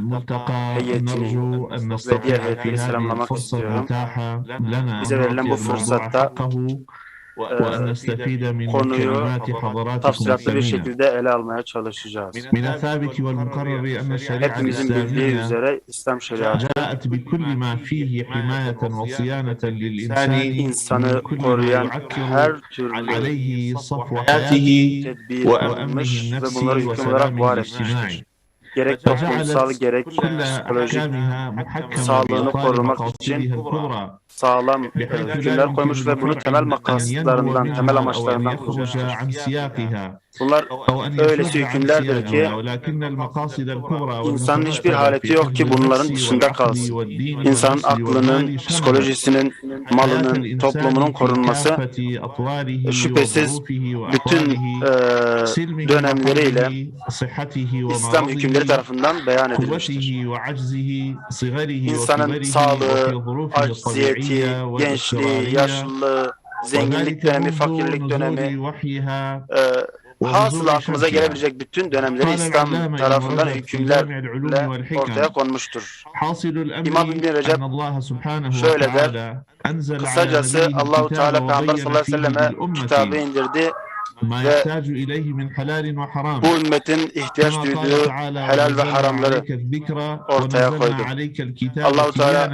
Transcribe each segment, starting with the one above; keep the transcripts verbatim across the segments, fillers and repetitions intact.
الملتقى، نرجو أن نستطيع في هذه الفرصة المتاحة لنا أن نعطي الموضوع حقه، وأن نستفيد من كلمات حضراتكم الثمينة. من الثابت والمقرر أن الشريعة الإسلامية جاءت بكل ما فيه حماية وصيانة للإنسان من كل ما يعكر عليه صفو حياته وأمنه النفسي وسلامه الاجتماعي. Gerek toplumsal, gerek psikolojik sağlığını korumak için sağlam, e, hükümler koymuş ve bunu temel makaslarından, temel amaçlarından kılmıştır. Bunlar öylesi hükümlerdir ki insanın hiçbir haleti yok ki bunların dışında kalsın. İnsanın aklının, psikolojisinin, malının, toplumunun korunması şüphesiz bütün, e, dönemleriyle İslam hükümleri tarafından beyan edilmiştir. İnsanın sağlığı, acziyeti, gençliği, yaşlılığı, zenginlik dönemi, fakirlik dönemi, e, hasıl aklımıza gelebilecek bütün dönemleri İslam tarafından hükümlerle ortaya konmuştur. İmam İbn Recep şöyle der, kısacası Allahu Teala Peygamber sallallahu aleyhi ve selleme kitabı indirdi ve bu ümmetin ihtiyaç duyduğu helal ve haramları ortaya koydu. Allahu Teala,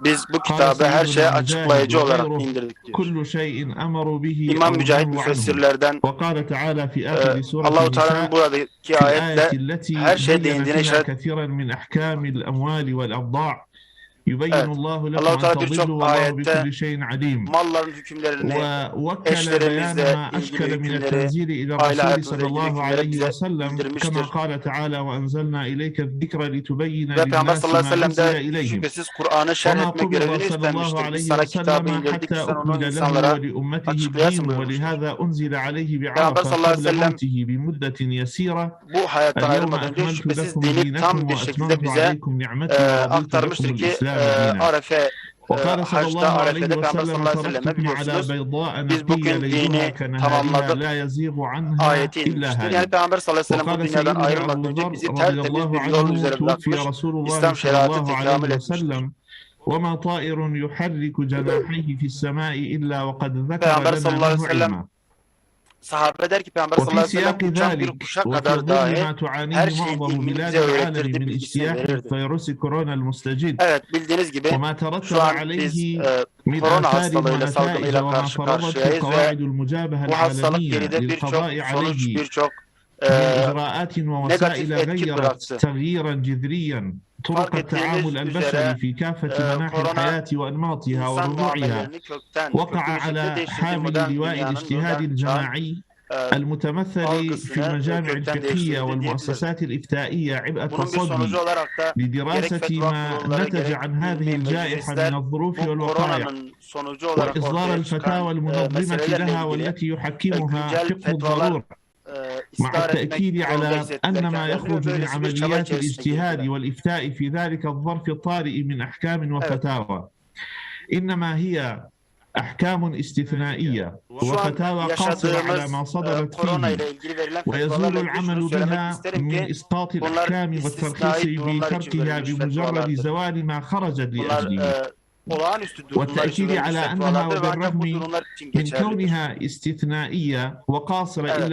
"Biz bu kitabı her şeye açıklayıcı olarak indirdik." diyor. İmam Mücahit müfessirlerden, e, Allahu Teala'nın buradaki ayetle her şeye değindiğine işaret. Evet. Allahu Teala birçok ayette malların hükümlerini, eşlerimizle ilgili hükümleri, aile hayatımızla ilgili hükümleri bize bildirmiştir. Ve Peygamber sallallahu aleyhi ve sellem de şüphesiz Kur'an'ı şerh etme görevini üstlenmiştir. "Biz sana kitabı indirdik ki sen onu insanlara açıklayasın." buyurmuştur. Peygamber sallallahu aleyhi ve sellem bu hayattan ayrılmadan önce şüphesiz dini tam bir şekilde bize, e, aktarmıştır ki, e, Arefe, e, haçta, Arefe'de Peygamber sallallahu aleyhi ve selleme biliyorsunuz, "Biz bugün dini tamamladık." ayeti inmiştir. Yani Peygamber sallallahu aleyhi ve sellem bu dünyadan ayrılmadan önce bizi tertemiz bir yol üzere bırakmış, İslam şeriatı tekamül etmiştir. Peygamber sallallahu aleyhi ve sellem, sahabe der ki, Peygamber sallallahu aleyhi ve sellem uçan bir kuşa kadar dahi her şeyin ilmini bize öğretirdi, bilgisini verirdi. Evet, bildiğiniz gibi şu an biz, e, korona hastalığıyla, salgınıyla karşı karşıyayız ve bu hastalık geride birçok sonuç, birçok, e, negatif etki bıraktı. Fark ettiğiniz üzere, e, korona insan muamelelerini kökten, köklü bir şekilde değiştirdi. Modern dünyanın, modern çağın, e, algısını, e, kökten değiştirdi diyebiliriz. Bunun bir sonucu olarak da gerek fetva kurulları, gerek ilmi meclisler bu koronanın sonucu olarak ortaya çıkan, e, meselelerle ilgili, e, güncel fetvalar, e, istidare etmek zorunda hissettiler kendilerini ve böylesi bir çaba içerisine girdiler. Evet. Şu an yaşadığımız, e, korona ile ilgili verilen fetvalarla ilgili şunu söylemek isterim ki bunlar istisnai durumlar için verilmiş fetvalardır. Bunlar, e, olağanüstü durumlar için verilmiş fetvalardır ve ancak bu durumlar için geçerlidir. Evet.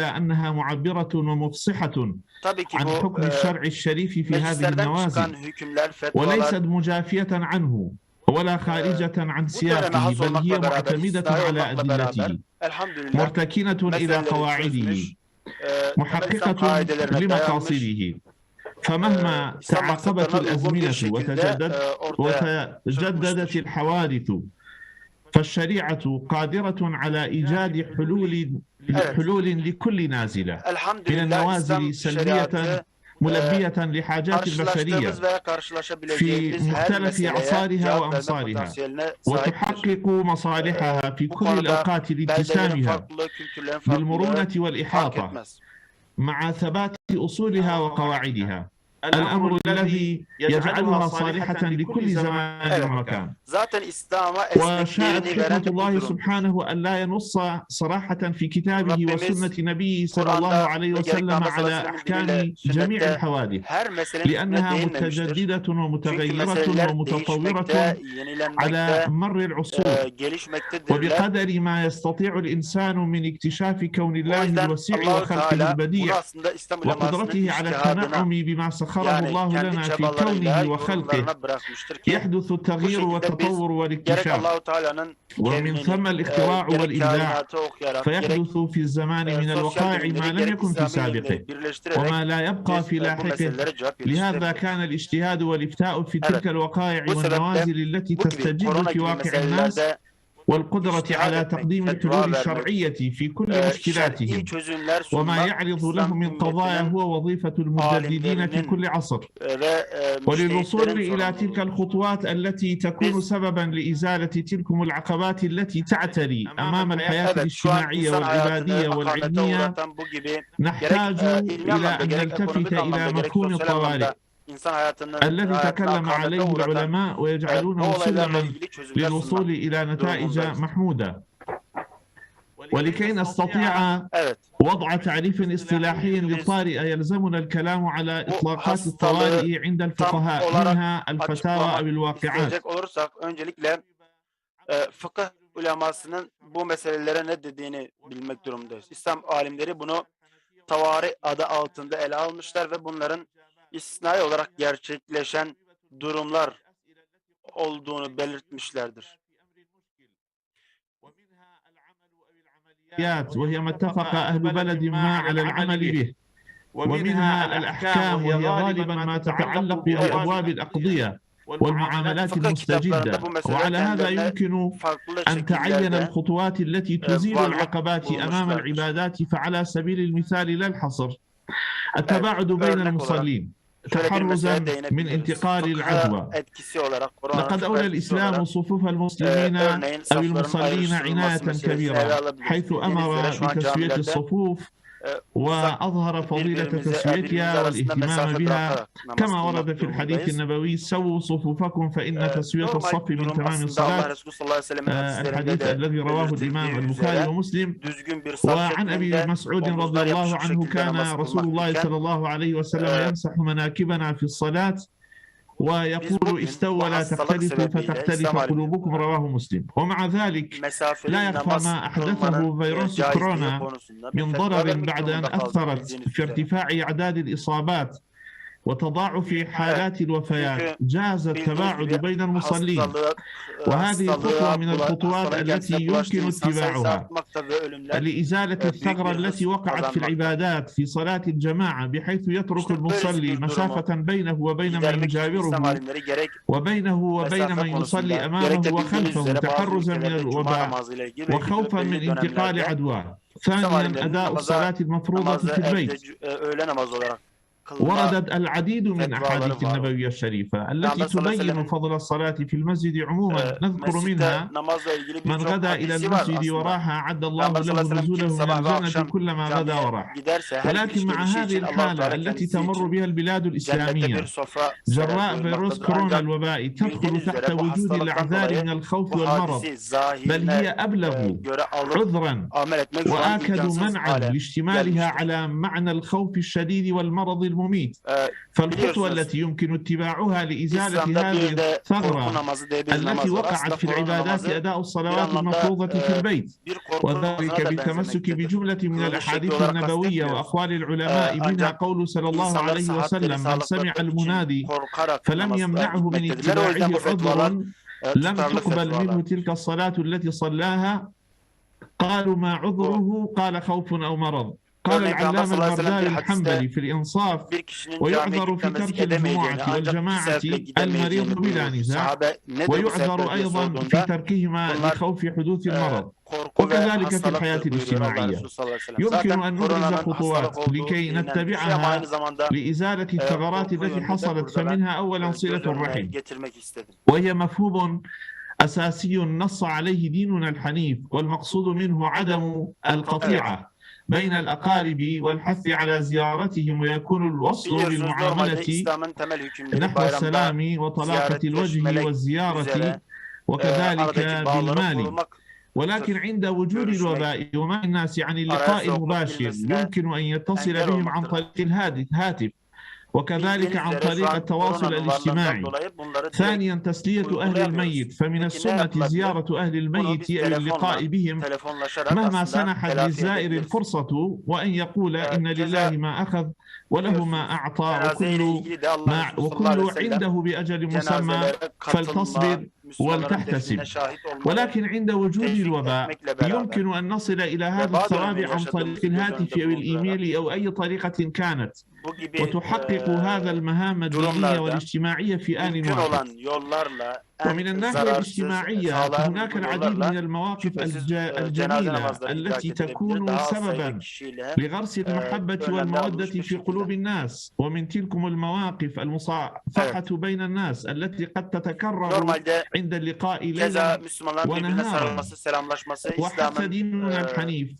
Tabii ki bu, e, meclislerden çıkan hükümler, fetvalar, e, bu döneme has olmakla beraber, istisnai olmakla beraber, elhamdülillah, meseleleri çözmüş, e, tam İslam kaidelerine dayanmış, e, İslam maksatlarına uygun bir şekilde, e, ortaya çıkmıştır. Evet. Elhamdülillah, İslam şeriatı, e, karşılaştığımız veya karşılaşabileceğimiz her meseleye cevap verme potansiyeline sahiptir. E, bu konuda beldelerin farklılığı, kültürlerin farklılığı, fark etmez. Ama الأمر الذي يجعلها صالحة لكل زمان ومكان. Zaten İslam'a esnekliğini veren budur. وشاءت حكمة الله سبحانه أن لا ينص صراحة في كتابه وسنة نبيه صلى الله عليه وسلم على أحكام جميع الحوادث، لأنها متجددة ومتغيرة ومتطورة على مر العصور، وبقدر ما يستطيع الإنسان من اكتشاف كون الله الوسيع وخلقه البديع وقدرته على التنعم بما سخره الله لنا في كونه وخلقه، يحدث التغيير والتطور والاكتشاف، ومن ثم الاختراع والإبداع، فيحدث في الزمان من الوقائع ما لم يكن في سابقه، وما لا يبقى في لاحقه. لهذا كان الاجتهاد والإفتاء في تلك الوقائع والنوازل التي تستجد في واقع الناس والقدرة على تقديم الحلول الشرعية في كل مشكلاتهم، وما يعرض لهم من قضايا هو وظيفة المجددين في كل عصر. وللوصول إلى تلك الخطوات التي تكون سببا لإزالة تلكم العقبات التي تعتري أمام الحياة الاجتماعية والعبادية والعلمية، نحتاج إلى أن نلتفت إلى مفهوم الطوارئ الذي تكلم عليه العلماء ويجعلونه سلما للوصول إلى نتائج محمودة. ولكي نستطيع وضع تعريف اصطلاحي للطارئة، يلزمنا الكلام على إطلاقات الطوارئ عند الفقهاء، منها الفتاوى أو الواقعات. E, fıkıh ulemasının bu meselelere ne dediğini bilmek durumundayız. İslam alimleri bunu tavari adı altında ele almışlar ve bunların istisnai olarak gerçekleşen durumlar olduğunu belirtmişlerdir. وهي ما اتفق أهل بلد ما على العمل به، ومنها الأحكام، وهي غالبا ما تتعلق بأبواب الأقضية والمعاملات المستجدة. وعلى هذا يمكن أن تعين الخطوات التي تزيل العقبات أمام العبادات، فعلى سبيل المثال لا الحصر التباعد بين المصلين تحرزا من انتقال العدوى. لقد أولى الإسلام صفوف المسلمين أو المصلين عناية كبيرة، حيث أمر بتسوية الصفوف وأظهر فضيلة تسويتها والاهتمام بها، كما ورد في الحديث النبوي: سووا صفوفكم فإن تسوية الصف من تمام الصلاة. الحديث الذي رواه الإمام البخاري ومسلم. وعن أبي مسعود رضي الله عنه: كان رسول الله صلى الله عليه وسلم يمسح مناكبنا في الصلاة ويقول: استووا ولا تختلفوا فتختلف قلوبكم. رواه مسلم. ومع ذلك، لا يخفى ما أحدثه فيروس كورونا من ضرر بعد أن أثرت في ارتفاع أعداد الإصابات وتضاعف حالات الوفيات، جاز التباعد بين المصلين، وهذه خطوة من الخطوات التي يمكن اتباعها لإزالة الثغرة التي وقعت في العبادات في صلاة الجماعة، بحيث يترك المصلي مسافة بينه وبين من يجاوره، وبينه وبين من يصلي أمامه وخلفه، تحرزا من الوباء وخوفا من انتقال عدواه. ثانيا، أداء الصلاة المفروضة في البيت. وردت العديد من أحاديث النبوية الشريفة التي تبين فضل الصلاة في المسجد عموما. نذكر منها: من غدا إلى المسجد وراح أعد الله له نزوله من الجنة كلما غدا وراح. ولكن مع هذه الحالة التي تمر بها البلاد الإسلامية جراء فيروس كورونا الوبائي، تدخل تحت وجود الأعذار من الخوف والمرض، بل هي أبلغ عذرا وآكد منعا لاشتمالها على معنى الخوف الشديد والمرض المميت. فالخطوة التي يمكن اتباعها لإزالة هذه الثغرة التي وقعت في العبادات أداء الصلوات المفروضة في البيت، وذلك بالتمسك بجملة من الأحاديث النبوية وأقوال العلماء، منها قول صلى الله عليه وسلم: من سمع المنادي فلم يمنعه من اتباعه عذر، لم تقبل منه تلك الصلاة التي صلاها. قالوا: ما عذره؟ قال: خوف أو مرض. قال العلامة المرداوي الحنبلي في الإنصاف: ويعذر في ترك الجمعة والجماعة المريض بلا نزاع، ويعذر أيضا في تركهما لخوف حدوث المرض، وكذلك في الحياة الاجتماعية. يمكن أن نبرز خطوات لكي نتبعها لإزالة الثغرات التي حصلت، فمنها أولا صلة الرحم، وهي مفهوم أساسي نص عليه ديننا الحنيف، والمقصود منه عدم القطيعة. بين الأقارب والحث على زيارتهم، ويكون الوصل بالمعاملة نحو السلام وطلاقة الوجه والزيارة، وكذلك بالمال. ولكن عند وجود الوباء ومنع الناس عن اللقاء المباشر، يمكن أن يتصل بهم عن طريق الهاتف، وكذلك عن طريق التواصل الاجتماعي. ثانيا، تسلية أهل الميت، فمن السنة زيارة أهل الميت أو اللقاء بهم مهما سنحت للزائر الفرصة، وأن يقول: إن لله ما أخذ وله ما أعطى، وكل ما، وكل عنده بأجل مسمى، فلتصبر ولتحتسب. ولكن عند وجود الوباء يمكن أن نصل إلى هذا الثواب عن طريق الهاتف أو الإيميل أو أي طريقة كانت، وتحقق هذا المهام الدينية والاجتماعية في آن واحد. ومن الناحية الاجتماعية، هناك العديد من المواقف الج-، الجميلة التي تكون سببا لغرس المحبة والمودة في قلوب الناس، ومن تلكم المواقف المصافحة بين الناس التي قد تتكرر عند اللقاء ليلا ونهارا. وحث ديننا الحنيف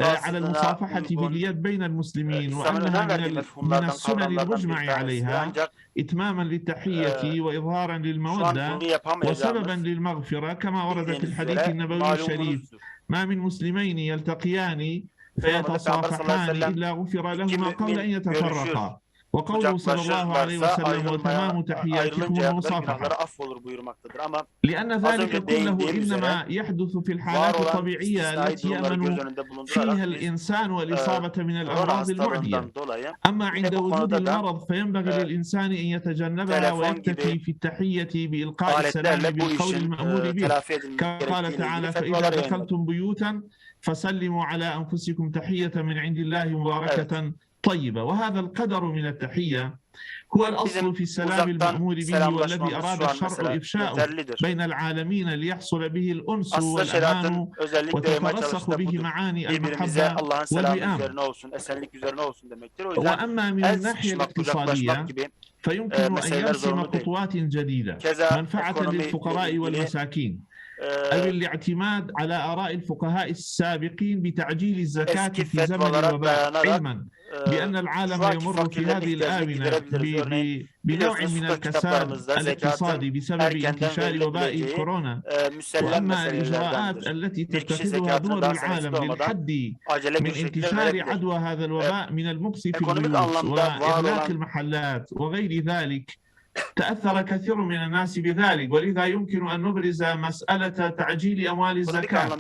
على المصافحة باليد بين المسلمين، وأنها من ال-، من السنن المجمع عليها، إتماما للتحية وإظهارا للمودة وسببا للمغفرة، كما ورد في الحديث النبوي الشريف: ما من مسلمين يلتقيان فيتصافحان إلا غفر لهما قبل أن يتفرقا. وقوله صلى الله عليه وسلم: وتمام تحياتكم المصافحة. لأن ذلك كله إنما يحدث في الحالات الطبيعية التي يأمن فيها الإنسان الإصابة من الأمراض المعدية. أما عند وجود المرض فينبغي للإنسان أن يتجنبها ويكتفي في التحية بإلقاء السلام بالقول المأمور به، كما قال تعالى: فإذا دخلتم بيوتا فسلموا على أنفسكم تحية من عند الله مباركة طيبة. وهذا القدر من التحية هو الأصل في السلام المأمور به، والذي أراد الشرع إفشاؤه بين العالمين ليحصل به الأنس والأمان وتترسخ به معاني المحبة والوئام. وأما من الناحية الاقتصادية فيمكن أن يرسم خطوات جديدة منفعة للفقراء والمساكين، أو الاعتماد على آراء الفقهاء السابقين بتعجيل الزكاة في زمن الوباء، علما بأن العالم يمر في هذه الآونة ب-، ب-، بنوع من الكساد الاقتصادي بسبب انتشار وباء كورونا. وأما الإجراءات التي تتخذها دول العالم للحد من انتشار عدوى هذا الوباء من المكث في البيوت وإغلاق المحلات وغير ذلك، تأثر كثير من الناس بذلك، ولذا يمكن أن نبرز مسألة تعجيل أموال الزكاة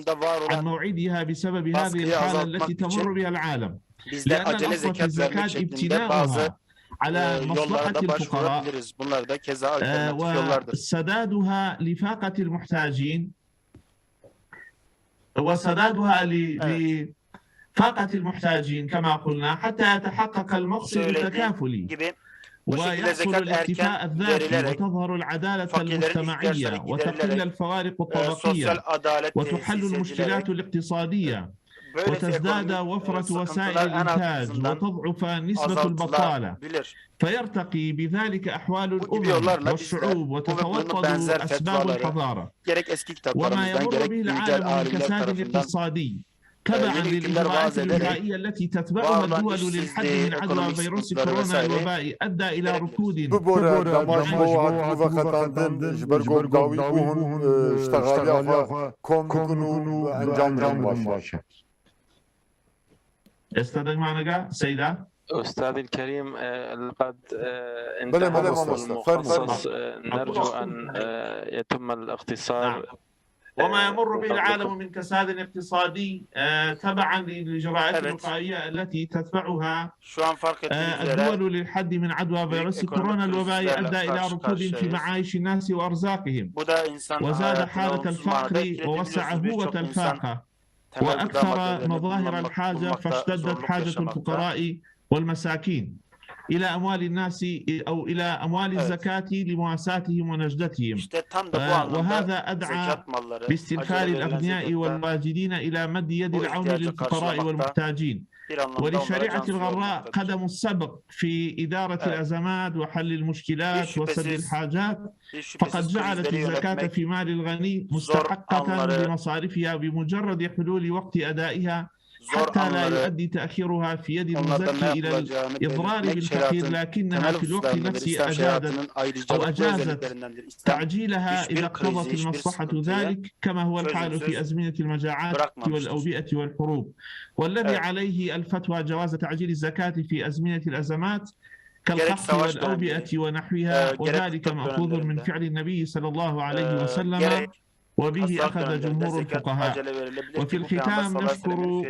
عن موعدها بسبب هذه الحالة التي تمر بها العالم، لأن الأصل في الزكاة ابتناؤها على مصلحة الفقراء، آه، وسدادها لفاقة المحتاجين، وسدادها ل-، لفاقة المحتاجين كما قلنا، حتى يتحقق المقصد التكافلي ويحصل الاكتفاء الذاتي وتظهر العدالة المجتمعية وتقل الفوارق الطبقية وتحل المشكلات الاقتصادية وتزداد وفرة وسائل الإنتاج وتضعف نسبة البطالة، فيرتقي بذلك أحوال الأمم والشعوب وتتوطد أسباب الحضارة. وما يمر به العالم من كساد اقتصادي تبعا للإجراءات الوقائية التي تتبعها الدول للحد من عدوى فيروس كورونا الوبائي أدى إلى ركود. Bibore, dema ji bo hat bû veqetandin, ji ber ku dawî bû hûn, e, ji texaliya xwe kom bikin û encam bidin baş e. استاذ معنا سيدة. أستاذي الكريم، آه، لقد، آه، بلى، انتهى بلى، الفصل ماما، تفضل. المخصص، آه، نرجو أن، آه، يتم الاختصار. نعم. وما، آه، يمر به العالم من كساد اقتصادي، آه، تبعا للإجراءات الوقائية التي تتبعها، آه، الدول للحد من عدوى فيروس كورونا الوبائي أدى إلى ركود في معايش الناس وأرزاقهم، وزاد حالة الفقر ووسع هوة الفاقة، وأكثر مظاهر الحاجة، فاشتدت حاجة الفقراء والمساكين إلى أموال الناس أو إلى أموال الزكاة لمواساتهم ونجدتهم. آه، وهذا أدعى باستنفار الأغنياء والواجدين إلى مد يد العون للفقراء والمحتاجين. وللشريعة الغراء قدم السبق في إدارة الأزمات وحل المشكلات وسد الحاجات، فقد جعلت الزكاة في مال الغني مستحقة لمصارفها بمجرد حلول وقت أدائها حتى لا يؤدي تأخيرها في يد المزكي إلى الإضرار بالفقير، لكنها في الوقت نفسه أجادت أو أجازت تعجيلها إذا اقتضت المصلحة ذلك، كما هو الحال في أزمنة المجاعات والأوبئة والحروب. والذي عليه الفتوى جواز تعجيل الزكاة في أزمنة الأزمات كالقحط والأوبئة ونحوها، وذلك مأخوذ من فعل النبي صلى الله عليه وسلم، وبه أخذ جمهور الفقهاء. وفي الختام نشكر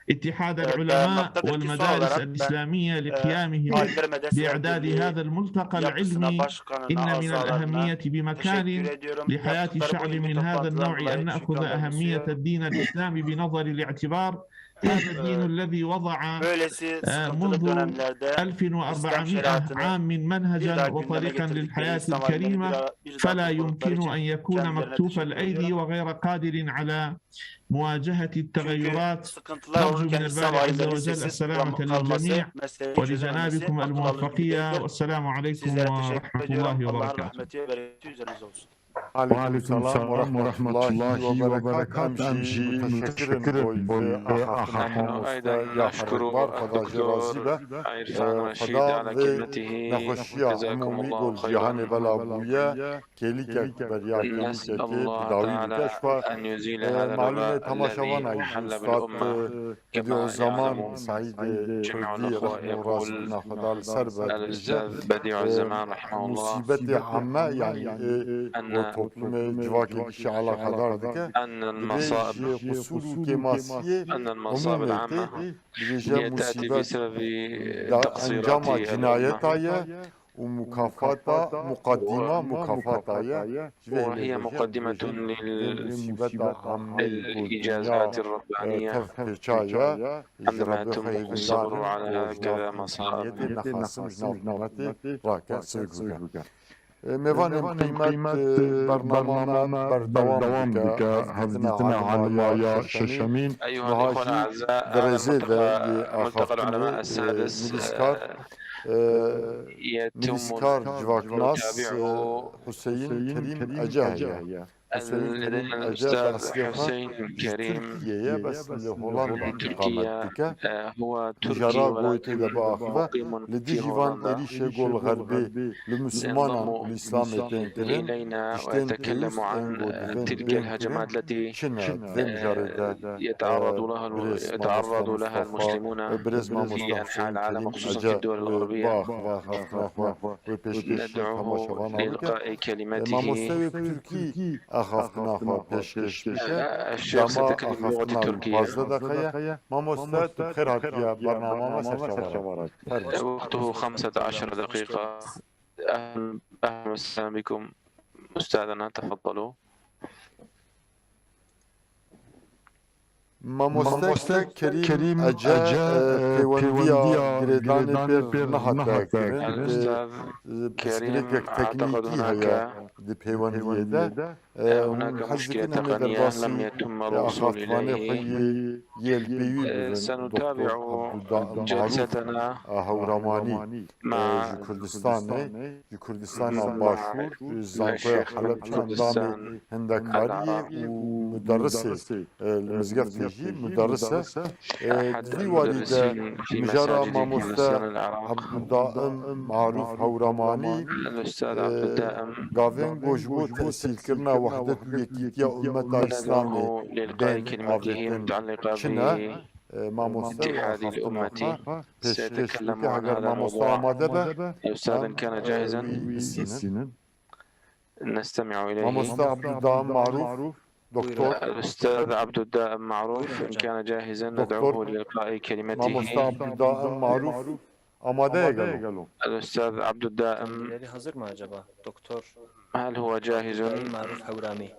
اتحاد العلماء والمدارس الإسلامية لقيامهم بإعداد هذا الملتقى العلمي. إن من الأهمية بمكان لحياة شعب من هذا النوع أن نأخذ أهمية الدين الإسلامي بنظر الاعتبار. هذا الدين الذي وضع، آه، منذ ألف وأربعمائة عام منهجا وطريقا للحياة الكريمة، فلا يمكن أن يكون مكتوف الأيدي وغير قادر على مواجهة التغيرات. نرجو من الباري عز وجل السلامة للجميع ولجنابكم الموفقية، والسلام عليكم ورحمة الله وبركاته. Aleyküm selam ve rahmetullahi ve berekatuh. Em jî müteşekkir in bo vê axaftina. Mamoste Yaher Ekbar, Xweda jê razî be. Xweda vê nexweşiya umûmî ku li cîhanê bela bûye, kêlîkek beriya kêlîkekê bi dawî bike. Ji xwe, e, malûmê temaşevanan jî, Ustad, e, Bedîuzeman Seîdê Kurdî, rehmû razîbûna Xweda li ser be, dibêje, e, musîbetê ame, yanî, e, e, ku toplumê civakê dî jî eleqedar dike, dibê ji qusûr û kêmasiyê umûmê tê, dibêje musîbet da encama cinayeta ye û mukafata, muqaddîma mukafata ye. Ji vê hêlê dibêje, dibêje vê musîbeta ameyî ku dinya, e, tev pêça ye, ji Rebê xwe hêvîdar im ku ji nav însaniyetê, nexasim ji nav ummetê rake, sivik bike. E, mêvanên qîmet, e, bername berdewam dike, hevdîtina aliyê ya şeşemîn. Niha jî di rêzê de yê axaftinê, e, nivîskar, e, nivîskar, civaknas, e, Huseyîn Kerîm Ece heye. Huseyîn Kerîm Ece bi eslê xwe ji Tirkiyê ye, bes li Holandê îqamet dike. Mijara goyê tê de biaxive. Li dijî van êrîşê ku li Xerbê li Mislimanan û li Îslamê tên kirin, tiştên pêwîst ên ku divên bên kirin çi ne? Di vê mijarê de, e, birêz mamoste Mustafa, e, birêz mamoste Huseyîn Kerîm Ece, e, biaxive axaftina xwe. Wê pêşkêşî temaşevanan bike. E, mamoste wê bi tirkî axaftina xwe pêşkêş bike. Dema axaftina li pazdeh deqe ye. Mamoste, tu bi xêr hatiye bernama me Serçe Varak. Fermo. وقته خمسة عشر دقيقة. أهلا، أهلا وسهلا بكم أستاذنا، تفضلوا. Mamoste Kerîm Ece, e, pêwendiya girêdanê pêr nehate kirin. E, pirsgirêkek teknîkî heye di pêwendiyê de. E, hûn hez dikin em ê derbasî, e, axaftvanê xwe yê, yê li pêwî bibin, Doktor Abduldaim Marûf, e, Hewramanî, e, ji Kurdistanê, ji Kurdistana Başûr, ji Zankoya Helebçe endamê hindekariyê û muderrisê, e, li mizgeftê jî muderris e. E, di vî warî de mijara mamoste Abduldaim Marûf Hewramanî, e, gavên ku ji bo tesîlkirina wehdet û yekîtiya ummeta Îslamê bên avêtin çi ne? E, mamoste wê axaftina xwe pêşkêş bike, heger mamoste amade be, em, e, wî bistînin. نستمع إليه. Mamoste Abduldaim Marûf, doktor. الأستاذ عبد الدائم معروف، إن كان جاهزا ندعوه لإلقاء كلمته. Mamoste Abduldaim Marûf, amade ye gelo? الأستاذ عبد الدائم. Kendileri hazır mı acaba? Doktor. هل هو جاهز؟ Abduldaim Marûf Hewramî.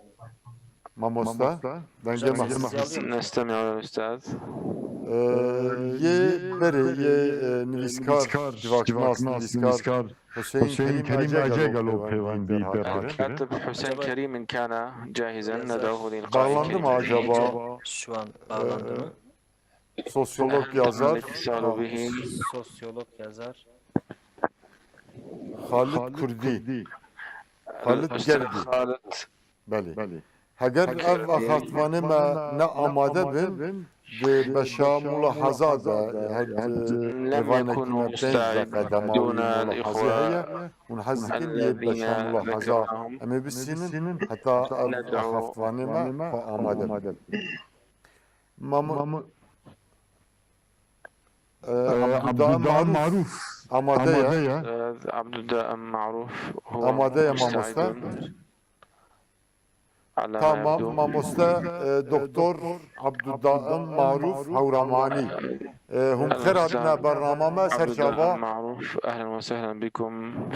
Mamoste, dengê me hema. نستمع إلى الأستاذ. E, yê berê, yê, e, nivîskar, civaknas, nivîskar Huseyîn Kerîm Ece gelo pêwendî pêr hat kirin? الكاتب حسين كريم إن كان جاهزا ندعوه لإلقاء كلمته. Bağlandı mı acaba? Şu an bağlandı mı? Sosyolog yazar. اتصال به. Sosyolog yazar. Xalid Kurdî. Xalid Gerdî. Belê. Heger ev axaftvanê me ne amade bin, Di beşa mulahaza de her, e, mêvanekî me pênc deqe dema wî mulahazê heye. Hûn hez dikin yê beşa mulahaza em ê bisînin heta ev axaftvanê me xwe amade bin. Mam-, e, Abdullah Maruf amade ye. Ustaz Abdullah Maruf, huwa musta'idun. Amade ye mamoste. Tamam, mamoste, e, Doktor Abduldaim Maruf Hewramanî. E, hûn bi xêr hatine bernama me, ser çava.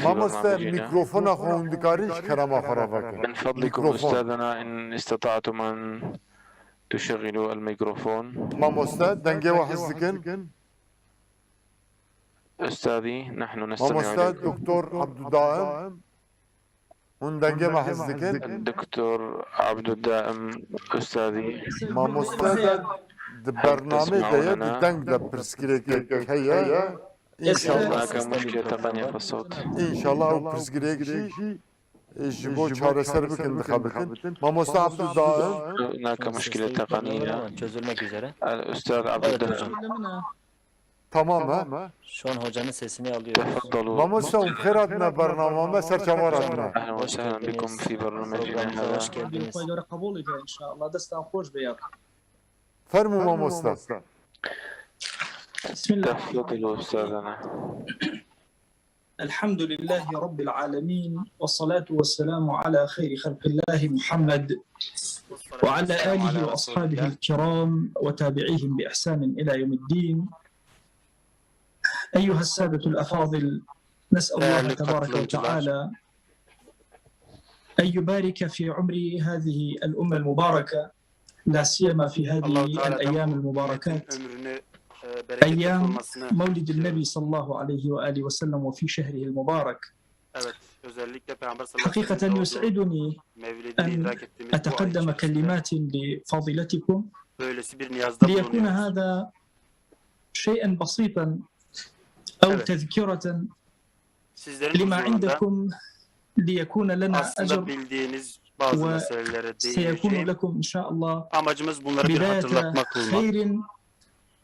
Mamoste, mîkrofona xwe hûn dikarî ji kerema xwe re vekin. Mîkrofon. Mamoste, dengê we hez dikin. Mamoste, Doktor Abduldaim. Hûn dengê me hez dikin? Doktor Abduldaim Ustazî. Mamoste di bernamê de ye, di deng de pirsgirêkek heye. Înşallah. Naka muşkile teqeniye fi sewt. Înşallah ew pirsgirêk jî, e, ji bo çareser bikin, dixebitin. Mamoste Abduldaim. Naka muşkile teqeniye. Çözülmek üzere. El Ustaz Abduldaim. Tamam ha? Şu an hocanın sesini alıyoruz. Tefaddalu. Mamoste, hûn bi xêr hatine bernama me, ser çava re hatine. Ehlen ve sehlen bikum fî bernamecîna hada. Hoş geldiniz. Xwe qebûl bike înşallah. Destan xweş be ya. Fermû mamoste. Bismillah. Tefaddalu ustazana. الحمد لله رب العالمين، والصلاة والسلام على خير خلق الله محمد وعلى آله وأصحابه الكرام وتابعيهم بإحسان إلى يوم الدين. أيها السادة الأفاضل، نسأل الله تبارك وتعالى أن يبارك في عمر هذه الأمة المباركة، لا سيما في هذه الأيام المباركات، أيام مولد النبي صلى الله عليه وآله وسلم وفي شهره المبارك. حقيقة يسعدني أن أتقدم كلمات لفضيلتكم ليكون هذا شيئا بسيطا أو تذكرة لما عندكم ليكون لنا أجر وسيكون لكم إن شاء الله بداية خير،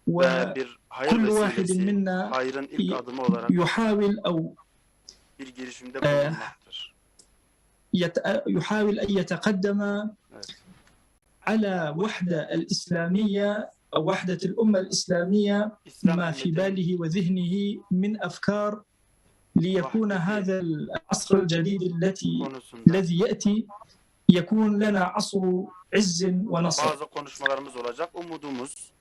وكل واحد منا يحاول أو، آه، يت-، يحاول أن يتقدم على وحدة الإسلامية أو وحدة الأمة الإسلامية ما في باله وذهنه من أفكار ليكون هذا العصر الجديد التي، الذي يأتي يكون لنا عصر عز ونصر. Bazı konuşmalarımız olacak. Umudumuz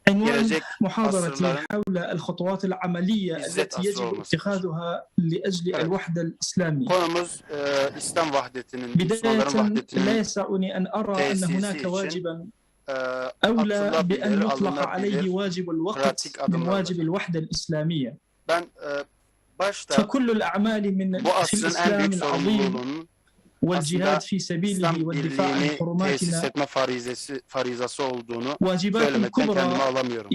عنوان محاضرتي حول الخطوات العملية التي يجب اتخاذها لأجل الوحدة الإسلامية. Konumuz, e, İslam vahdetinin, Müslümanların vahdetinin tesisi için, e, atılabilir, alınabilir pratik adımlardır. بداية لا يسعني أن أرى أن هناك واجبا أولى بأن يطلق عليه واجب الوقت من واجب الوحدة الإسلامية. Ben, e, başta bu asrın en büyük sorumluluğunun aslında İslam birliğini tesis etme farizesi, farizası olduğunu söylemekten kendimi alamıyorum.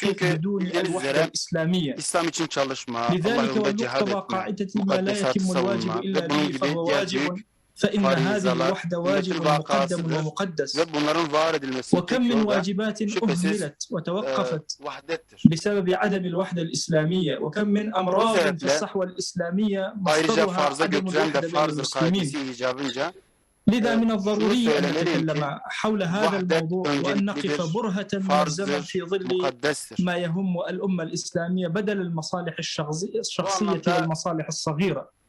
Çünkü bildiğiniz üzere İslam için çalışma, Allah'ın yolunda cihad etme, mukaddesatı savunma ve bunun gibi diğer büyük فإن هذه الوحدة واجب مقدم ومقدس. Ve bunların var edilmesi وكم من واجبات أهملت وتوقفت بسبب عدم الوحدة الإسلامية، وكم من أمراض في الصحوة الإسلامية مصدرها عدم الوحدة بين المسلمين. لذا من الضروري أن نتكلم حول هذا الموضوع وأن نقف برهة ملزمة في ظل ما يهم الأمة الإسلامية بدل المصالح الشخصي-، الشخصية والمصالح الصغيرة.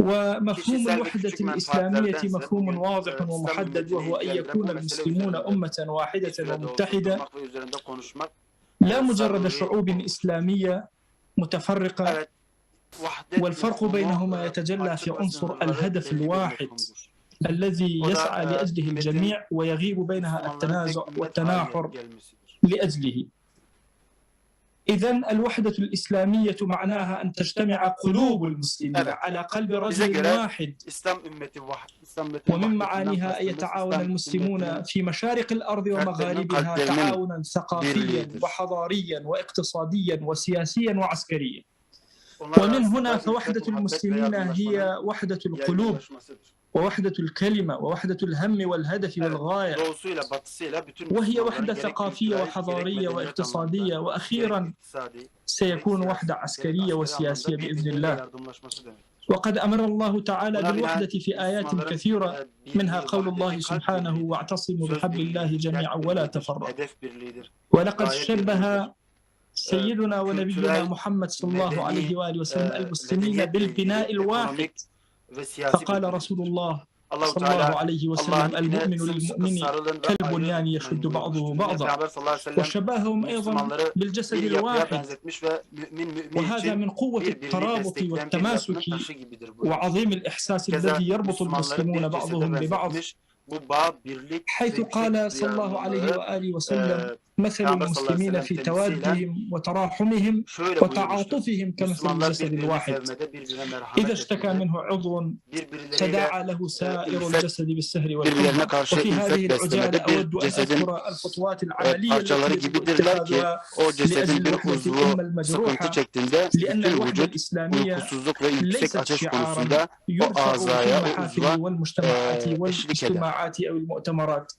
ومفهوم الوحدة الإسلامية مفهوم واضح ومحدد، وهو أن يكون المسلمون أمة واحدة ومتحدة، لا مجرد شعوب إسلامية متفرقة، والفرق بينهما يتجلى في عنصر الهدف الواحد الذي يسعى لأجله الجميع ويغيب بينها التنازع والتناحر لأجله. إذن الوحدة الإسلامية معناها أن تجتمع قلوب المسلمين على قلب رجل واحد. ومن معانيها أن يتعاون المسلمون في مشارق الأرض ومغاربها تعاونا ثقافيا وحضاريا واقتصاديا وسياسيا وعسكريا. ومن هنا فوحدة المسلمين هي وحدة القلوب ووحدة الكلمة ووحدة الهم والهدف والغاية، Doğusuyla batısıyla bütün وهي Müslümanların وحدة gerek ثقافية kültürel, gerek وحضارية medeniyet anlamında, واقتصادية gerek وأخيرا iktisadi, gerek سيكون siyasi, وحدة gerek عسكرية askeri وسياسية anlamda بإذن birbirine الله. yardımlaşması demek. وقد أمر الله تعالى Buna binaen بالوحدة في آيات Müslümanların كثيرة e, birliği, منها قول vahdeti, الله kalp سبحانه birliği, واعتصموا söz بحبل birliği, الله جميعا kalp ولا birliğidir, تفرقوا. hedef birliğidir, ولقد gayet شبه birliğidir. سيدنا ونبينا kültürel, محمد صلى الله medeni, عليه وآله وسلم e, المسلمين medeniyetle ilgili, بالبناء الواحد. ekonomik ve siyasi فقال birlik. رسول الله Allahu صلى الله Teala عليه وسلم: Allah'ın ipine المؤمن sımsıkı للمؤمن sarılın ve كالبنيان ayrılmayın يشد بعضه buyurmuştur. Yine بعضا. Peygamber sallallahu aleyhi ve sellem وشبههم أيضا Müslümanları بالجسد bir yapıya الواحد. benzetmiş ve mümin mümin وهذا için من قوة bir birliği الترابط destekleyen bir yapının والتماسك taşı gibidir buyurmuş. وعظيم الإحساس Keza الذي يربط Müslümanları المسلمون bir بعضهم cesede ببعض. benzetmiş. Bu bağ, birlik, حيث sevgi قال صلى الله عليه duyarlılığı وآله وسلم: e, مثل Peygamber sallallahu aleyhi ve المسلمين sellem في temsiliyle توادهم وتراحمهم şöyle buyurmuştur. وتعاطفهم كمثل Müslümanlar الجسد birbirini الواحد. sevmede, birbirine merhamet إذا اشتكى etmede, منه عضو birbirleriyle تداعى له سائر ülfet, الجسد بالسهر birbirlerine والحمى. karşı وفي ülfet هذه beslemede العجالة bir أود أن cesedin أذكر الخطوات e, العملية parçaları التي يجب gibidirler ki اتخاذها o cesedin bir لأجل الوحدة uzvu الأمة sıkıntı المجروحة، çektiğinde لأن bütün الوحدة vücut الإسلامية uykusuzluk ve yüksek ليست ateş شعارا konusunda o يرفع في azaya, o المحافل uzva والمجتمعات e, eşlik eder. والاجتماعات أو المؤتمرات،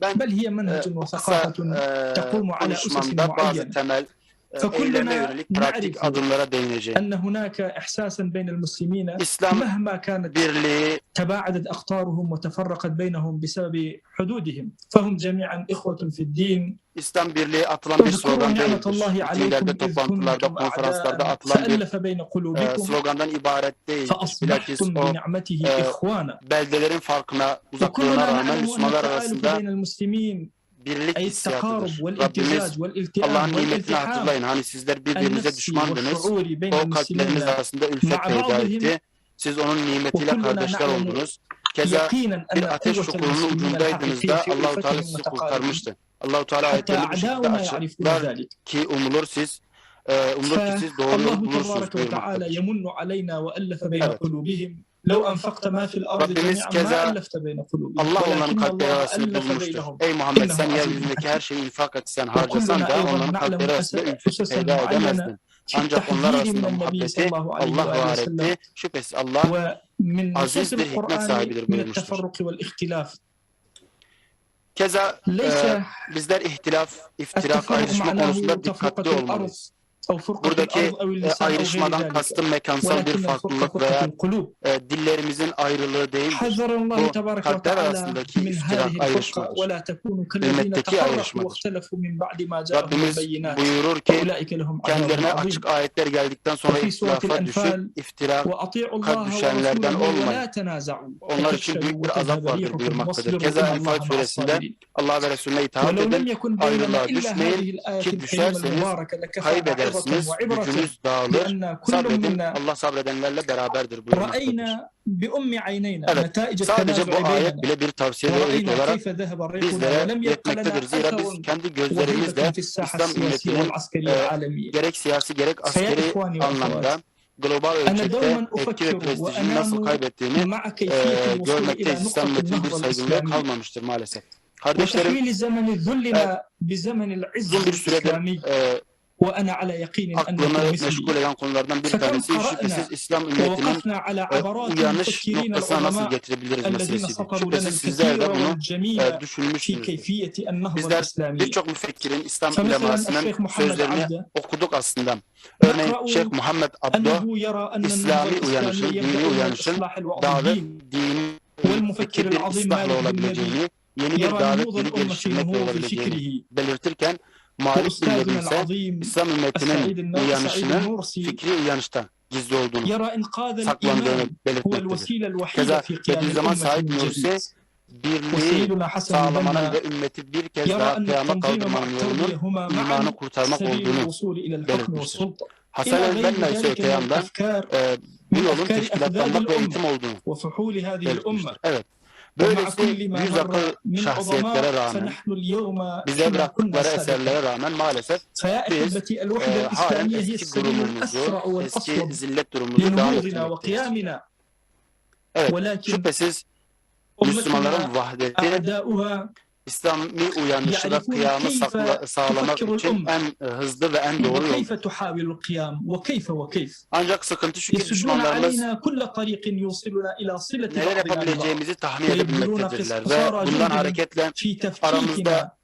Ben بل هي منهج e, o kısa وثقافة e, تقوم على أسس konuşmamda bazı معينة. temel e, فكلنا eylemlere yönelik pratik نعرف adımlara değineceğim. أن هناك إحساسا بين المسلمين İslam مهما كانت birliği تباعدت أقطارهم وتفرقت بينهم بسبب حدودهم، فهم جميعا إخوة في الدين. İslam birliği atılan bir واذكروا slogan نعمة değildir. الله عليكم Etkinliklerde, إذ كنتم toplantılarda, konferanslarda أعداء atılan bir فألف بين e, قلوبكم slogandan ibaret değildir. Bilakis فأصبحتم o بنعمته e, إخوانا. beldelerin farkına, uzaklıklarına وكلنا rağmen نعلم أن Müslümanlar التآلف arasında بين المسلمين birlik أي hissiyatı التقارب var. Rabbimiz والالتزاج والالتئام Allah'ın nimetine والالتحام hatırlayın. Hani sizler birbirinize النفسي düşmandınız. والشعوري بين O kalpleriniz المسلمين arasında ülfet مع peyda بعضهم. etti. Siz onun nimetiyle وكلنا kardeşler نعلم oldunuz. Keza يقينا أن bir ateş قوة çukurunun المسلمين ucundaydınız الحقيقية da في Allahu Teala ألفتهم sizi وتقاربهم. kurtarmıştı. Allahu Teala حتى ayetlerini bu şekilde أعداؤنا يعرفون açıklar ذلك. ki umulur siz e, umulur ki siz doğruluğu فالله bulursunuz تبارك وتعالى buyurmaktadır. يمن علينا وألف بين Evet. قلوبهم. لو أنفقت ما في الأرض Rabbimiz جميعا ما keza ألفت بين قلوبهم Allah onların ولكن kalpleri الله arasında ألف bulmuştur. بينهم Ey Muhammed, إنه sen عزيز yeryüzündeki حكيم. her şeyi infak etsen, harcasan وكلنا da أيضا onların نعلم kalpleri arasında أسس- ülfeti أسسا peyda معينة edemezdin. في Ancak onlar التحذير arasında من النبي صلى muhabbeti الله عليه Allah وآله var وسلم etti. Şüphesiz Allah ومن نصوص azizdir, hikmet القرآن sahibidir من buyurmuştur. التفرق والاختلاف. Keza ليس e, bizler ihtilaf, iftirak, التفرق ayrışma معناه konusunda تفرقة dikkatli olmalıyız. الأرض أو فرقة Buradaki الأرض أو e, اللسان أو غير ayrışmadan ذلك، kastım mekansal bir ولكن farklılık الفرقة veya فرقة القلوب. e, dillerimizin ayrılığı değildir. حذر الله Bu تبارك kalpler وتعالى arasındaki من هذه iftirak, الفرقة ayrışmadır. ولا تكونوا كالذين Ümmetteki تفرقوا ayrışmadır. واختلفوا من بعد ما جاءهم Rabbimiz البينات buyurur ki وأولئك لهم عذاب kendilerine عظيم. açık ayetler geldikten sonra وفي سورة ihtilafa düşüp الأنفال: iftiraka وأطيعوا الله düşenlerden ورسوله olmayın. ولا تنازعوا Onlar için büyük فتفشلوا bir azap وتذهب vardır ريحكم buyurmaktadır. واصبروا Keza إن Enfal الله مع suresinde الصابرين. Allah ve Resulüne itaat ولو لم edin, يكن بيننا ayrılığa إلا هذه düşmeyin الآية ki الكريمة düşerseniz المباركة لكفانا عظة kaybedersiniz, وعبرة gücünüz dağılır. لأن كل Sabredin, منا Allah sabredenlerle beraberdir buyurmaktadır. رأينا بأم عينينا Evet, نتائج sadece التنازع bu ayet بيننا bile bir tavsiye ve öğüt ورأينا olarak كيف ذهب ريحنا bizlere ولم يبق لنا yetmektedir. Zira أثر biz kendi gözlerimizle وهيبة في الساحة İslam السياسية ümmetinin والعسكرية e, العالمية. gerek siyasi gerek فيا askeri إخواني anlamda وأخواتي، global أنا ölçekte دوما etki ve أفكر prestijini nasıl وأنام kaybettiğini مع كيفية e, الوصول إلى görmekteyiz. İslam نقطة ümmetinin bir النهضة saygınlığı الإسلامية kalmamıştır maalesef. Kardeşlerim, وتحويل زمن ذلنا بزمن العز uzun bir süredir الإسلامي. e, وأنا على يقين أنكم aklımı مثلي. meşgul eden konulardan bir فكم tanesi şüphesiz قرأنا İslam ümmetinin ووقفنا على e, عبرات uyanış المفكرين noktasına nasıl العظماء getirebiliriz الذين meselesiydi. سطروا لنا Şüphesiz sizler de الكثير bunu e, والجميل في düşünmüşsünüzdür. كيفية النهضة Bizler الإسلامية. Birçok müfekkirin, İslam فمثلا ulemasının الشيخ محمد sözlerini عبده okuduk aslında. Örneğin نقرأ Şeyh Muhammed Abdo, أنه يرى أن النهضة İslami uyanışın, الإسلامية dini يبدأ من uyanışın الإصلاح الوعظ davet, الدين dini والمفكر fikir bir العظيم ıslahla مالك بن olabileceğini, نبي yeni bir يرى davet, نهوض yeni الأمة geliştirmekle نهوض olabileceğini بفكره. belirtirken Malik bin Nebi وأستاذنا ise العظيم İslam ümmetinin السعيد النو- السعيد uyanışının النورسي fikri uyanışta gizli olduğunu, يرى إنقاذ saklandığını الإيمان هو belirtmektedir. الوسيلة الوحيدة Keza في قيام Bediüzzaman الأمة Said من Nursi جديد. birliği وسيدنا حسن sağlamanın البنا ve ümmeti bir kez يرى daha أن kıyama التنظيم مع kaldırmanın yolunun التربية هما معا imanı kurtarmak سبيل olduğunu الوصول إلى الحكم belirtmiştir. والسلطة. Hasan إلى el-Benna غير ise öte ذلك من yandan الأفكار e, bu من yolun أفكار أخذاذ teşkilatlanmak ve الأمة eğitim olduğunu وفحول هذه الأمة belirtmiştir. Evet. ومع Böylesi كل ما yüz مر akıl من şahsiyetlere عظماء rağmen, فنحن اليوم bize كما كنا bıraktıkları سابقا. eserlere rağmen maalesef فيا biz أحبتي الوحدة e, halen الإسلامية هي eski السبيل durumumuzu, الأسرع eski والأصوب zillet durumumuzu devam لنهوضنا ettirmekteyiz. وقيامنا. Evet, ولكن şüphesiz أمتنا Müslümanların vahdeti أعداؤها İslami uyanışı ve kıyamı sakla- sağlamak için en hızlı ve en doğru yoldur. Ancak sıkıntı şu ki düşmanlarımız neler yapabileceğimizi tahmin edebilmektedirler ve bundan hareketle aramızda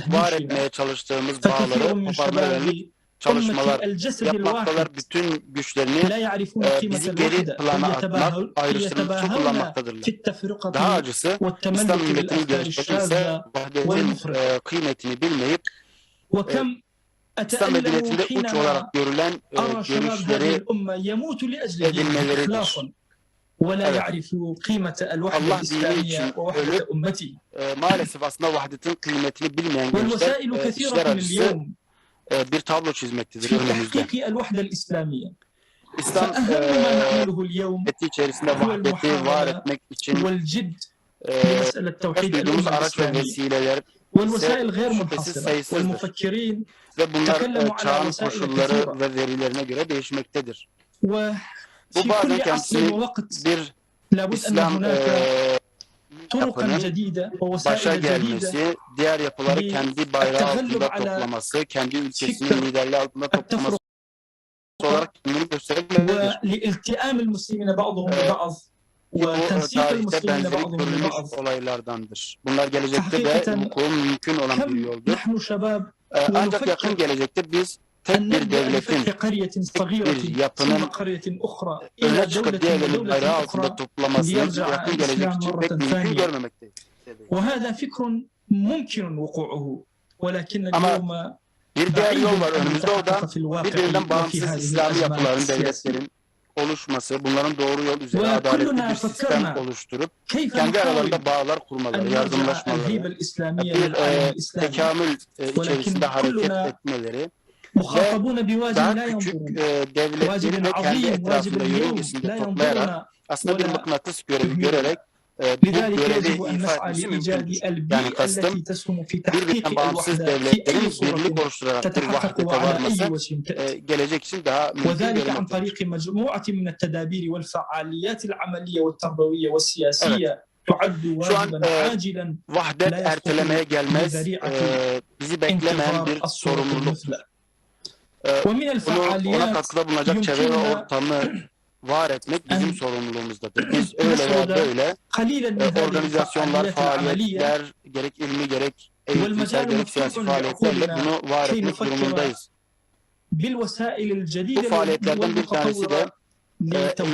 var etmeye çalıştığımız bağları koparmaya yönelik çalışmalar yapmaktalar. Bütün güçlerini e, bizi geri plana atmak, ayrıştırmak için kullanmaktadırlar. Daha acısı, İslam ümmetinin gençleri ise vahdetin e, kıymetini bilmeyip e, İslam medeniyetinde uç olarak görülen e, görüşleri edinmeleridir. Evet. Allah dini için ölüp e, maalesef aslında vahdetin kıymetini bilmeyen gençler e, işler acısı e, bir tablo çizmektedir önümüzde. İslam e, ümmetinin içerisinde vahdeti var etmek için e, ihtiyaç duyduğumuz araç ve vesileler ise şüphesiz sayısızdır. Ve bunlar e, çağın koşulları ve verilerine göre değişmektedir. Bu bazen kendisini bir İslam e, yapının başa gelmesi, diğer yapıları kendi bayrağı altında toplaması, kendi ülkesinin liderliği altında toplaması olarak kendini göstermelidir. Ki bu e, tarihte benzeri görülmüş olaylardandır. Bunlar gelecekte de vuku mümkün olan bir yoldur. E, ancak yakın gelecekte biz tek bir devletin, tek bir yapının önüne çıkıp diğerlerinin bayrağı altında toplamasını yakın gelecek için pek mümkün görmemekteyiz. Ama bir diğer yol var önümüzde, o da birbirinden bağımsız İslami yapıların, devletlerin oluşması, bunların doğru yol üzere adaletli bir sistem oluşturup kendi aralarında bağlar kurmaları, yardımlaşmaları, bir e, tekamül e, içerisinde hareket etmeleri ve daha küçük e, devletleri de kendi etrafında, yörüngesinde toplayarak aslında bir mıknatıs görevi görerek e, bu görevi ifa etmesi mümkündür. Yani kastım birbirinden bağımsız devletlerin birlik oluşturarak bir vahdete varması e, gelecek için daha mümkün görünmektedir. Evet. Şu an e, vahdet ertelemeye gelmez, e, bizi beklemeyen bir sorumluluktur. E, bunu, ona katkıda bulunacak çevre ve ortamı var etmek bizim sorumluluğumuzdadır. Biz öyle veya böyle e, organizasyonlar, faaliyetler, gerek ilmi, gerek eğitimsel, gerek siyasi faaliyetlerle bunu var etmek durumundayız. Bu faaliyetlerden bir tanesi de e, eğitim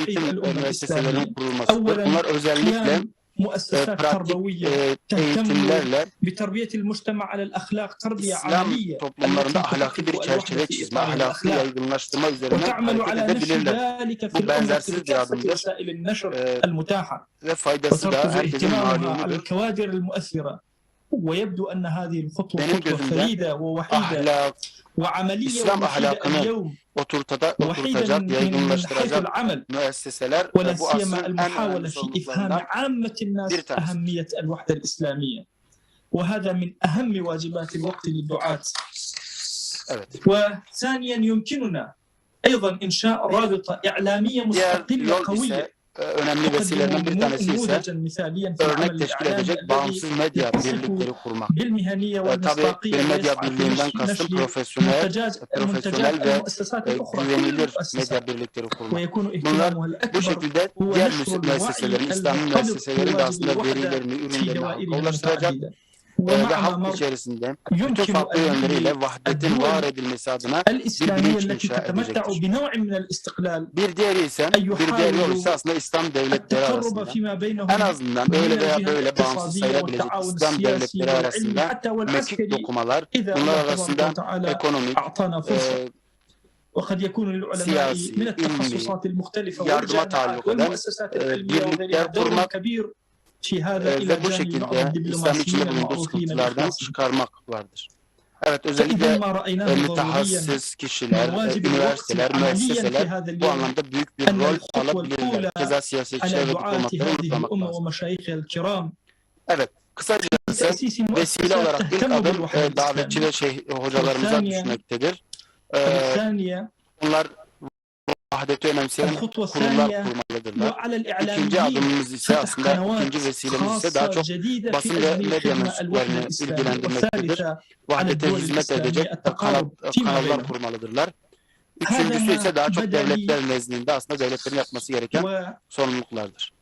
e, müesseselerinin kurulmasıdır. Bunlar özellikle e, pratik e, eğitimlerle İslam toplumlarında ahlaki bir çerçeve çizme, ahlakı yaygınlaştırma üzerinden hareket edebilirler. Bu benzersiz bir adımdır. E, ve faydası da herkesin malumundur. Benim gözümde ahlak, İslam ahlakını oturtada, oturtacak, yaygınlaştıracak müesseseler ve bu asrın en önemli sorumluluklarından bir tanesidir. وهذا من أهم واجبات الوقت للدعاة. Evet. وثانيا يمكننا أيضا إنشاء رابطة إعلامية مستقلة قوية. Diğer yol ise e, önemli vesilelerinden bir tanesi ise örnek teşkil edecek bağımsız medya birlikleri kurmak. E, tabii bir medya birliğinden kastım profesyonel, profesyonel ve e, güvenilir medya birlikleri kurmak. Bunlar bu şekilde diğer müse- müesseselerin, İslami müesseselerin de aslında verilerini, ürünlerini halka ulaştıracak. E, ve halk içerisinde bütün farklı yönleriyle vahdetin var edilmesi adına bir bilinç inşa edecektir. Bir diğeri ise, bir diğer yol ise aslında İslam devletleri arasında en azından öyle veya böyle bağımsız sayılabilecek İslam devletleri arasında mekik dokumalar, bunlar arasında ekonomik, e, siyasi, ilmi, yardıma taalluk eden e, birlikler kurmak e, ve bu şekilde İslam içinde bulunduğu sıkıntılardan çıkarmak vardır. Evet, özellikle e, mütehassıs kişiler, e, üniversiteler, müesseseler bu anlamda büyük bir rol alabilirler. Keza siyasetçiler ve diplomatları unutmamak lazım. Evet, kısacası vesile olarak ilk adım e, davetçi ve şey, hocalarımıza düşmektedir. E, onlar Vahdeti önemseyen kurumlar kurmalıdırlar. İkinci adımımız ise, aslında ikinci vesilemiz ise daha çok basın ve medya mensuplarını ilgilendirmektedir. Vahdete hizmet edecek kanal, kanallar kurmalıdırlar. Üçüncüsü ise daha çok devletler nezdinde aslında devletlerin yapması gereken sorumluluklardır.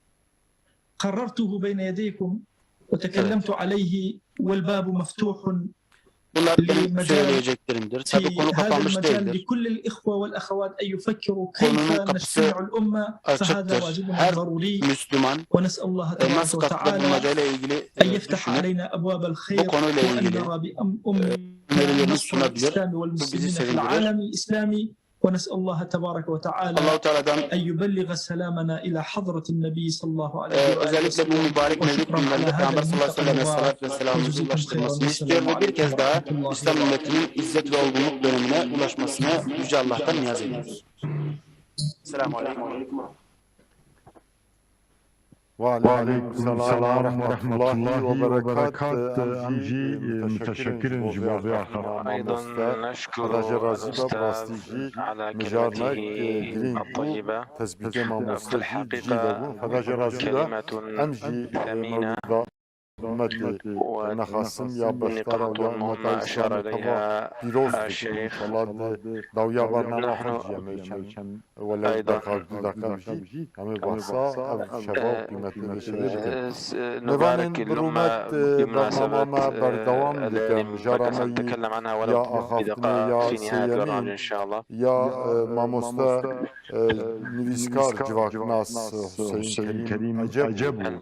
قررته بين يديكم وتكلمت عليه والباب مفتوح. Bunlar benim söyleyeceklerimdir. Tabii konu kapanmış değildir. Konunun kapısı açıktır. Her Müslüman e, nasıl katkıda bulunacağıyla ilgili e, düşünüp bu konuyla ilgili e, önerilerini sunabilir. Bu bizi sevindirir. ونسأل الله تبارك وتعالى Allahu Teala'dan أن يبلغ سلامنا إلى حضرة النبي صلى الله عليه e, وآله özellikle bu وسلم. Mübarek Mevlid وشكرا günlerinde على هذا Peygamber sallallahu aleyhi ve sellem المنتدى ve salat ve selamımızı المبارك. Ulaştırmasını وجزاكم istiyorum ve الله bir kez خيرا daha والسلام İslam عليكم ümmetinin izzet ve olgunluk dönemine ulaşmasını Yüce Allah'tan niyaz ediyoruz. Selamun aleyküm. Ve aleykum selam ve rahmetullahi ve berekat. Em jî, e, müteşekkir in ji bo vê axaftina. Mamoste, Xweda jê razî be, bi rastî jî mijarnek, e, girîng bû, tezbîtê mamoste jî cî de bûn. Xweda jê razî be. Em jî, e, mewlûda ummetê nexasim ya beşdara ya ummeta Îslamê teva pîroz bikin. Înşallah di dawiya bernama xwe jî em ê çend Wele deqak, du deqe jî em ê behsa ev şeva û qîmetê vê şevê bikin. Mêvanên bi rûmet, e, bernama me berdewam dike. Mijara me yî ya axaftinê ya sêyemîn ya, e, mamoste, e, nivîskar, civaknas Huseyîn Kerîm Eceb bû.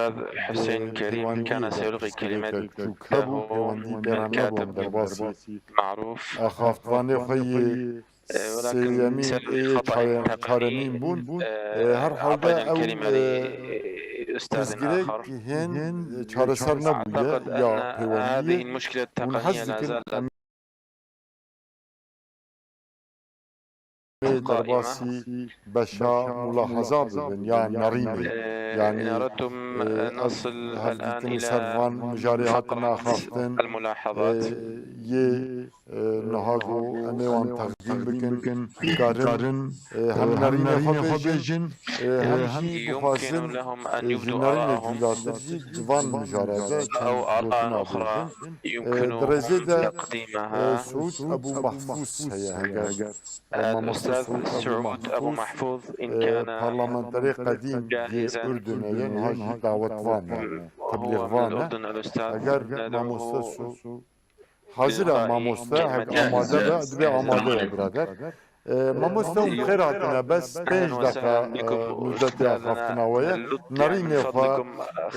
Ji ber di pêwendiyê de pirsgirêkek çûk hebû, pêwendî pê re nebû, em derbasî axaftvanê xwe yê Sêyemîn ê çare-, çarenîn bûn. E, her halde ew, e, pirsgirêk hên çareser nebûye ya pêwendiyê. Hûn hez dikin em ê derbasî beşa mulahaza bibin ya nerînê. Yanî, e, ev hevdîtin li ser van mijarê hatin axaftin, e, yê E, niha ku em ê wan teqdîm bikin, dikarin, e, hem nerînê xwe bêjin, e, hem jî bixwazin, e, ji nerînê cudatir jî di van mijara de çend gotina bêjin. E, di rêzê de, e, Suud Ebû Mehfûz heye, heger, e, mamoste Suud Ebû Mehfûz, e, parlamenterê qedîm yê Urdunê ye, niha jî dawetvan e, teblîxvan e. Eger mamoste Su-, Hazir e mamoste, hek amade be, dibê amade ye birader. E, mamoste, hûn bi xêr hatine, bes pênc deqa, e, mudetê axaftina we ye. Nerînê xwe,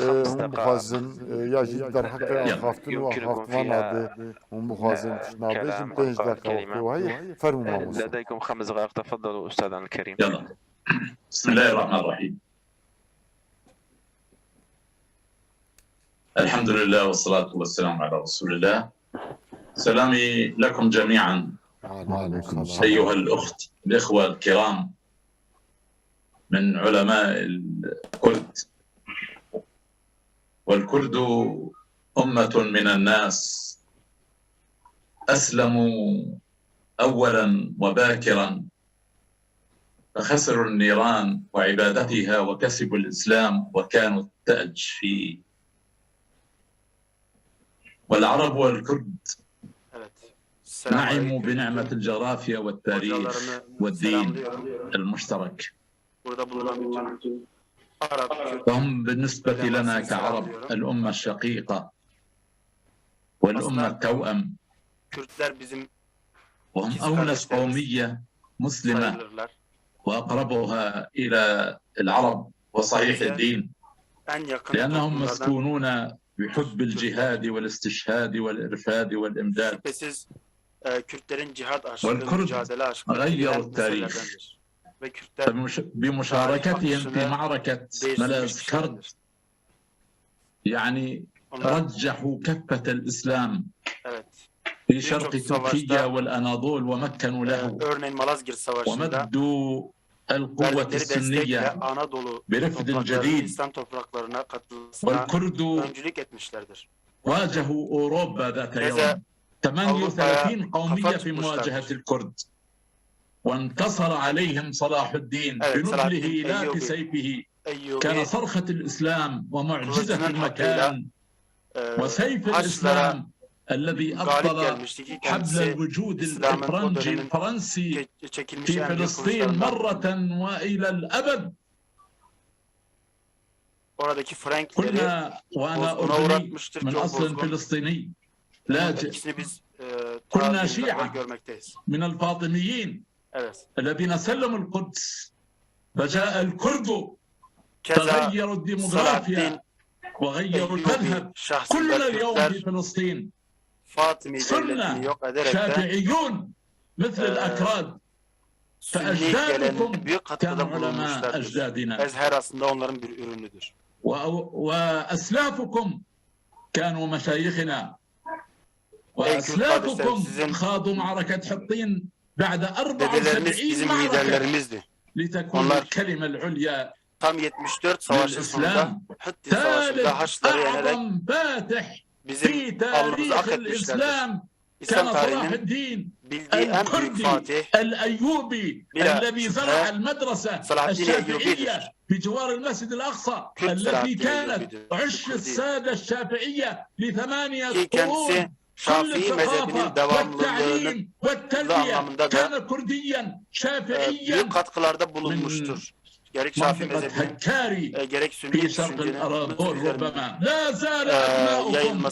e, hûn bixwazin, e, ya jî derheqê axaftin û axaftvana de hûn bixwazin tiştna bêjin, pênc deqa wextê we heye. Fermû mamoste. لديكم خمس دقائق، تفضلوا أستاذنا الكريم. يلا. بسم الله الرحمن الرحيم. الحمد لله والصلاة والسلام على رسول الله. سلامي لكم جميعا. وعليكم السلام. أيها الأخت، الإخوة الكرام من علماء الكرد. والكرد أمة من الناس أسلموا أولا وباكرا فخسروا النيران وعبادتها وكسبوا الإسلام وكانوا التاج فيه. والعرب والكرد نعموا بنعمة الجغرافيا والتاريخ والدين المشترك. Burada bulunan bütün Arap, Kürt, فهم بالنسبة لنا كعرب الأمة الشقيقة والأمة التوأم. Kürtler bizim وهم أونس قومية مسلمة وأقربها إلى العرب وصحيح الدين، لأنهم مسكونون بحب الجهاد والاستشهاد والإرفاد والإمداد. Şüphesiz, e, Kürtlerin cihat aşkı, والكرد mücadele aşkı غيروا التاريخ. Ve Kürtler بمش-، بمشاركتهم في معركة ملازكرد، يعني، رجحوا كفة الإسلام في شرق تركيا والأناضول ومكنوا له، ومدوا القوة السنية برفد جديد، والكرد واجهوا أوروبا ذات يوم، ثمانية وثلاثين قومية في مواجهة الكرد. وانتصر عليهم صلاح الدين بنبله لا بسيفه. كان صرخة الإسلام ومعجزة المكان. وسيف الإسلام الذي أبطل حبل الوجود الإفرنجي الفرنسي في فلسطين مرة وإلى الأبد. كنا، وأنا أردني من أصل فلسطيني، لاجئ، كنا شيعة من الفاطميين الذين سلموا القدس، فجاء الكرد، تغيروا الديموغرافيا وغيروا المذهب. كلنا اليوم في فلسطين سنة، شافعيون مثل الأكراد، فأجدادكم كانوا علماء أجدادنا. و-، وأسلافكم كانوا مشايخنا، وأسلافكم خاضوا معركة حطين بعد أربع وسبعين معركة لتكون الكلمة العليا للإسلام. ثالث أعظم فاتح في تاريخ الإسلام كان صلاح الدين الكردي الأيوبي الذي زرع المدرسة الشافعية بجوار المسجد الأقصى، التي كانت عش السادة الشافعية لثمانية قرون. كل الثقافة والتعليم والتربية كان كرديا شافعيا من منطقة هكاري في شرق الأراغور. ربما لا زال أبناؤكم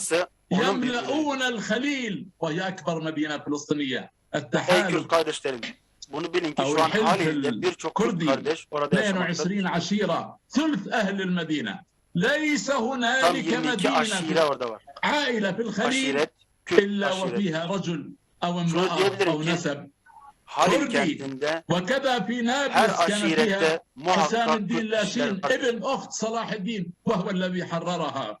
يملؤون الخليل، وهي أكبر مدينة فلسطينية. التحالف أو الحلف الكردي، اثنين وعشرين عشيرة، ثلث أهل المدينة. ليس هنالك مدينة، عائلة في الخليل إلا وفيها رجل أو امرأة أو نسب كردي. وكذا في نابلس كان فيها حسام الدين لاشين، ابن أخت صلاح الدين، وهو الذي حررها.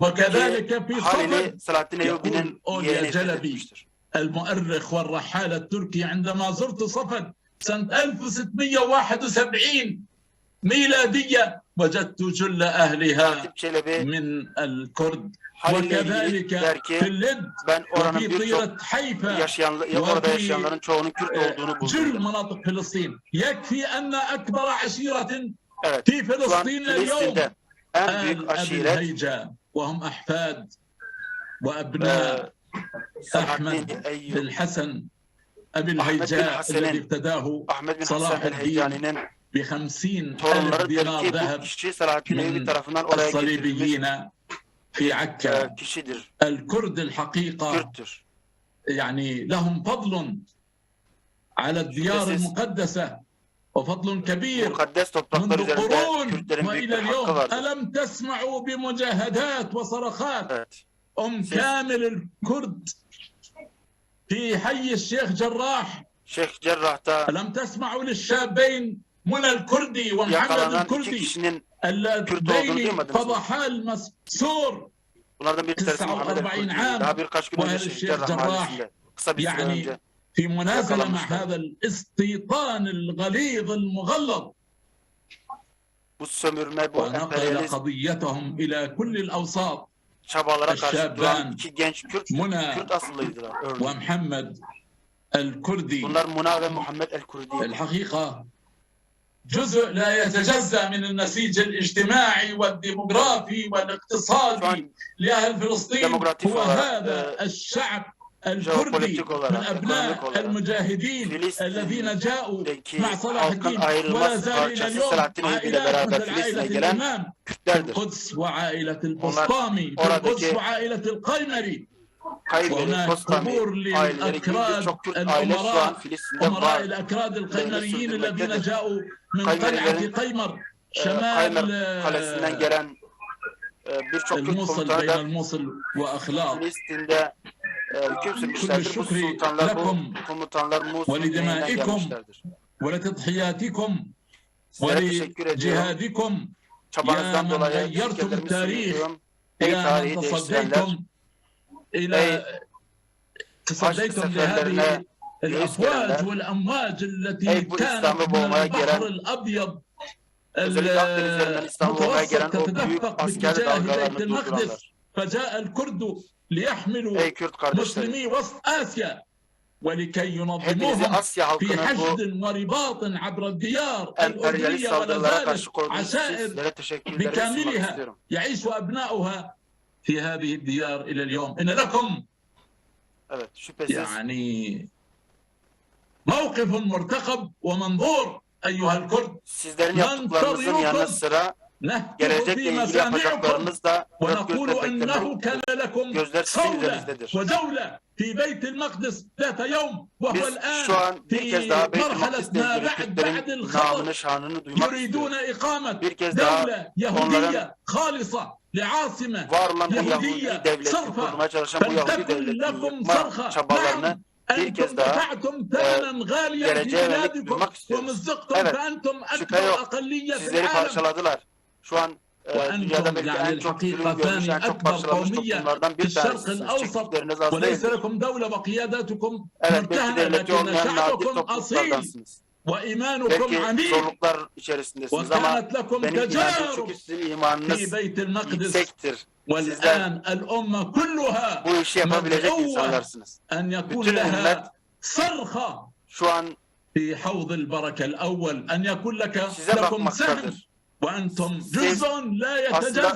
وكذلك في صفد، يقول أوليا جلبي المؤرخ والرحالة التركي: عندما زرت صفد سنة ألف وستمية وواحد وسبعين ميلادية، وجدت جل أهلها من الكرد. وكذلك في اللد وفي طيرة حيفا وفي جل مناطق فلسطين. يكفي أن أكبر عشيرة في فلسطين اليوم آل أبي الهيجا، وهم أحفاد وأبناء أحمد الحسن أبي الهيجاء الذي افتداه صلاح الدين بخمسين ألف دينار ذهب من الصليبيين في عكا. الكرد الحقيقة، يعني، لهم فضل على الديار المقدسة وفضل كبير منذ قرون وإلى اليوم. ألم تسمعوا بمجاهدات وصرخات أم كامل الكرد في حي الشيخ جراح؟ ألم تسمعوا للشابين منى الكردي ومحمد الكردي اللذين فضحا المسور تسعة وأربعين عام، وأهل الشيخ جراح، يعني، في منازلة مع هذا الاستيطان الغليظ المغلظ، ونقل قضيتهم إلى كل الأوساط. الشابان منى ومحمد الكردي. الحقيقة، جزء لا يتجزأ من النسيج الاجتماعي والديموغرافي والاقتصادي لأهل فلسطين هو هذا الشعب الكردي من أبناء المجاهدين الذين جاءوا مع صلاح الدين، ولا زال إلى اليوم عائلات مثل عائلة الإمام في القدس، وعائلة البسطامي في القدس، وعائلة القيمري. وهناك قبور للأكراد الأمراء، أمراء الأكراد القيمريين الذين جاءوا من قلعة قيمر شمال الموصل، بين الموصل وأخلاق. كل الشكر لكم ولدمائكم ولتضحياتكم ولجهادكم يا من غيرتم التاريخ، يا من تصديتم إلى، تصديتم لهذه الأفواج والأمواج التي كانت من البحر الأبيض المتوسط تتدفق باتجاه بيت المقدس، فجاء الكرد ليحملوا مسلمي وسط آسيا ولكي ينظموهم في حشد ورباط عبر الديار الأردنية، ولا زالت عشائر بكاملها يعيش أبناؤها في هذه الديار إلى اليوم. إن لكم يعني موقف مرتقب ومنظور أيها الكرد. Sizlerin yaptıklarınızın yanı sıra gelecekle ilgili yapacaklarınız da dört gözle beklemelidir. Gözler sizin üzerinizdedir. في بيت المقدس ذات يوم، وهو الآن في مرحلة ما بعد، بعد الخطر، يريدون إقامة دولة يهودية خالصة لعاصمة يهودية صرفة، فلتكن لكم صرخة. نعم، أنتم دفعتم ثمنا غاليا في بلادكم ومزقتم، فأنتم أكبر أقلية في العالم. Şu an e, dünyada belki en çok zulüm görmüş, en çok parçalanmış toplumlardan bir tanesisiniz. Çektikleriniz az değildir. Evet, belki devleti olmayan nadir topluluklardansınız. Belki zorluklar içerisindesiniz ama benim inancım şu ki sizin imanınız yüksektir. Sizler bu işi yapabilecek insanlarsınız. Bütün ümmet şu an size bakmaktadır. وأنتم جزء لا يتجزأ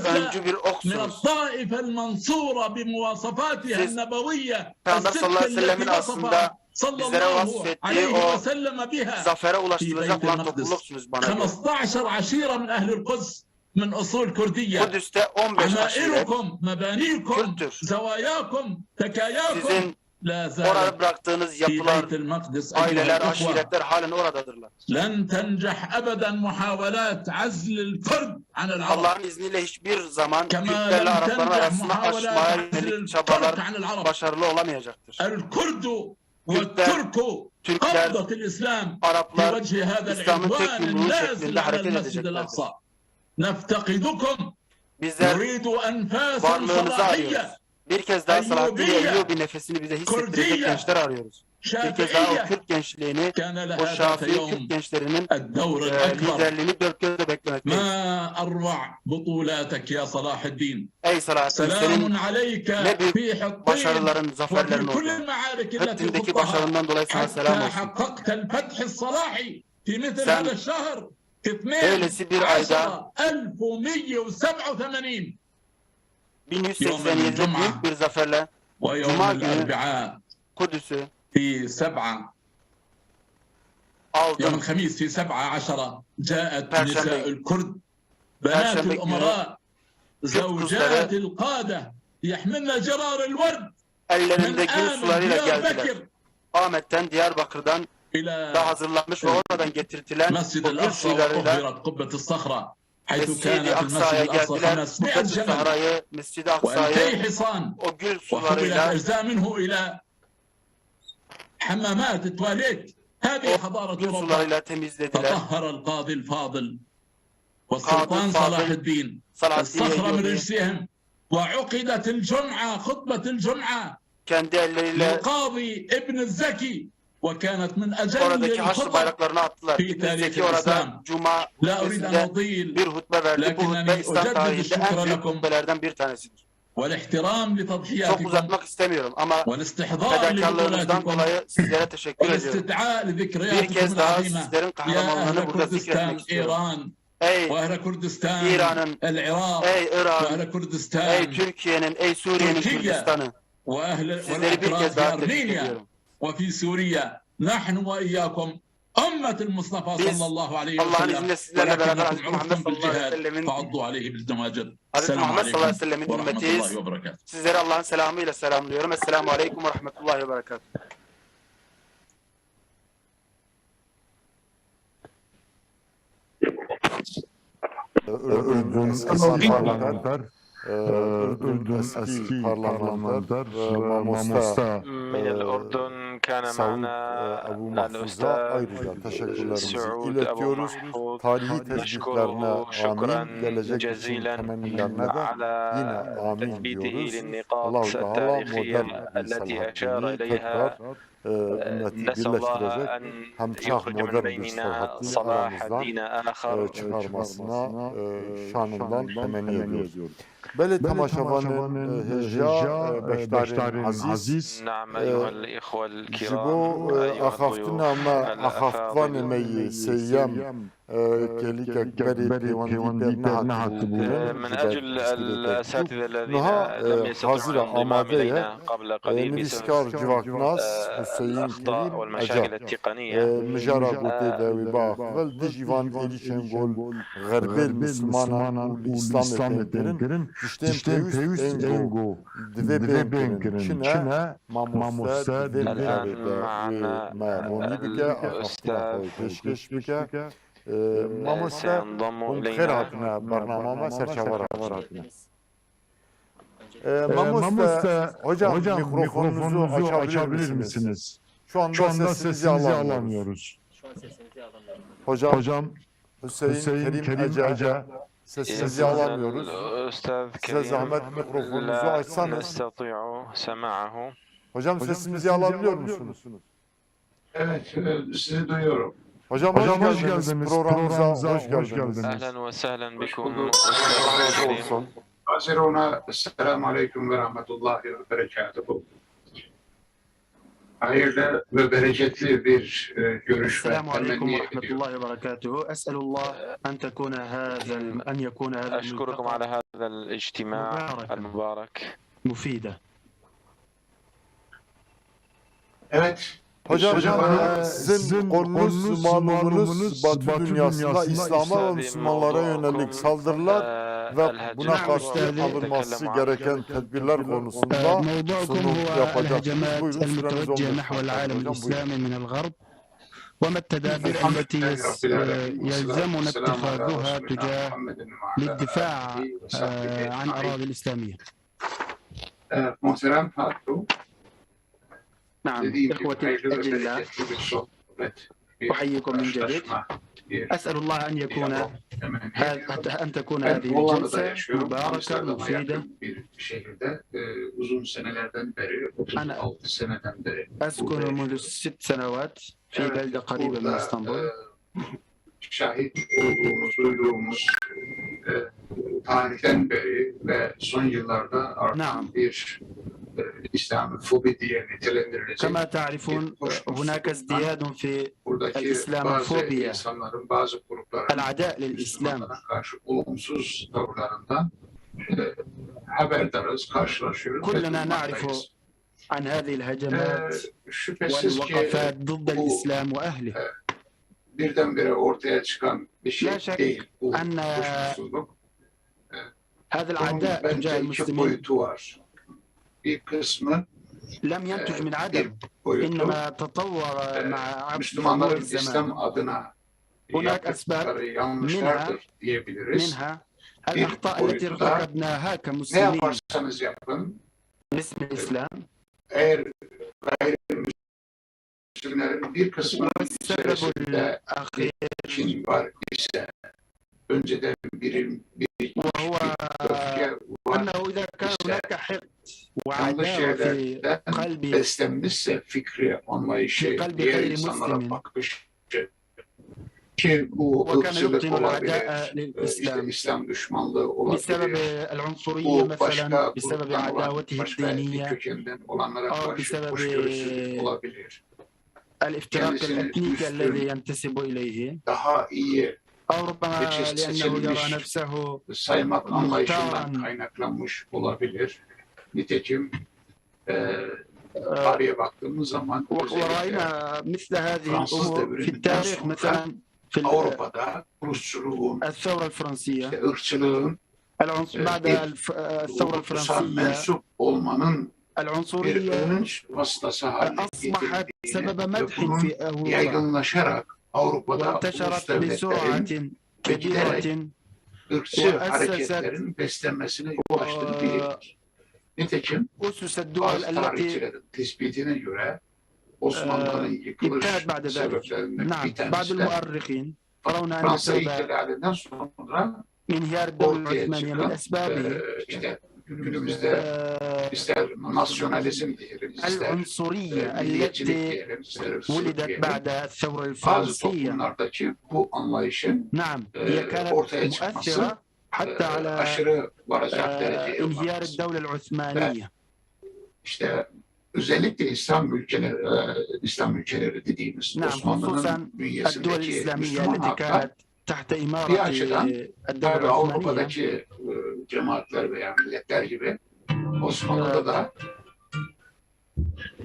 من الطائفة المنصورة بمواصفاتها النبوية الست التي وصف صلى الله عليه وسلم بها في بيت المقدس. خمستاشر عشيرة من أهل القدس من أصول كردية. عمائركم، مبانيكم، زواياكم، تكاياكم، Sizin orada bıraktığınız yapılar, aileler, aşiretler halen oradadırlar. لن تنجح أبدا محاولات عزل الكرد عن العرب. Allah'ın izniyle hiçbir zaman Kürtlerle Arapların arasını açmaya yönelik çabalar başarılı olamayacaktır. Kürtler, Türkler, Araplar İslam'ın tek yumruğu şeklinde hareket edeceklerdir. نفتقدكم. Bizler varlığınızı arıyoruz. Bir kez daha Selahaddin Eyyubi nefesini bize hissettirecek gençler arıyoruz. Bir kez daha o Kürt gençliğini, o Şafii Kürt gençlerinin, e, liderliğini dört gözle beklemekteyiz. Ey Selahaddin, senin ne büyük başarıların, zaferlerin oldu. Hepsindeki başarından dolayı sana selam olsun. Sen böylesi bir ayda bin yüz seksen yedide büyük bir zaferle Cuma günü Kudüs'ü aldım. Perşembe, Perşembe günü Kürt kızları ellerinde gül sularıyla geldiler. Ahmet'ten, Diyarbakır'dan da hazırlanmış ve oradan getirtilen o gül sularıyla Mescid-i Aksa'ya geldiler. Kubbet-i Sahra'yı, Mescid-i Aksa'yı o gül sularıyla, o gül sularıyla temizlediler. Kadı Fadıl, Selahaddin Eyyubi, kendi elleriyle oradaki haçlı bayraklarını attılar. İbn Zeki orada Cuma hutbesinde bir hutbe verdi. Bu hutbe İslam tarihinde en büyük hutbelerden bir tanesidir. Çok uzatmak istemiyorum ama fedakarlığınızdan dolayı sizlere teşekkür ediyorum. Bir kez daha sizlerin kahramanlığını burada zikretmek istiyorum. Ey İran'ın, ey Irak'ın, ey Türkiye'nin, ey Suriye'nin Kürdistan'ı. Sizleri bir kez daha tebrik ediyorum. Biz Allah'ın izniyle sizlerle beraber Hazreti Muhammed sallallahu aleyhi ve sellemin, Hazreti Muhammed sallallahu aleyhi ve sellemin ümmetiyiz. Sizleri Allah'ın selamıyla selamlıyorum. Esselamu aleyküm ve rahmetullahi ve berekatuhu. Ürdün eski parlamenter, e, Ürdün eski parlamenter ve mamosta, e, Saud, e, Ebu Mahfuz'a ayrıca teşekkürlerimizi iletiyoruz. Tarihi tespitlerine amin, gelecek için temennilerine de yine amin diyoruz. Allahu Teala modern bir Selahaddin'i tekrar e, ümmeti birleştirecek hem çağ modern bir Selahaddin aramızdan, e, çıkarmasına, e, şanından temenni ediyoruz. Belê temaşevanên hêja, beşdarên ezîz, نعم، أيها الإخوة الكرام، ji bo axaftina me, axaftvanê me yê sêyem, e, kêlîkek berê pêwendî pê nehatibû kirin, من أجل الأساتذة الذين لم يستطيعوا الانضمام إلينا قبل قليل بسبب الأخطاء والمشاكل التقنية. Mijara gotê de wê biaxive, li dijî van êrîşên ku li xerbê li mislimanan û li îslamê tên kirin, tiştên pêwîst ên ku divê bên kirin. Çi ne? Mamoste di vê mijara de wê me ronî bike, axaftina xwe pêşkêş bike. Ee, mamoste, hûn bi xêr hatine bernama me, serçava re hatine. Ee, mamoste, hocam, mikrofonunuzu açabilir misiniz? Şu anda sesinizi alamıyoruz. Hocam, Hüseyin Kerim Ece, sesinizi alamıyoruz. Size zahmet, mikrofonunuzu açsanız. Hocam, sesimizi alabiliyor musunuz? Evet, e, sizi duyuyorum. Hocam, hoş geldiniz. Programımıza hoş geldiniz. أهلا وسهلا بكم. Hoş bulduk. Razı olsun. Haziruna, Esselamu Aleyküm ve Rahmetullahi ve Berekatuhu. Hayırlı ve bereketli bir, e, görüşme temenni ediyorum. السلام عليكم ورحمة الله وبركاته. أسأل الله أن تكون هذا ال-، أن يكون هذا الملتقى أشكركم على هذا الاجتماع المبارك. مفيدا. Evet. Hocam, e, sizin konunuz, malumunuz, Batı dünyasında İslam'a ve Müslümanlara yönelik saldırılar ve buna karşı alınması gereken tedbirler konusunda sunum yapacaksınız. Buyurun, süreniz on beş dakika hocam, buyurun. وما التدابير التي يس-، يلزمنا اتخاذها تجاه للدفاع، آه، عن أراضي الإسلامية؟ Ee, muhterem Fatih. نعم، إخوتي الأجلاء، أحييكم من جديد. أسأل الله أن يكون هذا، أن تكون هذه الجلسة مباركة مفيدة. Bir şehirde, e, uzun senelerden beri, otuz altı seneden beri أسكن منذ ست سنوات في بلدة قريبة من اسطنبول. Şahit olduğumuz, duyduğumuz, e, tarihten beri ve son yıllarda artan bir, e, İslamofobi diye nitelendirilecek bir hoşnutsuzluktan buradaki bazı insanların, bazı grupların Müslümanlara karşı olumsuz tavırlarından, e, haberdarız, karşılaşıyoruz ve duymaktayız. E, şüphesiz ki bu, e, birdenbire ortaya çıkan bir şey değil bu hoşnutsuzluk. Bunun bence iki boyutu var. Bir kısmı, e, bir boyutu, e, Müslümanların İslam adına yaptıkları yanlışlardır diyebiliriz. Bir boyutu da ne yaparsanız yapın, e, eğer gayrimüslimlerin bir kısmının içerisinde kin var ise, önceden bir, bir öfke var ise, yanlış yerlerden beslenmişse fikri, anlayışı, diğer insanlara bakışı, ki bu ırkçılık olabilir, e, işte İslam düşmanlığı olabilir, bu başka gruptan olan, başka etnik kökenden olanlara karşı hoşgörüsüzlük olabilir. Kendisini üstün, daha iyi, seçilmiş saymak anlayışından kaynaklanmış olabilir. Nitekim, e, tarihe baktığımız zaman özellikle Fransız devriminden sonra Avrupa'da Rusçuluğun, işte ırkçılığın, e, bir toplumsal mensup olmanın bir ön vasıtası haline getirildiğini ve bunun yaygınlaşarak Avrupa'da ulus devletlerin ve giderek ırkçı hareketlerin beslenmesine yol açtığını biliyoruz. Nitekim bazı tarihçilerin tespitine göre Osmanlı'nın yıkılış sebeplerinden bir tanesi de Fransa ihtilalinden sonra ortaya çıkan, e, işte günümüzde ister nasyonalizm diyelim, ister, e, milliyetçilik diyelim, ister ırkçılık diyelim, bazı toplumlardaki bu anlayışın, e, ortaya çıkması حتى على aşırı varacak dereceye انهيار الدولة العثمانية. İşte özellikle İslam ülkeleri, e, İslam ülkeleri dediğimiz نعم، Osmanlı'nın خصوصًا الدول bünyesindeki الإسلامية Müslüman التي halklar كانت تحت إمارة bir açıdan الدولة tabii العثمانية. Avrupa'daki, e, cemaatler veya milletler gibi Osmanlı'da da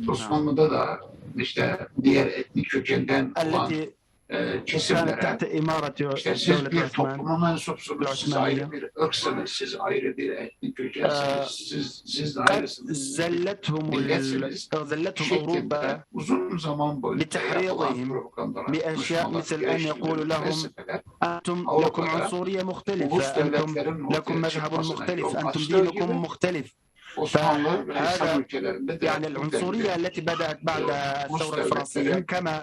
Osmanlı'da da işte diğer etnik kökenden olan, التي e, كانت kesimlere تحت إمارة işte siz الدولة bir العثمان- topluma mensupsunuz, siz ayrı العثمانية. Bir ırksınız, siz ayrı bir etnik kökensiniz, Ee, siz, siz de قد ayrısınız, زلتهم ال- milletsiniz أذلتهم şeklinde أوروبا uzun zaman boyunca yapılan بتحريضهم propagandalar, بأشياء مثل أن يقولوا لهم: أنتم لكم عنصرية مختلفة، أنتم لكم مذهب مختلف، أنتم دينكم مختلف. Osmanlı ve İslam ülkelerinde de يعني العنصرية التي بدأت بعد الثورة الفرنسية كما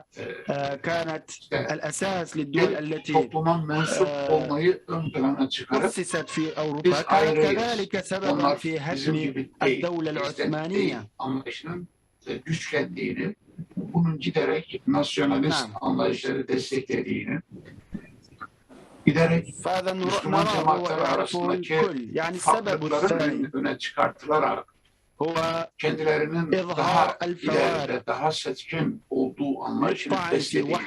كانت الأساس للدول التي topluma mensup olmayı ön plana çıkarıp أسست في أوروبا كانت كذلك سببًا في هدم الدولة العثمانية. Anlayışının güçlendiğini, bunun giderek nasyonalist anlayışları desteklediğini, giderek Müslüman cemaatler arasındaki farklılıkların öne çıkartılarak kendilerinin daha ileride, daha seçkin olduğu anlayışını beslediğini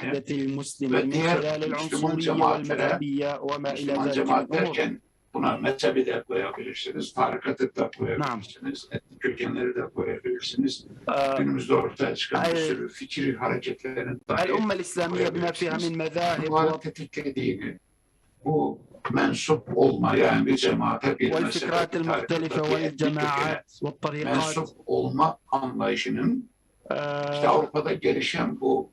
ve diğer Müslüman cemaatlere, Müslüman cemaat derken buna mezhebi de koyabilirsiniz, tarikatı da koyabilirsiniz, etnik kökenleri de koyabilirsiniz. Günümüzde ortaya çıkan bir sürü fikir hareketlerinin dahi الأمة الإسلامية بما فيها من مذاهب bunları tetiklediğini, bu mensup olma, yani bir cemaate, bir mezhebe, bir tarikata, bir etnik kökene mensup olma anlayışının işte Avrupa'da gelişen bu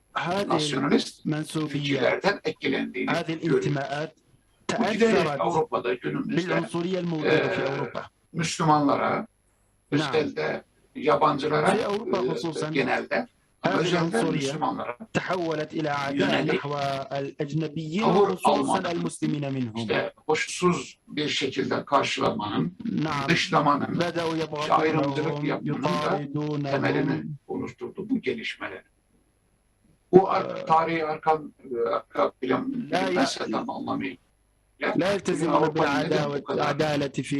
nasyonalist fikirlerden etkilendiğini görüyoruz. Bu giderek Avrupa'da günümüzde e, Müslümanlara, özellikle yabancılara, e, genelde, ama özellikle Müslümanlara yönelik tavır almanın, işte hoşsuz bir şekilde karşılamanın, dışlamanın, işte ayrımcılık yapmanın da temelini oluşturdu bu gelişmeler. Bu ar- tarihi arkan, e, arka plan bilinmezse tam anlamıyla. لا يلتزمون بالعدالة في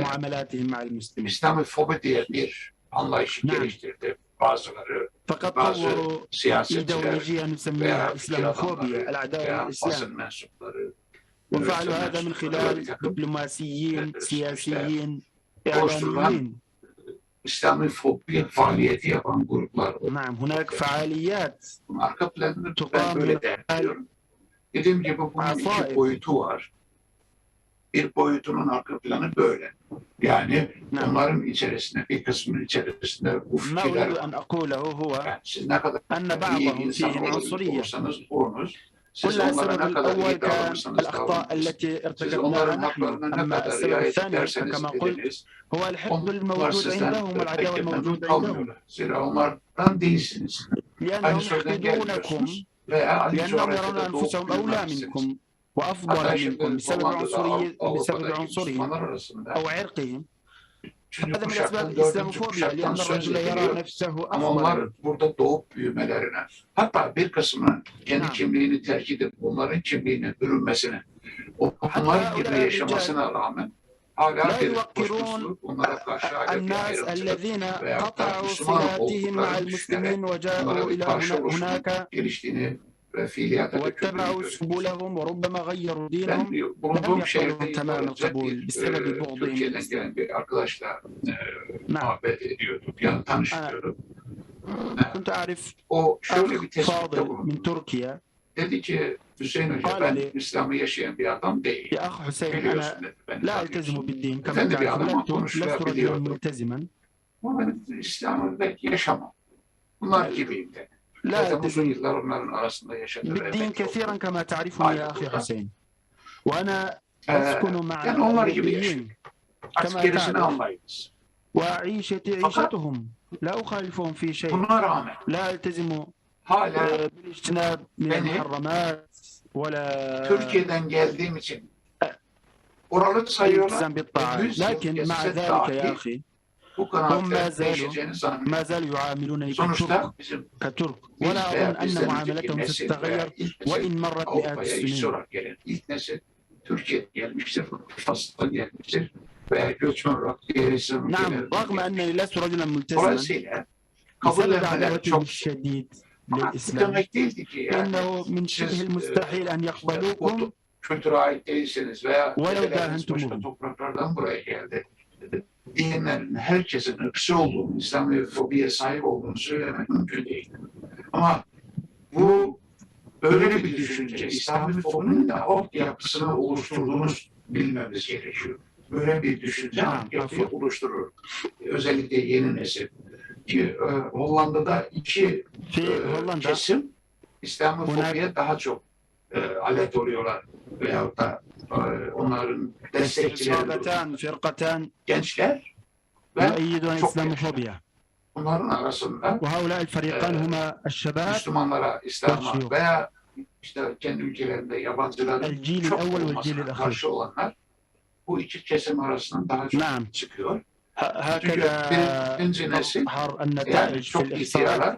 معاملاتهم مع المسلمين. İslamofobi diye bir anlayışı geliştirdi bazıları, bazı siyasetçiler veya fikir adamları veya basın mensupları, وفعلوا هذا من خلال دبلوماسيين، سياسيين، إعلاميين. İslamofobi faaliyeti yapan gruplar. نعم، هناك فعاليات تقام من قبل Dediğim gibi bunun iki boyutu var. Bir boyutunun arka planı böyle. Yani onların içerisinde, bir kısmının içerisinde bu fikirler var. Yani siz ne kadar iyi bir insan olursanız olunuz, siz onlara ne kadar iyi davranırsanız davranınız, siz onların haklarına ne kadar riayet ederseniz ediniz, onlar sizden pek de memnun kalmıyorlar. Zira onlardan değilsiniz. Aynı soydan gelmiyorsunuz veya aynı coğrafyada doğup büyümemişsiniz. Hatta şimdi Hollanda'da Avrupa'daki Müslümanlar arasında üçüncü kuşaktan, dördüncü kuşaktan söz ediliyor. Ama onlar burada doğup büyümelerine, hatta bir kısmının kendi kimliğini terk edip onların kimliğine bürünmesine, onların gibi yaşamasına rağmen hala bir hoşnutsuzluk, onlara karşı hala bir ayrımcılık veyahut da Müslüman olduklarını düşünerek onlara bir karşı oluşun geliştiğini ve fiiliyata döküldüğünü görüyoruz. Ben bulunduğum şehirde yıllar önce bir, e, Türkiye'den gelen bir arkadaşla, e, muhabbet ediyorduk, yani tanışıyorduk. O şöyle bir tespitte bulundu. Dedi ki, Hüseyin Hoca, ben İslam'ı yaşayan bir adam değilim. Biliyorsun, dedi, ben İslam'ı yaşıyorum. Efendi bir adam ama konuşulabiliyordu. Ama ben İslam'ı pek yaşamam. Bunlar gibiyim, dedi. Zaten uzun yıllar onların arasında yaşadı ve emekli oldu. بالدين كثيرا كما تعرفني يا أخي حسين. وأنا أسكن مع الريفيين كما تعرف. وعيشتي عيشتهم. لا أخالفهم في شيء. Buna rağmen لا ألتزم hala بالاجتناب من المحرمات ولا Türkiye'den geldiğim için oralı sayıyorlar. التزام بالطاعات. لكن مع ذلك يا أخي، هم ما زالوا، ما زالوا يعاملونني كترك، كترك. ولا أظن أن معاملتهم ستتغير وإن مرت مئات السنين. Türkiye'ye gelmiştir, Fas'tan gelmiştir veya göçmen olarak diğer İslam نعم، ülkelerine رغم gelmiştir. أنني لست رجلا ملتزما Dolayısıyla بسبب kabullenmeleri عداوتهم çok الشديد ama bu للإسلام demek değildi ki yani إنه من siz شبه e, المستحيل أن işte يقبلوكم bu kültüre ait değilsiniz veya ولو dedeleriniz başka داهنتموهم. Topraklardan buraya geldi diyenlerin herkesin ırkçı olduğunu, İslamofobiye sahip olduğunu söylemek mümkün değil. Ama bu böyle bir düşünce, İslamofobinin de altyapısını oluşturduğunu bilmemiz gerekiyor. Böyle bir düşünce Ha, altyapıyı afwan. Oluşturur. Özellikle yeni nesil. Ki e, Hollanda'da iki في e, هولندا kesim İslamofobiye daha çok e, alet oluyorlar. Veyahut da e, onların destekçileri عصابتان فرقتان gençler ve يؤيدون çok الإسلاموفوبيا. Bunların arasında وهؤلاء الفريقان e, هما الشباب Müslümanlara, İslam'a والشيوخ. Veya işte kendi ülkelerinde yabancıların الجيل çok الأول olmasına والجيل الأخير. Karşı olanlar bu iki kesim arasından daha çok نعم. çıkıyor. ه- Çünkü هكذا birinci nesil تظهر yani النتائج في çok الإحصاءات. ihtiyarlar.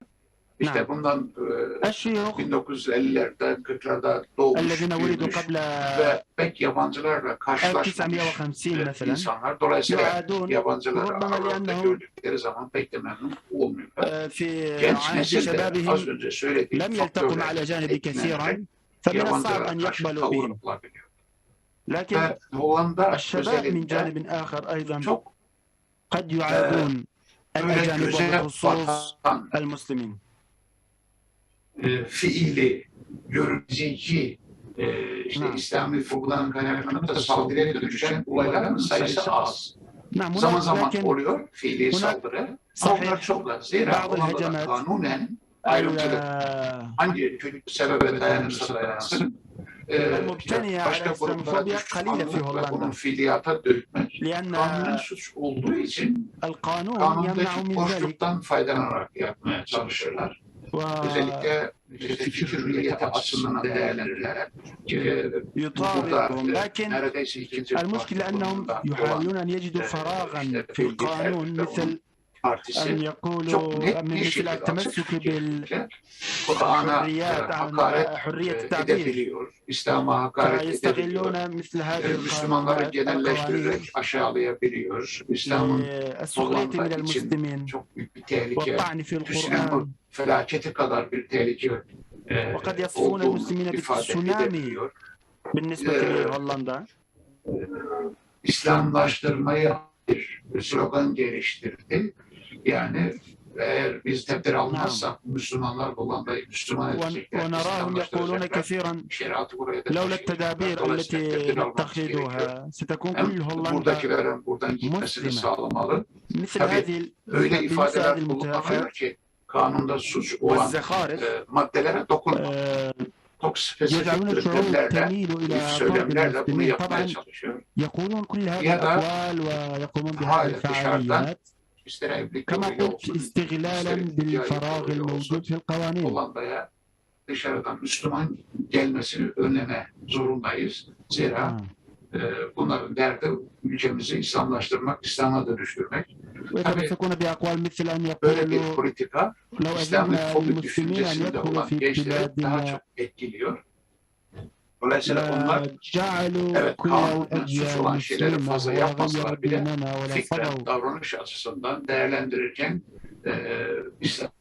İşte نعم. Bundan e, الشيوخ bin dokuz yüz ellilerde, kırklarda doğmuş, الذين ولدوا büyümüş قبل ve pek yabancılarla karşılaşmamış ألف وتسعمية وخمسين e, مثلا insanlar. Dolayısıyla يعادون yabancılara ربما aralarında لأنهم gördükleri zaman pek de memnun olmuyorlar. آه، في Genç عهد nesil de az شبابهم önce söylediğim لم يلتقوا faktörler مع الأجانب etkilerle كثيرا فمن الصعب yabancılara أن karşı يقبلوا tavır بهم alabiliyor. لكن Ve Hollanda الشباب من özelinde جانب آخر أيضا çok قد يعادون böyle الأجانب göze وبالخصوص batan المسلمين e, fiili, görüntücü, e, işte نعم. İslami fobiden kaynaklanıp da saldırıya dönüşen olayların sayısı az. نعم Zaman هناك zaman لكن oluyor fiili هناك saldırı. Ama صحيح bunlar çok az. Zira بعض Hollanda'da الهجمات kanunen ayrımcılık ال- hangi sebebe dayanırsa dayansın, e, işte المبتنية على başka gruplara الإسلاموفوبيا قليلة في düşmanlık ve bunu هولندا fiiliyata dökmek لأن kanunen suç olduğu için القانون kanundaki يمنع من ذلك boşluktan faydalanarak yapmaya çalışırlar. و Özellikle işte fikir hürriyeti açısından değerlendirilerek e, burada يطالبهم e, لكن neredeyse ikinci المشكلة أنهم Parti يحاولون أن يجدوا e, فراغا işte في bilgi القانون elbette مثل partisi أن çok يقولوا net من bir مثل şekilde açık التمسك bir بال şekilde Kur'an'a e, حريات عن hakaret حرية e, التعبير edebiliyor, İslam'a hakaret edebiliyor. فيستغلون مثل هذه E, Müslümanları القانون genelleştirerek aşağılayabiliyor. İslam'ın للسخرية Hollanda من için المسلمين çok büyük bir tehlike, والطعن في Müslüman القرآن felaketi kadar bir tehlike e, وقد يصفون olduğunu المسلمين ifade بالتسونامي edebiliyor. بالنسبة Ee, لهولندا İslamlaştırmaya bir slogan geliştirdi. Yani eğer biz tedbir almazsak Müslümanlar Hollanda'yı Müslüman ون- edecekler, ونراهم يقولون İslamlaştıracaklar. كثيرا Şeriatı buraya da لولا taşıyacaklar. التدابير Dolayısıyla التي tedbir almak gerekiyor. نتخذها ستكون Hem كل هولندا buradakilere buradan gitmesini مسلمة. sağlamalı. مثل Tabii هذه ال- öyle بالنسبة هذه ifadeler المتلفات kullanılıyor ki kanunda suç olan والزخارف e, maddelere dokunma. آه، Çok spesifik يجعلون الشعوب yöntemlerle, تميل إلى فرد söylemlerle bunu المسلمين. yapmaya طبعا çalışıyor. يقولون كل هذه Ya da الأقوال ويقومون بهذه hala dışarıdan الفعاليات ister evlilik كما yoluyla قلت olsun, استغلالا ister ticari بالفراغ yoluyla olsun, الموجود في القوانين. Hollanda'ya dışarıdan Müslüman gelmesini önleme zorundayız. Zira آه. e, bunların derdi ülkemizi İslamlaştırmak, İslam'a dönüştürmek. وإذا Tabii مسكونا بأقوال مثل أن böyle bir يقولوا politika لو أذنا İslamofobi للمسلمين أن düşüncesinde يدخلوا olan في gençleri daha بلادنا çok etkiliyor. Dolayısıyla onlar لجعلوا evet كل kanunen suç الأجيال olan şeyleri المسلمة fazla وغيروا yapmasalar bile ديننا ولا fikren, صغوا davranış açısından değerlendirirken e, İslam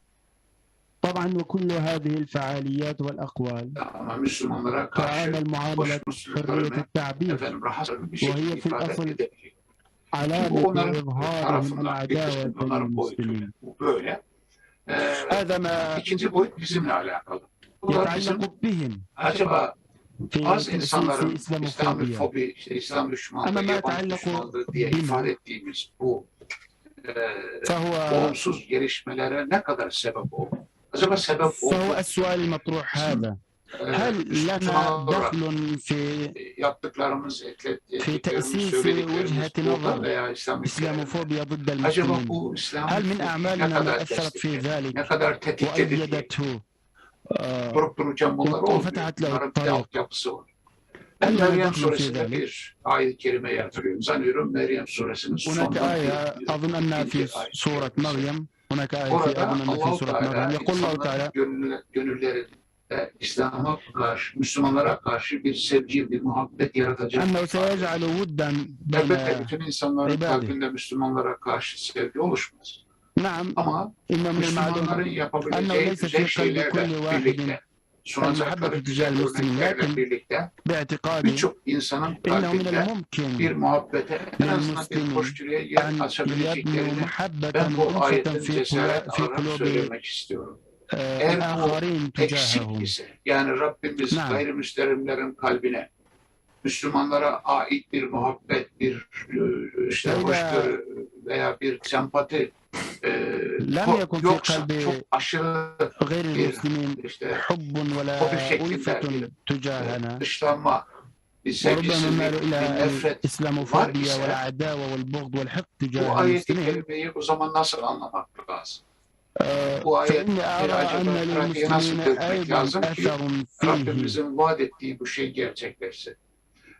طبعا وكل هذه الفعاليات والأقوال ama Müslümanlara karşı تعامل معاملة boş حرية التعبير efendim rahat bir وهي şekilde في ifade الأصل edebilir. Bu علامة onların لإظهارهم tarafından, العداوة onların للمسلمين. boyutuyla. Bu böyle. Ee, هذا ما ikinci boyut bizimle alakalı. Bu da bizim يتعلق بهم acaba في az تأسيس insanların إسلاموفوبيا. İslamofobi, işte İslam düşmanlığı, Ama ma yabancı يتعلق düşmanlığı diye بنا. ifade ettiğimiz bu e, فهو olumsuz gelişmelere ne kadar sebep oldu? Acaba sebep فهو oldu? السؤال المطروح هذا E, هل لنا Müslüman olarak دخل في yaptıklarımız, ekle- في ettiklerimiz, تأسيس söylediklerimiz وجهة burada نظر veya İslam ülkelerinde. إسلاموفوبيا ضد Acaba المسلمين؟ bu İslam هل من ne أعمالنا ما kadar أثرت في destekledi, ذلك ne kadar tetikledi diye وأيدته آه، durup dururken bunlar olmuyor. وفتحت له Bunların bir الطريق. altyapısı var. Ben ألا Meryem دخل في suresinde ذلك؟ Bir ayet-i kerime yatırıyorum. Sanıyorum Meryem suresinin هناك sondan آية أظن أنها في birinci ayet-i سورة kerimesi. مريم هناك آية في Orada أظن أنها في Allahu سورة Teala مريم يقول الله insanların تعالى gönülle- gönüllerin e, İslam'a karşı, Müslümanlara karşı bir sevgi, bir muhabbet yaratacak. أنه سيجعل ودا بين Elbette bütün insanların عباده. Kalbinde Müslümanlara karşı sevgi oluşmaz. نعم Ama إنه من المعلوم Müslümanların أنه yapabileceği ليس في güzel قلب şeylerle كل واحد birlikte, sunacakları المحبة تجاه güzel المسلمين örneklerle لكن birlikte باعتقادي birçok insanın إنه من kalbinde الممكن bir muhabbete, en azından bir للمسلمين hoşgörüye yer أن يبنوا açabileceklerini محبة ben bu ألفة ayetin في cesaret قلو- في alarak قلوب söylemek istiyorum. آه، Eğer bu الآخرين eksik تجاهه ise, yani Rabbimiz نعم. gayrimüslimlerin kalbine Müslümanlara ait bir muhabbet, bir e, işte Öyle. hoşgörü veya bir sempati e, لم ko- يكن في yoksa, قلب çok aşırı غير bir المسلمين işte حب ولا hobi şeklinde ألفة bir e, تجاهنا dışlanma, bir وربما sevgisizlik, مالوا bir إلى nefret var الإسلاموفوبيا ise والعداوة والبغض والحقد bu تجاه ayeti المسلمين kerimeyi o zaman nasıl anlamak lazım? آه، Bu ayet فإني أرى acaba أن pratiğe nasıl للمسلمين dökmek أيضا lazım ki أثر فيه Rabbimizin vaat ettiği bu şey gerçekleşsin?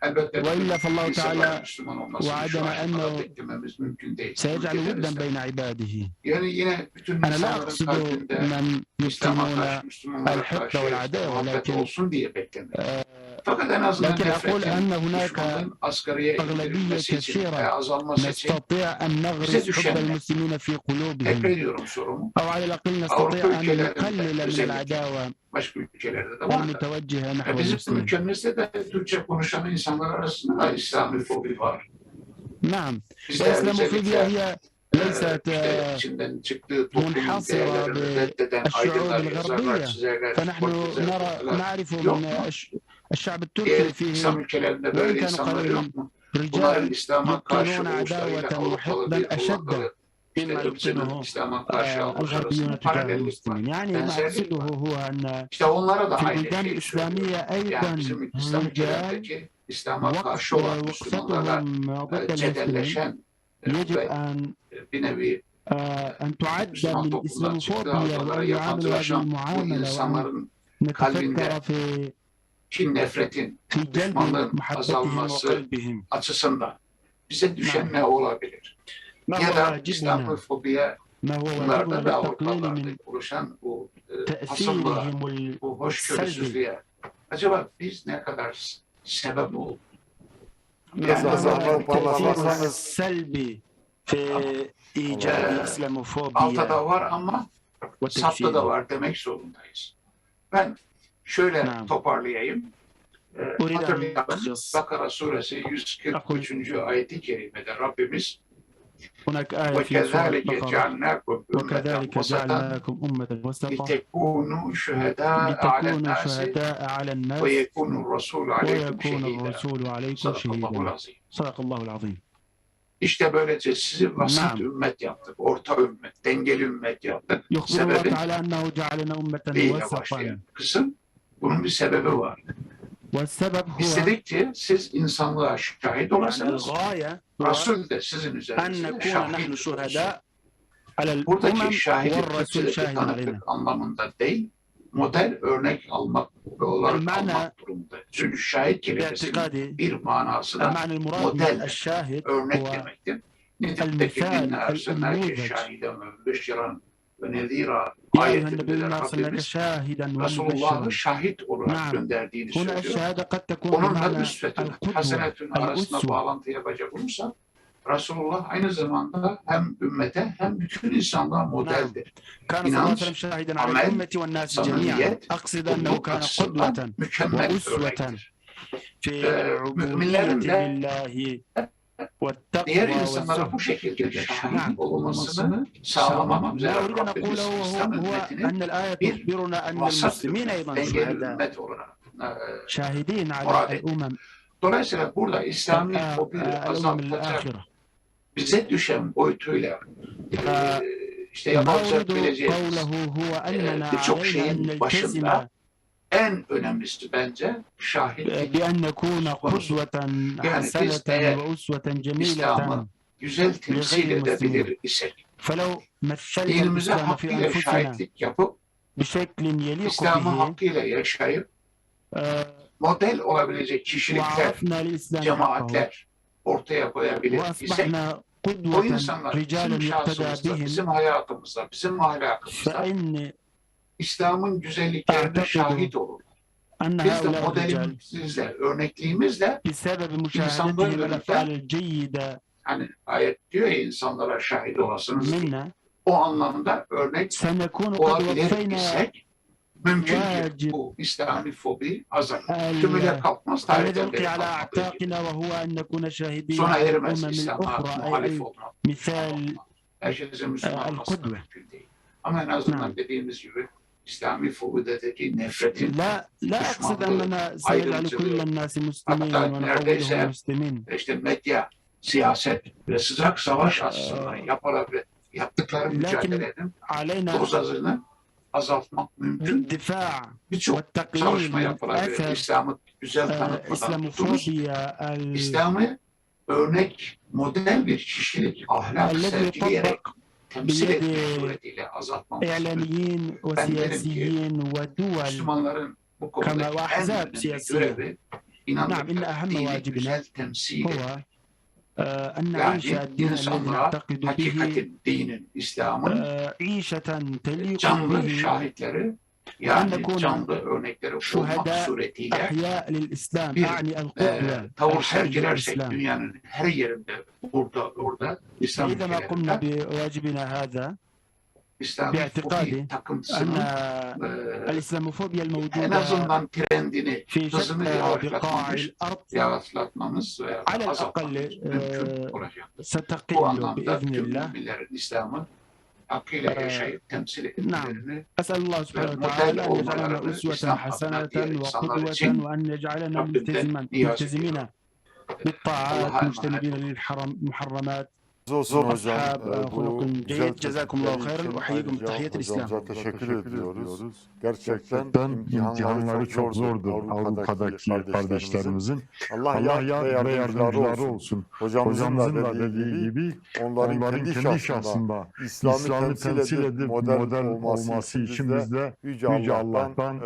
Elbette bütün وإلا فالله insanların تعالى Müslüman olmasını şu وعدنا aşamada أنه beklememiz mümkün değil. سيجعل ودا Ülkelerimizde. بين عباده Yani yine bütün أنا لا insanların أقصد kalbinde من İslam'a يبطنون karşı, Müslümanlara الحقد karşı والعداوة muhabbet لكن olsun diye beklemek. آه، Fakat en azından لكن أقول nefretin, أن هناك düşmanlığın asgariye أغلبية indirilmesi için, كثيرة e, azalması için نستطيع أن bize نغرس حب düşen ne? المسلمين في قلوبهم Tekrar ediyorum sorumu. أو على الأقل Avrupa نستطيع أن ülkelerinde نقلل من özellikle العداوة başka ülkelerde de vardır. المتوجهة نحو Ve bizim المسلمين. ülkemizde de Türkçe konuşan insanlar arasında da İslamofobi var. نعم. Bizler الإسلاموفوبيا özellikle هي e, ليست işte آه، içinden çıktığı toplum منحصرة değerlerini reddeden بالشعوب aydınlar, yazarlar, الغربية çizerler, فنحن politikacılar نرى falan نعرف yok من mu? الش- الشعب التركي Diğer فيه İslam ülkelerinde وإن böyle كانوا insanlar قليلا yok mu? Bunların رجال İslam'a karşı يبطنون oluşlarıyla عداوة Avrupalı bir وحقدا أشد Avrupalı مما işte hepsinin يبطنه İslam'a karşı آه، oluşu arasında الغربيون تجاه paralellik var. المسلمين. يعني ما Benzerlik أقصده var. هو أن İşte onlara da في aynı البلدان şeyi söylüyorum. الإسلامية Yani أيضا bizim İslam رجال ülkelerdeki İslam'a karşı olan Müslümanlarla وقفتهم e, ضد المسلمين cedelleşen e, يجب ve أن e, bir nevi آه، أن تعد Müslüman من toplumdan çıktığı halde الإسلاموفوبيا onlara وأن يعاملوا هذه yapmacılaşan bu المعاملة وأن insanların نتفكر kalbinde في kin, nefretin, في جلب düşmanlığın محبتهم azalması, وقلبهم açısından bize düşen نعم. ne olabilir? ما Ya هو da واجبنا İslamofobiye ما هو واجبنا bunlarda da للتقليل Avrupalarda من oluşan bu e, hasımlığa, تأثيرهم bu السلبي hoşgörüsüzlüğe acaba biz ne kadar s- sebep olduk? ما Yani هو Zahmet التأثير bağlamasınız. السلبي في إيجاد Altta الإسلاموفوبيا da var ama sapta da وتكفيره var demek zorundayız. Ben şöyle نعم. toparlayayım. E, أريد أن Hatırlayalım. ألخص Bakara suresi yüz kırk üçüncü ayeti kerimede Rabbimiz هناك آية في سورة وكذلك البقرة جعلناكم أمة وكذلك وسطا جعلناكم أمة وسطا لتكونوا شهداء على لتكونوا الناس شهداء على الناس ويكون الرسول عليكم ويكون شهيدا. الرسول عليكم صدق الله شهيدا العظيم. صدق الله العظيم İşte böylece sizi vasat نعم. ümmet yaptık, orta ümmet, dengeli ümmet yaptık. يخبر الله Sebebi تعالى أنه جعلنا أمة diye وسطا başlayan kısım, bunun bir sebebi var. والسبب هو İstedik ki siz insanlığa şahit يعني olasınız, الغاية هو Resul de sizin أن üzerinizde نكون şahit نحن olsun. شهداء على Buradaki الأمم şahitlik والرسول sürekli شاهد علينا tanıklık anlamında değil, model örnek almak ve olarak المعنى almak durumunda. Çünkü şahit kelimesinin باعتقادي bir manası da المعنى المراد من model, الشاهد örnek هو demektir. Nitekim المثال inna erselnake النموذج şahiden ve mübeşşiran ve nezira يا أيها ayetinde النبي de إنا أرسلناك Rabbimiz شاهدا Resulullah'ı ومبشرا şahit olarak نعم. gönderdiğini هنا söylüyor. الشهادة قد تكون Onun da بمعنى üsvetün القدوة hasenetün arasında الأسوة bağlantı yapacak olursa Resulullah aynı zamanda hem ümmete hem bütün insanlığa modeldir. كان صلى الله عليه وسلم شاهدا على عمل، الأمة والناس جميعا samimiyet, أقصد أنه kulluk كان açısından قدوة mükemmel وأسوة örnektir. في Ee, müminlerin العبودية de لله والتقوى diğer insanlara والزهد bu şekilde şahit نعم. olmasını sağlamak ما üzere أريد أن Rabbimiz أقوله هو, İslam هو ümmetini أن الآية bir تخبرنا أن vasat المسلمين ümmet, أيضا dengeli شهداء ümmet olarak e, شاهدين على murad etti. الأمم Dolayısıyla burada İslami آه، fobini آه، الأمم azaltacak الآخرة bize düşen boyutuyla e, işte ما yapacak أريد bileceğimiz قوله هو e, أننا birçok علينا أن şeyin نلتزم başında en önemlisi bence şahitlik. بأن نكون konusu. قدوة Yani biz حسنة eğer وأسوة İslam'ı جميلة güzel temsil لغير edebilir المسلمين. isek, فلو مثلنا dinimize الإسلام في hakkıyla أنفسنا şahitlik yapıp, بشكل يليق İslam'ı به hakkıyla yaşayıp, آه، model olabilecek kişilikler, وعرفنا الإسلام حقه cemaatler ortaya koyabilir isek, وأصبحنا o قدوة insanlar bizim رجالا يقتدى şahsımızda, بهم bizim hayatımızda, bizim ahlakımızda فإن İslam'ın güzelliklerine şahit olurlar. Biz de modelimizle, örnekliğimizle insanların önünde, hani ayet diyor ya, insanlara şahit olasınız diye. O anlamda örnek olabilir isek mümkün ki bu İslamifobi azalır. Tümüyle kalkmaz, tarihten beri kalkmadığı gibi. Sona ermez İslam'a muhalif olmak, düşman olmak. Herkese Müslüman olması mümkün değil. Ama en azından dediğimiz gibi İslami fobideki nefretin, düşmanlığı, ayrımcılığı, hatta neredeyse işte medya, siyaset ve sıcak savaş açısından yapılabilen, yaptıkları mücadelenin dozajını azaltmak mümkün. Birçok çalışma yapılabilir. İslam'ı güzel tanıtmadan tutunuz. İslam'ı örnek, model bir kişilik, ahlak sergileyerek temsil etmek suretiyle azaltmamız mümkün. Ben derim ki Müslümanların bu konuda en önemli görevi, inandıkları dini güzel temsil etmek. Yani insanlara hakikatin, dinin, İslam'ın canlı şahitleri, yani canlı örnekleri olmak suretiyle bir, e, tavır sergilersek dünyanın her yerinde, burada, orada, İslam ülkelerinde, İslamofobik takıntısının, e, en azından trendini, hızını yavaşlatmamız, yavaşlatmamız veya azaltmamız mümkün olacaktır. Bu anlamda tüm ümmetlerin İslam'ın hakkıyla yaşayıp temsil edilmelerini ve model olmalarını İslam adına diğer insanlar için Rabbimden niyaz ediyorum. Allah'a emanet olun. Razı olsun hocam. E, bu güzel teşekkürler için ayrıca hocamıza teşekkür ediyoruz. Gerçekten imtihanları çok zordur Avrupa'daki kardeşlerimizin. Allah yar ve yardımcıları olsun. Hocamızın da dediği gibi onların kendi şahsında İslam'ı temsil edip model olması için biz de Yüce Allah'tan, e,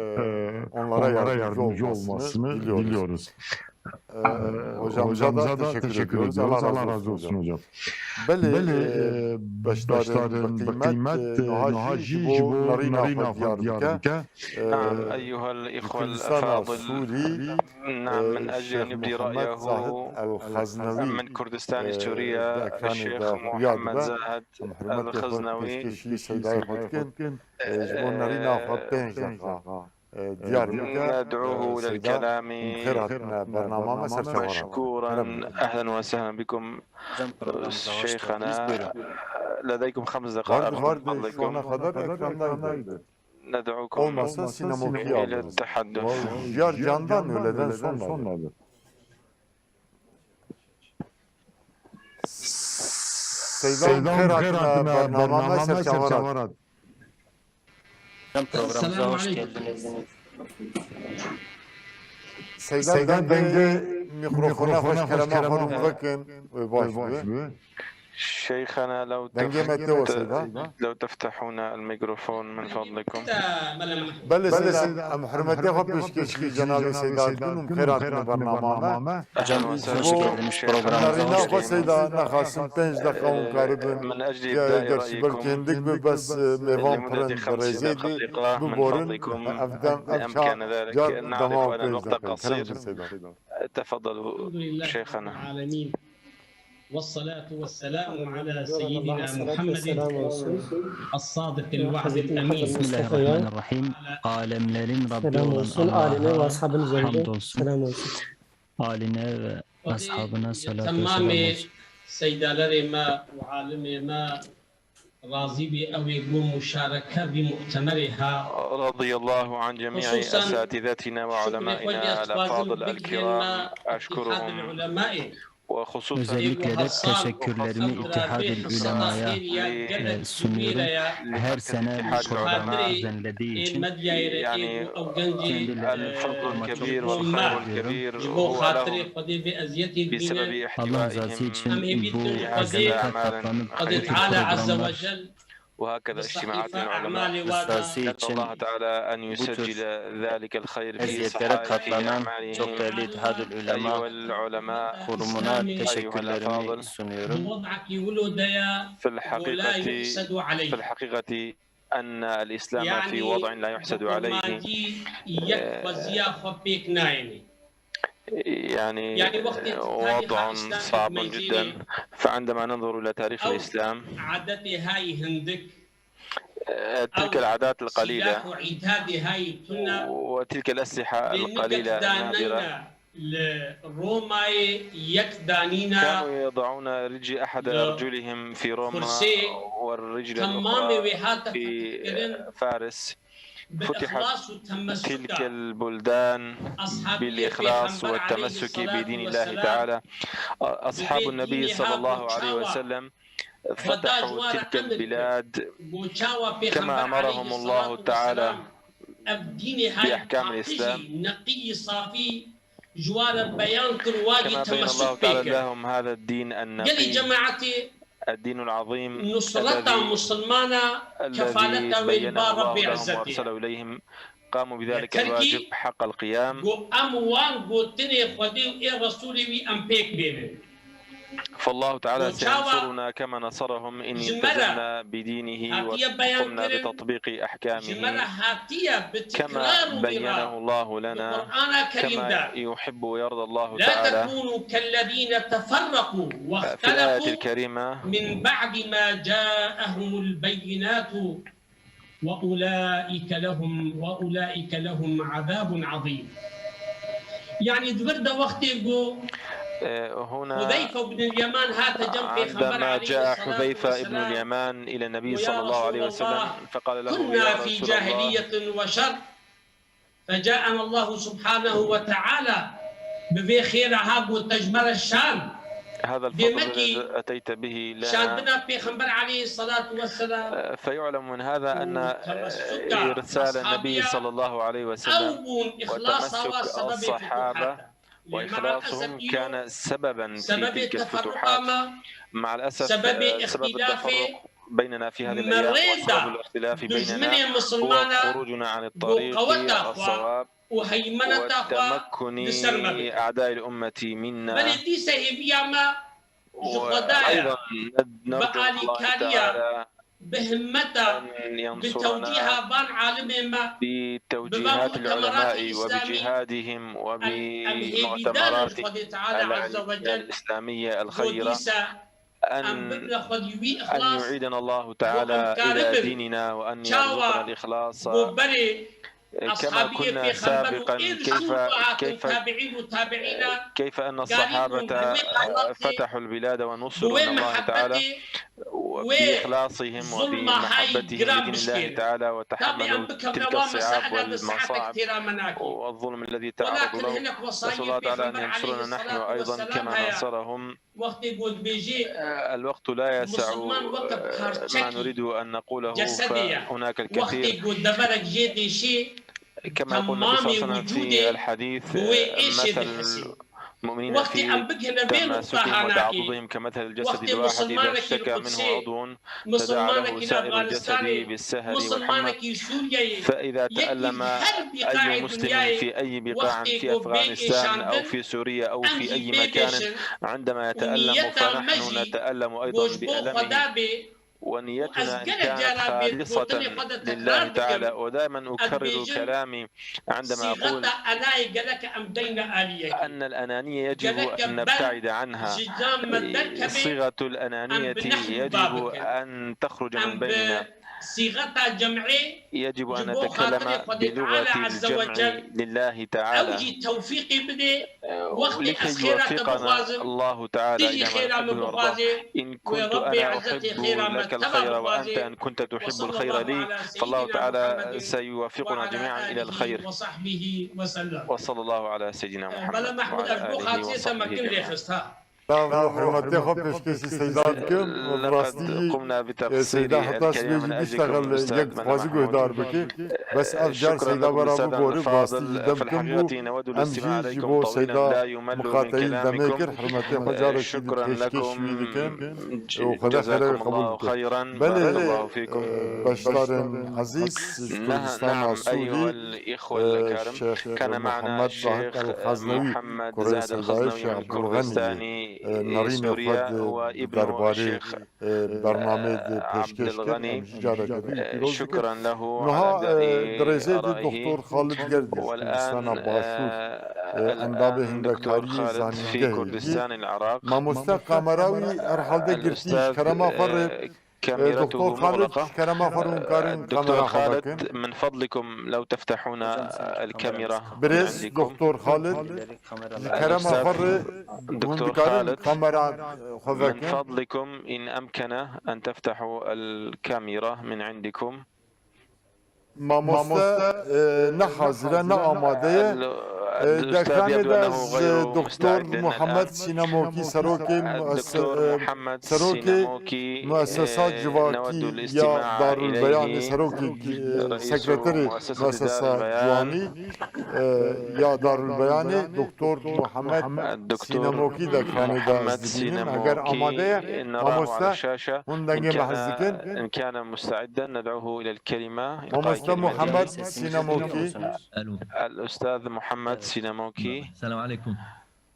onlara yardımcı olmasını diliyoruz. E, hocamıza da teşekkür ediyoruz. Allah razı olsun hocam. Belê, e, beşdarên bi qîmet, e, niha jî ji bo nerîna xwe diyar dike. E, Kurdistana Sûrî, e, Şêx Mihemed Zahid El-Xeznewî, e, di ekanê de xuya dibe. Em hurmetê xwe pêşkêşî seydayê xwe dikin. E, ji bo nerîna xwe pênc deqa. Diyar bike, Seyda, em xêr hatine bernama me, ser çavan. مشكورا. أهلا وسهلا بكم شيخنا. لديكم خمس دقائق من فضلكم. ندعوكم إلى التحدث. Diyar candan öğleden sonradır. Seyda, em xêr hatine bernama me, ser çavan. Hocam, programımıza hoş geldiniz. Seyda, dengê mikrofona xwe ji kerema xwe rû bikin, wê baş bibe. شيخنا لو Dengê me tê we Seyda. لو تفتحون الميكروفون من فضلكم. Belê Seyda, em hurmetê xwe pêşkêşî cenabê Seyda dikin û em xêr hatine bernama me. Hocam, hoş geldiniz. Programımıza hoş geldiniz. Seyda, nexasim pênc deqa hûn karibin. Gerçî belkî hindik bi, bes, e, mêvan pir in, bi rêzê dî biborin. Ev dem, ev çax, car dema pênc deqe. Kerem Seyda. تفضلوا شيخنا. والصلاة والسلام على سيدنا محمد الصادق الوعد الأمين. بسم الله الرحمن الرحيم. Alemlerin Rabbi olan Allah'a hamdolsun. Aline ve ashabına salat ve selam olsun. Seydalere me û alimê me razî bî, ew ê ku muşareke vî mu'temerê ha. رضي الله عن جميع أساتذتنا وعلمائنا الأفاضل الكرام. أشكرهم. Ulemayê وخصوصا Özellikle de teşekkürlerimi İttihadül Ulema'ya e, sunuyorum. Her sene bu programı düzenlediği için يعني kendilerine الفضل ama çok الكبير teşekkür والخير ediyorum. الكبير هو لهم Allah rızası için bu hazırlıkta katlanıp bu tür programlar وهكذا اجتماعات العلماء. Rızası نسأل için الله تعالى أن bu tür يسجل ذلك الخير في eziyetlere صحائف katlanan أعمالهم. Çok değerli İttihadül Ulema أيها العلماء، kurumuna أيها teşekkürlerimi الأفاضل، sunuyorum. في الحقيقة، في الحقيقة أن الإسلام في وضع لا يحسد عليه. Yanî, bi kurmancî yek xweziya xwe pêk nayênê. يعني وضع صعب جدا. فعندما ننظر إلى تاريخ الإسلام، تلك العادات القليلة وتلك الأسلحة القليلة النادرة، كانوا يضعون رجل، أحد أرجلهم في روما والرجل الأخرى في فارس. فتحت تلك البلدان بالإخلاص والتمسك بدين الله تعالى. أصحاب النبي صلى الله عليه وسلم فتحوا تلك البلاد كما أمرهم الله تعالى بأحكام الإسلام. كما بين الله تعالى لهم هذا الدين النقي، الدين العظيم الذي بينه الله تعالى لهم هذا الدين النقي، الذي بينه الله تعالى لهم هذا الدين النقي، الدين العظيم الذي أرسله إليهم، قاموا بذلك الواجب حق القيام. فالله تعالى سينصرنا كما نصرهم إن التزمنا بدينه وقمنا بتطبيق أحكامه كما بينه الله لنا، كما يحب ويرضى الله تعالى. في الآية الكريمة، وأولئك لهم، وأولئك لهم عذاب عظيم. يعني، di vir de wextê ku Hûna Hudeyfe ibn Yaman hate cem Pêxember عندما جاء حذيفة بن اليمان إلى النبي صلى الله عليه وسلم فقال له: يا رسول الله، كنا في جاهلية وشر، فجاءنا الله سبحانه وتعالى، bi vê xêra ha got te ji me re şand. هذا الفضل الذي أتيت به لنا. Şandina Pêxember aleyhissalatu vesselam. فيعلم من هذا أن إرسال النبي صلى الله عليه وسلم وتمسك الصحابة وإخلاصهم كان سببا في تلك الفتوحات. مع الأسف، سبب التفرق بيننا في هذه الأيام وسبب الاختلاف بيننا هو خروجنا عن الطريق الصواب وتمكن أعداء الأمة منا. وأيضا ندعو الله تعالى أن ينصرنا بتوجيهات العلماء وبجهادهم وبمؤتمرات العلمية الإسلامية الخيرة. أن، أن يعيدنا الله تعالى إلى ديننا وأن يرزقنا الإخلاص كما كنا سابقا. كيف، كيف، كيف أن الصحابة فتحوا البلاد ونصروا من الله تعالى بإخلاصهم وبمحبتهم لدين الله تعالى وتحملوا تلك الصعاب والمصاعب والظلم الذي تعرضوا له. نسأل الله تعالى أن ينصرنا نحن أيضا كما نصرهم. Wextê ku dibêjê الوقت لا يسع ما نريد أن نقوله، فهناك الكثير. Wextê ku deverek jê dêşê, كما يقول النبي صلى الله عليه وسلم في الحديث: مثل المؤمنين في تماسكهم وتعاضدهم كمثل الجسد الواحد إذا اشتكى منه عضو تداعى له سائر الجسد بالسهر والحمى. فإذا تألم أي مسلم في أي بقاع في أفغانستان أو في سوريا أو في أي مكان، عندما يتألم فنحن نتألم أيضا بألمه. ونيتنا إن كانت خالصة لله تعالى، ودائما أكرر كلامي عندما أقول أن الأنانية يجب أن نبتعد عنها. صيغة الأنانية يجب أن تخرج من بيننا. يجب أن نتكلم بلغة الجمع لله تعالى. لكي يوفقنا الله تعالى إلى ما يحبه ويرضاه. إن كنت أنا أحب لك الخير وأنت إن كنت تحب الخير لي، فالله تعالى سيوفقنا جميعا إلى الخير. وصلى الله على سيدنا محمد وعلى آله وصحبه أجمعين. Hurmetê xwe pêşkêşî Seyda dikim. Bi rastî, e, Seyda heta sibê jî biştexil yek dixwazî guhdar bike. Bes ev car Seyda bera bigore, bi rastî jî dem kim bû. Em jî ji bo Seyda miqateyî demê kir, hurmetê xwe carek jî di pêşkêş wî dikin. Û Xweda xêra wî qebûl bike. Belê, e, beşdarên ezîz, ji Kurdistana Sûrî, e, Şêx Muhammed Zahid El Xeznewî, kurê Seydayê Şêx Abdulxenî. e, nerînê xwe di derbarê, e, bernameyê de pêşkêş kir. Em jî careke din pîroz dikin. Niha, e, di rêzê de Doktor Xalid Gerdiş, Kurdistana Başûr, e, endamê hindekariyê zanîngehê yê. Mamoste, kamera wî herhalde girtî, ji kerema xwe re. E, Doktor Xalid, ji kerema xwe re hûn karin kamera xwe vekin. Birêz Doktor Xalid, ji kerema xwe re hûn dikarin kamera xwe vekin. Mamoste, e, ne hazir e, ne amade ye. E, di ekranê de ez, e, Doktor Muhammed Sînemokî, serokê muesse-, e, serokê muessesa civakî ya Darulbeyanê, serokê, e, sekreterê muessesa ciwanî, e, ya Darulbeyanê, Doktor Muhammed Sînemokî di ekranê de ez dibînim. Eger amade ye, mamoste, hûn dengê me hez dikin. Mamoste Muhammed Sînemokî.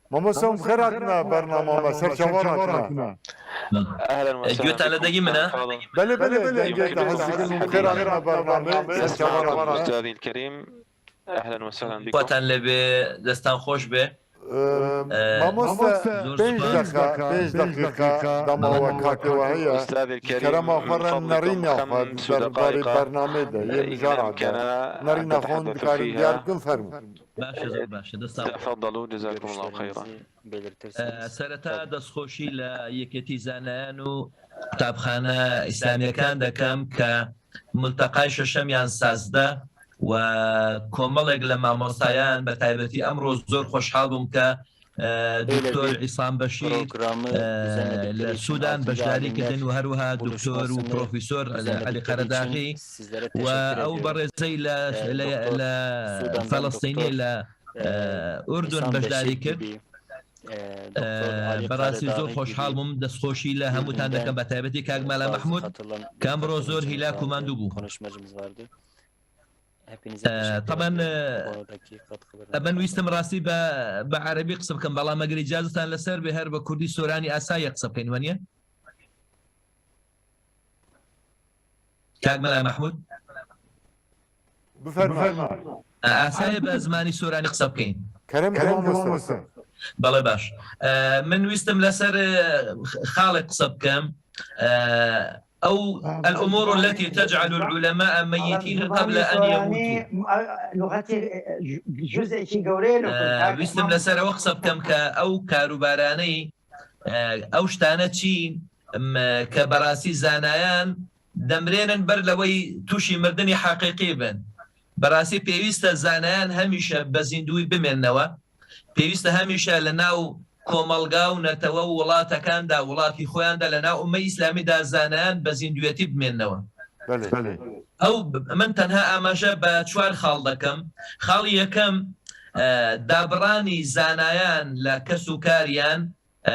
Mamoste, hûn bi xêr hatine bernama me, ser çavan hatine. Guhê te li dengê min e? Belê, belê, dengê te hez dikin, hûn bi xêr hatine bernamê, ser çavan hatine. Guhê te li bê, destan xweş be. Mamoste, pênc deqa, pênc deqîqa dema we katê we heye, kerema xwe re nerîna xwe di derbarê bernamê de yê mijaran de, nerîna xwe hûn dikarin diyar bikin, fermû. Baş e, zor baş e. Dest sağ olun. Tefaddalu, cezakumullahu xeyran. Sereta destxweşî li Yekîtiya Zanayan û Qutabxana Îslamîyekan dikim ke multeqay şeşemiyan saz de û komelek li mamostayan, bi taybetî emro zor xweşhal bûm ke, e, Doktor Îsan Beşîr, e, li Sûdan beşdarî kirin û her wiha Doktor û Profesor Elî Qeredaxî û ew berêzey li, li, li Felestînê, li, e, Urdun beşdarî kir. E, berastî zor xweşhal bûm, destxweşî li hemûtan dikim, bi taybetî kak Mela Mehmûd, ke emro zor hîlak û mendû bû. E, teben, e, e, ben wîstim rastî bi, bi erebî qise bikim, belam eger îcazetan li ser be, her bi kurdî soranî asayê qise bikeyne, waniye? Kak Mela Mehmûd? Biferme. E, asayê bi zimanî soranî qise bikeyn. Kerem, kerem, mamoste. Belê, baş. E, min wîstim li ser, e, xalek qise bikim. E, ew, الأمور التي تجعل العلماء ميتين قبل أن يموتوا. E, wîstim li ser ew qise bikim ke ew karûbaraneyî, e, ew ştane çî, em, ke berastî zanayan demrênin ber lewey tûşî mirdinî heqîqî bin. Berastî pêwîst e zanayan hemîşe bi zîndûyî bimênewe. Pêwîst e hemîşe li nav komelga û netewe û welatekan de, welatî xweyan de, li nav ummet îslamî de zanayan bi zîndûyetî bimênewe. Belê. Ew, min tenha amaje bi çar xal dikim. Xalî yekem, e, dabiranî zanayan li kes û kariyan, e,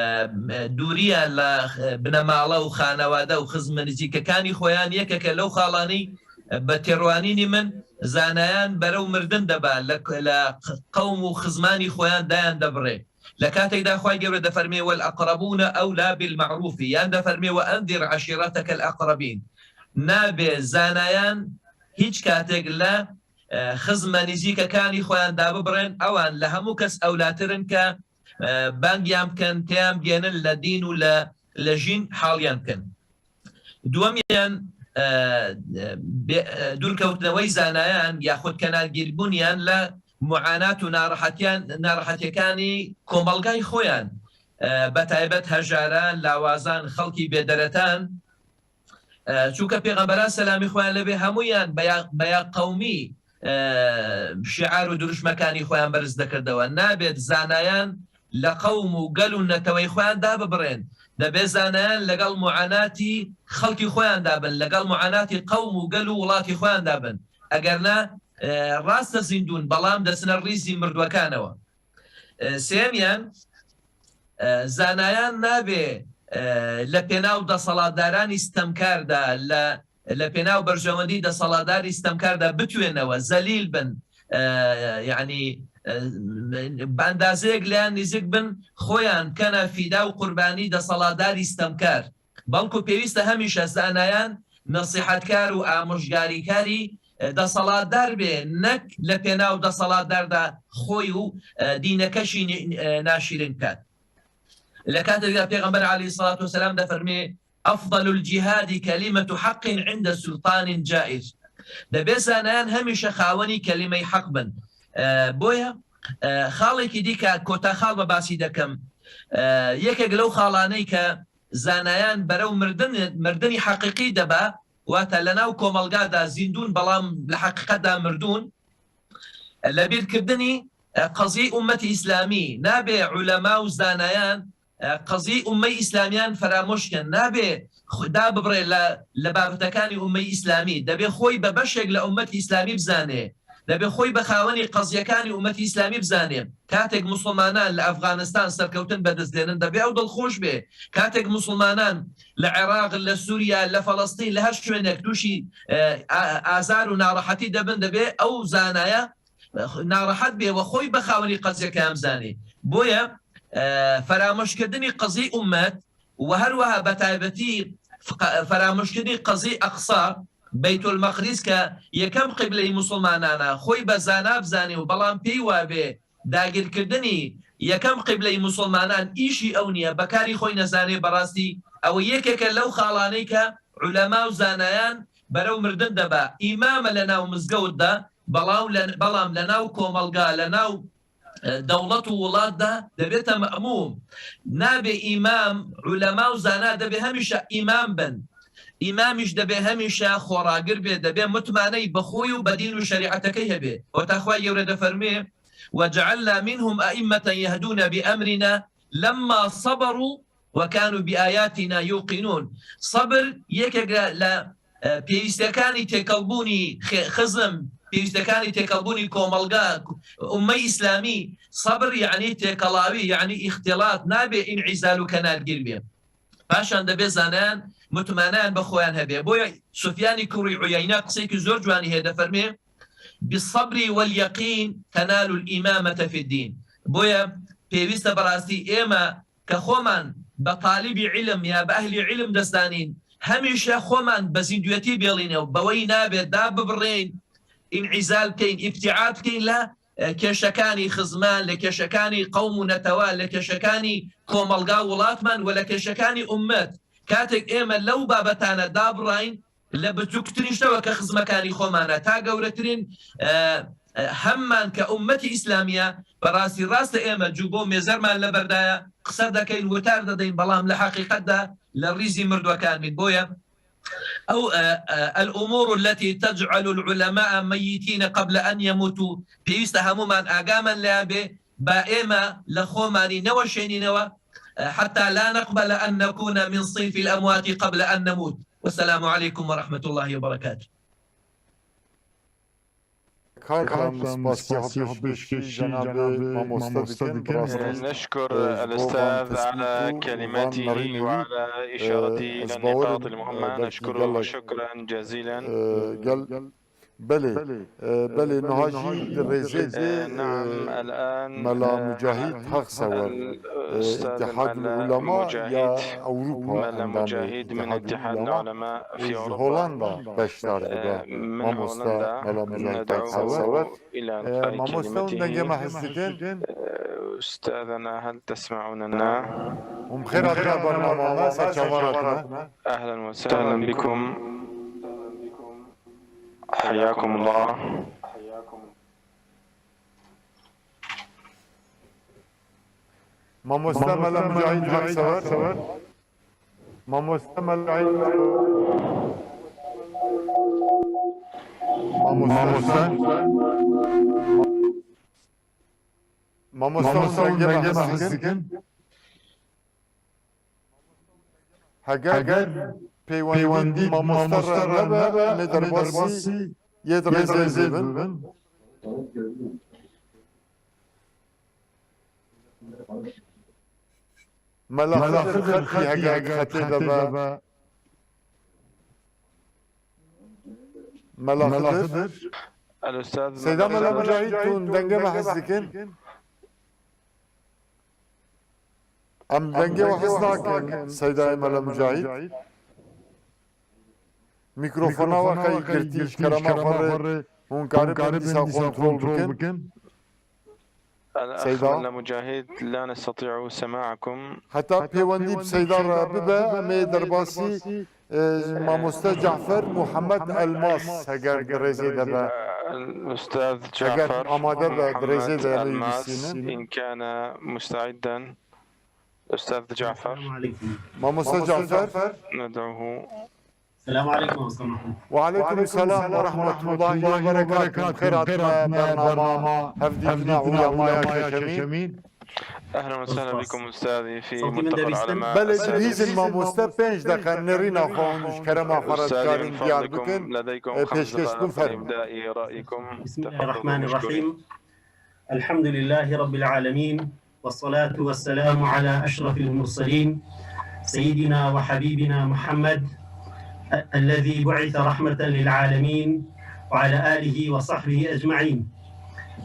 dûriya li, e, binemala û xanewade û xizm nizîkekanî xweyan yekeke lew xalanî, e, bi têrwanînî min zanayan berew mirdin deba, li, li qewm û xizmanî xweyan dayan debirê. Li katekî de Xwedê Gevre defermê: "والأقربون أولى بالمعروف." Yan defermê: "وأنذر عشيرتك الأقربين." Nabe zanayan hîç katek li, e, xizm nizîkekanî xweyan dabibirên, ewan li hemû kes ewlatirin ke, e, bangiyan bikin, têyan bigênin li dîn û li, li jîn haliyan bikin. Duwemiyan, e, bê-, e, dûrkewtinewey zanayan yaxud kenargîrbûniyan li muanat û narehetiyan, narehetiyekani komelgay xweyan, e, bi taybet hejaran, lawazan, xelkî bêderetan, E, çûnke pêxemberan selamî xweyan lê bê hemûyan beya, beya qewmî, e, şiar û dirûşmekanî xweyan beriz dekirdewe. Nabêt zanayan li qewm û gel û netewey xweyan dabibirên. Debê zanayan legel muanatî xelkî xweyan dabin, legel muanatî qewm û gel û welatî xweyan dabin. Eger ne, e, rast e zîndûn, belam desine rîzî mirdwekanewe. E, sêmiyan, e, zanayan nabê, e, li pênaw deselatdaranî stemkar de, li, li pênaw berjewendî deselatdarî stemkar de bitwênewe, zelîl bin, e, yanî, e, bi endazeyek liyan nêzîk bin, xۆیان بکەنە فیدا و قوربانی دەسەڵاتداری ستەمکار. بەڵکو پێویستە هەمیشە زانایان نەسیحەتکار و ئامۆژگاریکاری، ئە، دەسەڵاتدار بێ، نەک لە پێناو دەسەڵاتداردا خۆی و، ئە، دینەکەشی نی-، ئە، ناشیرین بکات. لە کاتێکدا پێغەمبەر عەلەیهی سەڵات وەسەلام دەفەرمێ، «أفضل الجهاد كلمة حق عند سلطان جائر.» دەبێ زانایان هەمیشە خاوەنی کەلیمەی حەق بن. ئە، بۆیە، ئە، خاڵێکی دیکە کۆتا خاڵ بە باسی دەکەم. ئە، یەکێک لەو خاڵانەی کە زانایان بەرەو مردن، مردنی حەقیقی دەبا، واتە لە ناو کۆمەڵگادا زیندون، بەڵام لە حەقیقەتدا مردون. لە بیرکردنی، ئە، قەزیەی ئومەتی ئیسلامی نابێ عولەما و زانایان، ئە، قەزیەی ئومەی ئیسلامیان فەرامۆش کەن. نابێ خدا ببڕێ لە، لە بابەتەکانی ئومەی ئیسلامی. دەبێ خۆی بە بەشێک لە ئومەتی ئیسلامی بزانێ. دەبێ خۆی بە خاوەنی قەزیەکانی ئومەتی ئیسلامی بزانێ. کاتێک موسڵمانان لە ئەفغانستان سەرکەوتن بەدەست دێنن، دەبێ ئەو دڵخۆش بێ. کاتێک موسڵمانان لە عێراق، لە سووریا، لە فەڵەستین، لە هەر شوێنێک تووشی، ئە، ئا-، ئازار و ناڕەحەتی دەبن، دەبێ ئەو زانایە ناڕەحەت بێ و خۆی بە خاوەنی قەزیەکەیان بزانێ. بۆیە، ئە، فەرامۆشکردنی قەزیەی ئومەت و هەروەها بە تایبەتی فق-، فەرامۆشکردنی قەزیەی ئەقسا، بەیتولمەقدیس، کە یەکەم قیبلەی موسڵمانانە، خۆی بە زانا بزانێ و بەڵام پێی وابێ داگیرکردنی یەکەم قیبلەی موسڵمانان ئیشی ئەو نییە، بەکاری خۆی نەزانێ. بەڕاستی ئەوە یەکێکە لەو خاڵانەی کە عولەما و زانایان بەرەو مردن دەبا. ئیمامە لە ناو مزگەوتدا، بەڵاو لە، بەڵام لە ناو کۆمەڵگا، لە ناو، ئە، دەوڵەت و وڵاتدا دەبێتە مەئموم. نابێ ئیمام، عولەما و زانا دەبێ هەمیشە ئیمام بن. ئیمامیش دەبێ هەمیشە خۆڕاگر بێ، دەبێ متمانەی بەخۆی و بە دین و شەریعەتەکەی هەبێ. وەتا خوای گەورە دەفەرمێ، «وجعلنا منهم أئمة يهدون بأمرنا لما صبروا وكانوا بآياتنا يوقنون.» سەبر یەکێک لە، لە، ئە، پێویستیەکانی تێکەڵبوونی خێ-، خزم، پێویستیەکانی تێکەڵبوونی کۆمەڵگا، ئومەی ئیسلامی. سەبر یعنی تێکەڵاوی، یعنی ئیختیڵات، نابێ ئینعیزال و کەنارگیر بێ. پاشان دەبێ زانایان متمانەیان بە خۆیان هەبێ. بۆیە سوفیانی کوڕی عویەینە قسەیەکی زۆر جوانی هەیە، دەفەرمێ، «بالصبر واليقين تنال الإمامة في الدين.» بۆیە پێویستە بەڕاستی ئێمە کە خۆمان بە تالیبی عیلم یا بە ئەهلی عیلم دەزانین، هەمیشە خۆمان بە زیندوێتی بێڵینە و بەوەی نابێت دا ببڕێین، ئینعیزال بکەین، ئیبتیعاد بکەین لە، ئە، کێشەکانی خزمان، لە کێشەکانی قەوم و نەتەوە، لە کێشەکانی کۆمەڵگا و وڵاتمان و لە کێشەکانی ئومەت. کاتێک ئێمە لەو بابەتانە دابڕاین، لە بچووکترین شتەوە کە خزمەکانی خۆمانە تا گەورەترین، ئە، ئە، هەممان کە ئومەتی ئیسلامیە، بەڕاستی ڕاستە ئێمە جوو بۆ مێزەرمان لە بەردایە، قسە دەکەین، وتار دەدەین، بەڵام لە حەقیقەتدا لە ڕیزی مردووەکان بین. بۆیە ئەو، ئە، ئە، «الأمور التي تجعل العلماء ميتين قبل أن يموتوا»، پێویستە هەمومان ئاگامان لێ بێ، با ئێمە لە خۆمانی نەوەشێنینەوە، ئە، «حتى لا نقبل أن نكون من صنف الأموات قبل أن نموت.» والسلام عليكم ورحمة الله وبركاته. Kar, em spasiya xwe pêşkêşî cenabê mamoste dikin. Bi rastî, نشكر الأستاذ على كلماته وعلى إشارته إلى النقاط المهمة. نشكره شكرا جزيلا. Gel, belê, e, belê, niha jî di rêzê de, e, Mela Mujahîd Heqsewer, e, Îtihad Ulema ya Ewropa, endamê Îtihad Ulema, ê ji Holanda beşdar dibe. Mamoste Mela Mujahîd Heqsewer. E, mamoste, hûn dengê me his dikin? أستاذنا، هل تسمعوننا؟ Hûn bi xêr hatine bernama me, ser çavan hatine. أهلا وسهلا بكم. حياكم الله. Mamoste Mela Mujahîd Heqsewer. Mamoste Mela Mujahîd. Mamoste. Mamoste, hûn dengê me his dikin? Heger peywendî mamoste re nebe, em ê derbasî yê di rêzê bibin. Mela Xidir, Xidir xetî heger di xetê de be. Mela Xidir. Seyda Mela Mujahid, tu dengê me hez dikin? Em dengê we hez nakin, Seydayê Mela Mujahid. Mîkrofona we xeyî girtî, ji kerema xwe re hûn karibin dîsa kontrol bikin. Seyda. Heta pêwendî bi Seyda re bibe, em ê derbasî, e, mamoste Cafer Muhammed Elmas, heger di rêzê de be. Heger amade be, di rêzê de em ê bîsînin. Mamoste Cafer. السلام عليكم ورحمة الله. وعليكم السلام ورحمة الله وبركاته. Xêr hatine bernama hevdîtina Ulemaya Şeşemîn. أهلا وسهلا بكم أستاذي في ملتقى العلماء. Belê, dibihîzin mamoste pênc deqe nêrîna xwe hûn ji kerema xwe re dikarin diyar bikin. E, pêşkêş bikin, fermo. بسم الله الرحمن الرحيم. الحمد لله رب العالمين. والصلاة والسلام على أشرف المرسلين سيدنا وحبيبنا محمد الذي بعث رحمة للعالمين وعلى آله وصحبه أجمعين.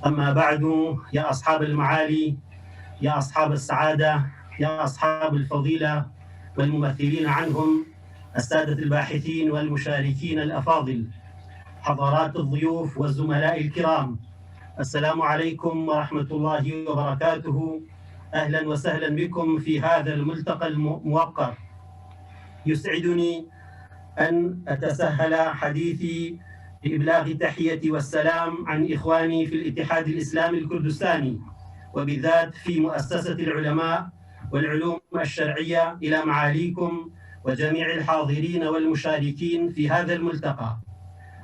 أما بعد، يا أصحاب المعالي، يا أصحاب السعادة، يا أصحاب الفضيلة والممثلين عنهم، السادة الباحثين والمشاركين الأفاضل، حضرات الضيوف والزملاء الكرام، السلام عليكم ورحمة الله وبركاته. أهلا وسهلا بكم في هذا الملتقى الموقر. يسعدني أن أتسهل حديثي بإبلاغ التحية والسلام عن إخواني في الاتحاد الإسلامي الكردستاني، وبالذات في مؤسسة العلماء والعلوم الشرعية إلى معاليكم وجميع الحاضرين والمشاركين في هذا الملتقى.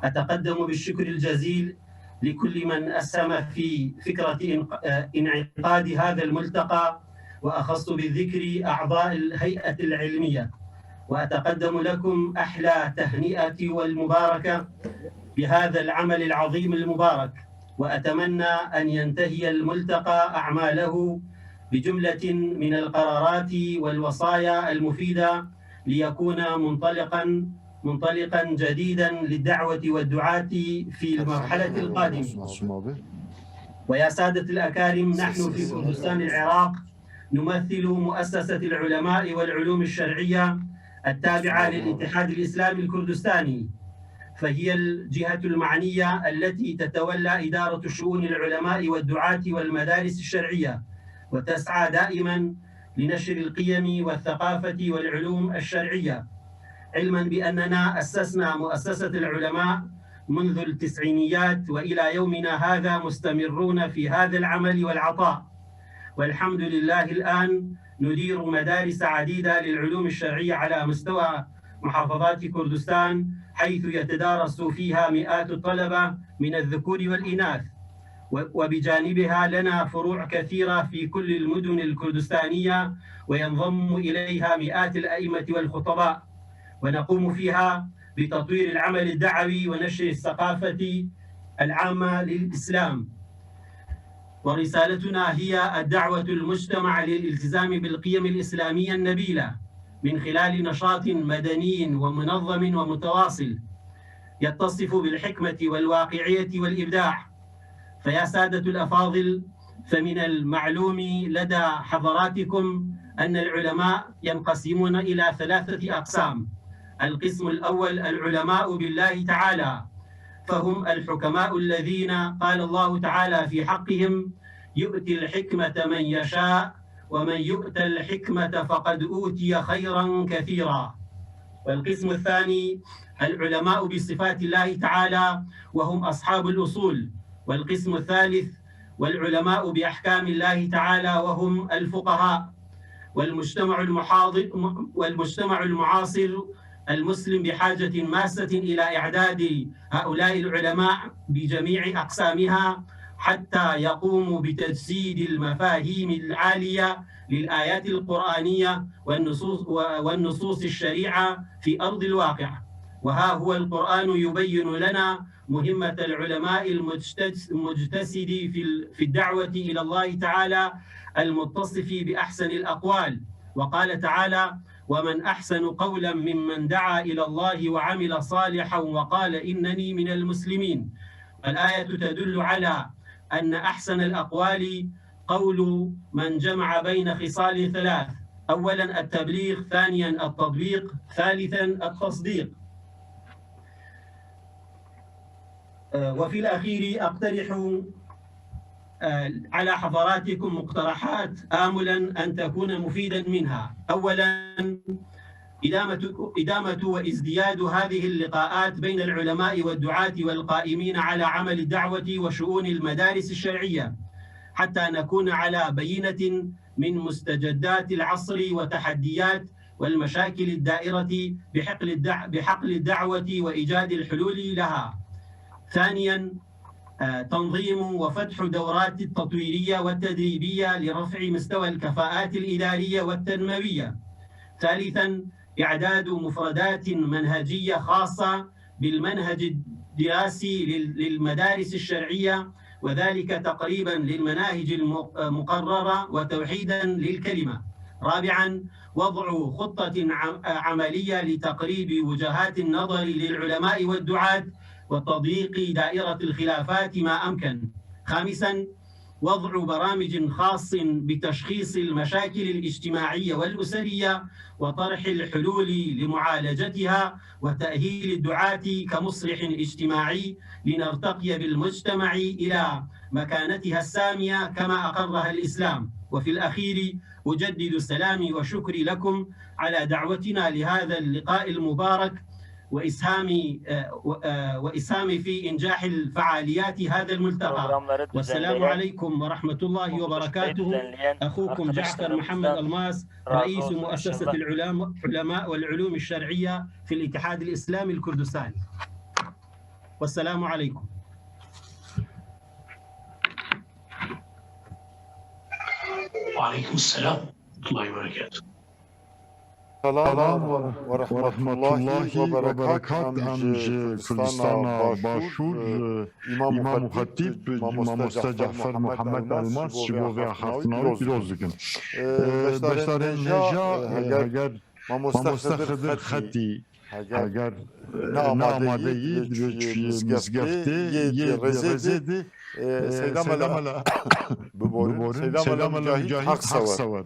أتقدم بالشكر الجزيل لكل من أسهم في فكرة انعقاد هذا الملتقى، وأخص بالذكر أعضاء الهيئة العلمية، وأتقدم لكم أحلى تهنئة والمباركة بهذا العمل العظيم المبارك، وأتمنى أن ينتهي الملتقى أعماله بجملة من القرارات والوصايا المفيدة ليكون منطلقا منطلقا جديدا للدعوة والدعاة في المرحلة القادمة. ويا سادة الأكارم، نحن في كردستان العراق نمثل مؤسسة العلماء والعلوم الشرعية التابعة للاتحاد الإسلامي الكردستاني، فهي الجهة المعنية التي تتولى إدارة شؤون العلماء والدعاة والمدارس الشرعية، وتسعى دائما لنشر القيم والثقافة والعلوم الشرعية، علما بأننا أسسنا مؤسسة العلماء منذ التسعينيات وإلى يومنا هذا مستمرون في هذا العمل والعطاء. والحمد لله الآن ندير مدارس عديدة للعلوم الشرعية على مستوى محافظات كردستان، حيث يتدارس فيها مئات الطلبة من الذكور والإناث. وبجانبها لنا فروع كثيرة في كل المدن الكردستانية، وينضم إليها مئات الأئمة والخطباء، ونقوم فيها بتطوير العمل الدعوي ونشر الثقافة العامة للإسلام. ورسالتنا هي الدعوة المجتمع للالتزام بالقيم الإسلامية النبيلة من خلال نشاط مدني ومنظم ومتواصل يتصف بالحكمة والواقعية والإبداع. فيا سادة الأفاضل، فمن المعلوم لدى حضراتكم أن العلماء ينقسمون إلى ثلاثة أقسام. القسم الأول العلماء بالله تعالى، فهم الحكماء الذين قال الله تعالى في حقهم: يؤتي الحكمة من يشاء، ومن يؤت الحكمة فقد أوتي خيرا كثيرا. والقسم الثاني العلماء بصفات الله تعالى، وهم أصحاب الأصول. والقسم الثالث والعلماء بأحكام الله تعالى، وهم الفقهاء. والمجتمع المحاضر، والمجتمع المعاصر المسلم بحاجة ماسة إلى إعداد هؤلاء العلماء بجميع أقسامها حتى يقوموا بتجسيد المفاهيم العالية للآيات القرآنية والنصوص، والنصوص الشريعة في أرض الواقع. وها هو القرآن يبين لنا مهمة العلماء المجتس-، المجتسد في ال-، في الدعوة إلى الله تعالى، المتصف بأحسن الأقوال. وقال تعالى: ومن أحسن قولا ممن دعا إلى الله وعمل صالحا وقال إنني من المسلمين. الآية تدل على أن أحسن الأقوال قول من جمع بين خصال ثلاث: أولا التبليغ، ثانيا التطبيق، ثالثا التصديق. آه، وفي الأخير أقترح، آه، على حضراتكم مقترحات آملا أن تكون مفيدا منها. أولا، إدامة، إدامة وازدياد هذه اللقاءات بين العلماء والدعاة والقائمين على عمل الدعوة وشؤون المدارس الشرعية، حتى نكون على بينة من مستجدات العصر وتحديات والمشاكل الدائرة بحقل الدع-، بحقل الدعوة وإيجاد الحلول لها. ثانيا، آه، تنظيم وفتح دورات تطويرية وتدريبية لرفع مستوى الكفاءات الإدارية والتنموية. ثالثا، إعداد مفردات منهجية خاصة بالمنهج الدراسي لل-، للمدارس الشرعية، وذلك تقريبا للمناهج الم-، المقررة وتوحيدا للكلمة. رابعا، وضع خطة عم-، عملية لتقريب وجهات النظر للعلماء والدعاة وتضييق دائرة الخلافات ما أمكن. خامسا، وضع برامج خاص بتشخيص المشاكل الاجتماعية والأسرية وطرح الحلول لمعالجتها وتأهيل الدعاة كمصلح اجتماعي لنرتقي بالمجتمع إلى مكانتها السامية كما أقرها الإسلام. وفي الأخير، أجدد سلامي وشكري لكم على دعوتنا لهذا اللقاء المبارك وإسهام، آه، و-، آه، وإسهام في إنجاح الفعاليات هذا الملتقى. Programları والسلام düzenleyen, عليكم ورحمة الله bu buluşmayı وبركاته. Düzenleyen أخوكم جعفر محمد arkadaşlarımızdan ألماس، razı رئيس olsun مؤسسة inşallah. العلماء، علماء والعلوم الشرعية في الاتحاد الإسلامي الكردستاني. والسلام عليكم. وعليكم السلام ورحمة الله وبركاته. Selam ve rahmetullahi ve berekat. Em ji Kurdistana Başûr, e, Îmam û Xetîb, mamoste Cafer Muhammed Elmas ji bo vê axaftina wî pîroz dikin. E, beşdarên hêja, e, heger mamoste Xidir Xetî, heger ne amadeyî, divê çûyê mizgeftê yê di rêzê de, e, Seyda Mela biborin. Seyda Mela Micahîd, heq sewer.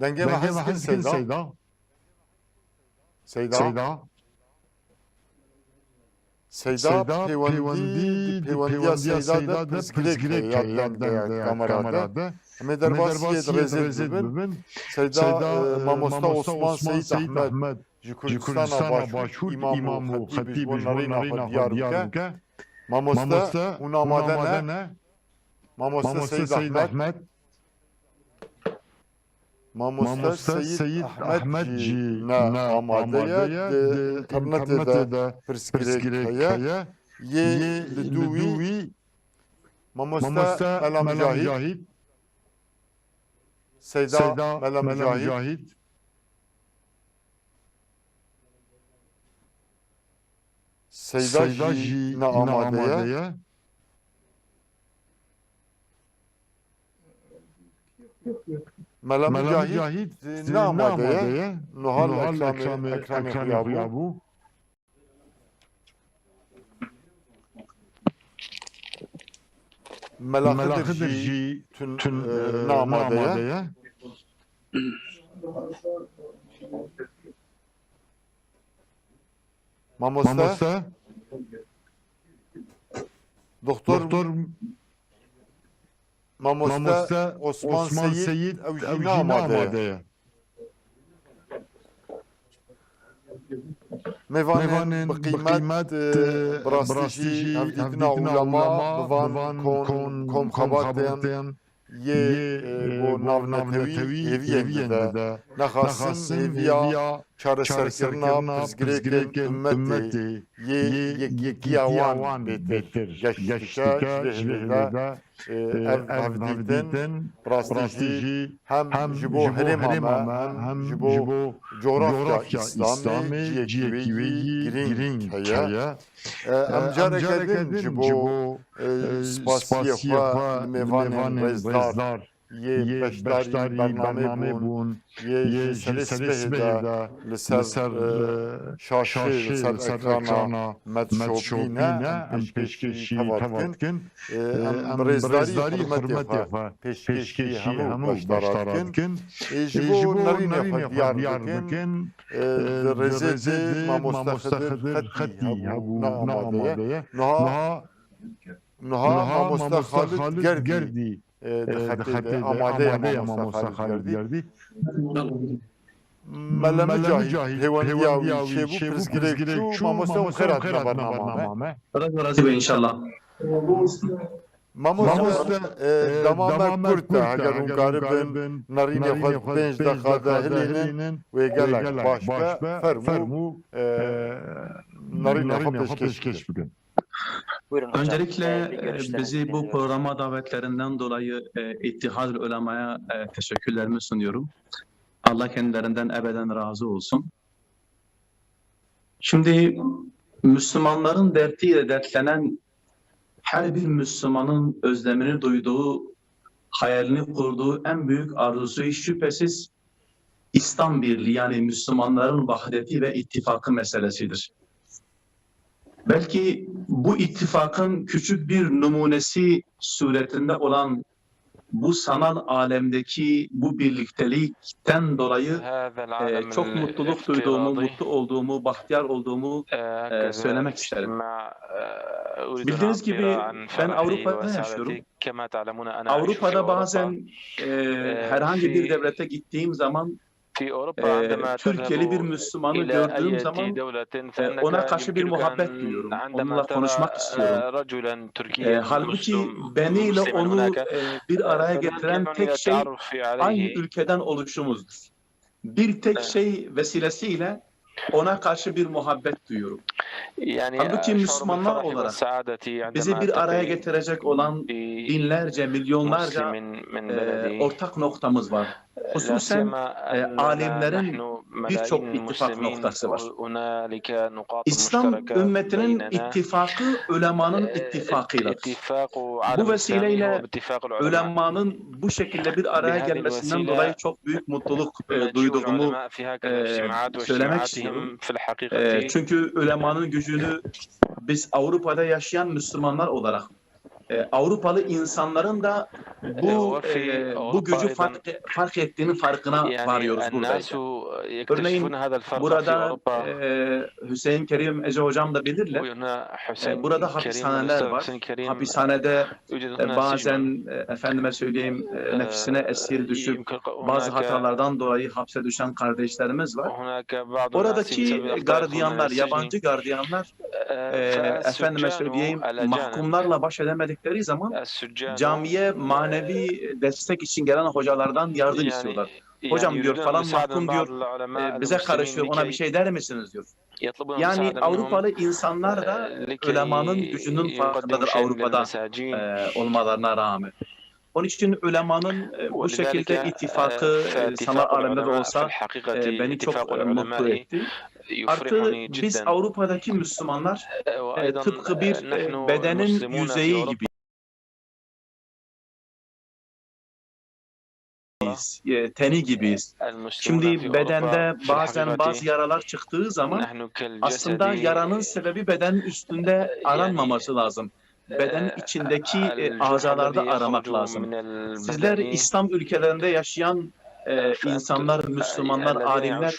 Dengê me hez dikin Seyda. Seyda. Seyda. Seyda, peywendî, di peywendiya Seyda de pirsgirêk heye ya deng de ya kamera de. Em ê derbasî yê di rêzê de bibin. Seyda, e, mamosta Osman Seyîd Ehmed ji Kurdistana Başûr, îmam û xetîb ji bo nerîna xwe diyar bike. Mamoste, hûn amade ne? Mamoste Seyîd Ehmed. Mamoste Seyîd Ehmed jî ne amade ye, di înternetê de pirsgirêk heye. Yê li dû wî Mamoste Mela Micahîd. Seyda Mela Micahîd. Seyda jî ne amade ye. Mela Micahîd ne amade ye. Nuha li ekranê, ekranê xuya bû. Mela Xidir jî tun, e, ne amade ye. Mamoste. Doktor. Mamoste Osman Seyîd, ew jî ne amade ye. Mêvanên bi qîmet, e, bi rastî jî hevdîtina ulema bi van kon, komxebatên yê, e, bo navnetewî hêviyên dide. Nexasim hêviya çareserkirina pirsgirêkên ummetê yê yekîtiya wan bêtir geş dike ji vê hêvê de. E, ev hevdîtin bi rastî jî hem ji bo herêma me, hem ji bo cografya Îslamê cihekî wê yî girîng heye. E, em careke din ji bo, e, spasiyê xwe li mêvanên rêzdar yê beşdarî bernamê bûn, yê ji serê sibehê de li ser, e, şaşê, li ser ekrana me dişopîne, em pêşkêşî teva dikin. E, em rêzdarî û hurmetê xwe pêşkêşî hemû beşdara dikin. Ê ji bo nerînê xwe diyar bikin, e, di rêzê de mamoste Xidir Xetî hebû, ne amade ye. Niha, niha mamoste Xalid Gerdî, e, di xetê de amade ye, mamoste Xalid Gerdî. Mele Micahîd, pêwendiya wî çêbû, pirsgirêk çû, mamoste, hûn xêr hatine bernama me. Xwedê razî be înşallah. Mamoste, e, dema me kurt e, heger hûn karibin nerînê xwe di pênc deqa de hilînin, wê gelek baş be. Fermû, e, nerînê xwe pêşkêş bikin. Buyurun hocam. Öncelikle, e, bir görüşlerinizi dinliyoruz. E, bizi bu programa davetlerinden dolayı, e, İttihadül Ulema'ya, e, teşekkürlerimi sunuyorum. Allah kendilerinden ebeden razı olsun. Şimdi Müslümanların dertiyle dertlenen her bir Müslümanın özlemini duyduğu, hayalini kurduğu en büyük arzusu şüphesiz İslam birliği, yani Müslümanların vahdeti ve ittifakı meselesidir. Belki bu ittifakın küçük bir numunesi suretinde olan bu sanal alemdeki bu birliktelikten dolayı, e, çok mutluluk duyduğumu, mutlu olduğumu, bahtiyar olduğumu, e, söylemek isterim. Bildiğiniz gibi ben Avrupa'da yaşıyorum. Avrupa'da bazen, e, herhangi bir devlete gittiğim zaman, e, Türkiye'li bir Müslümanı gördüğüm zaman, e, ona karşı bir muhabbet duyuyorum. Onunla konuşmak istiyorum. E, halbuki beni ile onu, e, bir araya getiren tek şey aynı ülkeden oluşumuzdur. Bir tek şey vesilesiyle ona karşı bir muhabbet duyuyorum. Halbuki Müslümanlar olarak bizi bir araya getirecek olan binlerce, milyonlarca, e, ortak noktamız var. Hususen, e, alimlerin birçok ittifak noktası var. İslam ümmetinin ittifakı ulemanın ittifakıdır. Bu vesileyle ulemanın bu şekilde bir araya gelmesinden dolayı çok büyük mutluluk, e, duyduğumu, e, söylemek istiyorum. E, çünkü ulemanın gücünü biz Avrupa'da yaşayan Müslümanlar olarak, e, Avrupalı insanların da bu, e, bu gücü fark, fark ettiğinin farkına varıyoruz burada ise. Örneğin burada, e, Hüseyin Kerim Ece hocam da bilirler. E, burada hapishaneler var. Hapishanede, e, bazen, e, efendime söyleyeyim, e, nefsine esir düşüp bazı hatalardan dolayı hapse düşen kardeşlerimiz var. Oradaki gardiyanlar, yabancı gardiyanlar, e, efendime söyleyeyim, mahkumlarla baş edemedikleri zaman camiye manevi destek için gelen hocalardan yardım istiyorlar. Hocam diyor, falan mahkum diyor, e, bize karışıyor, ona bir şey der misiniz diyor. Yani Avrupalı insanlar da ulemanın gücünün farkındadır Avrupa'da, e, olmalarına rağmen. Onun için ulemanın, e, bu şekilde ittifakı, e, sanal alemde de olsa, e, beni çok, e, mutlu etti. Artı biz Avrupa'daki Müslümanlar, e, tıpkı bir, e, bedenin yüzeyi gibi. Biz, e, teni gibiyiz. Şimdi bedende bazen bazı yaralar çıktığı zaman aslında yaranın sebebi bedenin üstünde aranmaması lazım. Bedenin içindeki, e, azalarda aramak lazım. Sizler İslam ülkelerinde yaşayan, e, insanlar, Müslümanlar, alimler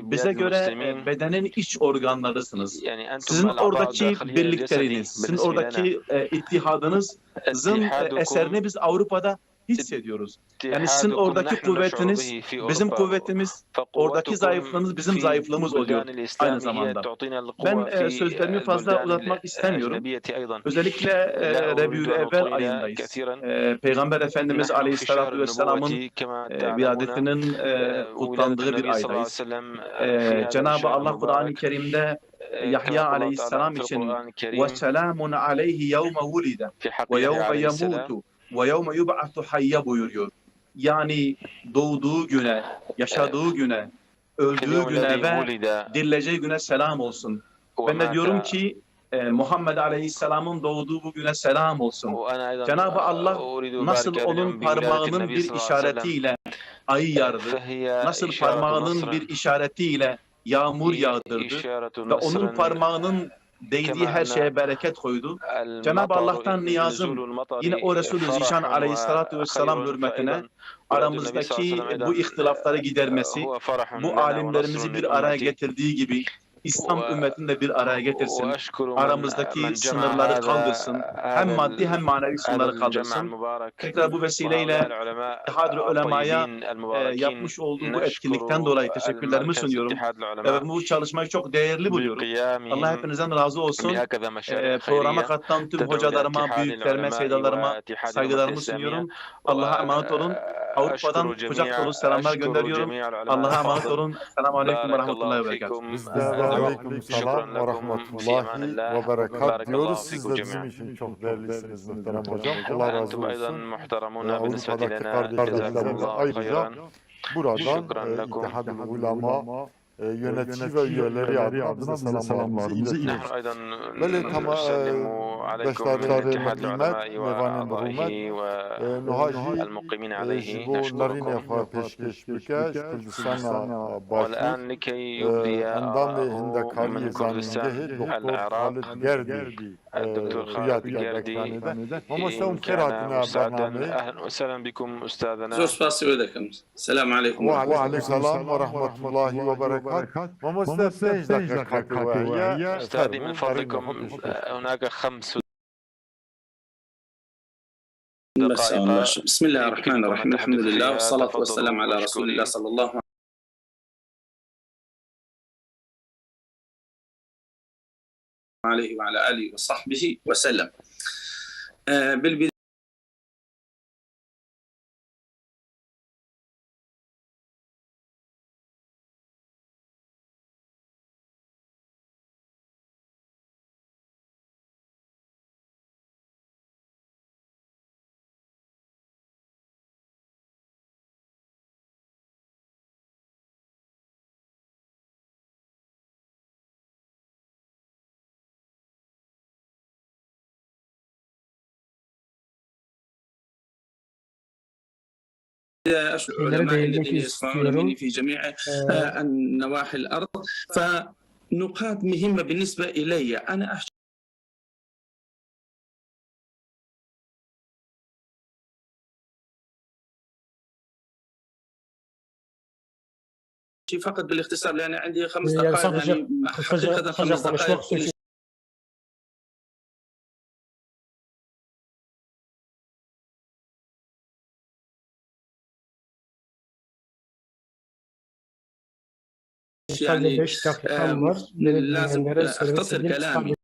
bize göre, e, bedenin iç organlarısınız. Sizin oradaki birlikteliğiniz, sizin oradaki, e, ittihadınızın, e, eserini biz Avrupa'da hissediyoruz. Yani sizin oradaki kuvvetiniz, bizim kuvvetimiz, oradaki zayıflığınız bizim zayıflığımız oluyor aynı zamanda. Ben, e, sözlerimi fazla uzatmak istemiyorum. Özellikle, e, Rebiül Evvel ayındayız. E, Peygamber Efendimiz Aleyhisselatü Vesselam'ın, e, wiladetinin, e, kutlandığı bir aydayız. E, Cenab-ı Allah Kur'an-ı Kerim'de, e, Yahya Aleyhisselam için "Ve selamun aleyhi yevme vulide ve yevme yemutu ve yevme yub'asu hayye" buyuruyor. Yani doğduğu güne, yaşadığı güne, öldüğü güne ve dirileceği güne selam olsun. Ben de diyorum ki, e, Muhammed Aleyhisselam'ın doğduğu bu güne selam olsun. Cenab-ı Allah nasıl onun parmağının bir işaretiyle ayı yardı, nasıl parmağının bir işaretiyle yağmur yağdırdı ve onun parmağının değdiği her şeye bereket koydu. Cenab-ı Allah'tan niyazım, yine o Resul-i Zişan Aleyhissalatu Vesselam hürmetine aramızdaki bu ihtilafları gidermesi, bu alimlerimizi bir araya getirdiği gibi İslam ümmetini de bir araya getirsin. Aramızdaki sınırları kaldırsın. Hem maddi hem manevi sınırları kaldırsın. Tekrar bu vesileyle Ittihad-ül Ulema'ya, e, yapmış olduğu bu etkinlikten dolayı teşekkürlerimi sunuyorum. Ve bu çalışmayı çok değerli buluyorum. Allah hepinizden razı olsun. E, programa katılan tüm hocalarıma, büyüklerime, seydalarıma saygılarımı sunuyorum. Allah'a emanet olun. Avrupa'dan kucak dolu selamlar gönderiyorum. Allah'a emanet olun. Selamun aleyküm ve rahmetullahi ve berekatuhu. Biz de aleyküm selam ve rahmetullahi ve berekat diyoruz. Siz de bizim için çok değerlisiniz muhterem hocam. Allah razı olsun. Ee, Avrupa'daki kardeşlerimize ayrıca buradan, e, İttihad-ül Ulema, e, yönetici ve üyeleri adına size selamlarımızı iletiyoruz. Belê, tamam, e, beşdarê me qîmet, mêvanên bi rûmet, e, niha jî, e, ji bo nerînê xwe pêşkêş bike, ji Kurdistana Başûr, e, endamê Hindekariyê Zanîngehê Doktor Xalid Gerdî, e, xuya dike ekranê de. Mamoste, hûn xêr hatine bernameyê. Zor spasî wê dikim. Selamun aleyküm. Ve aleyküm selam ve rahmetullahi ve berekat. Mamoste, pênc deqîqe katê we heye. Fermû, min fadlikum, hunaka xems دقائق. بسم الله الرحمن الرحيم. الحمد لله والصلاة والسلام على رسول الله صلى الله عليه وعلى آله وصحبه وسلم. Ee, بالبداية أشكر العلماء الذين يسمعون مني في جميع، آه، النواحي الأرض. فنقاط مهمة بالنسبة إلي. أنا أحكي فقط بالاختصار، لأن عندي خمس دقائق، يعني، حقيقة خمس دقائق. يعني، آم، لازم أختصر كلامي.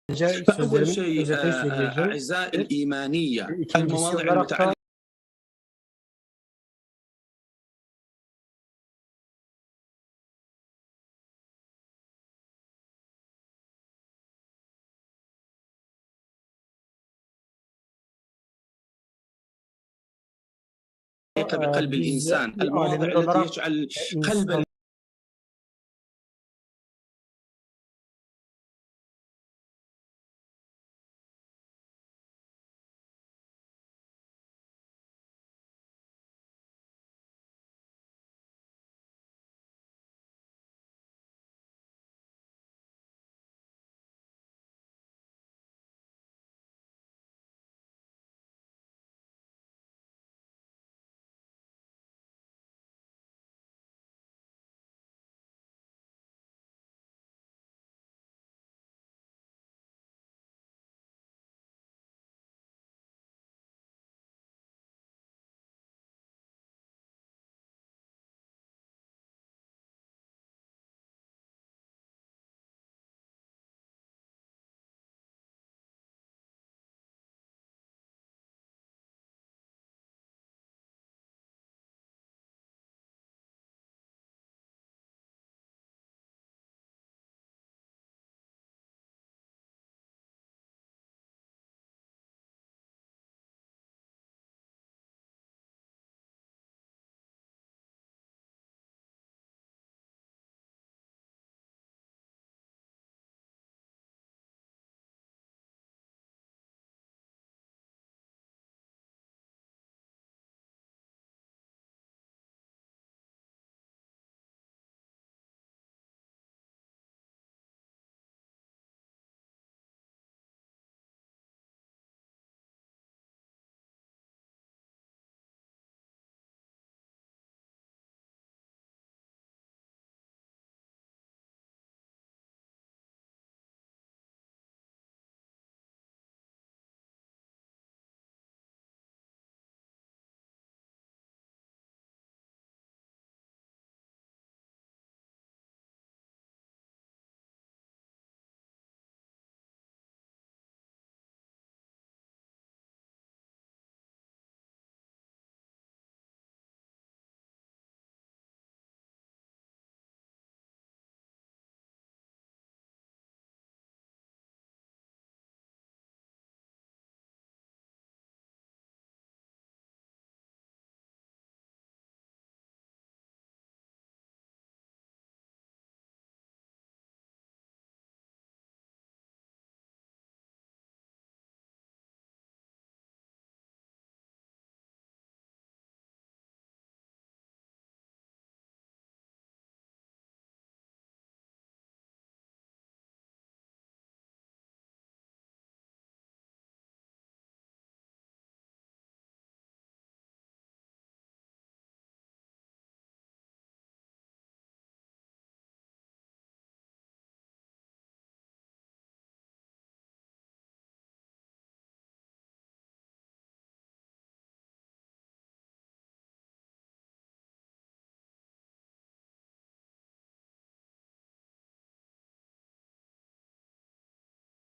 Önce sözlerimi özetlemek istiyorum. أعزاء الإيمانية، المواضع المتعلقة بقلب الإنسان، المواضع التي يجعل قلب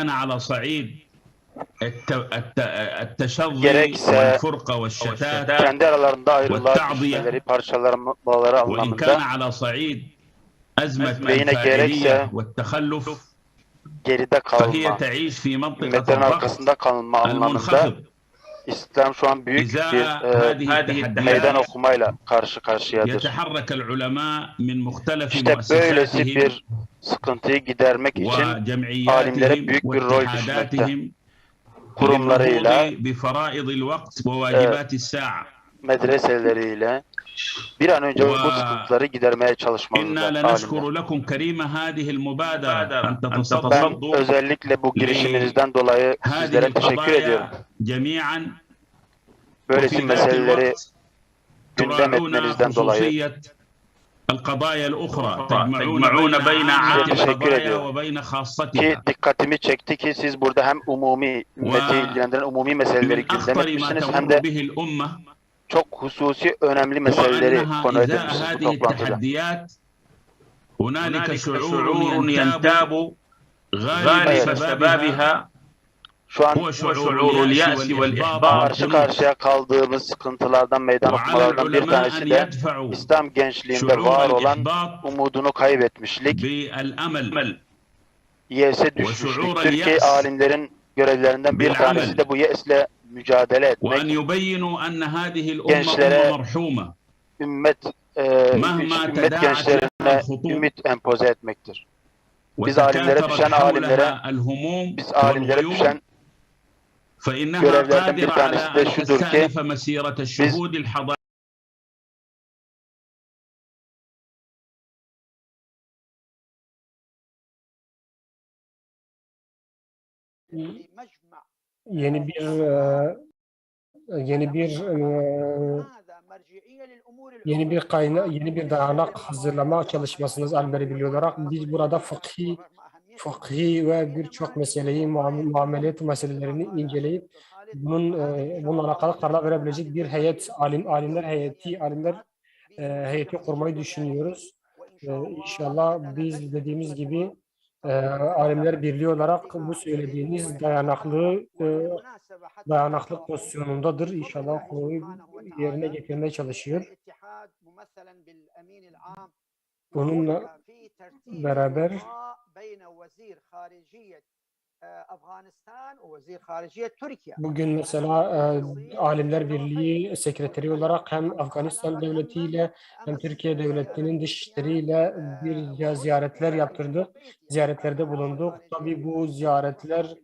كان على صعيد الت- الت- التشظي gerekse والفرقة والشتات kendi aralarında ayrılığa والتعضية düşmeleri, parçalanmaları وإن كان anlamında, على صعيد أزمة ve yine الفاعلية gerekse والتخلف geride فهي kalma, تعيش في منطقة milletlerin الضغط arkasında kalma anlamında المنخفض. İslam şu an büyük bir, إزاء e, هذه التحديات meydan okumayla karşı karşıyadır. يتحرك العلماء من مختلف İşte böylesi مؤسساتهم bir sıkıntıyı gidermek için alimlere büyük bir rol düşmekte. وجمعياتهم واتحاداتهم Kurumlarıyla, للنهوض بفرائض الوقت وواجبات الساعة. Medreseleriyle bir an önce bu sıkıntıları gidermeye çalışmalılar alimler. وإنا لنشكر لكم كريم هذه المبادرة أن تتصدوا Ben özellikle bu girişiminizden dolayı sizlere teşekkür ediyorum. جميعا Böylesi meseleleri gündem etmenizden dolayı. القضايا الأخرى تجمعون بين عامة القضايا وبين خاصتها. Ki dikkatimi çekti ki siz burada hem umumi, ümmeti ilgilendiren umumi meseleleri gündem etmişsiniz, hem de çok hususi, önemli meseleleri konu edinmişsiniz bu toplantıda. هنالك شعور ينتاب غالب Evet. شبابها Şu an هو شعور اليأس والإحباط karşı karşıya kaldığımız sıkıntılardan, meydan وعلى okumalardan bir العلماء tanesi أن de يدفعوا İslam gençliğinde var شعور olan الإحباط umudunu kaybetmişlik, بالأمل yese düşmüşlük. وشعور Türkiye اليأس alimlerin görevlerinden bir بالعمل. Tanesi de bu yesle mücadele وأن etmek, يبينوا أن هذه الأمة Gençlere أمة مرحومة ümmet e, مهما ümmet تداعت لها gençlerine الخطوب ümit empoze etmektir. Biz alimlere وتكاثرت düşen alimlere, حولها الهموم biz alimlere والغيوم düşen فإنها görevlerden bir قادرة على tanesi de أن şudur ki تستأنف مسيرة الشهود الحضاري Yeni bir e, yeni bir e, yeni bir kayna yeni bir dayanak hazırlama çalışmasınız Elmeri Birliği olarak. Biz burada fıkhi fıkhi ve birçok meseleyi, muam- muamelet meselelerini inceleyip bunun e, bununla alakalı kararlar verebilecek bir heyet, alim alimler heyeti, alimler e, heyeti kurmayı düşünüyoruz. E, inşallah biz dediğimiz gibi e, Alimler Birliği olarak bu söylediğiniz dayanaklı e, dayanaklı pozisyonundadır. İnşallah konuyu yerine getirmeye çalışıyor. Bununla beraber bugün mesela e, Alimler Birliği sekreteri olarak hem Afganistan devletiyle hem Türkiye devletinin dışişleriyle bir ziyaretler yaptırdık. Ziyaretlerde bulunduk. Tabii bu ziyaretler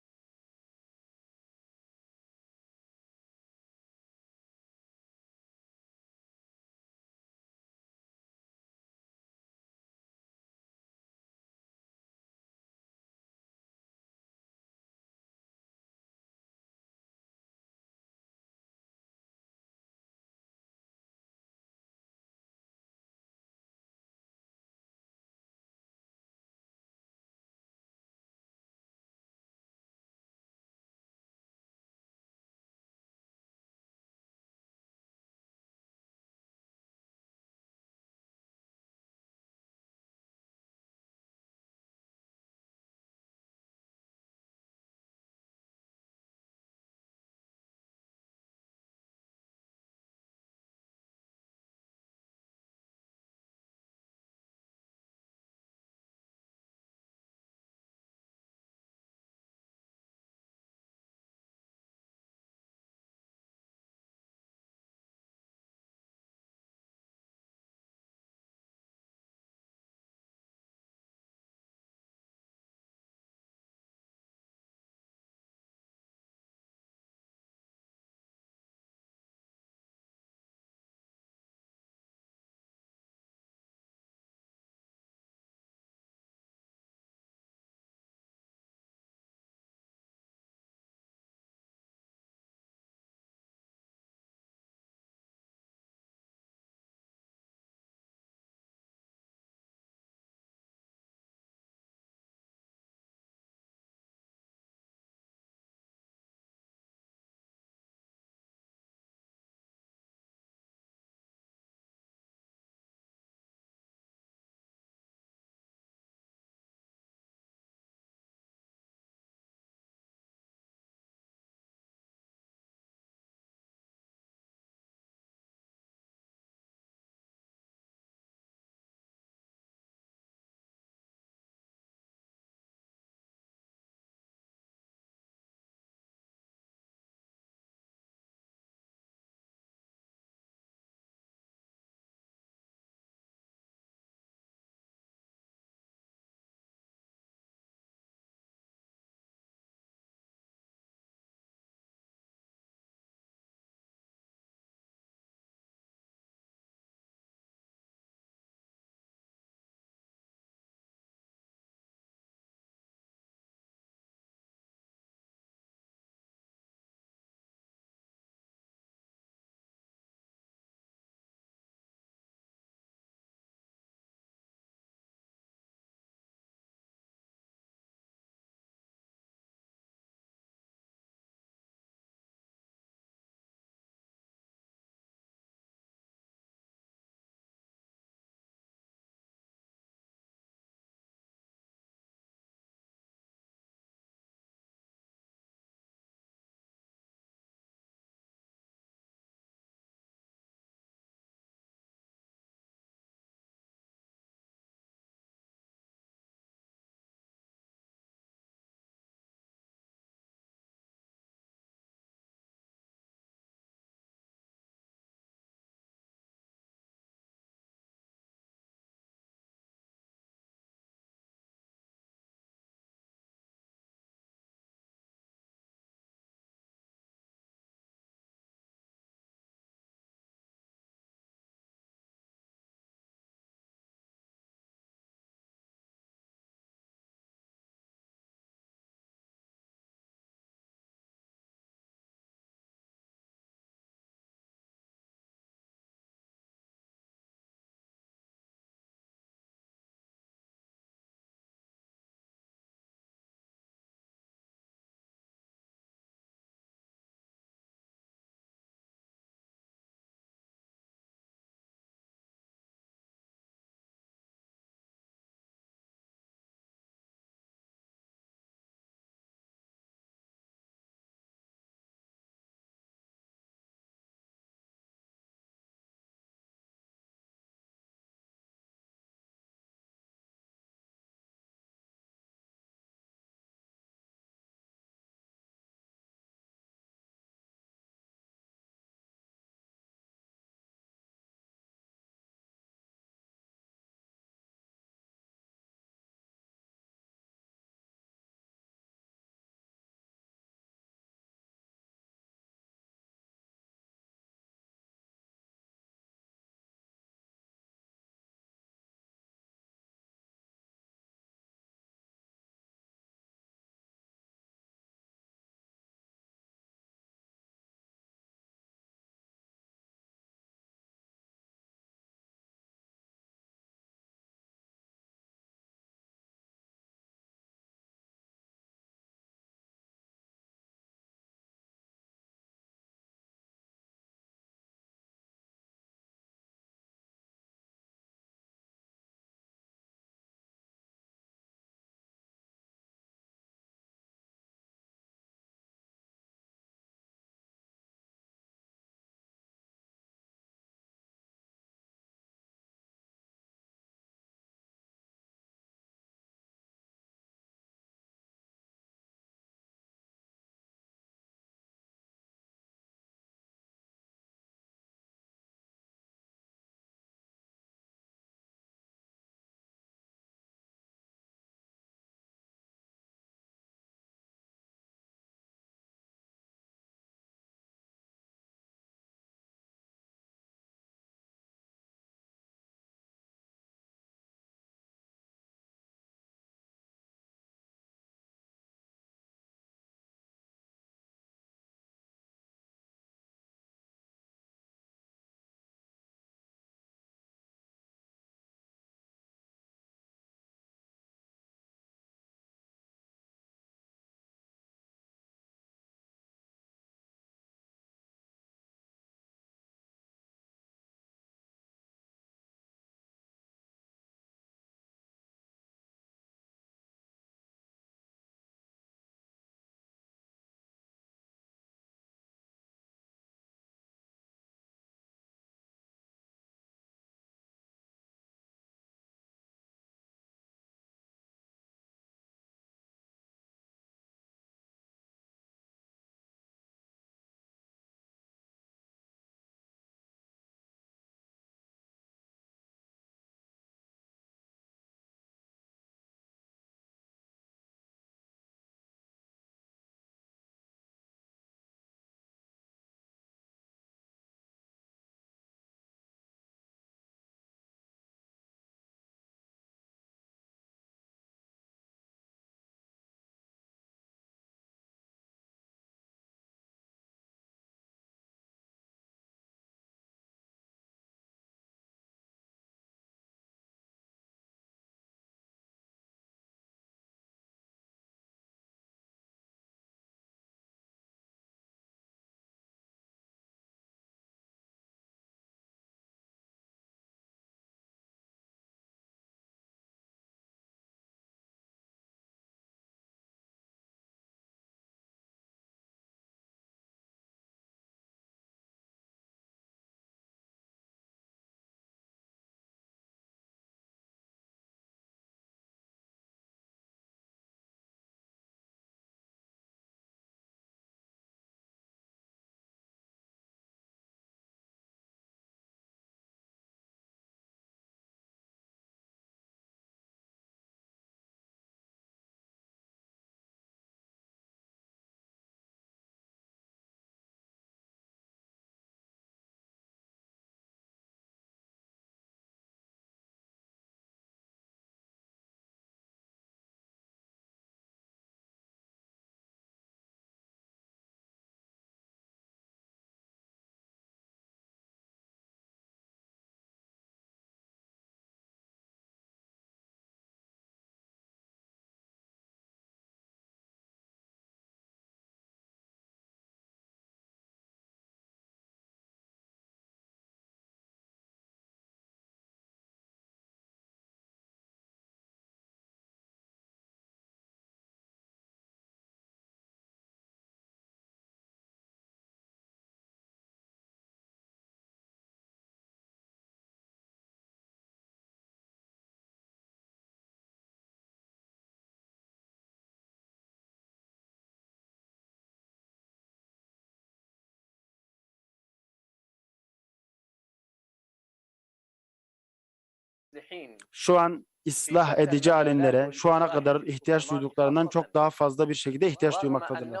şu an ıslah edici alimlere şu ana kadar ihtiyaç duyduklarından çok daha fazla bir şekilde ihtiyaç duymaktadırlar.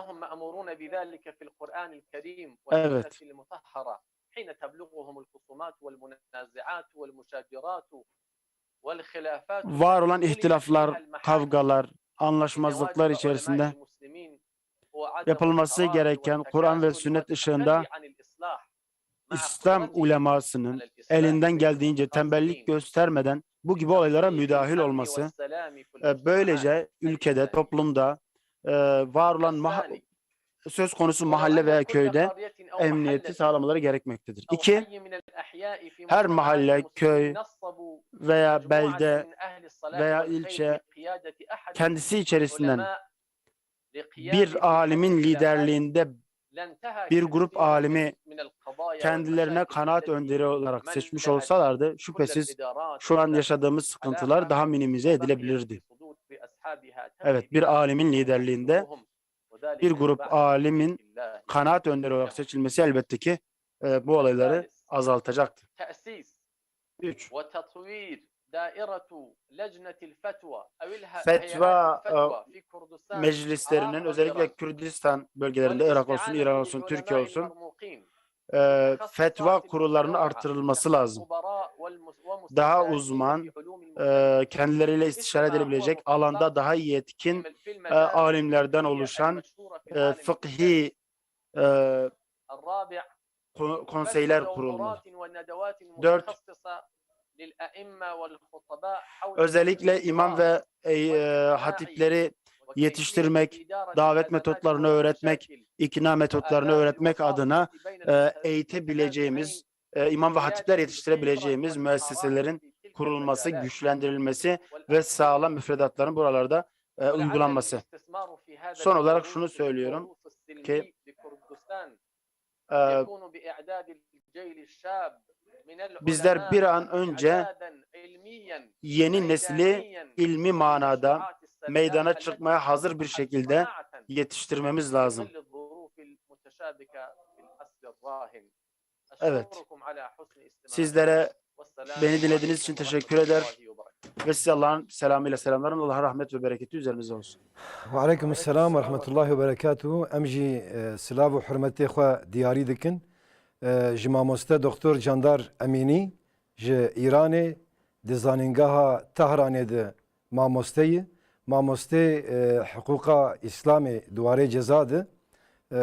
Evet. Var olan ihtilaflar, kavgalar, anlaşmazlıklar içerisinde yapılması gereken Kur'an ve sünnet ışığında İslam ulemasının elinden geldiğince tembellik göstermeden bu gibi olaylara müdahil olması, e, böylece ülkede, toplumda, e, var olan mah-, söz konusu mahalle veya köyde emniyeti sağlamaları gerekmektedir. İki, her mahalle, köy veya belde veya ilçe kendisi içerisinden bir alimin liderliğinde bir grup alimi kendilerine kanaat önderi olarak seçmiş olsalardı, şüphesiz şu an yaşadığımız sıkıntılar daha minimize edilebilirdi. Evet, bir alimin liderliğinde bir grup alimin kanaat önderi olarak seçilmesi elbette ki, e, bu olayları azaltacaktı. Üç. Fetva, e, meclislerinin özellikle Kürdistan bölgelerinde, Irak olsun, İran olsun, Türkiye olsun, e, fetva kurullarının artırılması lazım. Daha uzman, e, kendileriyle istişare edilebilecek, alanda daha yetkin, e, alimlerden oluşan, e, fıkhi, e, ko-, konseyler kurulmalı. Dört, özellikle imam ve, e, e, hatipleri yetiştirmek, davet metotlarını öğretmek, ikna metotlarını öğretmek adına, e, eğitebileceğimiz, e, imam ve hatipler yetiştirebileceğimiz müesseselerin kurulması, güçlendirilmesi ve sağlam müfredatların buralarda, e, uygulanması. Son olarak şunu söylüyorum ki, e, bizler bir an önce yeni nesli ilmi manada meydana çıkmaya hazır bir şekilde yetiştirmemiz lazım. Evet. Sizlere beni dinlediğiniz için teşekkür eder. Ve size Allah'ın selamıyla selamlarım. Allah'ın rahmet ve bereketi üzerinize olsun. Ve aleyküm selam ve rahmetullahi ve berekatuhu. Em jî, e, silav û hurmetê xwe diyarî dikin. E, ji mamoste Doktor Candar Emînî ji Îranê di Zanîngeha Tehranê de mamoste ye. Mamostê, e, hiqûqa Îslamê di warê ceza de. E,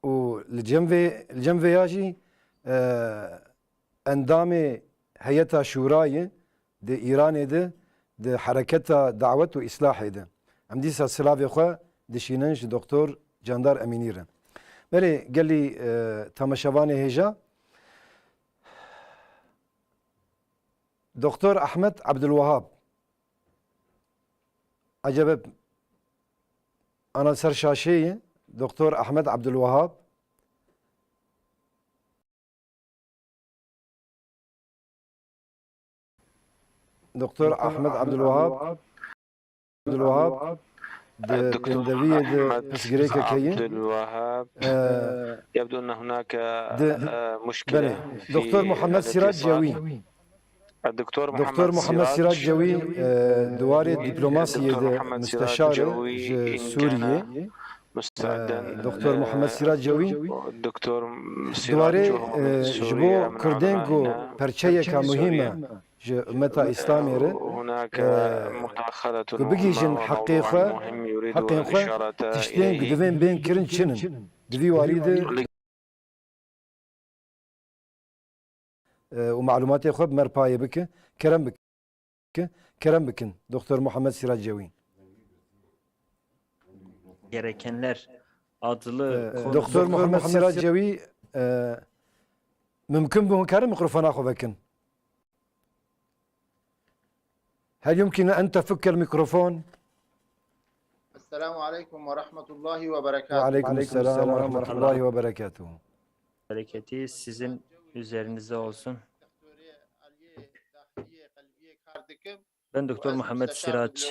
û li cem vê, li cem vê ya jî, e, endamê Heyeta Şûrayê di Îranê de, di hereketa dawet û îslahê de. Em dîsa silavê xwe dişînin ji Doktor Candar Emînî re. Belê gelî, e, temaşevanê hêja, Doktor Ahmet Abdulwahab. Ecebe ana ser şaşeyê ye, Doktor Ahmet Abdulwahab. Doktor Ahmet Abdulwahab. Abdulwahab di pêndeviyê de pirsgirêkek heye. Ee, يبدو أن هناك، di, آه، مشكلة belê. في Doktor Muhammed Sirac الاتصال. Cewî. Doktor Muhammed Sirac Cewî, e, di warê dîplomasiyê de misteşar e ji Sûriyê. E, Doktor Muhammed Sirac Cewî, di warê, e, ji bo Kurdên ku perçeyeka muhîm e ji ummeta Îslamê re, e, ku bigihîjin heqê xwe, heqên xwe, tiştên ku divên bên kirin çi ne? Di vî warî de e, û malumatê xwe bi me re payê bike. Kerem bike. Kerem bikin, Doktor Muhammed Sirac Cewî. Gerekenler adlı E, konu- Doktor Muhammed Sirac Cewî, e, mümkün bû hûn karin mikrofona xwe vekin? هل يمكن أن تفك الميكروفون؟ السلام عليكم ورحمة الله وبركاته. Ve aleyküm selam ve rahmetullahi ve berekatuhu. Bereketi sizin üzerinize olsun. Ben Doktor Muhammed Sirac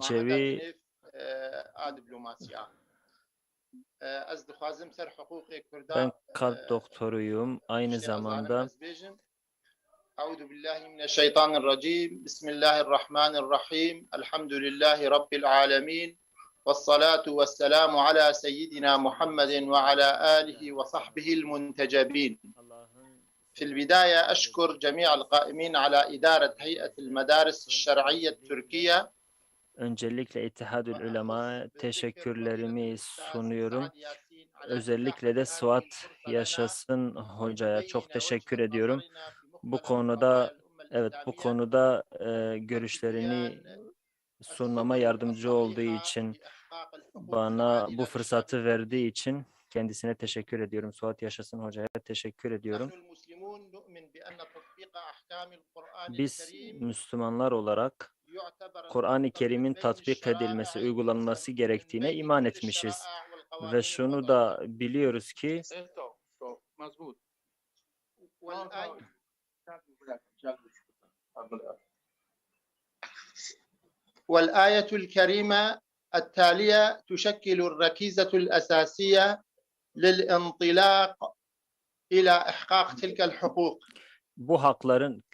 Cewî. Ben kalp doktoruyum. Aynı zamanda أعوذ بالله من الشيطان الرجيم. بسم الله الرحمن الرحيم. الحمد لله رب العالمين. والصلاة والسلام على سيدنا محمد وعلى آله وصحبه المنتجبين. في البداية أشكر جميع القائمين على إدارة هيئة المدارس الشرعية التركية. Öncelikle İttihadül Ulema'ya teşekkürlerimi sunuyorum. Özellikle de Suat Yaşasın Hoca'ya çok teşekkür ediyorum. Bu konuda, evet, bu konuda, e, görüşlerini sunmama yardımcı olduğu için, bana bu fırsatı verdiği için kendisine teşekkür ediyorum. Suat Yaşasın Hoca'ya teşekkür ediyorum. Biz Müslümanlar olarak Kur'an-ı Kerim'in tatbik edilmesi, uygulanması gerektiğine iman etmişiz. Ve şunu da biliyoruz ki والآية الكريمة التالية تشكل الركيزة الأساسية للانطلاق إلى إحقاق تلك الحقوق. Bu hakların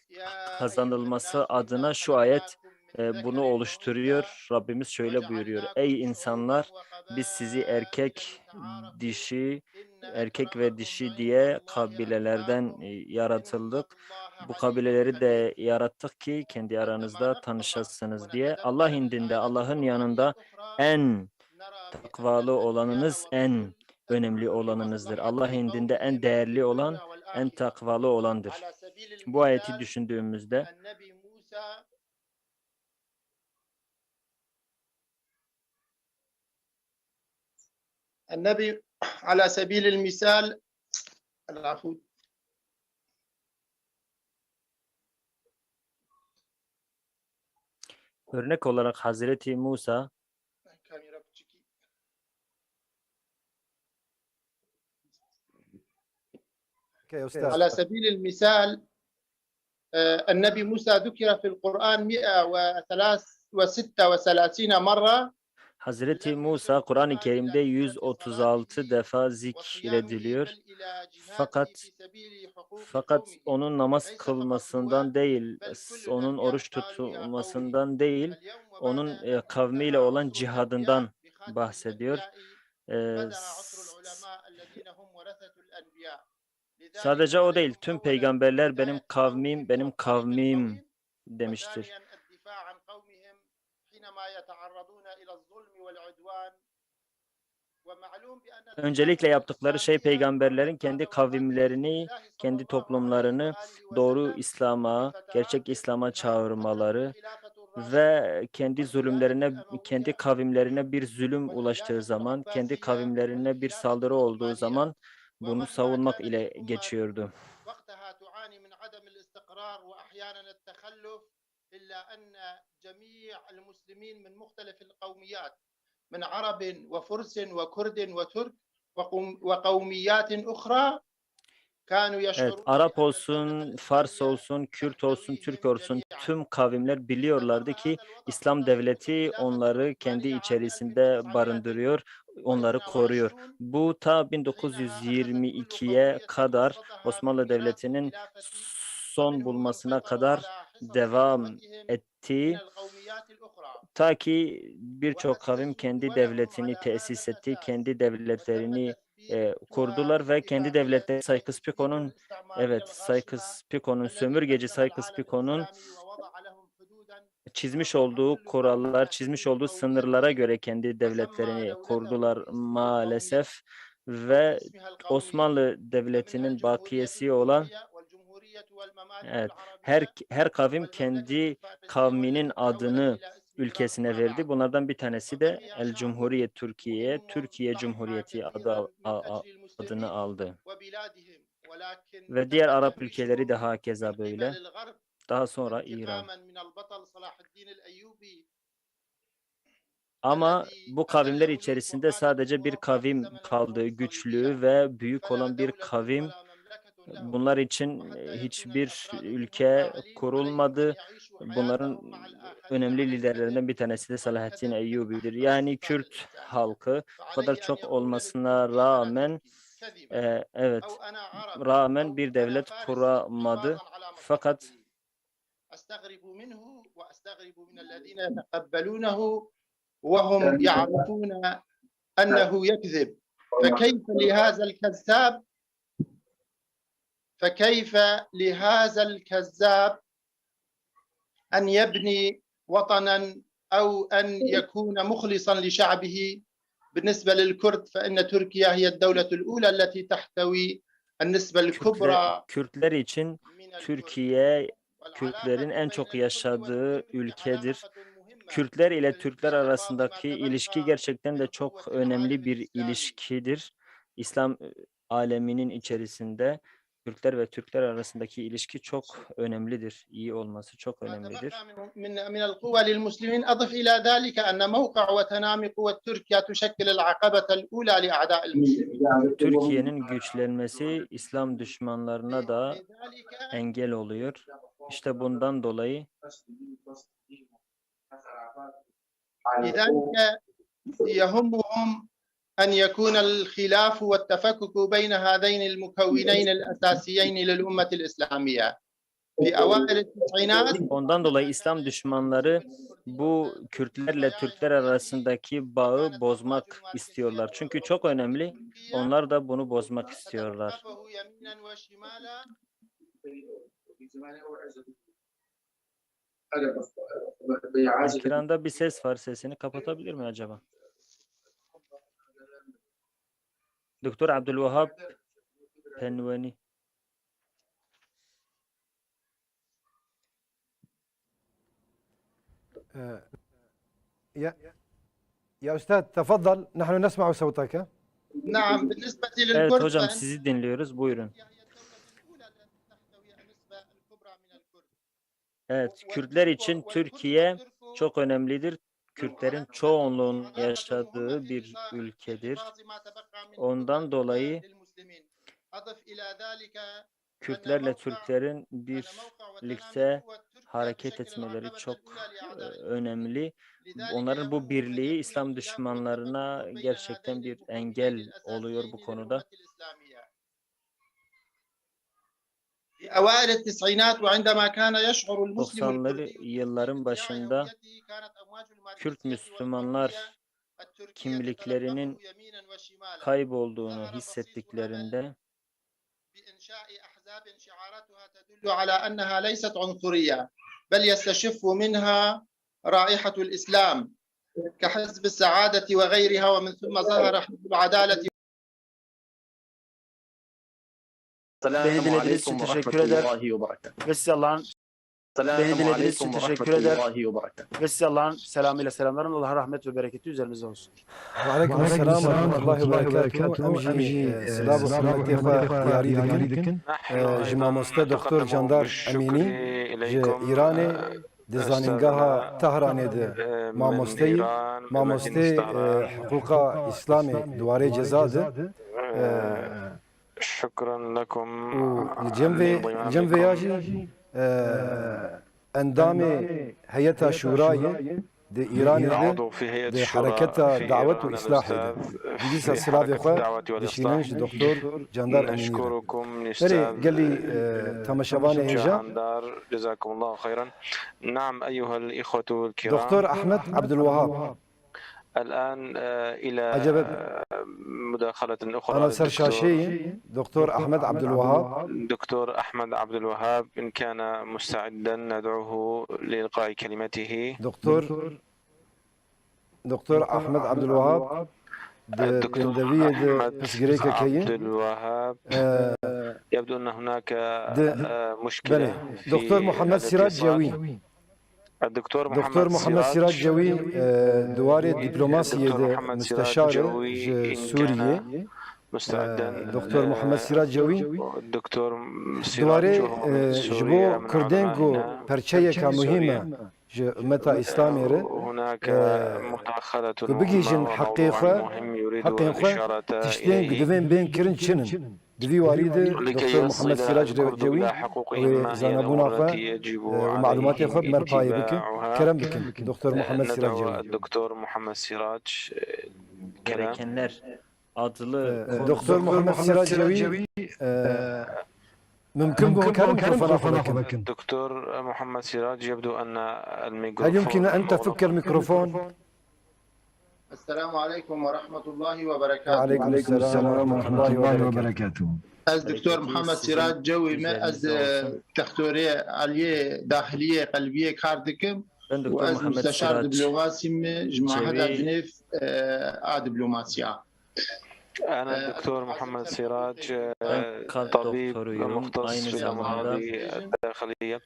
kazanılması adına şu ayet, e, bunu oluşturuyor. Rabbimiz şöyle buyuruyor: "Ey insanlar, biz sizi erkek, dişi, erkek ve dişi diye kabilelerden, e, yaratıldık. Bu kabileleri de yarattık ki kendi aranızda tanışasınız" diye. Allah indinde, Allah'ın yanında en takvalı olanınız, en önemli olanınızdır. Allah indinde en değerli olan, en takvalı olandır. Bu ayeti düşündüğümüzde النبي على سبيل المثال، العفو. Örnek olarak Hazreti Musa على سبيل المثال، آه، النبي موسى ذكر في القرآن مئة وستة وثلاثين مرة. Hazreti Musa Kur'an-ı Kerim'de yüz otuz altı defa zikrediliyor. Fakat, fakat onun namaz kılmasından değil, onun oruç tutmasından değil, onun, e, kavmiyle olan cihadından bahsediyor. E, Sadece o değil, tüm peygamberler "Benim kavmim, benim kavmim" demiştir. Öncelikle yaptıkları şey peygamberlerin kendi kavimlerini, kendi toplumlarını doğru İslam'a, gerçek İslam'a çağırmaları ve kendi zulümlerine, kendi kavimlerine bir zulüm ulaştığı zaman, kendi kavimlerine bir saldırı olduğu zaman bunu savunmak ile geçiyordu. وقتها تعاني من عدم الاستقرار وأحيانًا التخلف، إلا أن جميع المسلمين من مختلف القوميات، من عرب وفرس وكرد وترك وقوم-، وقوميات أخرى، Evet, Arap olsun, Fars olsun, Kürt olsun, Türk olsun, tüm kavimler biliyorlardı ki İslam devleti onları kendi içerisinde barındırıyor, onları koruyor. Bu ta bin dokuz yüz yirmi ikiye kadar, Osmanlı Devleti'nin son bulmasına kadar devam etti. Ta ki birçok kavim kendi devletini tesis etti, kendi devletlerini, e, kurdular ve kendi devletleri Sykes-Pico'nun, evet, Sykes-Pico'nun, sömürgeci Sykes-Pico'nun çizmiş olduğu kurallar, çizmiş olduğu sınırlara göre kendi devletlerini kurdular maalesef. Ve Osmanlı Devleti'nin bakiyesi olan, evet, her, her kavim kendi kavminin adını ülkesine verdi. Bunlardan bir tanesi de El Cumhuriyet Türkiye, Türkiye Cumhuriyeti adı al-, a-, a-, adını aldı. Ve diğer Arap ülkeleri de hakeza böyle. Daha sonra İran. Ama bu kavimler içerisinde sadece bir kavim kaldı, güçlü ve büyük olan bir kavim. Bunlar için, e, hiçbir ülke kurulmadı. Bunların önemli liderlerinden bir tanesi de Selahaddin Eyyubi'dir. Yani Kürt halkı bu kadar çok olmasına rağmen E, evet, rağmen bir devlet kuramadı. Fakat أستغرب منه وأستغرب من الذين يتقبلونه وهم يعرفون أنه يكذب. فكيف لهذا الكذاب، فكيف لهذا الكذاب أن يبني وطنا أو أن يكون مخلصا لشعبه؟ بالنسبة للكرد، فإن تركيا هي الدولة الأولى التي تحتوي النسبة الكبرى. Kürtler için Türkiye Kürtlerin en çok yaşadığı ülkedir. Kürtler ile Türkler arasındaki ilişki gerçekten de çok önemli bir ilişkidir. İslam, e, aleminin içerisinde Kürtler ve Türkler arasındaki ilişki çok önemlidir. İyi olması çok önemlidir. من من القوى للمسلمين. أضف إلى ذلك أن موقع وتنامي قوى تركيا تشكل العقبة الأولى لأعداء المسلمين. Türkiye'nin güçlenmesi İslam düşmanlarına da engel oluyor. İşte bundan dolayı لذلك يهمهم أن يكون الخلاف والتفكك بين هذين المكونين الأساسيين للأمة الإسلامية. في أوائل التسعينات. Ondan dolayı İslam düşmanları bu Kürtlerle Türkler arasındaki bağı bozmak istiyorlar. Çünkü çok önemli. Onlar da bunu bozmak istiyorlar. Ekranda bir ses var. Sesini kapatabilir mi acaba? Doktor Abdülvahap Penweni. آه، يا يا أستاذ، تفضل، نحن نسمع صوتك. نعم، بالنسبة للكرد، evet hocam, فإن sizi dinliyoruz. Buyurun. Evet, Kürtler için Türkiye çok önemlidir. Kürtlerin çoğunluğunun yaşadığı bir ülkedir. Ondan dolayı Kürtlerle Türklerin birlikte hareket etmeleri çok, e, önemli. Onların bu birliği İslam düşmanlarına gerçekten bir engel oluyor bu konuda. في أوائل التسعينات وعندما كان يشعر المسلم الكردي. Doksanlı yılların başında Kürt Müslümanlar kimliklerinin kaybolduğunu hissettiklerinde بإنشاء أحزاب شعاراتها تدل على أنها ليست عنصرية، بل يستشف منها رائحة الإسلام، كحزب السعادة وغيرها، ومن ثم ظهر حزب العدالة. Beni dinlediğiniz için teşekkür eder. Ve size Allah'ın Beni dinlediğiniz için teşekkür eder. Ve size Allah'ın selamıyla selamlarım. Allah rahmet ve bereketi üzerinize olsun. وعليكم السلام ورحمة الله وبركاته. Em jî, e, silav û hurmetê xwe diyarî dikin. E, ji mamoste Doktor Candar Emînî ji Îranê di zanîngeha Tehranê de mamoste ye, mamosteyê, e, hiqûqa Îslamê di warê ceza de. E, Şukran lekum. Û li cem vê, li cem vê ya jî, e, endamê Heyeta Şûrayê di Îranê de, di hereketa dawet û îslahê de. Dîsa silavê xwe dişînin ji Doktor Candar Emînî re. Berê gelî, e, temaşevanê hêja. Doktor Ehmed Ebdulwehab. الآن، آه، إلى، آه، مداخلة أخرى للدكتور. Ana ser şaşeyê Doktor Ehmed Ebdulwehab. دكتور أحمد عبد الوهاب، إن كان مستعدا ندعوه لإلقاء كلمته. Doktor, Doktor Ehmed Ebdulwehab di rêndeviyê de pirsgirêkek heye. Ee, di, belê. Doktor Muhammed Sirac Cewî. Doktor Muhammed Sirac Cewî, e, di warê dîplomasiyê de musteşar e ji Sûriyê. E, Doktor Muhammed Sirac Cewî, di warê, e, ji bo Kurdên ku perçeyeka muhîm e ji ummeta Îslamê re, e, ku bigihîjin heqê xwe, heqên xwe, tiştên ku divên bên kirin çi ne? Di vî warî de Doktor Muhammed Sirac Cewî wê zanebûna xwe, e, û malûmatê xwe bi me re payê bike. Kerem bikin, Doktor Muhammed Sirac Cewî. Gerekenler adlı Doktor Muhammed Sirac Cewî, e, mümkün bû karim mikrofona xwe vekin. دكتور محمد سراج، يبدو أن هل يمكن أن تفك الميكروفون؟ السلام عليكم ورحمة الله وبركاته. وعليكم السلام ورحمة الله وبركاته. Ez Doktor Muhammed Sirac Cewî me, ez, e, Textorê Aliyê Dahiliyê Qelbiyê kar dikim û ez musteşar diplomasî me ji Maheda Cinêv, e, a diplomasiya. أنا الدكتور محمد سراج، آه، طبيب مختص في الأمراض الداخلية.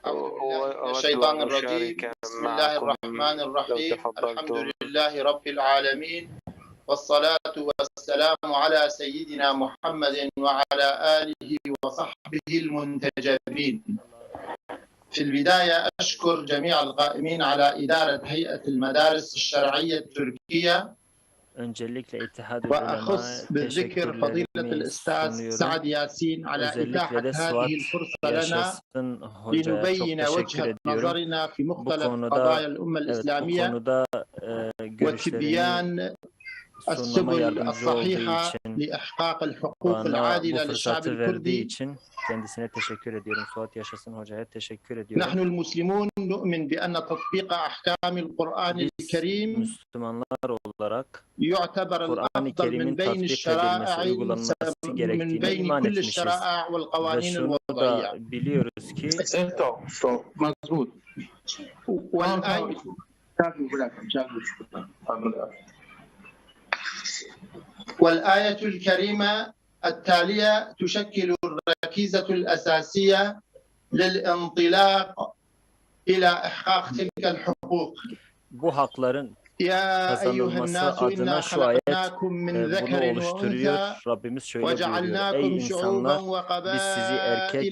أعوذ بالله من الشيطان الرجيم. بسم الله الرحمن الرحيم. الحمد لله رب العالمين. والصلاة والسلام على سيدنا محمد وعلى آله وصحبه المنتجبين. في البداية أشكر جميع القائمين على إدارة هيئة المدارس الشرعية التركية Öncelikle İttihat-ı Ulema'ya teşekkürlerimi sunuyorum. Özellikle de Suat Yaşasın Hoca'ya çok teşekkür ediyorum. Bu konuda, evet, bu konuda e, görüşlerimi sunmama yardımcı olduğu için, bana bu fırsatı verdiği için kendisine teşekkür ediyorum. Suat Yaşasın Hoca'ya teşekkür ediyorum. نحن المسلمون نؤمن بأن تطبيق أحكام القرآن الكريم Müslümanlar olarak يعتبر Kur'an-ı Kerim'in tatbik edilmesi, uygulanması gerektiğine iman etmişiz. Ve şunu da biliyoruz ki والآية الكريمة التالية تشكل الركيزة الأساسية للانطلاق إلى إحقاق تلك الحقوق. Bu hakların kazanılması adına şu ayet e, bunu oluşturuyor. Rabbimiz şöyle buyuruyor: Ey insanlar, biz sizi erkek,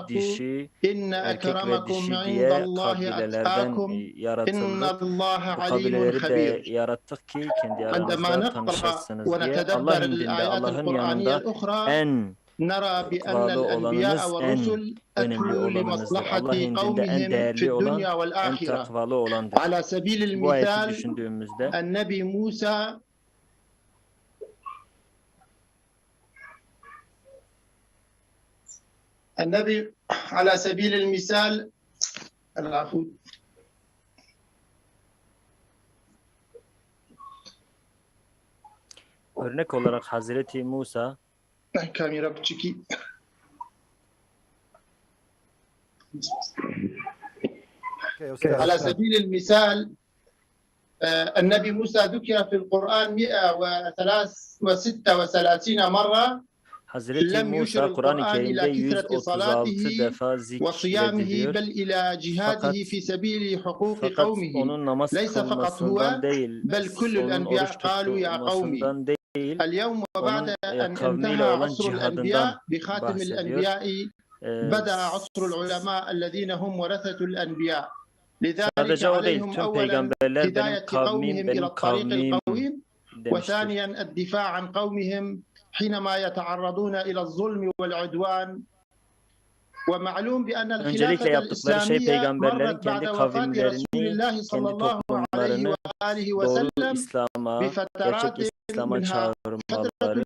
dişi, erkek ve dişi diye kabilelerden yaratıldık. Bu kabileleri de yarattık ki kendi aranızda tanışasınız diye. Allah indinde, Allah'ın yanında en takvalı olanınız, en önemli olanınızdır. Allah indinde en değerli olan, en takvalı olandır. Bu ayeti düşündüğümüzde النبي على سبيل المثال العفو Örnek olarak Hazreti Musa Kamera piçikî. على سبيل المثال، آه، النبي موسى ذكر في القرآن مئة وستة وثلاثين مرة. Hazreti Musa Kur'an-ı Kerim'de yüz otuz altı defa zikrediliyor. Fakat, fakat onun namaz kılmasından değil, onun oruç tutmasından değil, onun e, kavmiyle olan cihadından bahsediyor. E, sadece o değil, tüm peygamberler benim kavmim, benim kavmim demiştir. Öncelikle yaptıkları şey peygamberlerin kendi kavimlerini kendi toplumlarını doğru İslam'a, gerçek İslam'a çağırmaları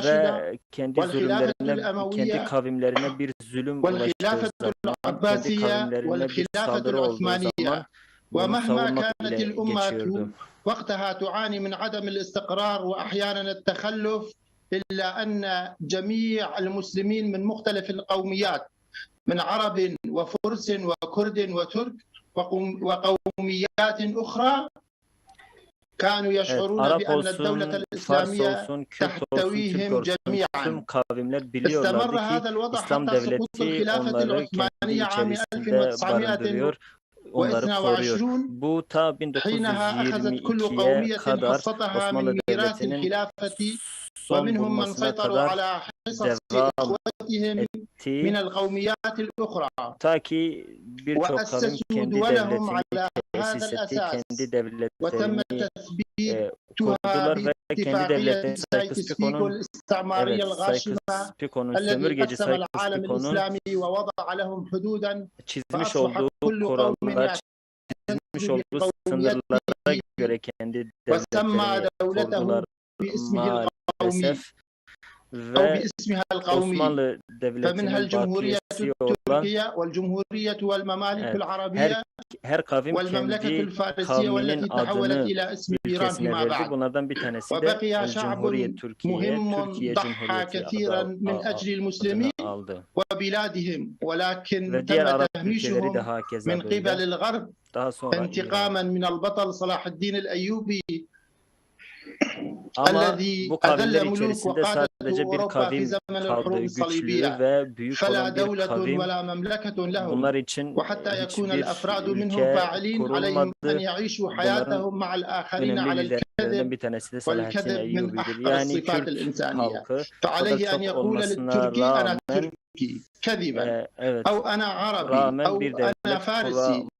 ve kendi zulümlerine, kendi kavimlerine bir zulüm ulaştığı zaman, kendi kavimlerine bir saldırı olduğu zaman bunu savunmak ile geçiyordu. وقتها تعاني من عدم الاستقرار وأحيانا التخلف، إلا أن جميع المسلمين من مختلف القوميات، من عرب وفرس وكرد وترك وقوميات أخرى، كانوا يشعرون بأن الدولة الإسلامية تحتويهم جميعا. استمر هذا الوضع حتى سقوط الخلافة العثمانية عام ألف وتسعمائة onları koruyor. Bu ta bin dokuz yüz yirmi ikiye kadar Osmanlı Devleti'nin son bulmasına kadar devam etti. Ta ki birçok kavim kendi devletini tesis etti, kendi devletlerini e, kurdular ve kendi devletlerini Sykes-Pico'nun, evet, Sykes-Pico'nun, sömürgeci Sykes-Pico'nun çizmiş olduğu kurallar, çizmiş olduğu sınırlara göre kendi devletlerini kurdular. باسمه القومي maalesef أو ve باسمها القومي Osmanlı فمنها Devleti'nin الجمهورية bakiyesi olan التركية والجمهورية والممالك Evet, العربية her her kavim والمملكة kendi الفارسية kavminin والتي تحولت adını إلى اسم إيران ülkesine فيما verdi. بعد. Bunlardan bir tanesi de وبقي El شعب Cumhuriyet Türkiye, مهم Türkiye ضحى Cumhuriyeti كثيرا adı, من al- أجل المسلمين adını aldı. وبلادهم، ولكن Ve diğer تم Arap ülkeleri de تهميشهم hakeza من قبل böyle. الغرب Daha sonra İran. انتقاما من البطل صلاح الدين الأيوبي Ama الذي bu أذل kavimler ملوك içerisinde وقادة sadece bir أوروبا في kavim زمن kaldı, الحروب güçlü الصليبية. ve büyük فلا olan bir دولة kavim. ولا مملكة لهم. Bunlar için وحتى يكون hiçbir الأفراد منهم ülke فاعلين عليهم أن korunmadı. يعيشوا Bunların حياتهم مع الآخرين önemli على liderlerinden الكذب bir tanesi de Selahattin والكذب من Eyyubi'dir. أحقر Yani الصفات Kürt الإنسانية. halkı, o da فعليه أن çok يقول olmasına للتركي: أنا rağmen تركي كذبا، e, evet, أو أنا عربي، rağmen أو bir أنا devlet فارسي. kura-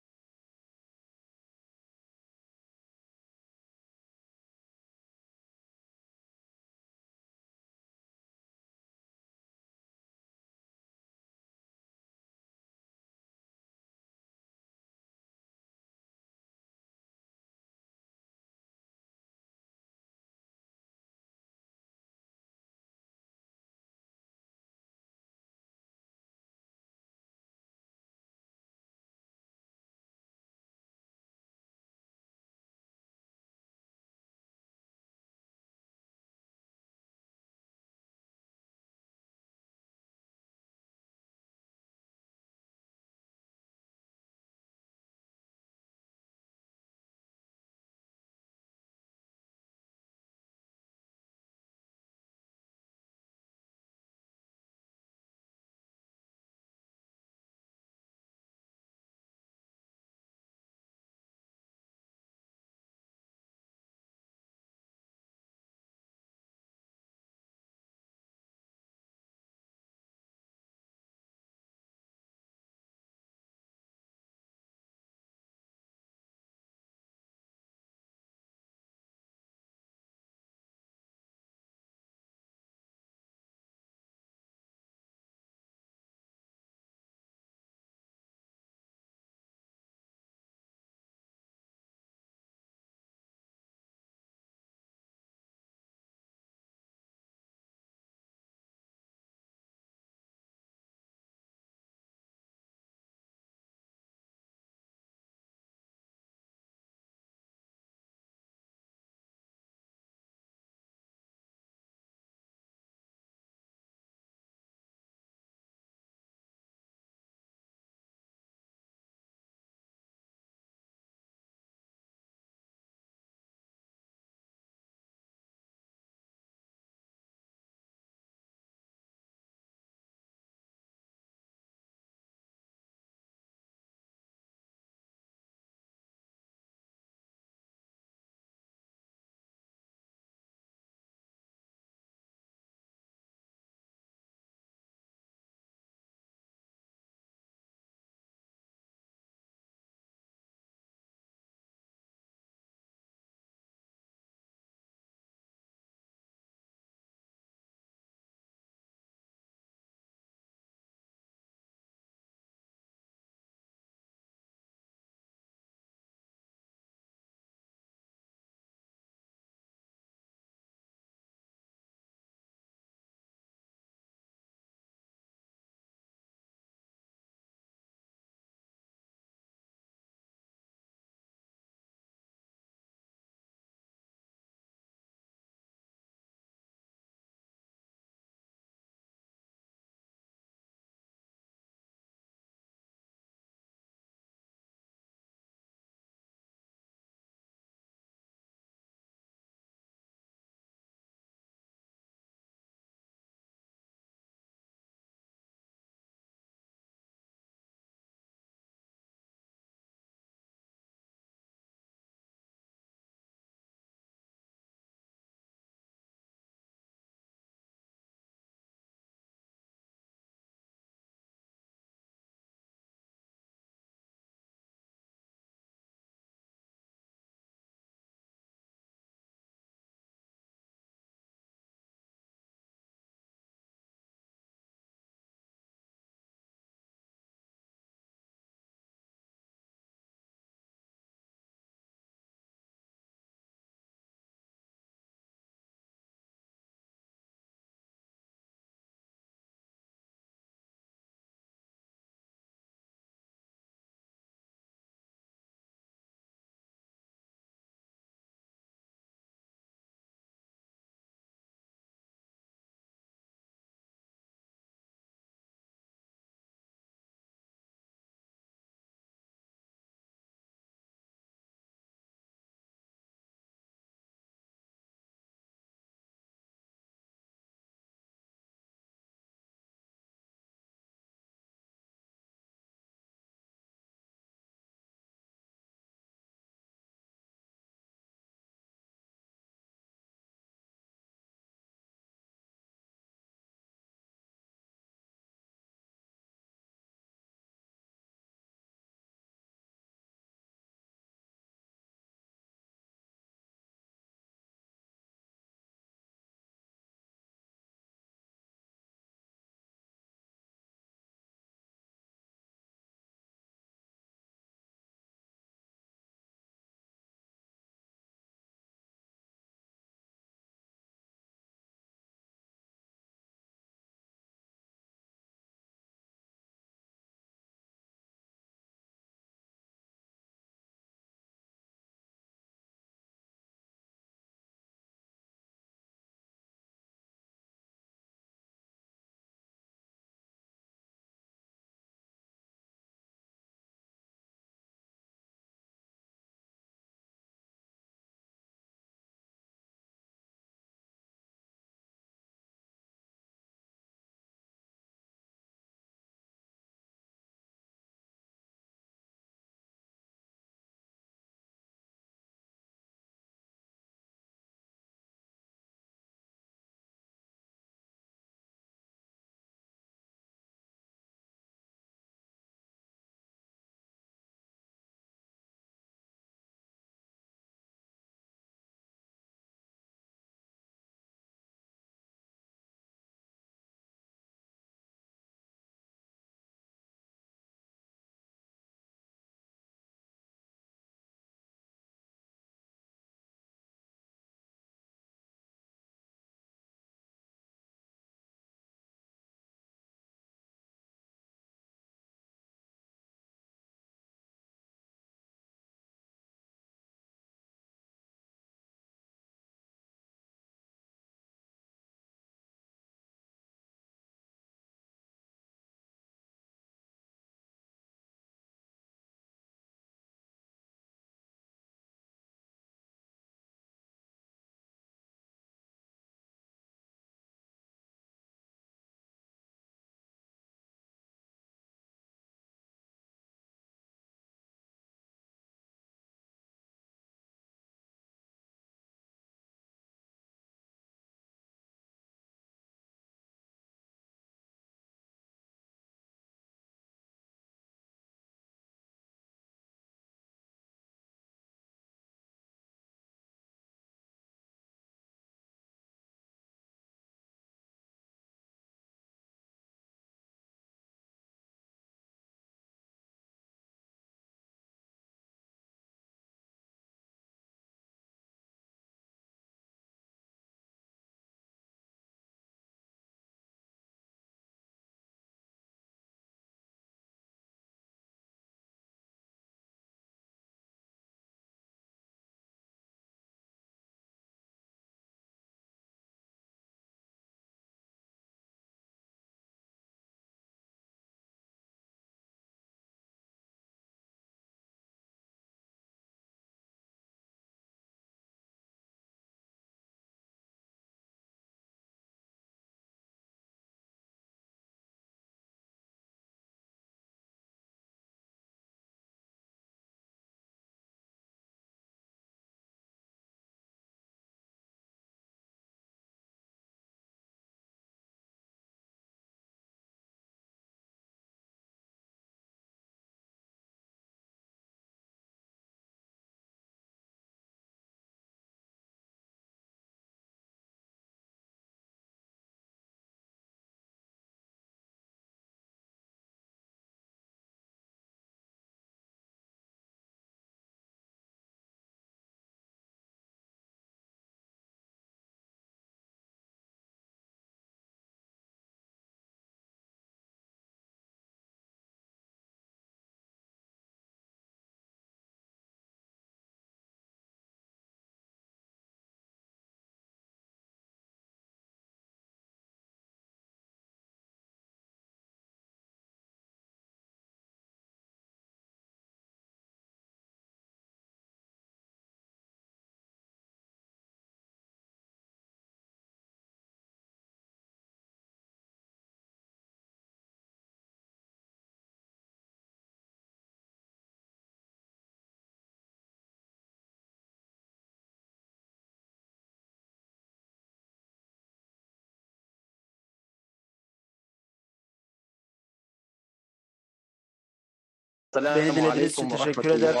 Beni dinlediğiniz için teşekkür ederim.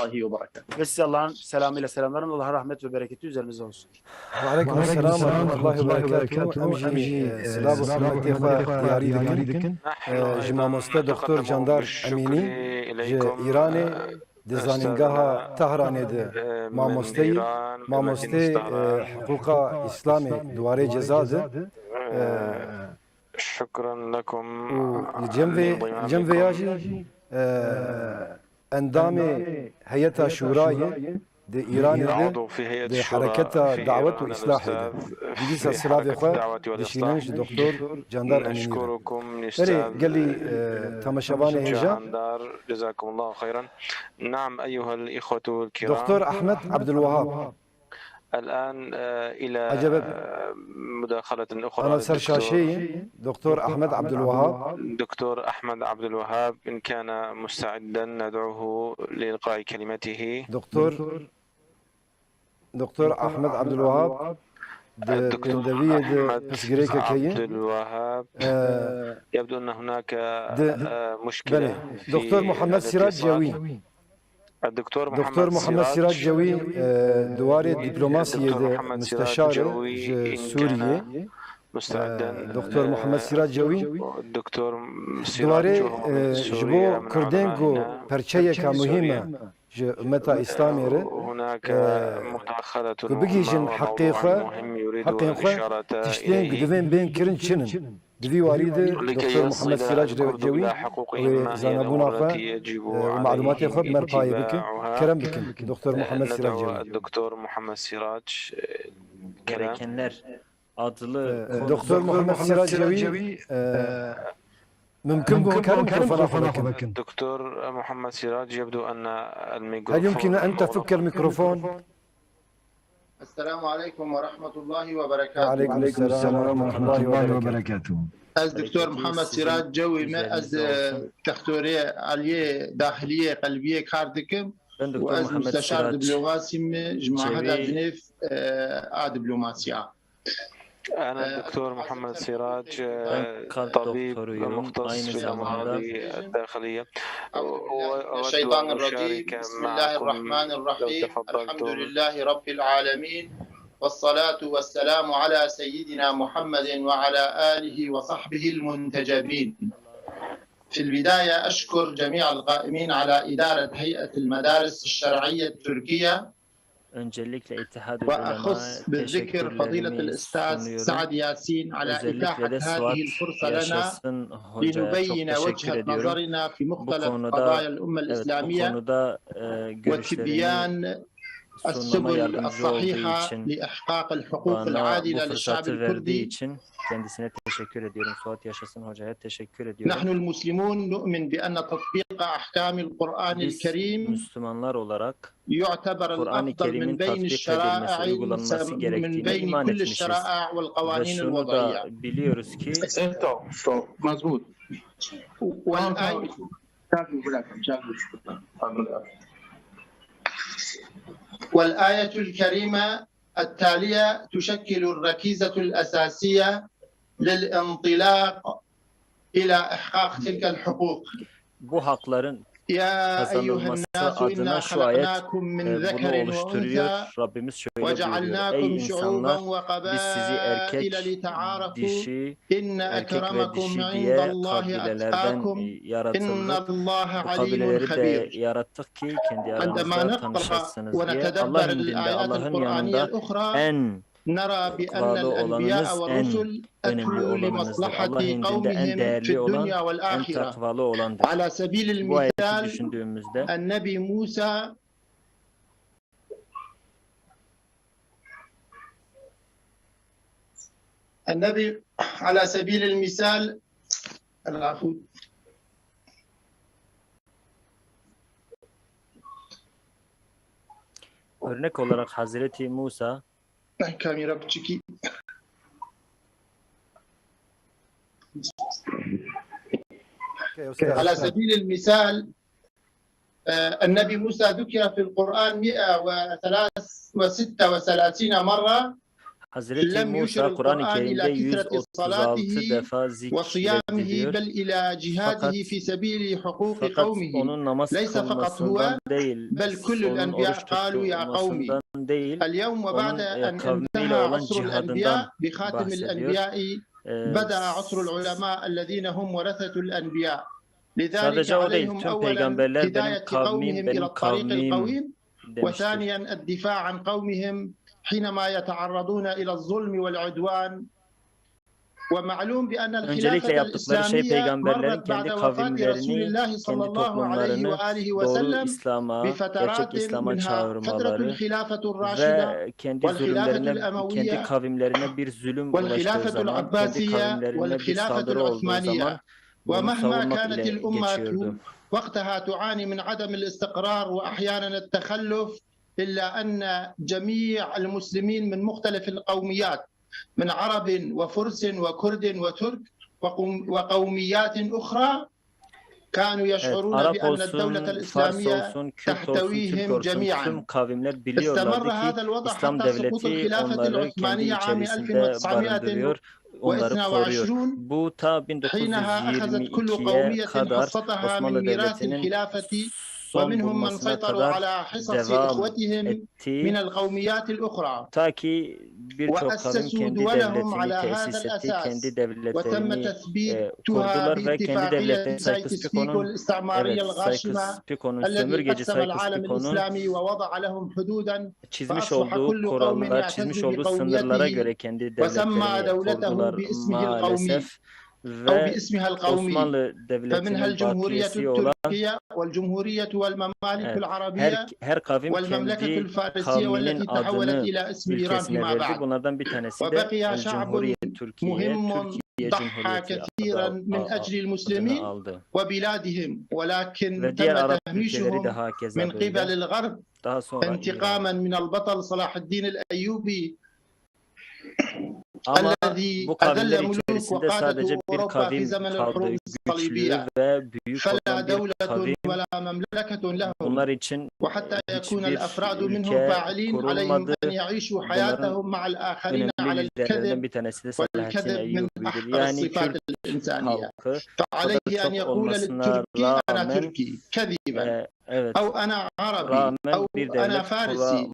Ve size Allah'ın selamıyla selamlarım. Allah'ın rahmet ve bereketi üzerinize olsun. Ve aleyküm selam ve rahmetullahi ve berekatuhu. Em jî, e, silav û hurmetê xwe diyarî dikin. E, ji mamoste Doktor Candar Emînî ji Îranê, di zanîngeha Tehranê de mamoste ye. Mamosteyê, e, hiqûqa Îslamê di warê ceza de. E, û li cem vê, li cem vê ya jî, e, endamê Heyeta Şûrayê di Îranê de, di hereketa dawet û îslahê de. Dîsa silavê xwe dişînin ji Doktor Candar Emînî re. Erê, gelî, e, temaşevanê hêja. Doktor Ahmet Abdulwahab. الآن، آه، إلى، Ecebe, آه، مداخلة أخرى ana ser للدكتور. Şaşeyê, Doktor Ahmet Abdulwahab. دكتور أحمد عبد الوهاب، إن كان مستعدا ندعوه لإلقاء كلمته. Doktor, Doktor Ahmet Abdulwahab di pêndeviyê de pirsgirêkeke ye. عبد الوهاب. Ee, يبدو أن هناك، di, آه، مشكلة belê. في Doktor Muhammed Sirac الاتصال. Cewî. Doktor Muhammed Sirac Cewî, e, di warê dîplomasiyê de musteşar e ji Sûriyê. E, Doktor Muhammed Sirac Cewî, di warê, e, ji bo Kurdên ku perçeyeka muhîm e ji ummeta Îslamê re, e, ku bigihîjin heqê xwe, heqên xwe, tiştên ku divên bên kirin çi ne? Di vî warî de Doktor Muhammed Sirac Cewî wê zanebûna xwe, e, û malûmatê xwe bi me re payê bike. Kerem bikin, Doktor Muhammed Sirac Cewî. الدكتور محمد سراج، e, Gerekenler adlı, e, konu. Doktor Muhammed Sirac Cewî, e, mümkün bû, karin mikrofona xwe vekin. دكتور محمد سراج، يبدو أن الميكروفون هل يمكن أن تفك الميكروفون؟ السلام عليكم ورحمة الله وبركاته. وعليكم السلام ورحمة الله وبركاته. Ez Doktor Muhammed Sirac Cewî me, ez, e, textorê aliyê dahiliyê qelbiyê kar dikim û ez musteşar diplomasî me ji maheda Cinêv, e, a diplomasiya. أنا الدكتور محمد سراج، طبيب مختص في الأمراض الداخلية. أود أن أشارك معكم، لو تفضلتم. الحمد لله رب العالمين، والصلاة والسلام على سيدنا محمد وعلى آله وصحبه المنتجبين. في البداية أشكر جميع القائمين على إدارة هيئة المدارس الشرعية التركية، Öncelikle İttihadül Ulema'ya teşekkürlerimi sunuyorum. Özellikle de Suat Yaşasın Hoca'ya çok teşekkür ediyorum. Bu konuda, evet, bu konuda, e, görüşlerimi sunmama yardımcı olduğu için, bana bu fırsatı verdiği için kendisine teşekkür ediyorum. Suat Yaşasın Hoca'ya teşekkür ediyorum. Biz Müslümanlar olarak Kur'an-ı Kerim'in tatbik edilmesi, uygulanması gerektiğine iman etmişiz. Ve şunu da biliyoruz ki والآية الكريمة التالية تشكل الركيزة الأساسية للانطلاق إلى إحقاق تلك الحقوق. Bu hakların kazanılması adına şu ayet, e, bunu oluşturuyor. Rabbimiz şöyle buyuruyor: "Ey insanlar, biz sizi erkek, dişi, erkek ve dişi diye kabilelerden, e, yaratıldık. Bu kabileleri de yarattık ki kendi aranızda tanışasınız diye." Allah indinde, Allah'ın yanında en takvalı olanınız, en önemli olanınızdır. Allah indinde en değerli olan, en takvalı olandır. Bu ayeti düşündüğümüzde, النبي على سبيل المثال، العفو. Örnek olarak Hazreti Musa. Kamera piçikî. على سبيل المثال، آه، النبي موسى ذكر في القرآن مئة وستة وثلاثين مرة. Hazreti لم يشر Musa Kur'an-ı القرآن Kerim'de إلى كثرة yüz otuz altı صلاته defa وصيامه zikrediliyor. بل إلى جهاده Fakat, في سبيل حقوق fakat قومه. Onun namaz ليس فقط هو، kılmasından değil, بل كل onun الأنبياء oruç قالوا يا قوم. Tutulmasından değil, اليوم وبعد onun, e, أن kavmiyle انتهى olan عصر cihadından الأنبياء بخاتم bahsediyor. الأنبياء Ee, بدأ عصر العلماء الذين هم ورثة الأنبياء. لذلك Sadece o değil, عليهم tüm أولا peygamberler benim هداية kavmim, قومهم benim إلى الطريق kavmim القويم، demiştir. وثانيا الدفاع عن قومهم حينما يتعرضون إلى الظلم والعدوان. ومعلوم بأن Öncelikle الخلافة yaptıkları şey الإسلامية peygamberlerin مرت بعد kendi وفاة رسول kavimlerini, الله صلى kendi الله عليه toplumlarını وآله doğru وسلم İslam'a, gerçek بفترات İslam'a منها فترة çağırmaları الخلافة الراشدة ve kendi والخلافة zulümlerine, kendi الأموية kavimlerine bir zulüm ulaştığı والخلافة zaman, kendi العباسية kavimlerine bir والخلافة saldırı olduğu zaman العثمانية. Bunu ومهما savunmak كانت ile الأمة geçiyordu. وقتها تعاني من عدم الاستقرار وأحيانا التخلف، إلا أن جميع المسلمين من مختلف القوميات، من عرب وفرس وكرد وترك وقوم-، وقوميات أخرى، كانوا Evet, يشعرون Arap بأن olsun, الدولة Fars الإسلامية olsun, Kürt olsun, Türk تحتويهم olsun, جميعا. Tüm kavimler biliyorlardı استمر ki هذا الوضع İslam حتى سقوط devleti الخلافة onları kendi العثمانية عام içerisinde ألف وتسعمائة barındırıyor, onları koruyor. وإثنى وعشرون، Bu ta حينها أخذت كل bin dokuz yüz yirmi ikiye قومية kadar حصتها Osmanlı من ميراث Devleti'nin الخلافة، son ومنهم من bulmasına سيطروا kadar على حصص devam إخوتهم ettiği, من القوميات الأخرى. Ta ki birçok kavim وأسسوا kendi دولهم devletini على هذا tesis etti, الأساس، kendi وتم devletlerini, e, تثبيتها kurdular ve kendi باتفاقية devletlerini سايكس-بيكو Sykes-Picot'un, الاستعمارية evet, الغاشمة Sykes-Picot'un التي sömürgeci قسم العالم Sykes-Picot'un الإسلامي ووضع لهم حدودا، çizmiş فأصبح olduğu كل قوم kurallara, يعتز çizmiş olduğu sınırlara بقوميته göre kendi وسمى devletlerini دولته kurdular باسمه القومي maalesef. أو Ve باسمها القومي، Osmanlı Devleti'nin فمنها الجمهورية bakiyesi olan, التركية والجمهورية والممالك evet, her, العربية her kavim والمملكة kendi الفارسية kavminin والتي تحولت adını إلى اسم إيران ülkesine فيما verdi. بعد. Bunlardan bir tanesi de وبقي El شعب Cumhuriyet Türkiye, مهم Türkiye ضحى Cumhuriyeti كثيرا adı, من a-, a-, أجل adını المسلمين aldı. وبلادهم، ولكن Ve diğer تم Arap ülkeleri de تهميشهم hakeza من böyle. قبل الغرب، Daha sonra İran. انتقاما من البطل صلاح الدين الأيوبي، Ama الذي bu kavimler أذل ملوك içerisinde وقادة sadece bir أوروبا في kavim زمن kaldı الحروب güçlü الصليبية، ve büyük فلا olan bir دولة kavim. ولا مملكة لهم، Bunlar için وحتى يكون hiçbir الأفراد منهم ülke فاعلين عليهم kurulmadı. أن يعيشوا Bunların حياتهم مع الآخرين على önemli liderlerinden الكذب، bir tanesi de Selahattin والكذب من Eyyubi'dir. أحقر Yani الصفات Türk الإنسانية. halkı, o فعليه kadar أن çok يقول olmasına للتركي أنا rağmen, تركي كذبا، e, evet, أو أنا عربي، rağmen أو bir أنا devlet فارسي. kura-,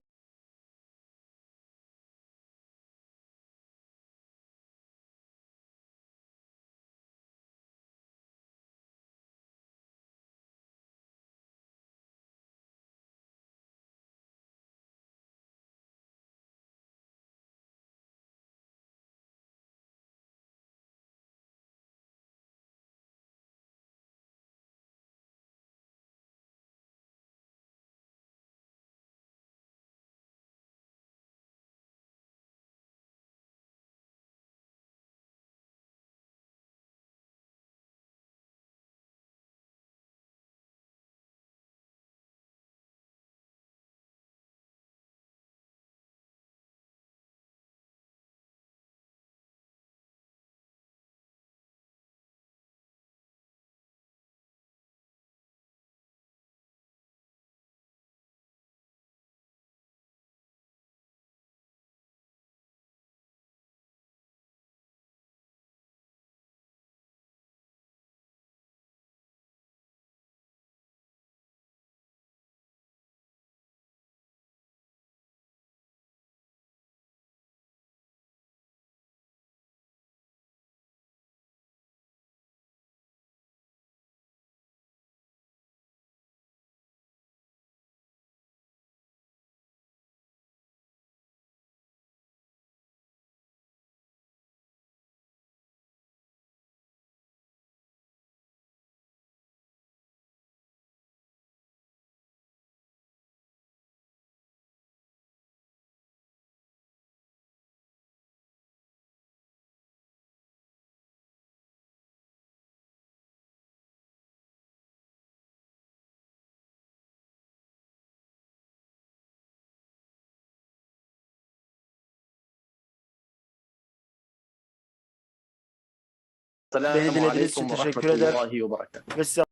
Beni dinlediğiniz için teşekkür ederim. Ve size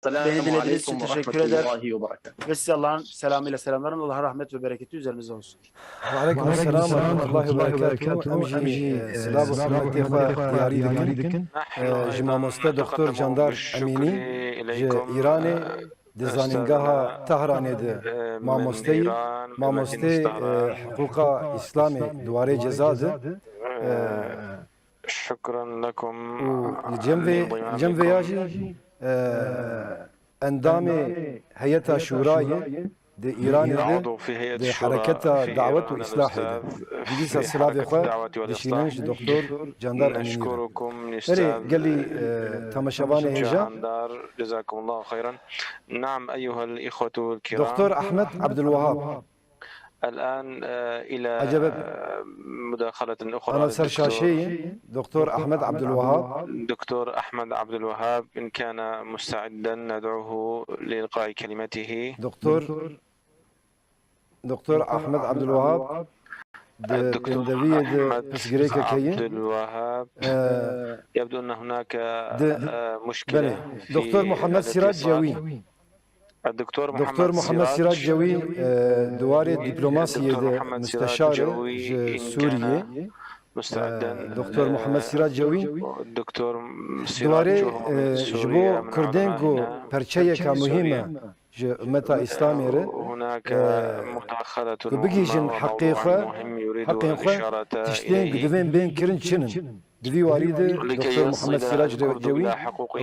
Beni dinlediğiniz için teşekkür eder. Ve size Allah'ın selamıyla selamlarım. Allah'ın rahmet ve bereketi üzerinize olsun. Ve aleyküm selam ve rahmetullahi ve berekatuhu. Em jî, e, silav û hurmetê xwe diyarî dikin. E, ji mamoste Doktor Candar Emînî ji Îranê, di zanîngeha Tehranê de mamoste ye. Mamosteyê, e, hiqûqa Îslamê di warê ceza de. E, û li cem vê, li cem vê ya jî, e, endamê Heyeta Şûra ye di Îranê de, di hereketa dawet û îslahê de. Dîsa silavê xwe dişînin ji Doktor Candar Emînî re. Erê, gelî, e, temaşevanê hêja. Doktor Ahmet Abdulwahab. الآن، آه، إلى، Ecebe, آه، مداخلة أخرى ana ser للدكتور، şaşeyê Doktor Ahmet Abdulwahab. دكتور أحمد عبد الوهاب، إن كان مستعدا ندعوه لإلقاء كلمته. Doktor, Doktor Ahmet Abdulwahab di pêndeviyê de pirsgirêkek heye. Abdulwahab. Ee, يبدو أن هناك، di, آه، مشكلة belê. في Doktor Muhammed Sirac الاتصال. Cewî. Doktor Muhammed Sirac Cewî, e, di warê dîplomasiyê de musteşar e ji Sûriyê. E, Doktor Muhammed Sirac Cewî di warê, e, ji bo Kurdên ku perçeyeka muhîm e ji ummeta Îslamê re, e, ku bigihîjin heqê xwe, heqên xwe, tiştên ku divên bên kirin çi ne? Di vî warî de Doktor Muhammed Sirac Cewî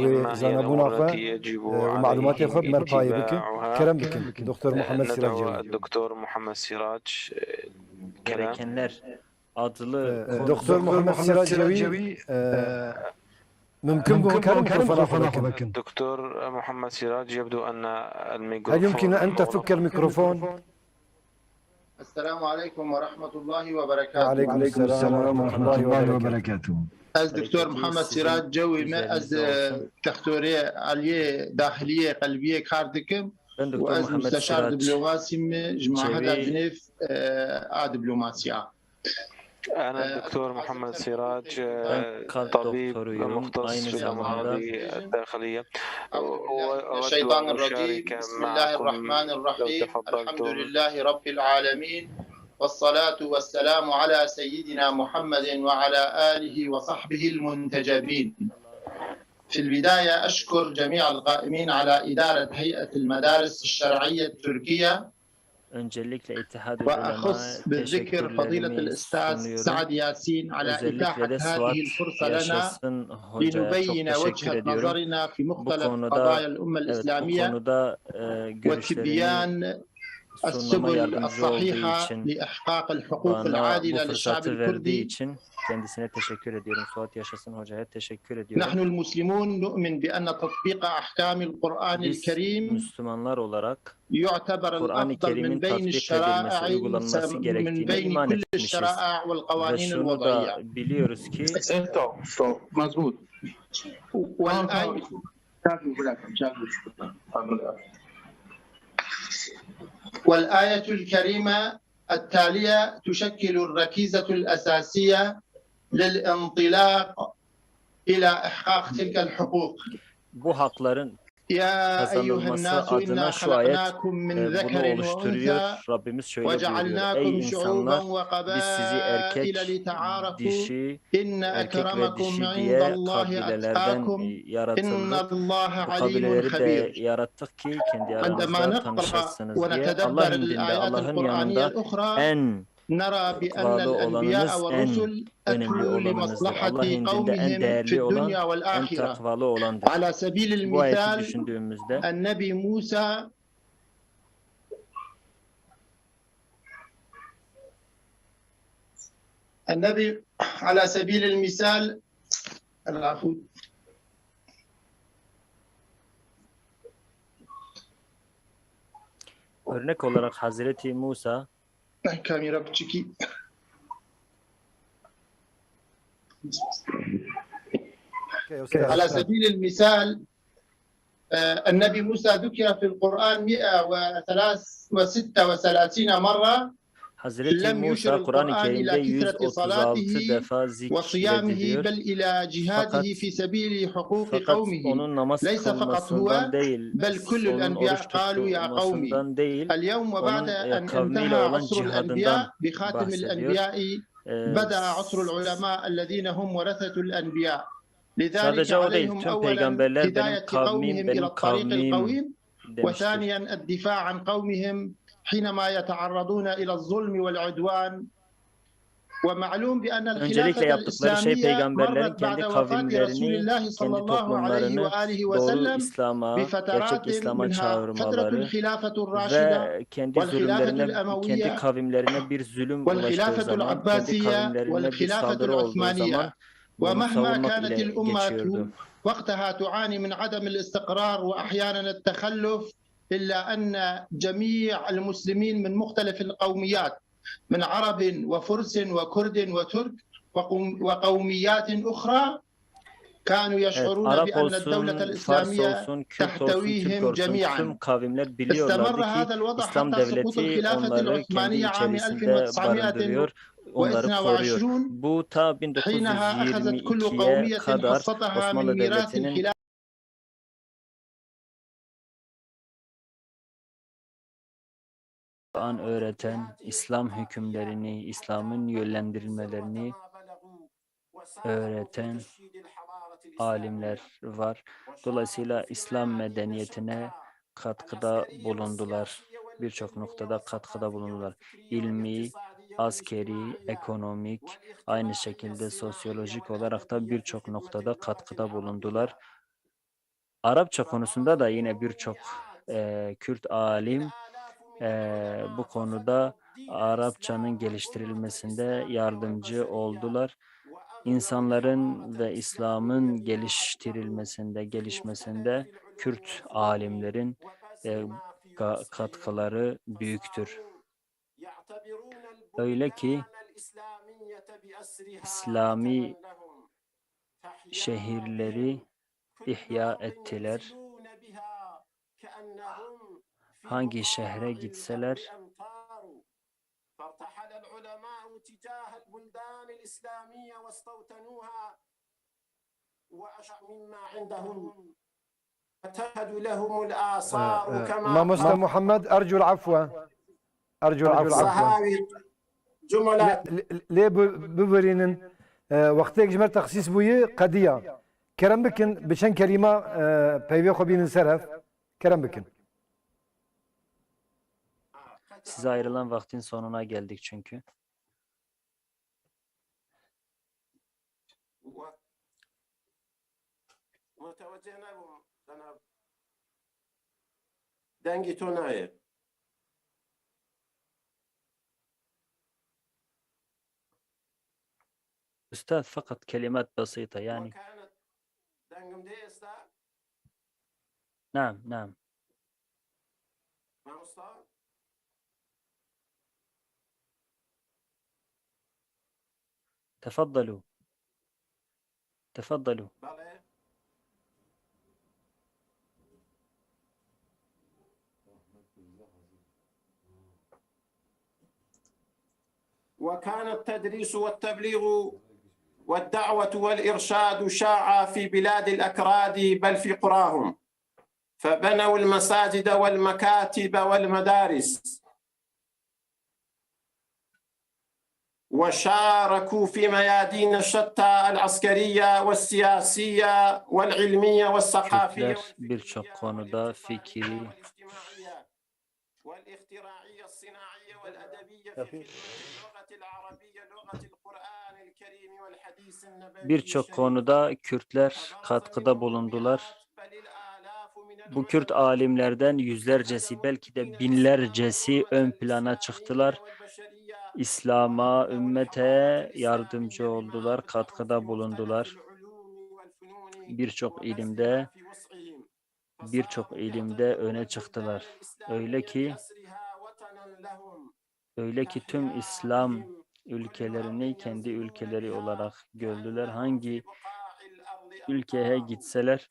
wê zanebûna xwe, e, û malûmatê xwe bi me re payê bike. Kerem bikin, Doktor Muhammed Sirac Cewî. الدكتور محمد سراج، e, Kerem. Gerekenler adlı E, konu Doktor Muhammed Sirac Cewî, e, mümkün bû, karim mikrofona xwe vekin. دكتور محمد سراج، يبدو أن الميكروفون هل يمكن أن تفك الميكروفون؟ السلام عليكم ورحمة الله وبركاته. وعليكم السلام ورحمة الله وبركاته. Ez Doktor Muhammed Sirac Cewî me, ez, e, textorê aliyê dahiliyê qelbiyê kar dikim û ez musteşar diplomasî me ji Maheda Cinêv, e, a diplomasiya. أنا الدكتور محمد سراج، طبيب مختص في الأمراض الداخلية. الشيطان الرجيم. بسم الله الرحمن الرحيم. الحمد لله رب العالمين. والصلاة والسلام على سيدنا محمد وعلى آله وصحبه المنتجبين. في البداية أشكر جميع القائمين على إدارة هيئة المدارس الشرعية التركية. Öncelikle İttihad-ul Ulema'ya teşekkürlerimi sunuyorum. Özellikle de Suat Yaşasın Hoca'ya çok teşekkür ediyorum. Bu konuda, evet, bu konuda, e, görüşlerimi sunmama yardımcı olduğu için, bana bu fırsatı verdiği için kendisine teşekkür ediyorum. Suat Yaşasın Hoca'ya teşekkür ediyorum. Biz Müslümanlar olarak Kur'an-ı Kerim'in tatbik edilmesi, uygulanması gerektiğine iman etmişiz. Ve şunu da biliyoruz ki والآية الكريمة التالية تشكل الركيزة الأساسية للانطلاق إلى إحقاق تلك الحقوق. Bu hakların kazanılması adına şu ayet, e, bunu oluşturuyor. Rabbimiz şöyle buyuruyor: "Ey insanlar, biz sizi erkek, dişi, erkek ve dişi diye kabilelerden, e, yaratıldık. Bu kabileleri de yarattık ki kendi aranızda tanışasınız diye." Allah indinde, Allah'ın yanında en takvalı olanınız, en önemli olanınızdır. Allah indinde en değerli olan, en takvalı olandır. Bu ayeti düşündüğümüzde, النبي على سبيل المثال، العفو. Örnek olarak Hazreti Musa. Kamera piçikî. على سبيل المثال، آه، النبي موسى ذكر في القرآن مئة وستة وثلاثين مرة. Hazreti Musa Kur'an-ı Kerim'de yüz otuz altı defa zikrediliyor. Fakat, fakat onun namaz kılmasından değil, onun oruç tutmasından değil, onun e, kavmiyle olan cihadından bahsediyor. E, Sadece o değil, tüm peygamberler benim kavmim, benim kavmim demiştir. Öncelikle yaptıkları şey peygamberlerin kendi kavimlerini, kendi toplumlarını doğru İslam'a, gerçek İslam'a çağırmaları ve kendi zulümlerine, kendi kavimlerine bir zulüm ulaştığı zaman, kendi kavimlerine bir saldırı olduğu zaman bunu savunmak ile geçiyordu. وقتها تعاني من عدم الاستقرار وأحيانًا التخلف، إلا أن جميع المسلمين من مختلف القوميات، من عرب وفرس وكرد وترك وقوم-، وقوميات أخرى، كانوا يشعرون بأن الدولة الإسلامية تحتويهم جميعًا. استمر هذا الوضع حتى سقوط الخلافة العثمانية عام ألف وتسعمائة واثنين وعشرين. Bu ta bin dokuz yüz yirmi ikiye kadar Osmanlı Devleti'nin Kur'an öğreten, İslam hükümlerini, İslam'ın yönlendirilmelerini öğreten alimler var. Dolayısıyla İslam medeniyetine katkıda bulundular. Birçok noktada katkıda bulundular. İlmi, askeri, ekonomik, aynı şekilde sosyolojik olarak da birçok noktada katkıda bulundular. Arapça konusunda da yine birçok, e, Kürt alim, e, bu konuda Arapçanın geliştirilmesinde yardımcı oldular. İnsanların ve İslam'ın geliştirilmesinde, gelişmesinde Kürt alimlerin, e, ka-, katkıları büyüktür. Öyle ki İslami şehirleri ihya ettiler. Hangi şehre gitseler, Mamoste Muhammed, ercul afwe. Ercul afwe. Lê, lê, lê bi-, bibirînin, e, wextêk ji me texsîs bûyî qediya. Kerem bikin, bi çend kelîma, e, peyvê xwe bînin ser hev. Kerem bikin. Size ayrılan vaktin sonuna geldik çünkü. Mutewecih nebûm, cenab. Dengî to nayê. Üstad, fakat kelimat basita, yani. Dengim dê êsta? Naam, naam. Mamosta? تفضلوا. تفضلوا. Belê. وكان التدريس والتبليغ والدعوة والإرشاد شاعا في بلاد الأكراد بل في قراهم، فبنوا المساجد والمكاتب والمدارس، وشاركوا في ميادين شتى العسكرية والسياسية والعلمية والثقافية Kürtler birçok konuda fikri والاختراعية الصناعية والأدبية في خدمة اللغة العربية، لغة القرآن الكريم والحديث النبوي Birçok konuda Kürtler katkıda bulundular. Bu Kürt alimlerden yüzlercesi, belki de binlercesi ön plana çıktılar. İslam'a, ümmete yardımcı oldular, katkıda bulundular. Birçok ilimde, birçok ilimde öne çıktılar. Öyle ki, öyle ki tüm İslam ülkelerini kendi ülkeleri olarak gördüler. Hangi ülkeye gitseler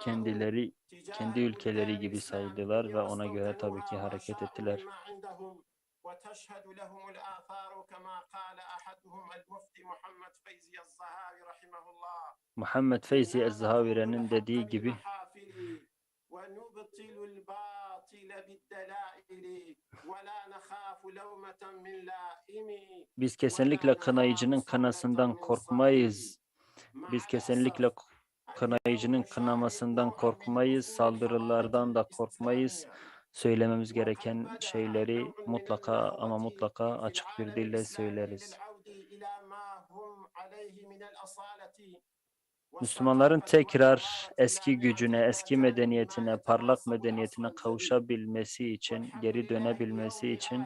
kendileri, kendi ülkeleri gibi saydılar ve ona göre tabii ki hareket ettiler. وتشهد لهم الآثار كما قال أحدهم المفتي محمد فيزي الزهاوي رحمه الله. Muhammed Feyzi Ez-Zahavire'nin dediği gibi ونبطل الباطل بالدلائل ولا نخاف لومة من لائم. Biz kesinlikle kınayıcının kınasından korkmayız. Biz kesinlikle kınayıcının kınamasından korkmayız, saldırılardan da korkmayız. Söylememiz gereken şeyleri mutlaka ama mutlaka açık bir dille söyleriz. Müslümanların tekrar eski gücüne, eski medeniyetine, parlak medeniyetine kavuşabilmesi için, geri dönebilmesi için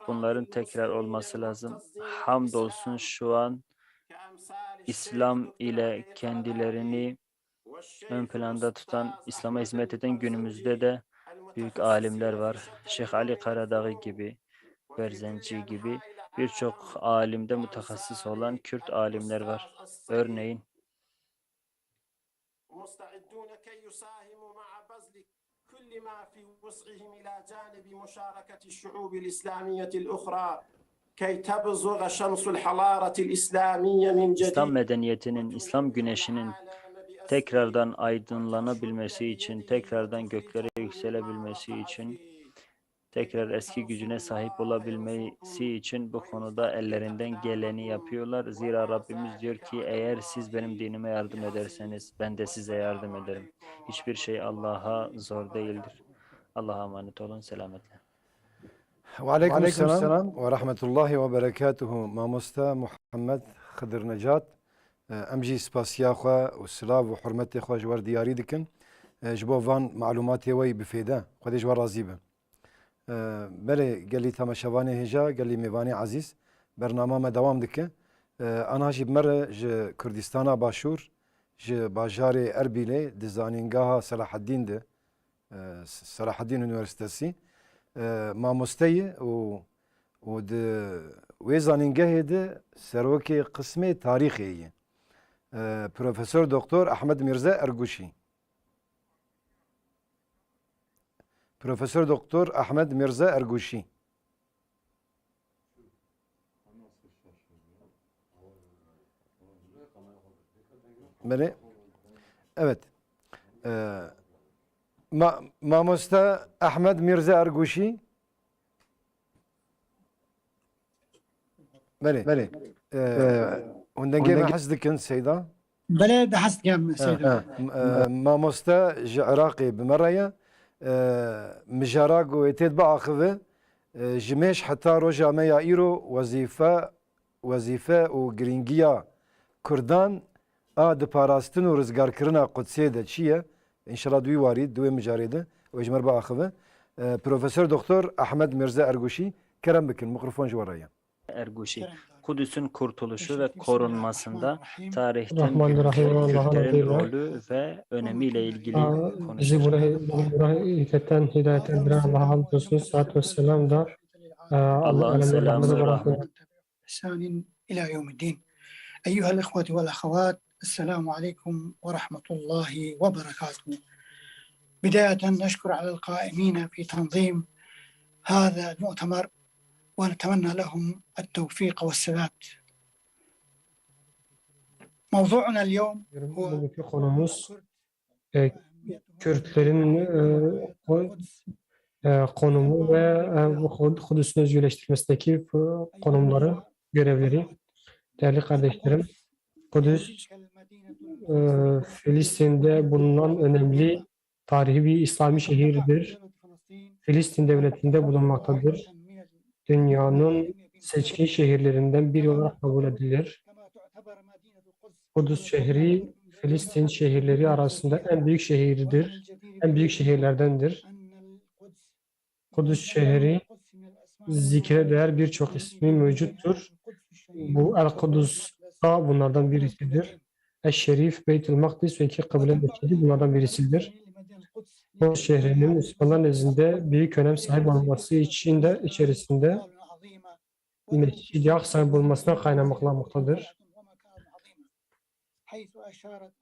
bunların tekrar olması lazım. Hamdolsun şu an İslam ile kendilerini ön planda tutan, İslam'a hizmet eden günümüzde de büyük alimler var. Şeyh Ali Karadağ gibi, Berzenci gibi birçok alimde mütehassıs olan Kürt alimler var. Örneğin مستعدون كي يساهموا مع بذل كل ما في وسعهم إلى جانب مشاركة الشعوب الإسلامية الأخرى كي تبزغ شمس الحضارة الإسلامية من İslam جديد. medeniyetinin, İslam güneşinin tekrardan aydınlanabilmesi için, tekrardan göklere yükselebilmesi için, tekrar eski gücüne sahip olabilmesi için bu konuda ellerinden geleni yapıyorlar. Zira Rabbimiz diyor ki, "Eğer siz benim dinime yardım ederseniz, ben de size yardım ederim." Hiçbir şey Allah'a zor değildir. Allah'a emanet olun, selametle. Ve aleyküm selam ve rahmetullahi ve berekatuhu. Mamoste Muhammed Xidir Necat, e, em jî spasiya xwe û silav û hurmetê xwe ji we re diyarî dikin. E, ji bo van malûmatê we yî bifêde. Xwedê ji we razî be. E, belê gelî temaşevanê hêja, gelî mêvanê ezîz, bernama me dewam dike. E, aniha jî bi me re ji Kurdistana Başûr, ji bajarê Erbîlê di zanîngeha Selahaddîn de, e, Selahaddîn Üniversitesi, e, mamoste ye û, û di wê zanîngehê de serokê qismê tarîxê ye. E, Profesor Doktor Ahmed Mîrze Erguşî. Profesor Doktor Ahmed Mîrze Erguşî. Belê. Evet. Ee, ma-, mamoste Ahmed Mîrze Erguşî. Belê. Belê. Ee, hûn dengê me hez dikin, Seyda? Belê, dihes dikim, Seyda. Ha, e, mamoste ji Iraqê bi me re ye. E, mijara ku wê tê biaxive, e, ji mêj heta roja me ya îro wezîfe, wezîfe û girîngiya Kurdan a di parastin û rizgarkirina Qudsê de çi ye? Înşallah di wî warî, di wê mijarê de wê ji me re biaxive. E, Profesor Doktor Ahmed Mîrze Erguşî, kerem bikin, mikrofon ji we re ye. Erguşî, Kudüs'ün kurtuluşu ve korunmasında tarihten Rahmanirrahim, günümüze Allah'ın Kürtlerin adıyla. rolü ve önemiyle ilgili Aa, bizi konuşacak. buraya, buraya hidayeten, hidayeten veren Allah'a hamdolsun, salatu ve selam da, e, Allah'ın alemlerin selamı, Allah'ına rahmeti. bırakın. بإحسان إلى يوم الدين. أيها الإخوة والأخوات، السلام عليكم ورحمة الله وبركاته. بداية نشكر على القائمين في تنظيم هذا المؤتمر ونتمنى لهم التوفيق والسداد. موضوعنا اليوم هو Bugünkü konumuz e, Kürtlerin e, ko- e, konumu ve e, bu Kud- Kudüs'ün özgürleştirilmesindeki e, konumları, görevleri. Değerli kardeşlerim, Kudüs e, Filistin'de bulunan önemli tarihi bir İslami şehirdir. Filistin devletinde bulunmaktadır. Dünyanın seçkin şehirlerinden biri olarak kabul edilir. Kudüs şehri Filistin şehirleri arasında en büyük şehirdir, en büyük şehirlerdendir. Kudüs şehri zikre değer birçok ismi mevcuttur. Bu El Kudus da bunlardan birisidir. El Şerif, Beytül Makdis ve iki kıble mescidi bunlardan birisidir. Kudüs şehrinin Müslümanlar nezdinde büyük önem sahip olması için de içerisinde Mescid-i Aksa bulunmasına kaynaklanmaktadır.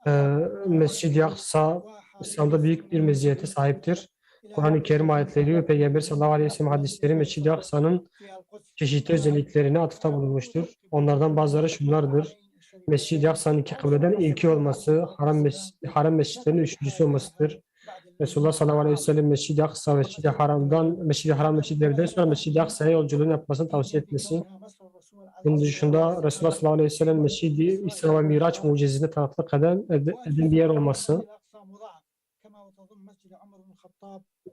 Ee, Mescid-i Aksa İslam'da büyük bir meziyete sahiptir. Kur'an-ı Kerim ayetleri ve Peygamber sallallahu aleyhi ve sellem hadisleri Mescid-i Aksa'nın çeşitli özelliklerine atıfta bulunmuştur. Onlardan bazıları şunlardır. Mescid-i Aksa'nın ki kıbleden ilki olması, haram, mes haram mescitlerin üçüncüsü olmasıdır. Resulullah sallallahu aleyhi ve sellem Mescid-i Aksa, Mescid-i Haram'dan, Mescid-i Haram mescitlerden sonra Mescid-i Aksa'ya yolculuğunu yapmasını tavsiye etmesi. Bunun dışında Resulullah sallallahu aleyhi ve sellem Mescid-i İsra ve Miraç mucizesine tanıklık eden, eden bir yer olması.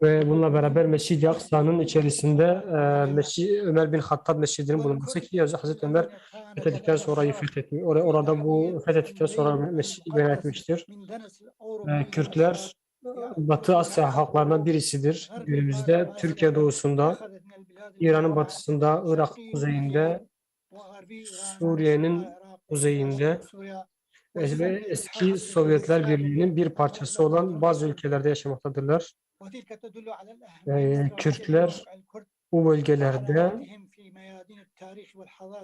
Ve bununla beraber Mescid-i Aksa'nın içerisinde e, Mescid, Ömer bin Hattab Mescidi'nin bulunması ki Hazreti Ömer fethettikten sonra fethetmiş. Orada bu fethettikten sonra mescid bina etmiştir. E, Kürtler Batı Asya halklarından birisidir. Günümüzde Türkiye doğusunda, İran'ın batısında, Irak kuzeyinde, Suriye'nin kuzeyinde ve eski Sovyetler Birliği'nin bir parçası olan bazı ülkelerde yaşamaktadırlar. E, Kürtler bu bölgelerde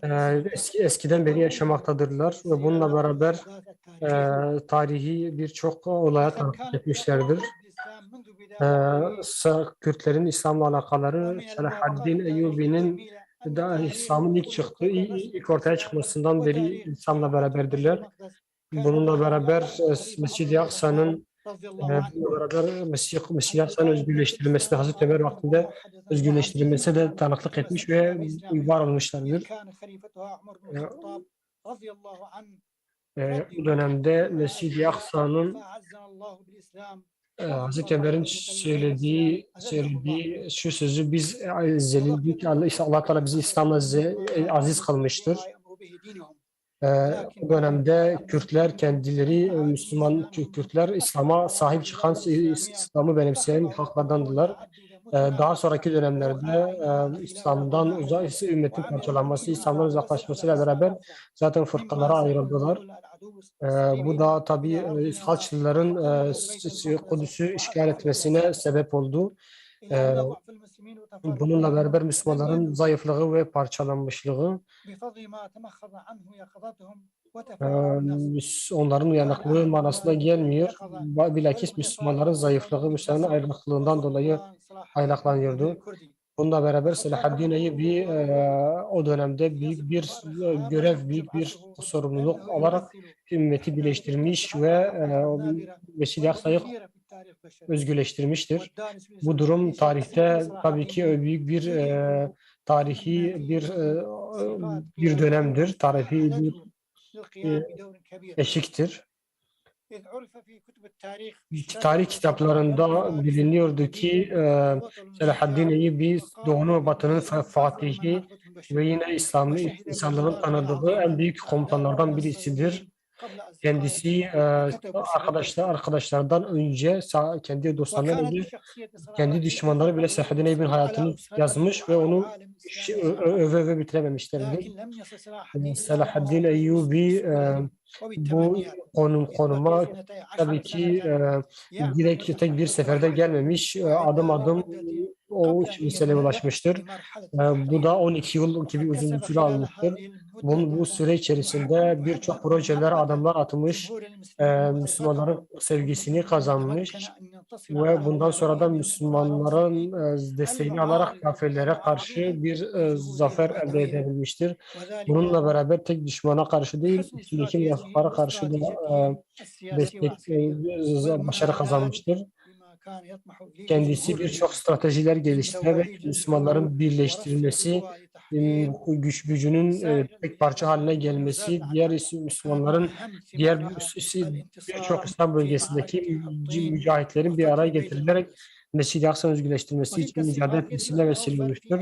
e, eski, eskiden beri yaşamaktadırlar ve bununla beraber e, tarihi birçok olaya tanıklık etmişlerdir. E, Kürtlerin İslam'la alakaları Selahaddin Eyyubi'nin da İslam'ın ilk çıktığı, ilk ortaya çıkmasından beri İslam'la beraberdirler. Bununla beraber e, Mescid-i Aksa'nın e, bununla beraber Mescid-i Aksa'nın özgürleştirilmesine, Hazreti Ömer vaktinde özgürleştirilmesine de tanıklık etmiş ve var olmuşlardır. E, e, bu dönemde Mescid-i Aksa'nın e, Hazreti Ömer'in söylediği, söylediği şu sözü biz e, zelil, büyük Allah, Allah Teala bizi İslam'la e, aziz kılmıştır. E, bu dönemde Kürtler kendileri e, Müslüman Kü- Kürtler İslam'a sahip çıkan, İs- İslam'ı benimseyen halklardandılar. E, daha sonraki dönemlerde e, İslam'dan uzak ümmetin parçalanması, İslam'dan uzaklaşmasıyla beraber zaten fırkalara ayrıldılar. E, bu da tabii e, Haçlıların e, s- s- Kudüs'ü işgal etmesine sebep oldu. E, bununla beraber Müslümanların zayıflığı ve parçalanmışlığı e, onların uyanıklığı manasına gelmiyor. Bilakis Müslümanların zayıflığı, Müslümanların ayrıklığından dolayı kaynaklanıyordu. Bununla beraber Selahaddin Eyyubi e, o dönemde büyük bir e, görev, büyük bir sorumluluk alarak ümmeti birleştirmiş ve e, Mescid-i Aksa'yı özgürleştirmiştir. Bu durum tarihte tabii ki büyük bir e, tarihi bir e, bir dönemdir, tarihi bir e, eşiktir. Tarih kitaplarında biliniyordu ki e, Selahaddin Eyyubi Doğu'nun ve Batı'nın fa- fatihi ve yine İslam'ı insanların tanıdığı en büyük komutanlardan birisidir. Kendisi e, arkadaşlar arkadaşlardan önce sa- kendi dostlarından önce kendi düşmanları bile Selahaddin Eyyubi'nin hayatını yazmış ve onu şi- ö- ö- öve öve bitirememişlerdi. E, Selahaddin Eyyubi e, bu konum konuma tabii ki e, direkt tek bir seferde gelmemiş, e, adım adım o meseleye ulaşmıştır. E, bu da on iki yıl gibi uzun bir süre almıştır. Bu, bu süre içerisinde birçok projeler adımlar atmış, e, Müslümanların sevgisini kazanmış ve bundan sonra da Müslümanların e, desteğini alarak kafirlere karşı bir e, zafer elde edebilmiştir. Bununla beraber tek düşmana karşı değil, içindeki münafıklara karşı da e, destek, e, başarı kazanmıştır. Kendisi birçok stratejiler geliştirerek Müslümanların birleştirilmesi, e, güç gücünün e, tek parça haline gelmesi, diğer is- Müslümanların diğer is- is- birçok İslam bölgesindeki müc- mücahitlerin bir araya getirilerek Mescid-i Aksa'nın özgürleştirilmesi için mücadele etmesine vesile olmuştur.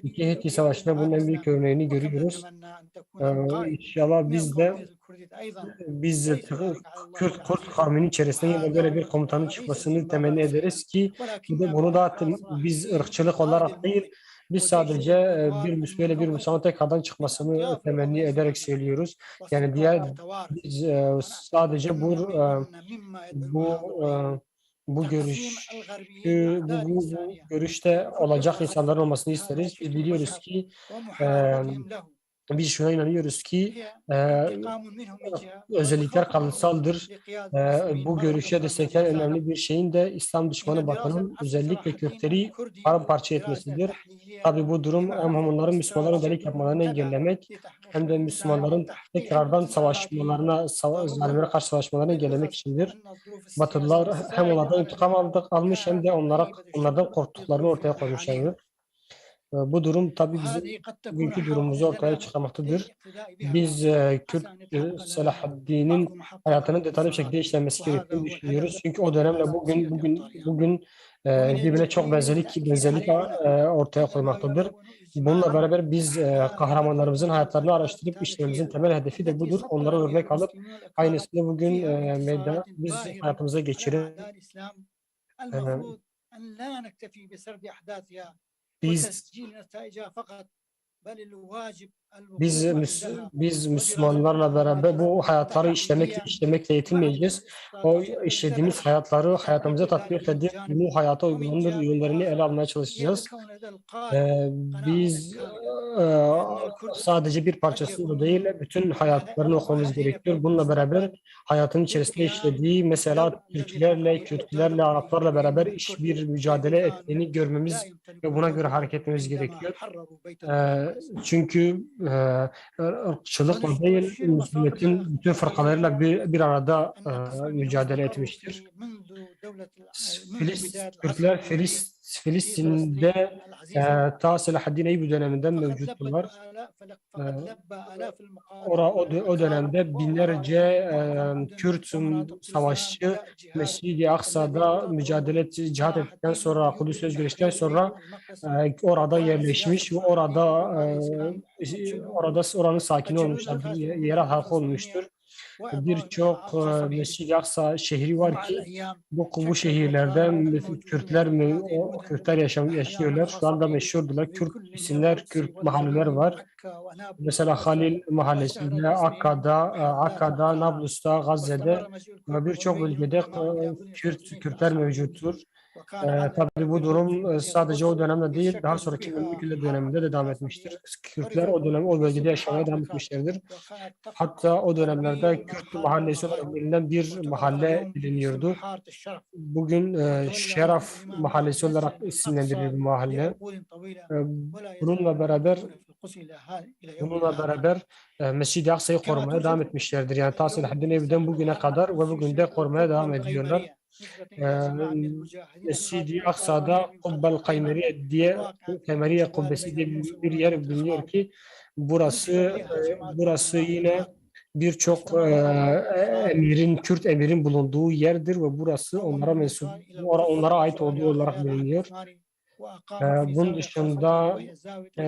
İki Heti Savaşı'nda bunun en büyük örneğini görüyoruz. Ee, inşallah biz de biz de Kürt, Kürt kavminin içerisinde yine böyle bir komutanın çıkmasını temenni ederiz ki bu da, bunu da biz ırkçılık olarak değil, biz sadece e, bir Müs- böyle bir Müslüman tekrardan çıkmasını temenni ederek söylüyoruz. Yani diğer biz e, sadece bu e, bu e, bu görüş bu, bu, bu görüşte olacak insanların olmasını isteriz. Biz biliyoruz ki e, Biz şuna inanıyoruz ki e, özellikler kanıtsaldır. E, bu görüşe destekleyen önemli bir şeyin de İslam düşmanı Batı'nın özellikle Kürtleri paramparça etmesidir. Tabi bu durum hem onların Müslümanların delik yapmalarını engellemek hem de Müslümanların tekrardan savaşmalarına, sava- zalimlere karşı savaşmalarını engellemek içindir. Batılılar hem onlardan intikam aldık, almış hem de onlara onlardan korktuklarını ortaya koymuşlardır. E, Bu durum tabi bizim bugünkü durumumuzu ortaya çıkarmaktadır. Biz e, Kürt e, Selahaddin'in hayatının detaylı bir şekilde işlenmesi gerektiğini düşünüyoruz. Çünkü o dönemle bugün bugün bugün e, birbirine çok benzerlik benzerlik e, ortaya koymaktadır. Bununla beraber biz e, kahramanlarımızın hayatlarını araştırıp işlerimizin temel hedefi de budur. Onlara örnek alıp aynısını bugün e, meydan biz hayatımıza geçirelim. E, biz biz Müs- biz Müslümanlarla beraber bu hayatları işlemek işlemekle yetinmeyeceğiz. O işlediğimiz hayatları hayatımıza tatbik edip bunu hayata uygulandır yollarını ele almaya çalışacağız. Ee, biz e, sadece bir parçasını da değil, bütün hayatlarını okumamız gerekiyor. Bununla beraber hayatın içerisinde işlediği mesela Türklerle, Kürtlerle, Araplarla beraber iş bir mücadele ettiğini görmemiz ve buna göre hareket etmemiz gerekiyor. Ee, çünkü e, ırkçılıkla değil, Müslümanın bütün fırkalarıyla bir, bir arada e, mücadele etmiştir. Filist, Kürtler Filist, Filistin'de e, ta Selahaddin Eyyubi döneminden mevcuttular. E, ora, o, dö- o dönemde binlerce e, Kürt savaşçı Mescid-i Aksa'da mücadele, cihat ettikten sonra, Kudüs özgürleştikten sonra e, orada yerleşmiş ve orada e, orada oranın sakini olmuşlardır, ye- yerel halkı olmuştur. Birçok e, Mescid-i Aksa şehri var ki bu, bu şehirlerde Kürtler mi, o, Kürtler yaşam, yaşıyorlar. Şu anda meşhurdular. Kürt isimler, Kürt mahalleler var. Mesela Halil Mahallesi'nde, Akka'da, e, Akka'da, Nablus'ta, Gazze'de ve birçok bölgede e, Kürt, Kürtler mevcuttur. E, tabii bu durum e, sadece o dönemde değil, daha sonraki Memlükler döneminde de devam etmiştir. Kürtler o dönem o bölgede yaşamaya devam etmişlerdir. Hatta o dönemlerde Kürt mahallesi olarak bilinen bir mahalle biliniyordu. Bugün e, Şeraf Mahallesi olarak isimlendiriliyor bu mahalle. E, bununla beraber bununla beraber e, Mescid-i Aksa'yı korumaya devam etmişlerdir. Yani ta Selahaddin Eyyubi'den bugüne kadar ve bugün de korumaya devam ediyorlar. Ee, Mescid-i Aksa'da Kubbel Kaymeriye diye, Kaymeriye Kubbesi diye bir, bir yer biliniyor ki burası e, burası yine birçok e, emirin, Kürt emirin bulunduğu yerdir ve burası onlara mensup, ora- onlara ait olduğu olarak biliniyor. Ee, bunun dışında e,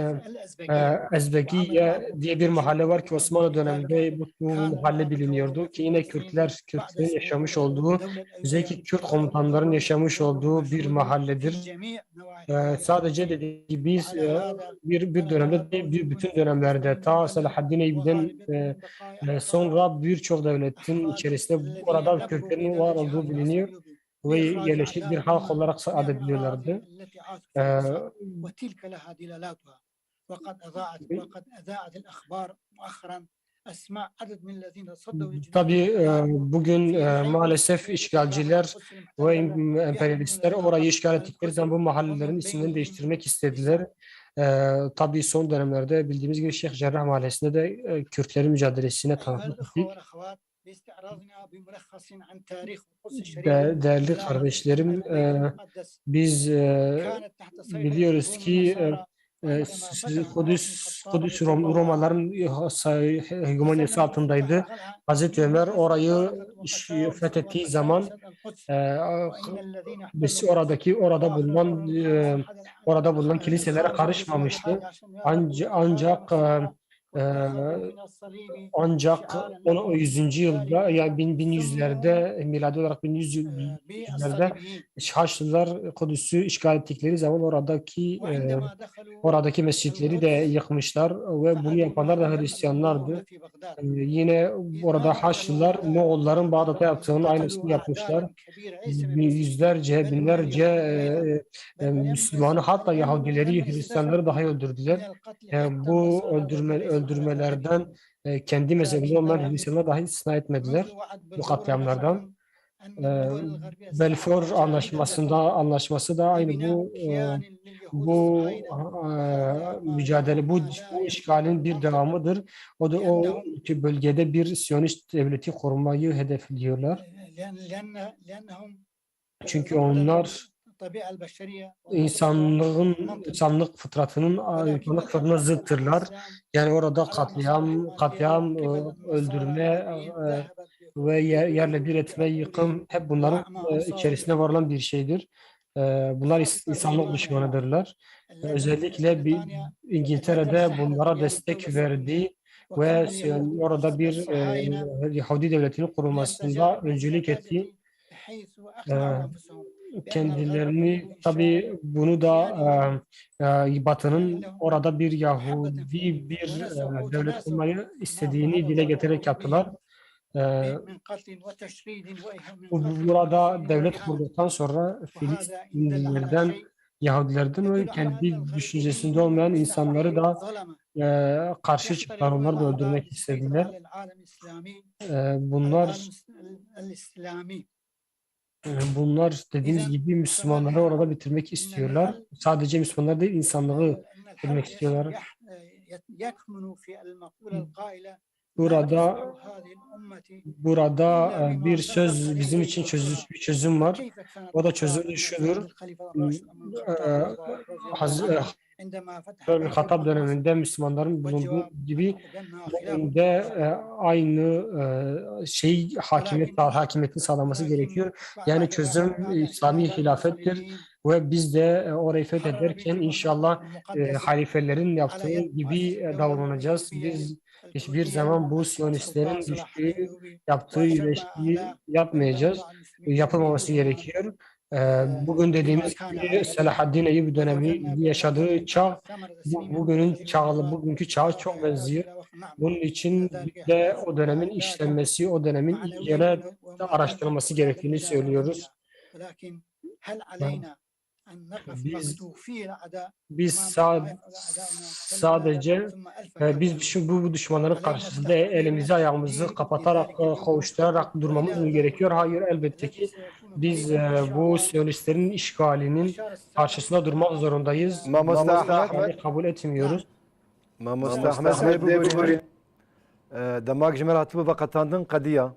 e, Ezbegiye diye bir mahalle var ki Osmanlı döneminde bu, bu mahalle biliniyordu ki yine Kürtler, Kürtlerin yaşamış olduğu, özellikle Kürt komutanların yaşamış olduğu bir mahalledir. Ee, sadece dediğim gibi biz e, bir, bir dönemde değil, bir, bütün dönemlerde ta Selahaddin Eyyubi'den e, e, sonra birçok devletin içerisinde orada Kürtlerin var olduğu biliniyor ve yerleşik bir halk olarak adediliyorlardı. Ee, وقد أضاءت وقد أذاعت الأخبار مؤخرا أسماء عدد من الذين تصدوا لجنود Tabii e, bugün e, maalesef işgalciler ve em- emperyalistler orayı işgal ettikleri zaman bu mahallelerin isimlerini değiştirmek istediler. E, tabii son dönemlerde bildiğimiz gibi Şeyh Cerrah Mahallesi'nde de e, Kürtlerin mücadelesine tanıklık ettik. De- değerli kardeşlerim, e, biz e, biliyoruz ki e, e, Kudüs, Kudüs Rom, Romaların e, say- hegemonyası altındaydı. Hazreti Ömer orayı ş- fethettiği zaman e, biz oradaki orada bulunan e, orada bulunan kiliselere karışmamıştı. Anca- ancak e, e, ancak on yüzüncü yılda yani bin, bin yüzlerde miladi olarak bin yüzlerde Haçlılar Kudüs'ü işgal ettikleri zaman oradaki e, oradaki mescitleri de yıkmışlar ve bunu yapanlar da Hristiyanlardı. E, yine orada Haçlılar Moğolların Bağdat'ta yaptığının aynısını yapmışlar. Yüzlerce, binlerce e, e, Müslümanı hatta Yahudileri, Hristiyanları daha öldürdüler. E, bu öldürme, öldürmelerden, e, kendi mezhebinden olmayan Hristiyanlar dahi istisna etmediler bu katliamlardan. E, Belfort anlaşmasında, anlaşması da aynı bu, e, bu, e, mücadele, bu, bu işgalin bir devamıdır. O da o ki bölgede bir Siyonist devleti kurmayı hedefliyorlar. Çünkü onlar insanlığın, insanlık fıtratının, insanlık fıtratına zıttırlar. Yani orada katliam, katliam, e, öldürme, e, ve yer-, yerle bir etme, yıkım hep bunların, e, içerisinde var olan bir şeydir. E, bunlar is-, insanlık düşmanıdırlar. Özellikle bir İngiltere'de bunlara destek verdi ve orada bir, e, Yahudi devletinin kurulmasında öncülük etti. E, kendilerini, tabii bunu da, e, e, Batı'nın orada bir Yahudi bir, e, devlet kurmayı istediğini dile getirerek yaptılar. E, bu, burada devlet kurduktan sonra Filistinlilerden, Yahudilerden ve kendi düşüncesinde olmayan insanları da, e, karşı çıktılar. Onları da öldürmek istediler. E, bunlar E, bunlar dediğiniz gibi Müslümanları orada bitirmek istiyorlar. Sadece Müslümanlar değil, insanlığı bitirmek istiyorlar. Burada, burada, e, bir söz bizim için çözü-, bir çözüm var. O da çözüm de şudur. E, Haz-, e, Ömer bin Hattab döneminde Müslümanların bulunduğu gibi bugün de, e, aynı, e, şey, hakimiyet, hakimiyetin sağlanması gerekiyor. Yani çözüm, e, İslami hilafettir ve biz de, e, orayı fethederken inşallah, e, halifelerin yaptığı gibi, e, davranacağız. Biz hiçbir zaman bu Siyonistlerin düştüğü, yaptığı, ürettiği yapmayacağız. Yapılmaması gerekiyor. E, bugün dediğimiz gibi Selahaddin Eyyubi döneminde yaşadığı çağ, bu, bugünün çağı, bugünkü çağa çok benziyor. Bunun için de o dönemin işlenmesi, o dönemin inceler araştırılması gerektiğini söylüyoruz. Biz, biz sa-, sadece, e, biz şu, bu, bu düşmanların karşısında elimizi ayağımızı kapatarak, e, koşturarak durmamız mı gerekiyor? Hayır, elbette ki biz, e, bu Siyonistlerin işgalinin karşısında durmak zorundayız. Mamosta Ahmet. Kabul etmiyoruz. Mamosta Ahmet, lê bibûrî. E, demak ji me re hatibû veqetandin qediya.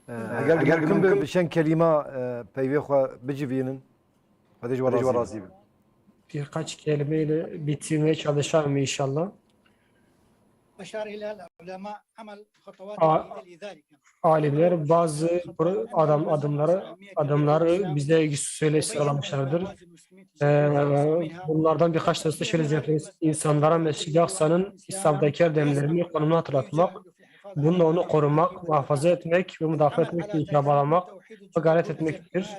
E, eger mümkün be, bi çend kelîma, e, peyvê xwe bicivînin. Xwedê ji we razî be. Birkaç kelimeyle bitirmeye çalışalım inşallah. A-, alimler bazı pro-, adam, adımları, adımları bize söyle sıralamışlardır. Ee, bunlardan birkaç tanesi de şöyle ziyaret ederiz. İnsanlara Mescid-i Aksa'nın İslam'daki erdemlerini, konumunu hatırlatmak, bununla onu korumak, muhafaza etmek ve mudafaa etmek için çabalamak ve gayret etmektir.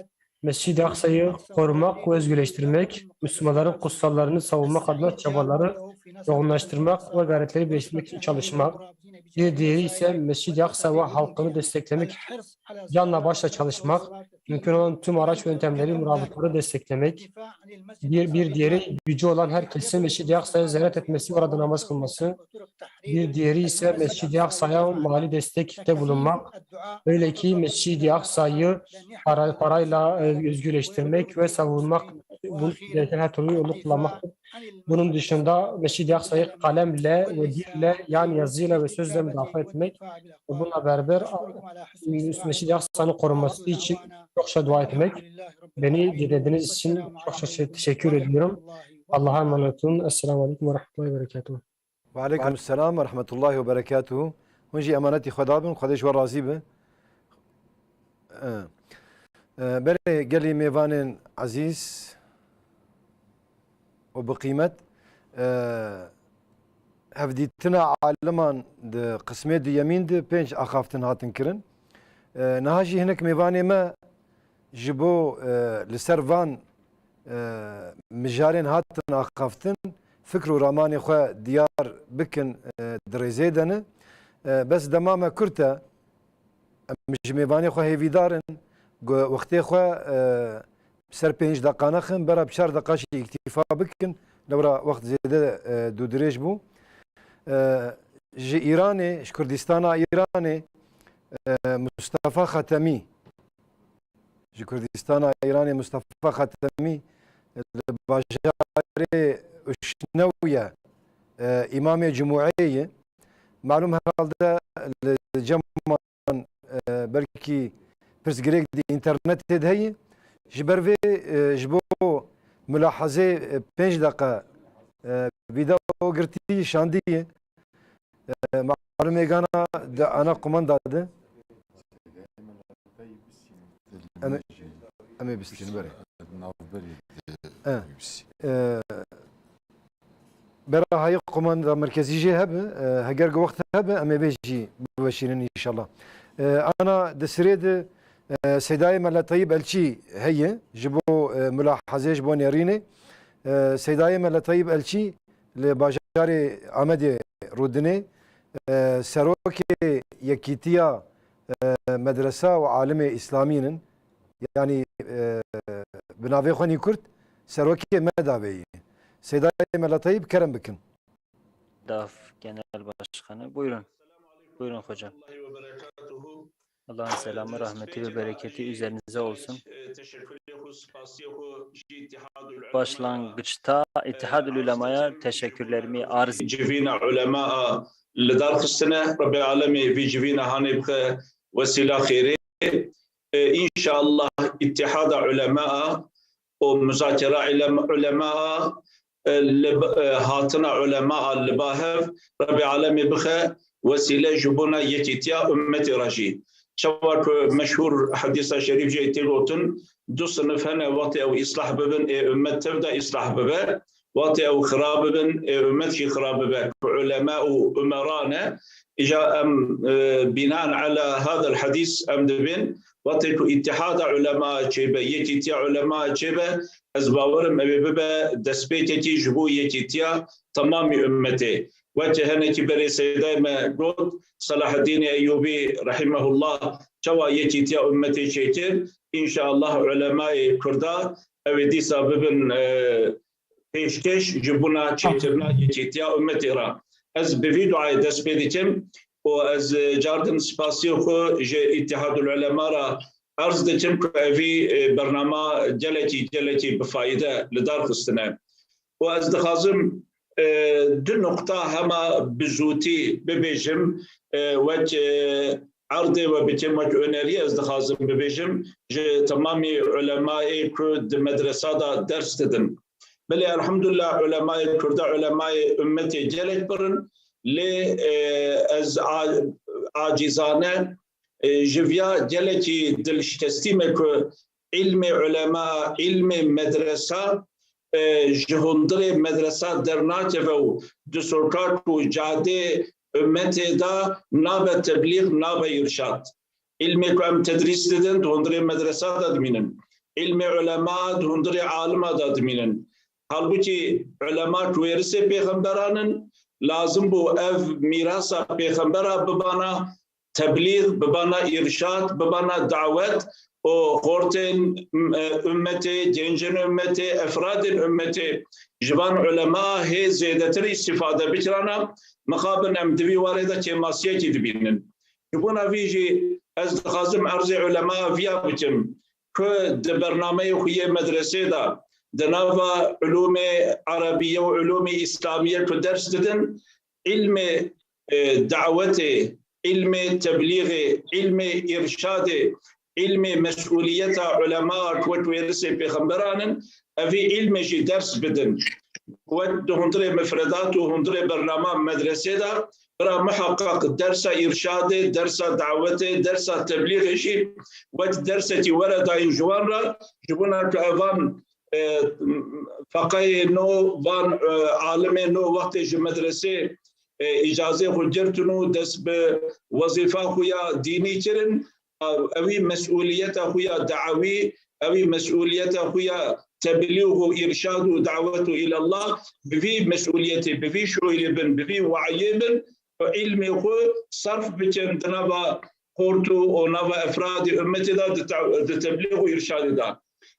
Mescid-i Aksa'yı korumak ve özgürleştirmek, Müslümanların kutsallarını savunmak adına çabaları yoğunlaştırmak ve gayretleri birleştirmek için çalışmak. Bir diğeri ise Mescid-i Aksa ve halkını desteklemek, canla başla çalışmak, mümkün olan tüm araç ve yöntemleri, murabıtları desteklemek. Bir, bir diğeri gücü olan herkesin Mescid-i Aksa'ya ziyaret etmesi ve orada namaz kılması. Bir diğeri ise Mescid-i Aksa'ya mali destekte bulunmak. Öyle ki Mescid-i Aksa'yı para-, parayla, e, özgürleştirmek ve savunmak, bu gereken her türlü yolu kullanmaktır. Bunun dışında Mescid-i Aksa'yı kalemle ve dille, yani yazıyla ve sözle müdafaa etmek ve bununla beraber Mescid-i Aksa'nın korunması için çokça dua etmek. Beni dinlediğiniz için çok çok teşekkür ediyorum. Allah'a emanet olun. Esselamu Aleyküm ve Rahmetullahi ve Berekatuhu. Ve aleykum selam ve rahmetullahi ve berekatuhu. Hûn jî emanetî Xweda bin, Xwedê ji we razî be. E, e, belê gelî mêvanên ezîz û bi qîmet, e, hevdîtina aliman di qismê duyemîn de pênc axaftin hatin kirin. E, niha jî hinek mêvanê me ji bo, e, li ser van, e, mijarên hatin axaftin, fikr û ramanê xwe diyar bikin, e, di rêzê de ne. E, bes dema me kurt e, em ji mêvanê xwe hêvîdar in, ku wextê xwe, e, ser pênc deqa nexin, bera bi çar deqa jî îktîfa bikin, lewra wext zêde, e, dûdirêj bû. E, ji Îranê, ji Kurdistana Îranê, e, Mustafa Xatemî, ji Kurdistana Îranê Mustafa Xatemî, e, li bajarê Uşnewye, e, îmamê cumûeyê ye. Malûm herhalde li cem e, belkî pirsgirêk di înternetê de heye. Ji ber vê, e, ji bo mulahazê, e, pênc deqe, e, vîdeo girtî şandî. E, malûmê gana di ana qumanda de. Em ê, em ê bistînin berê. Navberê de E. bistînin. E, Bera hayê qumanda merkezî jê hebe, e, heger ku wext hebe, em ê vê jî biweşînin înşallah. E, ana di sirê de, e, Seydayê Mela Tayîb Elçî heye, ji bo, e, mulahazê, ji bo nêrînê. E, Seydayê Mela Tayîb Elçî li bajarê Amedê rûdinê, e, serokê Yekîtiya, e, Medresa û Alimê Îslamî nin. Yanî, e, bi navê xwe nî kurt, serokê me davê yî. Seydayê Mela Tayîb, kerem bikin. Daf Genel Başkanı. Buyurun. Buyurun hocam. Allah'ın selamı, rahmeti ve bereketi üzerinize olsun. Başlangıçta İttihadül Ulema'ya teşekkürlerimi arz Civîna ulemaa li dar xistine, Rebbê alemê vî civîna hanê bixe wesîla xêrê. E, înşallah îttihada ulemaa û muzakera ulem-, ulemaa, e, li b-, e, hatina ulemaa li ba hev, Rebbê alemê bixe wesîle ji bona yekîtiya ummetê re jî. Çawa ku meşhûr hedîsa şerîf jê tê gotin, du sinif hene, wextê ew îslah bibin, ê ummet tev de îslah bibe, wextê ew xira bibin, ê ummet jî xira bibe. Ku ulema û umera ne, îja em, e, binaen ala hadal hedîs em dibên, wextê ku îttihada ulema çêbe, yekîtiya ulema çêbe, ez bawerim ew ê bibe destpêkekî ji bo yekîtiya temamî ummetê. Weke hinekî berê seydayê me got, Selaheddînê Eyyûbî rahimehullah çawa yekîtiya ummetê çêkir, înşallah ulemayê Kurda ew ê dîsa bibin, e, pêşkêş ji bona çêkirina yekîtiya ummetê re. Ez bi vî duayê dest pê dikim û ez, e, cardin spasiyê xwe ji Îttihadul Ulema re erz dikim ku evî, e, bernama gelekî, gelekî bifayde li dar xistine. Û ez dixwazim, e, du nuqta hema bi zûtî bibêjim, e, wek, e, erdê we bikim, wek oneriyê ez dixwazim bibêjim, ji temamî ulemayê ku di medresa de ders didin. Belê, elhamdulillah, ulemayê Kurda, ulemayê ummetê gelek pir in, lê, e, ez a-, acîzane, e, ji viya gelekî dilşikestî me ku îlmê ulema, îlmê medresa, e, ji hundirê medresa dernakeve û di sokak û cadê ummetê de nabe teblîx, nabe îrşad. Îlmê ku em tedrîs didin, di hundirê medresa de dimînin. Îlmê ulema di hundirê alima de dimînin. Halbûkî ulema ku wêrisê pêxemberan in, lazim bû ev mîrasa pêxembera bibana teblîg, bibana îrşad, bibana dawet û xortên, e, ummetê, gencên ummetê, efradên ummetê ji van ulema hê zêdetir îstîfade bikirana, mixabin em di vî warê de kêmasiyekî dibînin. Ji bona vî jî ez dixwazim erzê ulema viya bikim ku di bernameyê xwe yê medresê de di nava ulûmê erebî ye û ulûmê îslamî ye ku ders didin, îlmê, e, dawetê, îlmê teblîxê, îlmê îrşadê, îlmê mesûliyeta ulema ku wek wêrisê pêxemberan in, evî îlmê jî ders bidin. Wek di hundirê mifredat û hundirê bernama medresê de, bira miheqeq dersa îrşadê, dersa dawetê, dersa teblîxê jî wek dersekî were dayîn ji wan re, ji bona ku evan, e, feqeyê nû, van, e, alimê nû wextê ji medresê, e, îcazê xwe girtin û dest bi wezîfa xwe ya dînî kirin, ewî mesûliyeta xwe ya dawî, ewî mesûliyeta xwe ya teblîg û îrşad û dawet û îlallah bi vî mesûliyetê, bi vî şoyrê bin, bi vî wayê bin û îlmê xwe serf bikin di nava xort û, û nava efradê ummetê de, di te-, di teblîg û îrşadê de.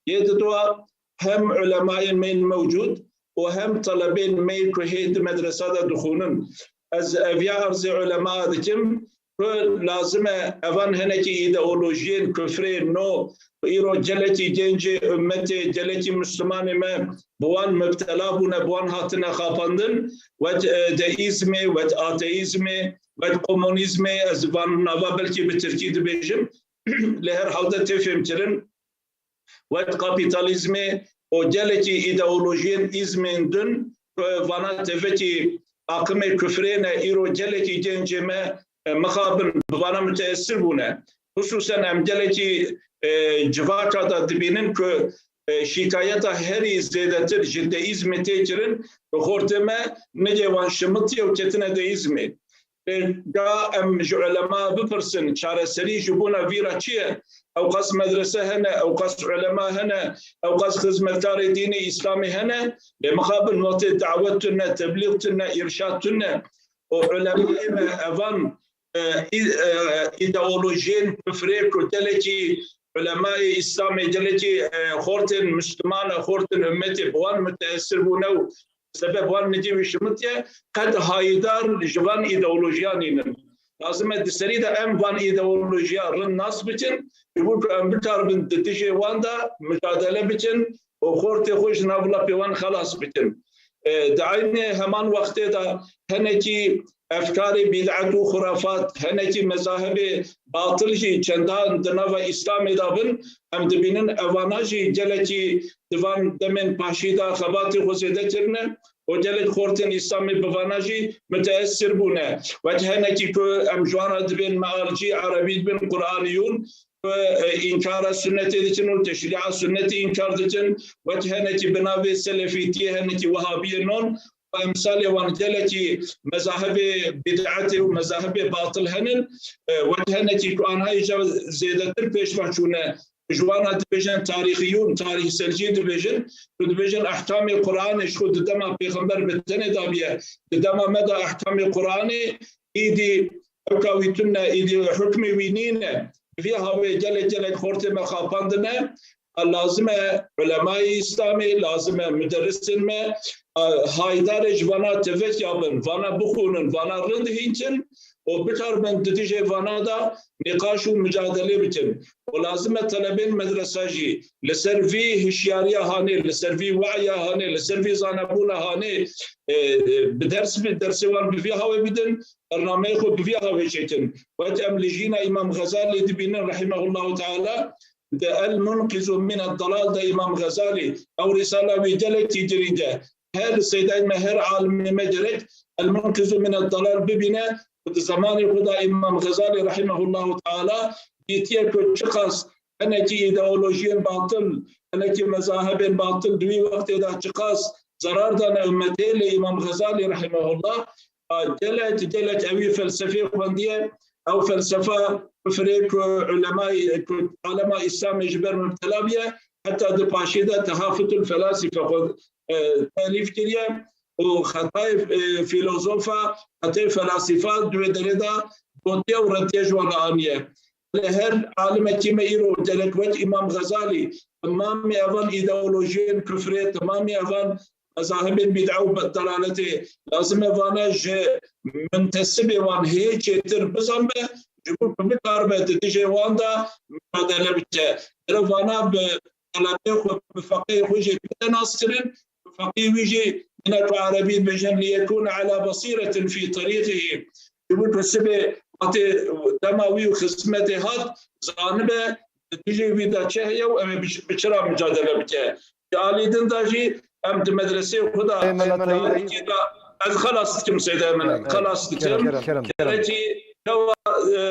Yê di dua hem ulemayên me yên mewcûd û hem telebên me ku hê di medresa de dixwînin. ez eviya erzê ulema dikim ku lazim e evan hinekî îdeolojiyên kufrê no, îro gelekî gencê ummetê, gelekî Mislimanê me bi wan mibtela bûne, bi wan hatine xapandin, wek, e, deîzmê, wek ateîzmê, wek komunîzmê, ez van nava belkî bi tirkî dibêjim, lê her halde tê fêmkirin. Wek kapîtalîzmê û gelekî îdeolojiyên îzmên din ku vana tevekî aqimê kufrê ne, îro gelekî gencê me, e, mixabin bi vana muteesir bûne. Xisûsen em gelekî, e, civaka de dibînin ku, e, şîkayeta herî zêdetir ji deîzmê tê kirin, bi xortê me nigê wan şimitiye û ketine deîzmê. Ga em ji ulema bipirsin, çareserî ji bona vî re çi ye? Ewqas medrese hene, ewqas ulema hene, ewqas xizmetkarê dînê Îslamê hene, lê mixabin wextê dawet tune, teblîx tune, îrşad tune û ulemayê me evan, e, î-, e, îdeolojiyên kufrê ku gelekî ulemayê Îslamê, gelekî, e, xortên Mislimane, xortên ummetê bi wan muteesir bûne û sebeb wan nigê wî şimitiye, qet hayîdar ji van îdeolojiya nînin. Lazim e di serî de em van îdeolojiya rind nas bikin, ji bo ku em bikaribin di dijê wan de micadele bikin û xortê xwe ji nav lapê wan xelas bikin. E, di eynê heman wextê de hinekî efkarê bîd'et û xurafat, hinekî mezahibê batil jî çendan di nava Îslamê de bin, em dibînin evana jî gelekî di van demên paşî de xebatê xwe zêde kirine û gelek xortên Îslamê bi vana jî muteesir bûne. Wek hinekî ku em ji wan re dibên mealcî, erebî dibên Qur'aniyûn, ku, e, înkara sunnetê dikin û teşrîa sunnetê înkar dikin, wek hinekî bi navê selefîtiyê, hinekî wehabiyê non, û emsalê wan gelekî mezahibê bid'etê û mezahibê batil henin, e, wek hinekî ku anha îca zêdetir pêş ve çûne, ji wan re dibêjin tarîxiyûn, tarîxselcî dibêjin, ku dibêjin ehkamê Qur'anê ji xwe di dema pêxember bi tenê dabiye, di dema me de ehkamê Qur'anê îdî ewka wî tune, îdî hukmê wî nîne. Bi vî hawê gelek gelek xortê me xapandine. Lazim e ulemayê Îslamê, lazim e muderrisên me, a, haydarê ji vana tevekiya bin, vana bixwînin, vana rind hînkin û bikaribin di dijê vana de nîqaş û mucadelê bikin. Û lazim e telebên medresa jî li ser vî hişyariya hanê, li ser vî we'ya hanê, li ser vî zanebûna hanê, e, e, bi ders, bi dersê wan bi vî hawê bidin, bernameyê xwe bi vî hawê çêkin. Wek em li jîna Îmam Xezalî dibînin, rahimehullahu teala, di El Munqizu min Dalal de Îmam Xezalî, ew rîsala wî gelekî girîng e. Her seydayê me, her alimê me gerek El Munqizu min Dalal bibîne. Di zemanê xwe de Îmam Xezalî, rahimehullahu teala, dîtiye ku çiqas hinekî îdeolojiyên batil, hinekî mezahibên batil di wî wextê de çiqas zerar dane ummetê, lê Îmam Xezalî, rahimehullah, a, gelek, gelek ewî felsefê xwendiye. Ew felsefa kufrê ku ulemayê, ku alema Îslamê ji ber mubtela biye, heta di paşê de Tehafutul Felasife xwe, e, telîf kiriye û xetayê, e, fîlozofa, xetayê felasifa di wê derê de gotiye û reddiye ji wan re aniye. Lê her alimekî me îro gerek wek Îmam Xezalî, temamê evan îdeolojiyên kufrê, temamê evan mezahibên bîd'a û dalaletê, lazim e vana ji muntesibê wan hê çêtir bizanbe, ji bo ku bikaribe di dijê wan de micadele bike. Gere vana bi telebê xwe, bi feqiyê xwe jî bide naskirin, bi feqiyê wî jî, hinek bi erebî dibêjin, liyekûne ala besîretin fî terîqihî. Ji bo ku sibê wextê dema wî û xizmetê hat, zanibe di dijê wî de çi heye û em ê bi, bi çi re micadele bike. Ji alî din de jî em di medreseyê xwe de, Ey Mela Tayî. Ez xelas dikim Seyda Emine, Ey, ey, xelas dikim. Kerem, kerem, kerem. Gerekî çawa, e,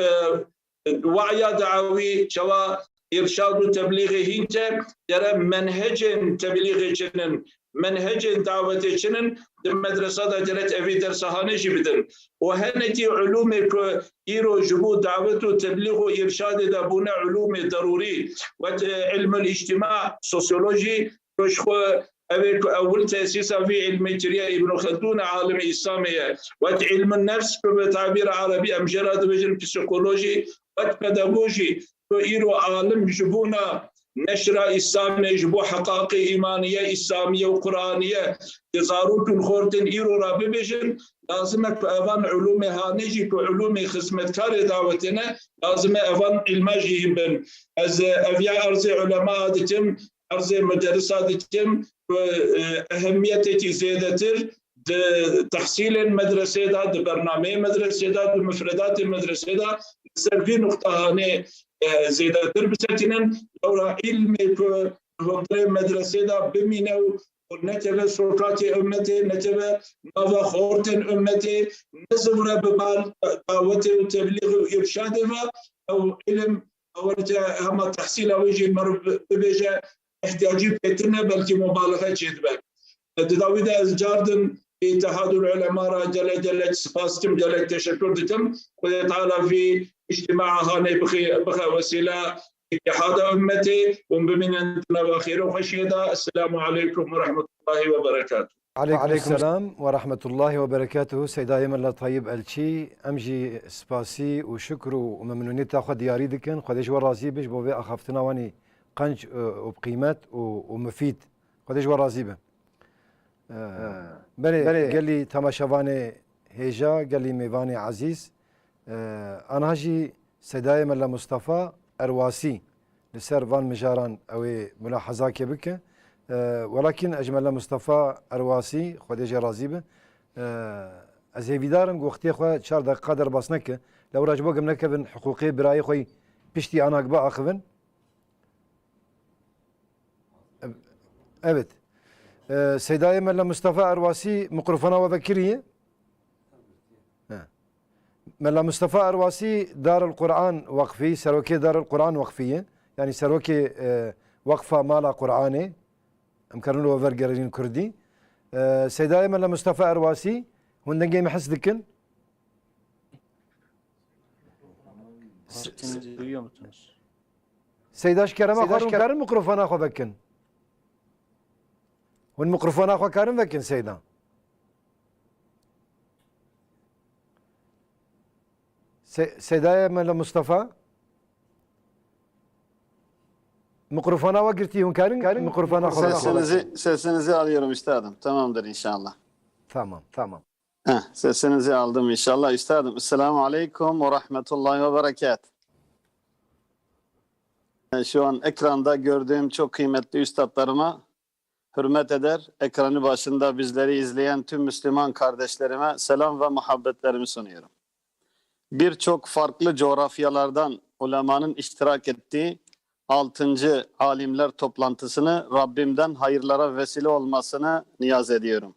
we'ya dawî, çawa îrşad û teblîxê hîn ke, gere menhecên teblîxê çinin, menhecên dawetê çinin, di medresa de gerek evî dersa hanê jî bidin. Û hinekî ulûmê ku îro ji bo dawet û teblîx û îrşadê de bûne ulûmê derûrî, wek, e, ilmul îctîma, sosyolojî, ku ji xwe ev ê ku ewil tesîsa vî ilmê kiriye Îbn Xeldûn e, alimê Îslamê ye. Wek ilmul nefs ku bi tabîra erebî em jê re dibêjin psîkolojî, wek pedagojî ku îro alim ji bona neşra Îslamê ji bo heqaqê îmaniye, Îslamiye û Quraniye di zarok û xortên îro re bibêjin, lazim e ku evan ulûmê hanê jî ku ulûmê xizmetkarê dawetê ne, lazim e evan îlma jî hîn bin. Ez, e, eviya erzê ulema dikim, erzê muderrisa dikim ku, e, ehemiyetêkî zêdetir di tehsîlên medresê de, di bernameyê medresê de, di mifredatê medresê de li ser vî nuqta hanê, e, zêdetir bisekinin. Lewra îlmê ku li hundirê medresê de bimîne û û nekeve sokatê ummetê, nekeve nava xortên ummetê, nezivre bi mal dawetê û teblîx û îrşadê ve, ew ilim, ew hema tehsîla wê jî meriv bi-, bibêje, ihtiyacî pêtir ne, belkî mubalixe çêdibe. Di dawî de ez cardin Îtihadul Ulema re gelek gelek spas dikim, gelek teşekkür dikim. Xwedê Teala vî îctîmaa hanê bixe, bixe wesîla îtihada ummetê û bimînin di nava xêr û xweşiyê de. Esselamu aleykum ve rahmetullahi ve berekatuhu. Aleykum selam ve rahmetullahi ve berekatuhu. Seydayê Mela Tayyib Elçî, em jî spasî û şikir û memnûniyeta xwe diyarî dikin. Xwedê ji we razî be ji bo vê axaftina wanî qenc, e, û bi qîmet û, û mifîd. Xwedê ji we razî be. E, belê, belê, gelî temaşevanê hêja, gelî mêvanê ezîz, e, aniha jî Seydayê Mela Mustafa Erwasî li ser van mijaran ew ê mulahezakê bike. E, welakîn ez ji Mela Mustafa Erwasî, Xwedê jê razî be, e, ez hêvîdar im ku wextê xwe çar deqiqa derbas neke. Lewra ji bo ku em nekevin hiqûqê birayê xwe yî piştî anak biaxivin. Evet. Ee, Seydayê Mela Mustafa Erwasî mikrofona we vekiriye? He. Mela Mustafa Erwasî Darul Quran Waqfî, serokê Darul Quran Waqfî ye. Yani serokê, e, Waqfa Mala Quranê. Em karin we vergerîn Kurdî. E, Seydayê Mela Mustafa Erwasî, hûn dengê me his dikin? Sesinizi duyuyor musunuz? Seyda, ji kerema xwe, hûn karin mikrofona xwe vekin? Hûn mikrofona xwe karin vekin, Seyda? Se-, Seydayê Mela Mustafa? Mikrofona we girtî, hûn karin mikrofona xwe vekin? Sesinizi, sesinizi alıyorum üstadım. Tamamdır inşallah. Tamam, tamam. Heh, sesinizi aldım inşallah üstadım. Esselamu aleyküm ve rahmetullahi ve berekat. Şu an ekranda gördüğüm çok kıymetli üstadlarıma hürmet eder, ekranı başında bizleri izleyen tüm Müslüman kardeşlerime selam ve muhabbetlerimi sunuyorum. Birçok farklı coğrafyalardan ulemanın iştirak ettiği altıncı alimler toplantısını Rabbimden hayırlara vesile olmasını niyaz ediyorum.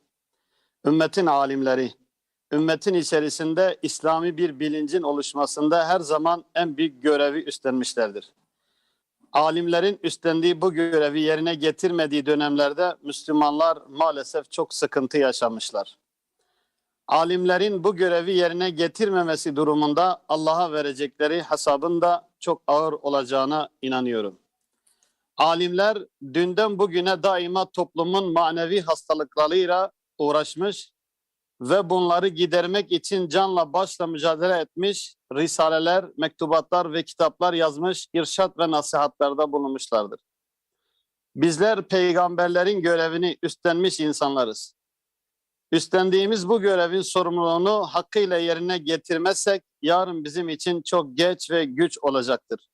Ümmetin alimleri, ümmetin içerisinde İslami bir bilincin oluşmasında her zaman en büyük görevi üstlenmişlerdir. Alimlerin üstlendiği bu görevi yerine getirmediği dönemlerde Müslümanlar maalesef çok sıkıntı yaşamışlar. Alimlerin bu görevi yerine getirmemesi durumunda Allah'a verecekleri hesabın da çok ağır olacağına inanıyorum. Alimler dünden bugüne daima toplumun manevi hastalıklarıyla uğraşmış ve bunları gidermek için canla başla mücadele etmiş, risaleler, mektubatlar ve kitaplar yazmış, irşat ve nasihatlarda bulunmuşlardır. Bizler peygamberlerin görevini üstlenmiş insanlarız. Üstlendiğimiz bu görevin sorumluluğunu hakkıyla yerine getirmezsek yarın bizim için çok geç ve güç olacaktır.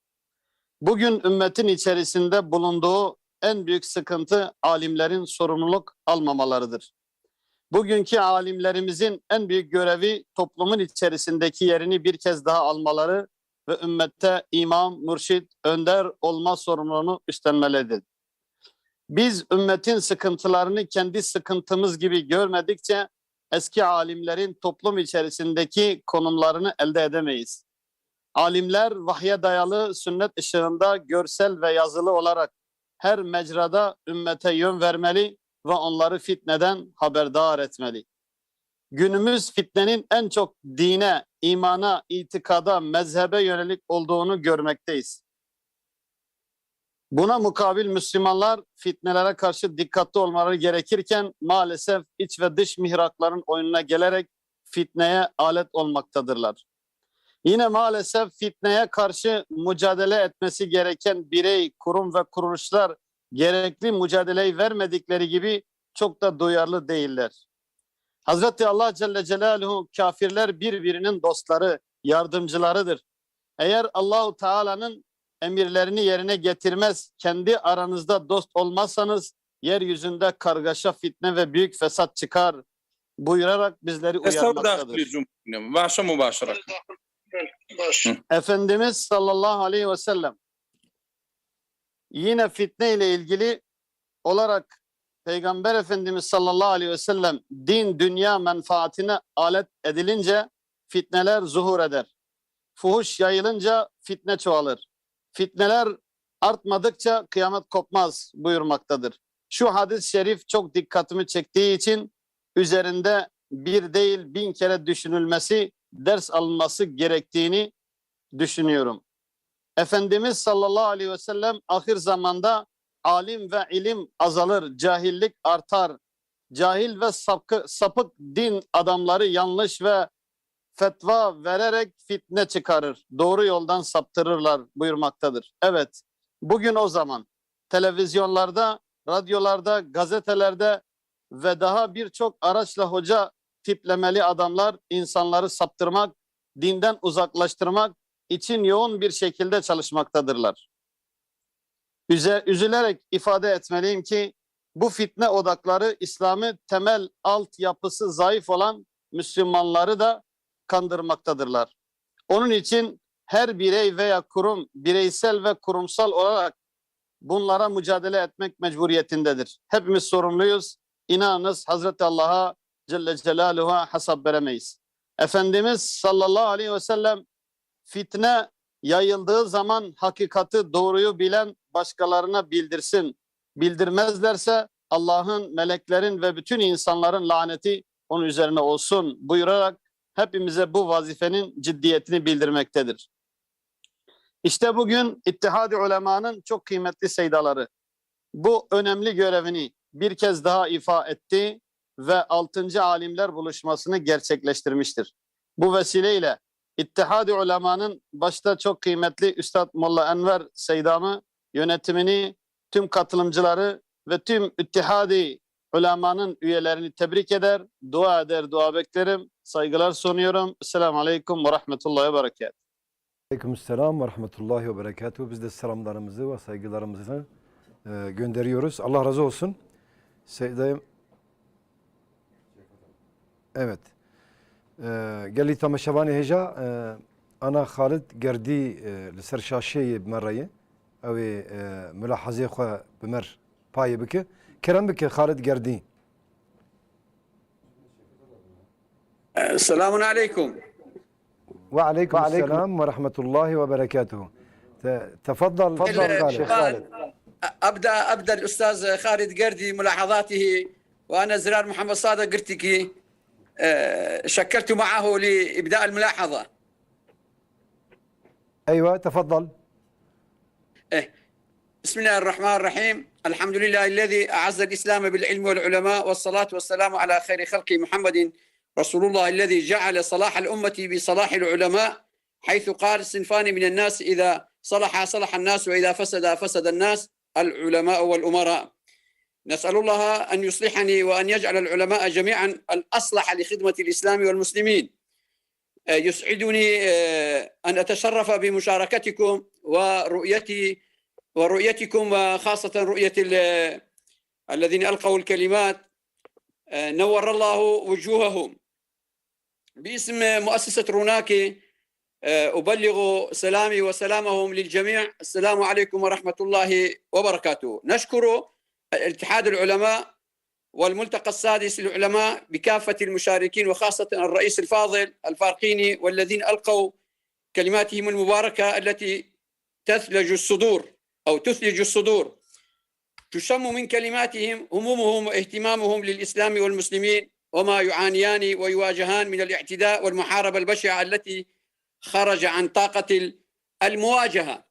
Bugün ümmetin içerisinde bulunduğu en büyük sıkıntı alimlerin sorumluluk almamalarıdır. Bugünkü alimlerimizin en büyük görevi toplumun içerisindeki yerini bir kez daha almaları ve ümmette imam, mürşit, önder olma sorumluluğunu üstlenmelidir. Biz ümmetin sıkıntılarını kendi sıkıntımız gibi görmedikçe eski alimlerin toplum içerisindeki konumlarını elde edemeyiz. Alimler vahye dayalı sünnet ışığında görsel ve yazılı olarak her mecrada ümmete yön vermeli ve onları fitneden haberdar etmeli. Günümüz fitnenin en çok dine, imana, itikada, mezhebe yönelik olduğunu görmekteyiz. Buna mukabil Müslümanlar fitnelere karşı dikkatli olmaları gerekirken maalesef iç ve dış mihrakların oyununa gelerek fitneye alet olmaktadırlar. Yine maalesef fitneye karşı mücadele etmesi gereken birey, kurum ve kuruluşlar gerekli mücadeleyi vermedikleri gibi çok da duyarlı değiller. Hazreti Allah Celle Celaluhu, kafirler birbirinin dostları, yardımcılarıdır. Eğer Allahu Teala'nın emirlerini yerine getirmez, kendi aranızda dost olmazsanız yeryüzünde kargaşa, fitne ve büyük fesat çıkar buyurarak bizleri uyarmaktadır. Başa mübaşirak. Efendimiz sallallahu aleyhi ve sellem yine fitne ile ilgili olarak Peygamber Efendimiz sallallahu aleyhi ve sellem din dünya menfaatine alet edilince fitneler zuhur eder. Fuhuş yayılınca fitne çoğalır. Fitneler artmadıkça kıyamet kopmaz buyurmaktadır. Şu hadis-i şerif çok dikkatimi çektiği için üzerinde bir değil bin kere düşünülmesi, ders alınması gerektiğini düşünüyorum. Efendimiz sallallahu aleyhi ve sellem ahir zamanda alim ve ilim azalır, cahillik artar. Cahil ve sapkı, sapık din adamları yanlış ve fetva vererek fitne çıkarır, doğru yoldan saptırırlar buyurmaktadır. Evet, bugün o zaman televizyonlarda, radyolarda, gazetelerde ve daha birçok araçla hoca tiplemeli adamlar insanları saptırmak, dinden uzaklaştırmak için yoğun bir şekilde çalışmaktadırlar. Üze-, üzülerek ifade etmeliyim ki bu fitne odakları İslam'ı temel altyapısı zayıf olan Müslümanları da kandırmaktadırlar. Onun için her birey veya kurum bireysel ve kurumsal olarak bunlara mücadele etmek mecburiyetindedir. Hepimiz sorumluyuz. İnanınız Hazreti Allah'a Celle Celaluhu'ya hesap veremeyiz. Efendimiz sallallahu aleyhi ve sellem fitne yayıldığı zaman hakikati, doğruyu bilen başkalarına bildirsin. Bildirmezlerse Allah'ın, meleklerin ve bütün insanların laneti onun üzerine olsun buyurarak hepimize bu vazifenin ciddiyetini bildirmektedir. İşte bugün İttihad-ı Ulema'nın çok kıymetli seydaları bu önemli görevini bir kez daha ifa etti ve altıncı alimler buluşmasını gerçekleştirmiştir. Bu vesileyle İttihad-ı Ulema'nın başta çok kıymetli Üstad Molla Enver Seydam'ı, yönetimini, tüm katılımcıları ve tüm İttihad-ı Ulema'nın üyelerini tebrik eder, dua eder, dua beklerim. Saygılar sunuyorum. Esselamu Aleyküm ve Rahmetullahi ve Berekatuhu. Aleykümselam ve rahmetullahi ve berekatuhu. Biz de selamlarımızı ve saygılarımızı e, gönderiyoruz. Allah razı olsun. Seydayım. Evet. E, gelî temaşevanê hêja, e, ana Xalid Gerdî, e, li ser şaşeyê bi me re ye. Ew ê, e, mulahazê xwe bi me re payê bike. Kerem bike Xalid Gerdî. السلام عليكم. وعليكم السلام ورحمة الله وبركاته. ت-، تفضل، تفضل خالد. أبدأ، أبدأ الأستاذ خالد قردي ملاحظاته، وأنا زرار محمد صادق قرتكي، آه، شكلت معه لإبداء الملاحظة. أيوة، تفضل. إيه. بسم الله الرحمن الرحيم. الحمد لله الذي أعز الإسلام بالعلم والعلماء، والصلاة والسلام على خير خلقه محمد رسول الله الذي جعل صلاح الأمة بصلاح العلماء، حيث قال: صنفان من الناس إذا صلحا صلح الناس وإذا فسدا فسد الناس، العلماء والأمراء. نسأل الله أن يصلحني وأن يجعل العلماء جميعا الأصلح لخدمة الإسلام والمسلمين. آه، يسعدني، آه، أن أتشرف بمشاركتكم ورؤيتي، ورؤيتكم، وخاصة رؤية ال-، الذين ألقوا الكلمات. آه، نور الله وجوههم. باسم مؤسسة روناكي، آه، أبلغ سلامي وسلامهم للجميع. السلام عليكم ورحمة الله وبركاته. نشكر الاتحاد العلماء والملتقى السادس للعلماء بكافة المشاركين، وخاصة الرئيس الفاضل الفارقيني، والذين ألقوا كلماتهم المباركة التي تثلج الصدور أو تثلج الصدور. تشم من كلماتهم همومهم واهتمامهم للإسلام والمسلمين وما يعانيان ويواجهان من الاعتداء والمحاربة البشعة التي خرج عن طاقة ال-، المواجهة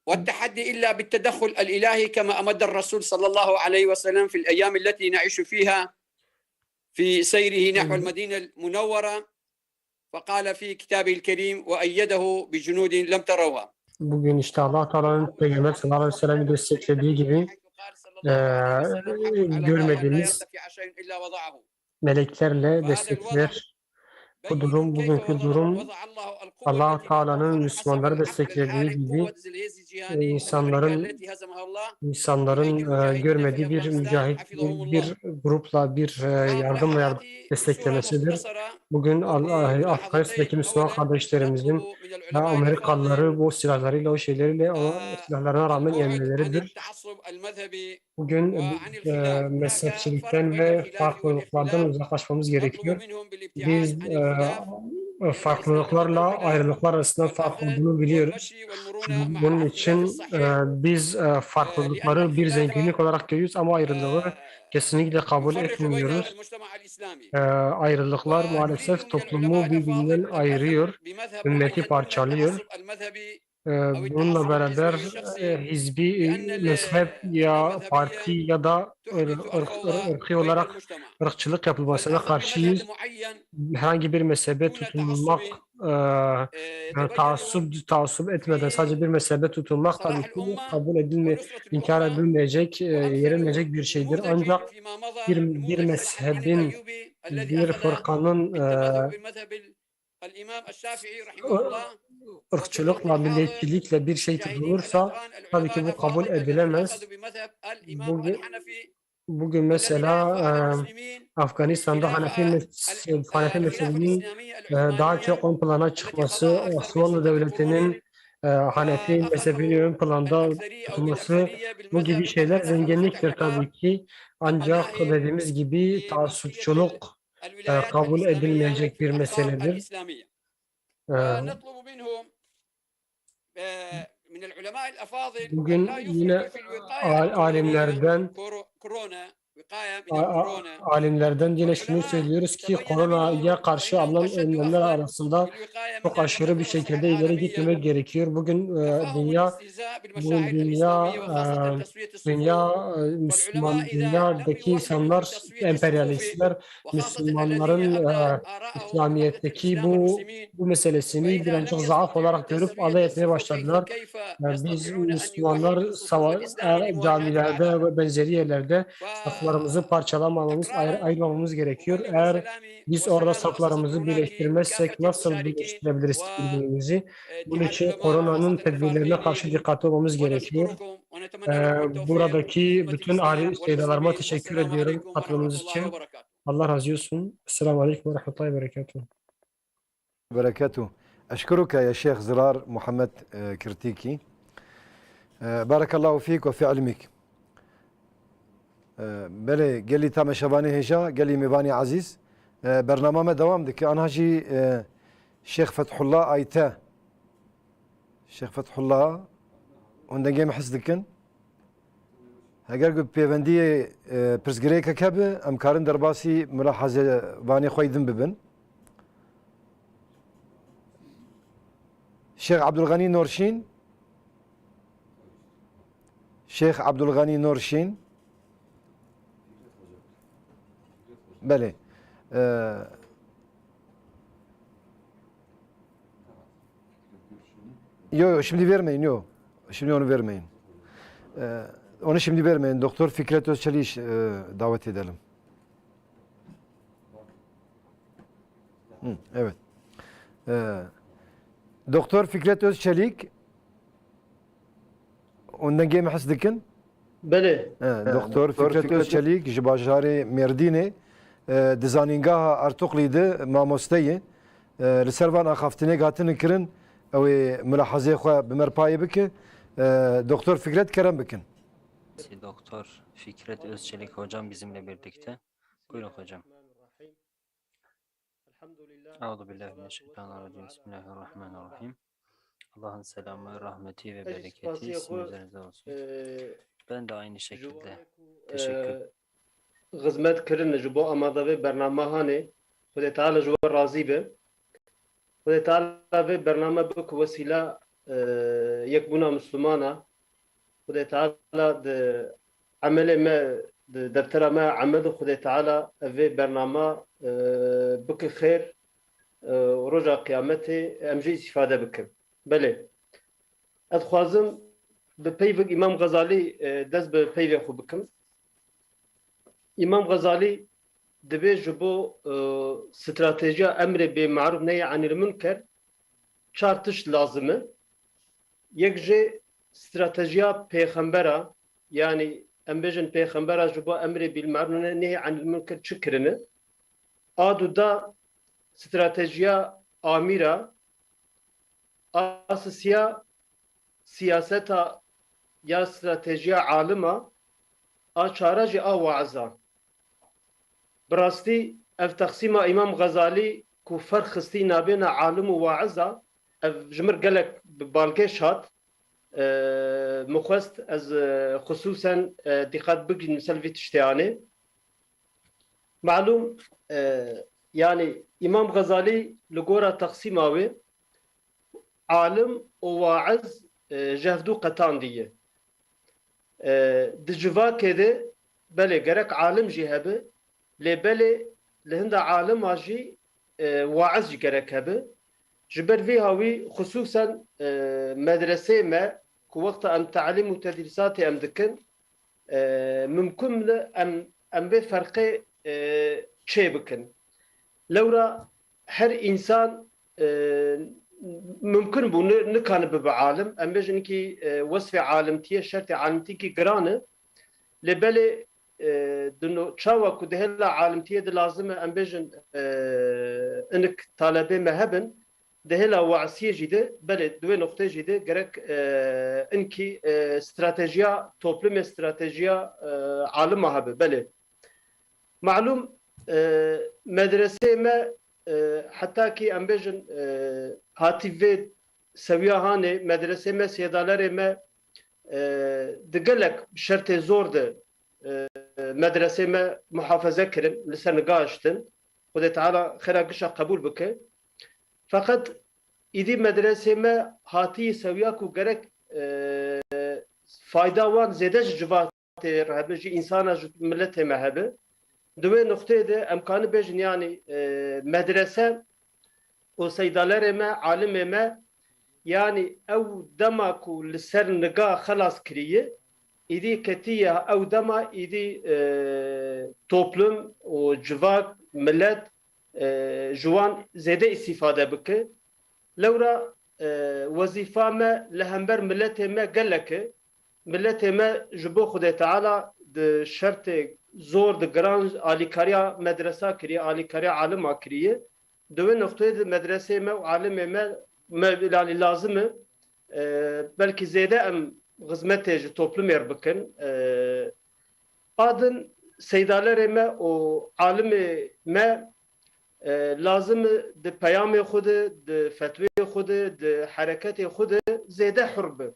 والتحدي إلا بالتدخل الإلهي، كما أمد الرسول صلى الله عليه وسلم في الأيام التي نعيش فيها في سيره نحو المدينة المنورة. وقال في كتابه الكريم: "وأيده بجنود لم تروها." Bugün işte Allah Teala'nın Peygamber sallallahu aleyhi ve sellem'i desteklediği gibi e, görmediğimiz meleklerle destekler. Bu durum, bugünkü durum Allah Teala'nın Müslümanları desteklediği gibi e, insanların insanların e, görmediği bir mücahit, bir, bir grupla, bir e, yardımla yardım desteklemesidir. Bugün Afganistan'daki Müslüman kardeşlerimizin ya Amerikalıları bu silahlarıyla, o şeyleriyle, o silahlarına rağmen yenmeleridir. Bugün e, mezhepçilikten ve farklılıklardan uzaklaşmamız gerekiyor. Biz e, farklılıklarla ayrılıklar arasında fark olduğunu biliyoruz. Bunun için e, biz e, farklılıkları bir zenginlik olarak görüyoruz ama ayrılığı kesinlikle kabul etmiyoruz. E, ayrılıklar maalesef toplumu birbirinden ayırıyor, ümmeti parçalıyor. E, bununla beraber e, hizbi, e, mezhep ya parti ya da ır- ırk- ırkçı olarak ırkçılık yapılmasına karşıyız. Herhangi bir mezhebe tutunmak, e, yani taassup, taassup etmeden sadece bir mezhebe tutunmak tabii ki kabul edilme, inkar edilmeyecek, e, yenilmeyecek bir şeydir. Ancak bir, bir mezhebin, bir fırkanın e, ırkçılıkla, milliyetçilikle bir şey tutulursa tabii ki bu kabul edilemez. Bugün, bugün mesela e, Afganistan'da Hanefi, mez- Hanefi mezhebinin e, daha çok ön plana çıkması, Osmanlı Devleti'nin e, Hanefi mezhebinin ön planda tutulması, bu gibi şeyler zenginliktir tabii ki. Ancak dediğimiz gibi taassupçuluk e, kabul edilmeyecek bir meseledir. E, bugün yine al- alimlerden a- a- alimlerden yine şunu söylüyoruz ki koronaya karşı alınan önlemler arasında çok aşırı bir şekilde ileri gitmemek gerekiyor. Bugün e, dünya bu dünya e, dünya e, Müslüman dünyadaki insanlar emperyalistler Müslümanların e, İslamiyet'teki bu bu meselesini birazcık zaaf olarak görüp alay etmeye başladılar. Yani biz Müslümanlar sava- e, camilerde ve benzeri yerlerde saflarımızı parçalamamamız, ayır- ayırmamamız gerekiyor. Eğer biz orada saflarımızı birleştirmezsek nasıl birleştirebiliriz birbirimizi? Bunun için koronanın tedbirlerine karşı dikkatli olmamız gerekiyor. Ee, buradaki bütün alim şeydalarıma teşekkür ediyorum katılımınız için. Allah razı olsun. Esselamu Aleyküm ve Rahmetullahi ve Berekatuhu. Berekatuh. Eşkuruke ya Şêx Zirar Muhammed e, Kirtîkî. E, Barekallahu fîk ve fî ilmîk. E, Belê, gelî temaşevanê hêja, gelî mêvanê ezîz. E, Bernama me dewam dike. Anha jî e, Şêx Fethullah Ayte. Şêx Fethullah, hûn dengê min his dikin? Heger ku pêvendiyê e, pirsgirêkek hebe, em karin derbasî mulahazevanê xwe yê din bibin. Şêx Abdulganî Norşîn. Şêx Abdulganî Norşîn. Belê. E, Yo, yo, şimdi vermeyin, yo. Şimdi onu vermeyin. Ee, onu şimdi vermeyin. Doktor Fikret Özçelik'i e, davet edelim. Hı, evet. Ee, Doktor Fikret Özçelik, ondan gemi his dikin? Belê. He, Doktor Fikret Özçelik ji bajarê Mêrdînê, e, di zanîngeha Artuklî de mamoste ye. E, li ser van axaftinê hatine kirin, ew ê mulahazê xwe bi me re payê bike. E, Doktor Fikret, kerem bikin. Doktor Fikret Özçelik hocam bizimle birlikte. Buyurun hocam. Euzu billahi mineşşeytanirracim. Bismillahirrahmanirrahim. Allah'ın selamı, rahmeti ve bereketi sizin üzerinize olsun. Ben de aynı şekilde teşekkür xizmet kirin ji bo amada vê bernama hanê. Xwedê Teala ji we razî be. Xwedê Teala vê bername biku wesîla e, yekbûna Misilmana. Xwedê Teala di emelê me, di deftera me emel Xwedê Teala ev vê bernama e, bike xêr. e, roja qiyametê em jê îstîfade bikin. Belê. Ez dixwazim bi peyvek Îmam Xezalî, e, dest bi peyvê xwe bikim. Îmam Xezalî dibê ji bo, e, stratejiya emrê bê marûf nehî anîl munker çar tişt lazim e. Yek jê stratejiya pêxembera, yanî em bêjin pêxembera ji bo emrê bîl marûf nehî anîl munker çi kirine? A du da stratejiya amîra, a sisiya siyaseta ya stratejiya alima, a çara jî a waiza. Bi rastî ev texsîma Îmam Xezalî ku ferq xistî nabêna alim û waiza, ev ji mir gelek bi balkêş hat. E, min xwest ez, e, xisûsen, e, dîqet bigihînim ser vî tiştê anê. Malûm, e, yanî Îmam Xezalî li gora texsîma wê alim û waiz, e, ji hevdû qetandî ye. E, di civakê de belê gerek alim jî hebe, lê belê li hinda alima jî, e, waiz jî gerek hebe. Ji ber vê hawî xisûsen, e, medresê me ku wexta em telim û tedrîsatê em dikin, e, mimkun li em, em vê ferqê, e, çê bikin. Lewra her însan, e, mimkun bû ni-, nikane bibe alim. Em bêjin kî, e, wesfê alimtiyê, şertê alimtiyê kî giran e. Lê belê, e, di no-, çawa ku di hêla alimtiyê de lazim e, em bêjin, e, inik talebê me hebin, di hêla waisiyê jî de, belê di wê noqtê jî de gerek, e, inkî, e, stratejiya toplumê, stratejiya, e, alima hebe. Belê. Malûm, e, medreseyê me, e, heta kî em bêjin, e, hatî vê sewiya hanê, medreseyê me, sêdalerê me, e, di gelek şertê zor de, e, medreseyê me muhafaze kirin, li ser nigaştin. Xwedê Teala xêra gişa qebûl bike. Feqet îdî medreseyê me hatî sewiya ku gerek, e, fayda wan zêde ji civatê re hebe, ji însana, ji miletê me hebe. Di wê nuqteyê de em kanî bêjin, yanî, e, medrese û seydalerê me, alimê me, yanî ew dema ku li ser niga xelas kiriye, îdî ketiye ew dema îdî, e, toplum û civak, milet, e, ji wan zêde îstîfade bike. Lewra, e, wezîfa me li hember miletê me gelek e. Miletê me ji bo Xwedê Teala di şertê zor, di giran alîkariya medresa kiriye, alîkariya alima kiriye. Di wê noqteyê de medreseyê me û alimê me, me, yanî lazim e, e, belkî zêde em xizmetê ji toplumê re bikin. E, a din seydalerê me û alimê me, e, lazim e di peyamê xwe de, di fetwê xwe de, di hereketê xwe de zêde hur be.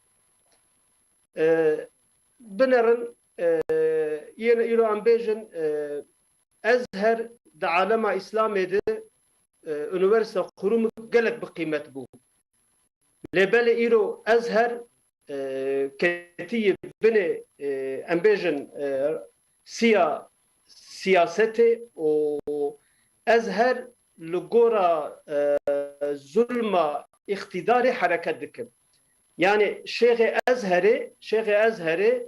E, binerin, e, yên îro em bêjin, e, Ezher di alema Îslamê de, e, unîversîteya Qurûmik gelek bi qîmet bû. Lê belê îro Ezher, e, ketiye binê, e, em bêjin, e, siya siyasetê û Ezher li gora, e, zulma îqtîdarê hereket dike. Yanî Şêxê Ezherê, Şêxê Ezherê,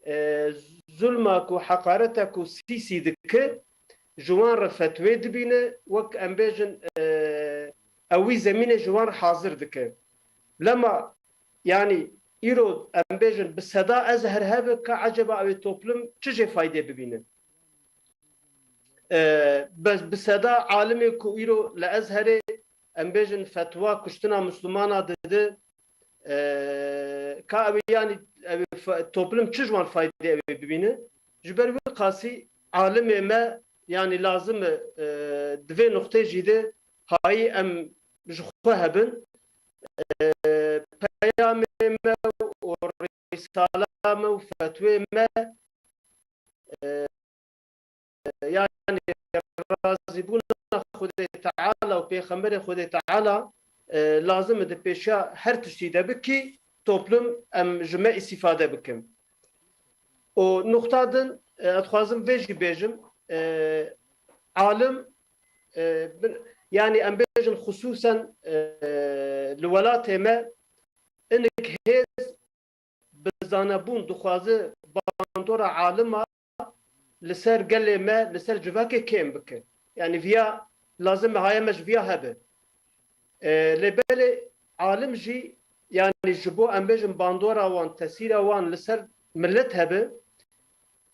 e, zulma ku, heqareta ku Sîsî dike, ji wan re fetwê dibîne, wek em bêjin, e, ew wî zemînê ji wan re hazir dike. Lema, yanî îro em bêjin bi seda Ezher hebe, ka eceba ew ê toplum çi jê faydê bibîne? E, bes bi seda alimê ku îro li Ezherê, em bêjin, fetwa kuştina Mislimana dide, e, ka ew ê, yanî ew ê fa-, toplum çi ji wan faydê ew ê bibîne? Ji ber wî qasî alimê me, yanî lazim e, e, di vê nuqtê jî de hayî em ji xwe hebin. E, peyamê me û risala me û fetwê me, e, yanî razîbûna Xwedê Teala û Pêxemberê Xwedê Teala, e, lazim e di pêşiya her tiştî de bikî, toplum em ji me îstîfade bikin. Û nuqta din, e, ez dixwazim vê jî bêjim, e, alim, e, bin, yanî em bêjin xisûsen, e, li welatê me inik hêz bi zanebûn dixwaze bandora alima li ser gelê me, li ser civakê kêm bike. Yanî viya lazim e, haye me ji viya hebe. E, lê belê alim jî, yanî ji bo, em bêjin, bandora wan, tesîra wan li ser milet hebe,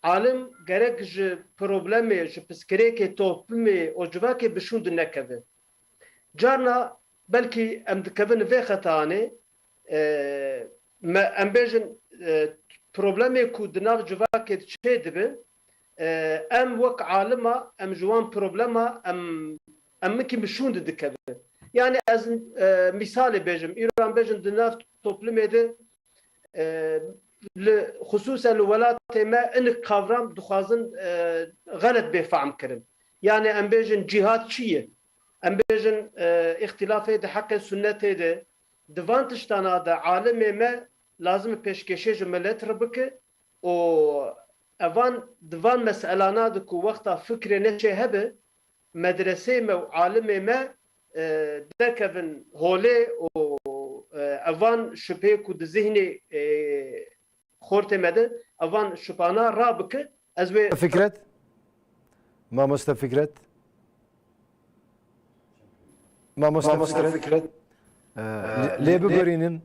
alim gerek ji problemê, ji piskirêkê toplumê û civakê bi şûn di nekeve. Carna belkî em dikevin vê xetanê, e, me, em bêjin, e, problemê ku di nav civakê de çê dibe, e, em wek alima, em ji wan problema, em, em minkî bi şûn de dikevin. Yani ez, e, mîsalê bêjim, îro em bêjin di nav toplumê de, e, li, xisûsen li welatê me inik kavram dixwazin, e, xelet bê fehm kirin. Yani em bêjin cîhad çi ye? Em bêjin, e, îxtîlafê di heqê sunnetê de, di van tiştana de alimê me lazim e pêşkêşê ji milet re bike û evan di van meselana de ku wexta fikrê neçê hebe, medreseyê me û alimê me, e, derkevin holê û, e, evan şubhê ku di zihnê, e, xortê me de, evan şubhana rabike. Ez wê Fikret? Mamoste Fikret? Mamoste Fikret? E, lê, lê bibirînin,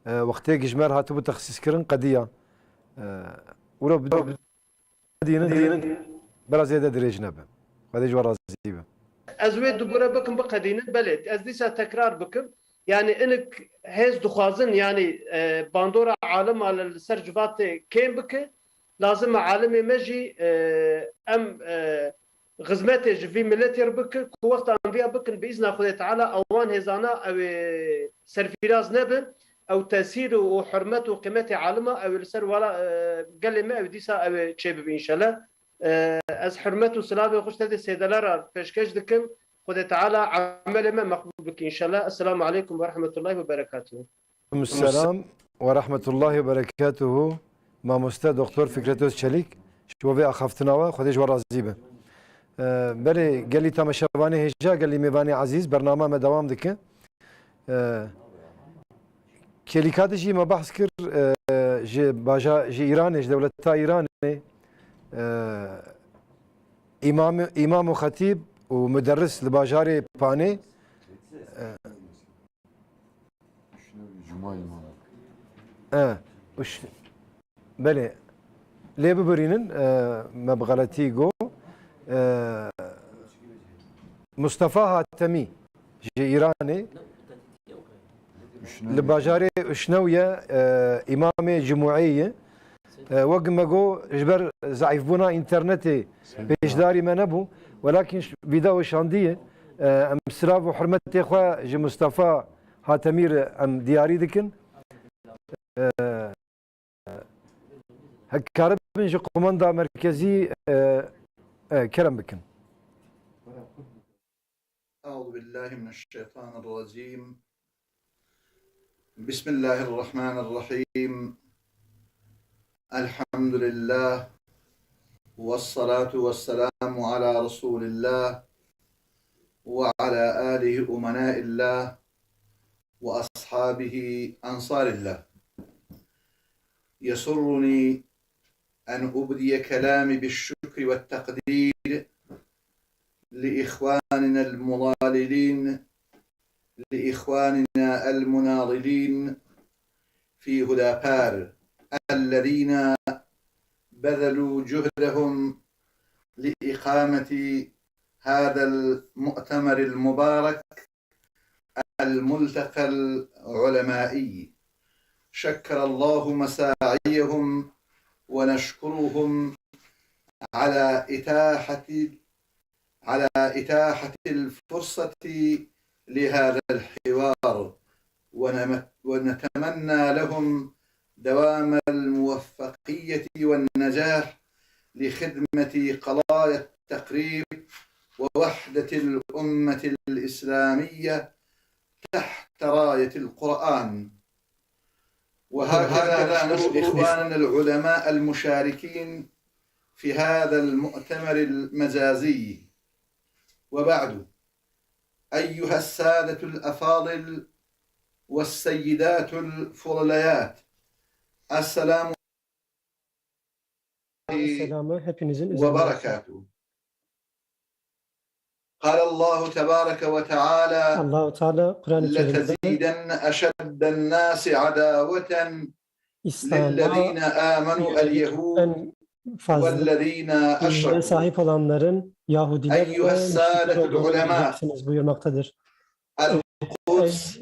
e, wextê ji me re hatibû texsîskirin qediya. E, wilo bi- Dînin, dînin. Bira zêde dirêj nebe. Xwedê ji we razî be. Ez wê dubure bikim, biqedînin. Belê, ez dîsa tekrar bikim. Yani inik hêz dixwazin, yani, e, bandora alima li, li ser civatê kêm bike. Lazim e alimê me jî, e, em, e, xizmetê ji vî miletê re bike, ku wexta em viya bikin, bi îzna Xwedê Teala, ewan hêzana ew ê serfîraz nebin. Ew tesîr û hurmet û qîmetê alima ew ê li ser wela, e, gelê me ew dîsa ew ê çêbibe înşellah. E, ez hurmet û silavê xwe ji te de sêdela re pêşkeş dikim. Xwedê Teala emelê me meqbûl bike înşellah. Esselamu aleykum ve rahmetullahi ve berekatuhu. Selam ve rahmetullahi ve berekatuhu. Mamoste Doktor Fikret Özçelik, ji bo vê axaftina we, Xwedê ji we razî be. E, belê gelî temaşevanê hêja, gelî mêvanê ezîz, bernama me dewam dike. E, Kêlîka de jî me behs kir, e, ji baja-, ji Îranê, ji dewleta Îranê, e, îmam, îmam û xetîb û muderris li bajarê Panê, e, Cuma îmamı. E, û ş-, belê. Lê bibirînin, e, me bi xeletî got. E, Mustafa Hatemî ji Îranê, li bajarê Uşnewye, e, îmamê cumûeyê ye. E, wek me got, ji ber zeîfbûna înternetê pêşdarî me nebû. Welakin ş-, vîdeo şandiye. E, em silav û hurmetê xwe ji Mustafa Hatemî re em diyarî dikin. E, Hek karibin ji qumanda merkezî, e, e, kerem bikin. أعوذ بالله من الشيطان الرجيم. بسم الله الرحمن الرحيم. الحمد لله، والصلاة والسلام على رسول الله، وعلى آله أمناء الله، وأصحابه أنصار الله. يسرني أن أبدي كلامي بالشكر والتقدير لإخواننا المضاللين، لإخواننا المناضلين في هدابار، الذين بذلوا جهدهم لإقامة هذا المؤتمر المبارك، الملتقى العلمائي. شكر الله مساعيهم، ونشكرهم على إتاحة، على إتاحة الفرصة لهذا الحوار، ونم-، ونتمنى لهم دوام الموفقية والنجاح لخدمة قضايا التقريب ووحدة الأمة الإسلامية تحت راية القرآن. وهكذا نشكر إخواننا العلماء المشاركين في هذا المؤتمر المجازي. وبعد، أيها السادة الأفاضل والسيدات الفضليات، السلام عليكم Selamı hepinizin üzerine olsun. وبركاته. قال الله تبارك وتعالى: Allahu Teala Kur'an-ı Kerim'de لتجدن أشد الناس عداوة İslam'a للذين آمنوا اليهود en fazla والذين iman أشركوا. sahip olanların Yahudiler ve أيها السادة müşrikler olduğunu العلماء. Bilmektedir. القدس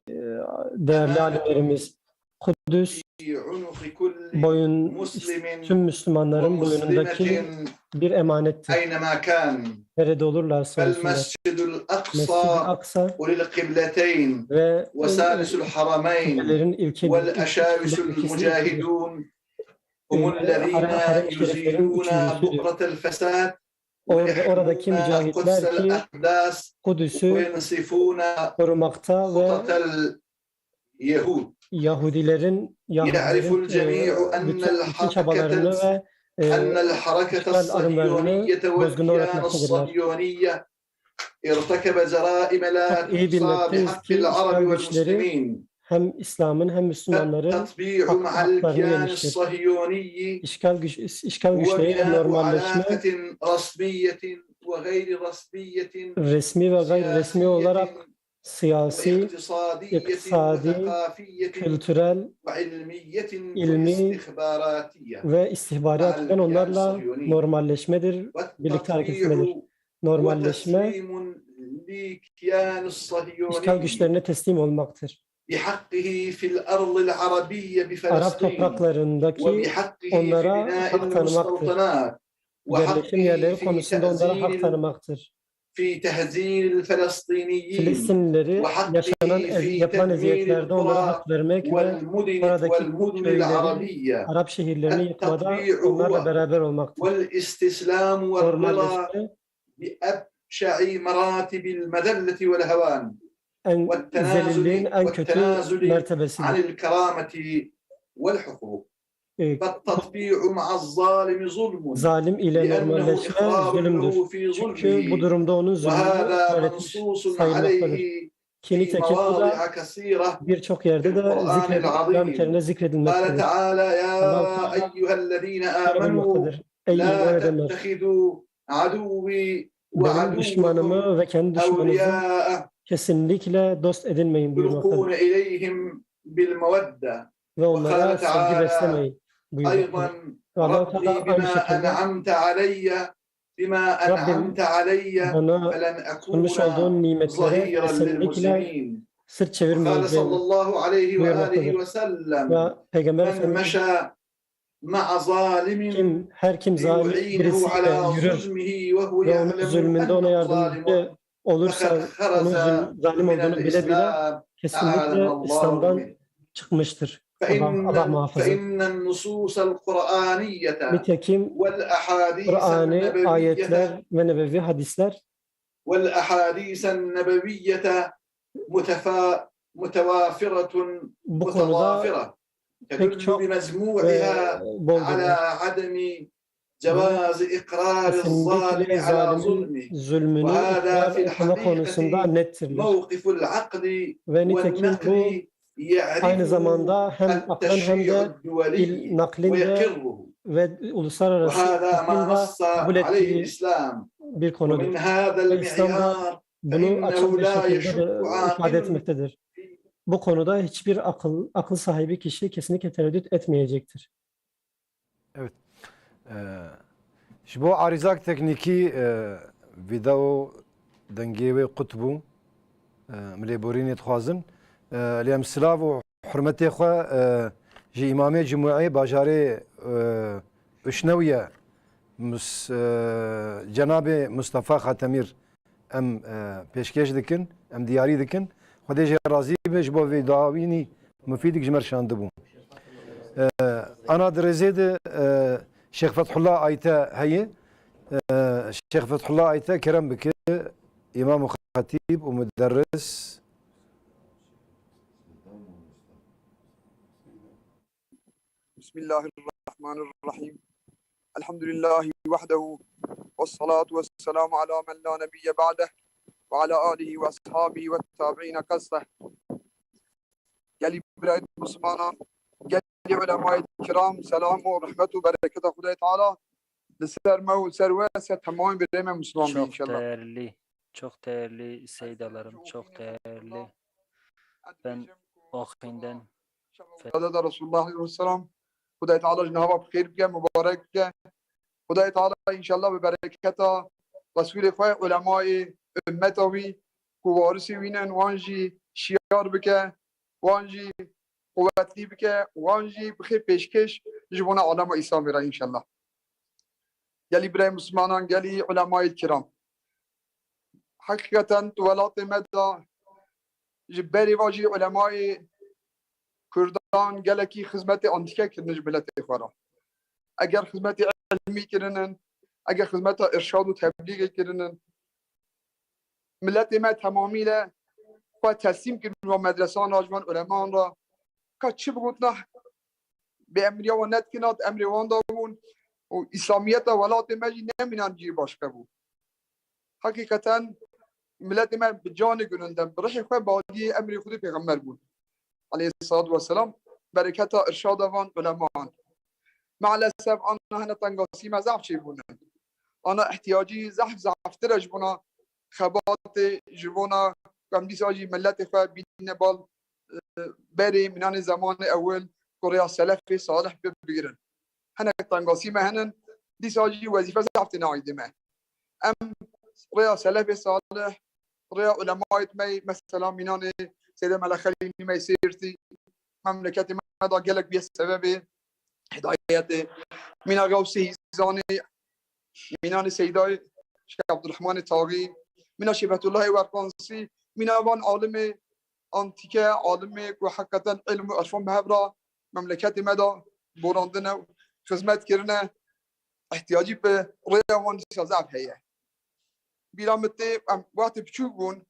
Değerli alimlerimiz, Kudüs في عنق كل boyun مسلم tüm Müslümanların boyundaki ومسلمة bir emanettir. أينما كان. Nerede olurlarsa olsunlar. فالمسجد Mescid-i الأقصى Aksa ذو القبلتين ve وثالث الحرمين kıblelerin ilki والأشايس ikisi المجاهدون e, هم الذين harem-, harem-i şeriflerin يزيلون üçüncüsüdür. بؤرة الفساد Orada, oradaki ويحمون mücahitler قدس ki الأقداس Kudüs'ü وينسفون korumakta ve خطط اليهود. Yahudilerin, يعرف Yahudilerin الجميع e, أن bütün, bütün الحركة çabalarını ve e, أن الحركة işgal alımlarını الصهيونية bozguna والكيان uğratmaktadırlar. الصهيوني ارتكب جرائم لا Çok iyi تحصى bilmekteyiz بحق ki العرب işgal güçleri والمسلمين. hem İslam'ın hem Müslümanların التطبيع مع haklarını الكيان yemiştir. الصهيوني İşgal, güç, işgal güçleri وبناء normalleşme علاقة رسمية وغير رسمية resmi ve gayri resmi سياسية olarak siyasi, واقتصادية iktisadi, وثقافية kültürel وعلمية ilmi واستخباراتية ve istihbari مع açıdan الكيان onlarla الصهيوني. normalleşmedir, birlikte hareket etmedir. والتطبيع Normalleşme, وتسليم للكيان işgal الصهيوني güçlerine teslim olmaktır. بحقه في الأرض العربية Arap بفلسطين topraklarındaki وبحقه في onlara بناء hak tanımaktır. المستوطنات Yerleşim yerleri وحقه في konusunda onlara hak تهجير tanımaktır. في تهجير الفلسطينيين Filistinlileri yaşanan, وحقه ez- في yapılan تدمير eziyetlerde onlara القرى hak vermek ve والمدن oradaki والمدن köyleri, العربية. Arap şehirlerini yıkmada التطبيع onlarla هو beraber olmaktır. والاستسلام والرضا Normalleşme بأبشع مراتب المذلة والهوان en والتنازل zelilliğin en kötü والتنازل عن mertebesidir. الكرامة والحقوق. E, فالتطبيع مع الظالم ظلم Zalim ile لأنه normalleşme إقرار zulümdür. له في Çünkü ظلمه bu durumda onun zulmünü وهذا kabul etmiş منصوص sayılmaktadır. عليه Ki في nitekim bu da مواضع كثيرة birçok في yerde de القرآن zikredilip, Kur'an-ı العظيم. Kerim'de قال zikredilmektedir. تعالى: Allah يا Teala أيها الذين şöyle آمنوا buyurmaktadır. Ey iman لا edenler, تتخذوا عدوي benim düşmanımı وعدوكم ve kendi düşmanınızı أولياء kesinlikle dost edinmeyin buyurmaktadır. تلقون إليهم بالمودة Ve onlara وقال sevgi تعالى beslemeyin buyurmaktadır. أيضا: Ve Allah رب Teala aynı بما şekilde أنعمت علي بما Rabbim أنعمت علي bana فلن sunmuş olduğun أكون nimetlere ظهيرا kesinlikle للمسلمين. sırt وقال çevirmeyeceğim صلى الله عليه وآله buyurmaktadır. وسلم: Ve Peygamber من Efendimiz مشى مع ظالم kim, her kim zalim ليعينه birisiyle على yürür ظلمه وهو ve onun يعلم zulmünde ona أنه yardımcı ظالم olursa, فقد خرج onun zul- zalim من olduğunu bile bile الإسلام kesinlikle أعاذنا الله İslam'dan منه. çıkmıştır. Allah, Allah فإن muhafaza. فإن النصوص القرآنية Nitekim والأحاديث Kur'an'ı, النبوية ayetler ve nebevi hadisler والأحاديث النبوية متفا متوافرة bu konuda متضافرة pek تدل çok e, بمجموعها bol على durumda. عدم جواز إقرار الظالم Kesinlikle على zalimin ظلمه. zulmünü وهذا ikrar في etmeme konusunda الحقيقة nettirler. موقف العقل Ve nitekim bu والنقل aynı يعرفه zamanda hem aklın hem التشريع de الدولي il, naklin de ويقره. ve uluslararası وهذا aklın ما da نص kabul عليه ettiği الإسلام. bir konudur. ومن هذا Ve İslam da المعيار bunu açık فإنه bir لا şekilde يشك de ifade عاقل etmektedir. Bu konuda hiçbir akıl, akıl sahibi kişi kesinlikle tereddüt etmeyecektir. Evet. Ee, ji bo arîzak teknîkî, e, vîdeo dengê wê qut bû. E, em lêborînê dixwazin. E, lê em silav û hurmetê xwe, e, ji Îmamê Cumûê bajarê, e, Uşnewye Mus-, e, Cenabê Mustafa Xatemîr em, e, pêşkêş dikin, em diyarî dikin. Xwedê jê razî be, ji bo vê dawînî mufîdik ji me re şandibû. E, ana di rêzê de, e, Şêx Fethullah Ayte heye. E, Şêx Fethullah Ayte kerem bike, îmam û xetîb û muderris. بسم الله الرحمن الرحيم. الحمد لله وحده والصلاة والسلام على من لا نبي بعده. وعلى آله وأصحابه والتابعين قصده. Gelî birayê Muslimanan, gelî ulemayê kiram, selam û rehmet û bereketa Xwedayê Teala li ser me û ser we, ser temamê birayê me Musliman be Çok inşallah. değerli, çok değerli Seydalarım, çok değerli. Ben Oxinden Fe- Hezreta Resulullah aleyhisselam, Xwedayê Teala ji nava bi xêr bike, mubarek bike. Xwedayê Teala inşallah bi bereketa Resulê xwe, ulemayê ümmeta wî ku warisê wî ne, wan jî şiyar bike, wan jî quwetlî bike, wan jî bixê pêşkêş ji bona alema Îslamê re inşallah. Gelî birayê Muslimanan, gelî ulemayê kiram. Heqîqeten di welatê me de ji berê ve jî ulemayê Kurdan gelekî xizmetê antîke kirine ji miletê xwe re. Eger xizmetê ilmî kirinin, eger xizmeta irşad û teblîgê kirinin, miletê me temamî le xwe teslîm kirin wan medresan re, ji wan uleman re. Ka çi bigotina, bi emriya wan nedikina, di emrê wan de bûn û Îslamiyeta welatê me jî nemînan cihê başqe bû. Heqîqeten miletê me bi canê gulindem, bi rihê xwe baliyê emrê Xwedê pêxember bûn. Aleyhissalatu vesselam, bereketa irşada van uleman. Maalesef ana hene tengasî me zehf çêbûnin. Ana ihtiyacî zehf zehftir e ji bona xebatê, ji bona ku em dîsa jî miletê xwe bîne bal, e, berê mînanê zemanê ewil ku rêya selefê salih bi-, bigirin. Hinek tengasî me henin, dîsa jî wezîfe zehf têne aîdê me. Em rêya selefê salih, rêya ulemayê me, mesela mînanê Seyda Mela Xelîlî me Sêrtî, memleketê me da gelek bûye sebebê hidayetê. Mîna Gewsê Hîzanê, mînanê Seydayê Şêx Ebdurrehmanê Taxî, mîna Şêxetullahê Werqansî, mîna van alimê antîke, alimê ku heqîqeten ilm û irfan bi hev re memleketê me de borandine û xizmet kirine, ihtiyacî bi rêya wan dîsa zaf heye. Bîra min tê, em wextê biçûk bûn,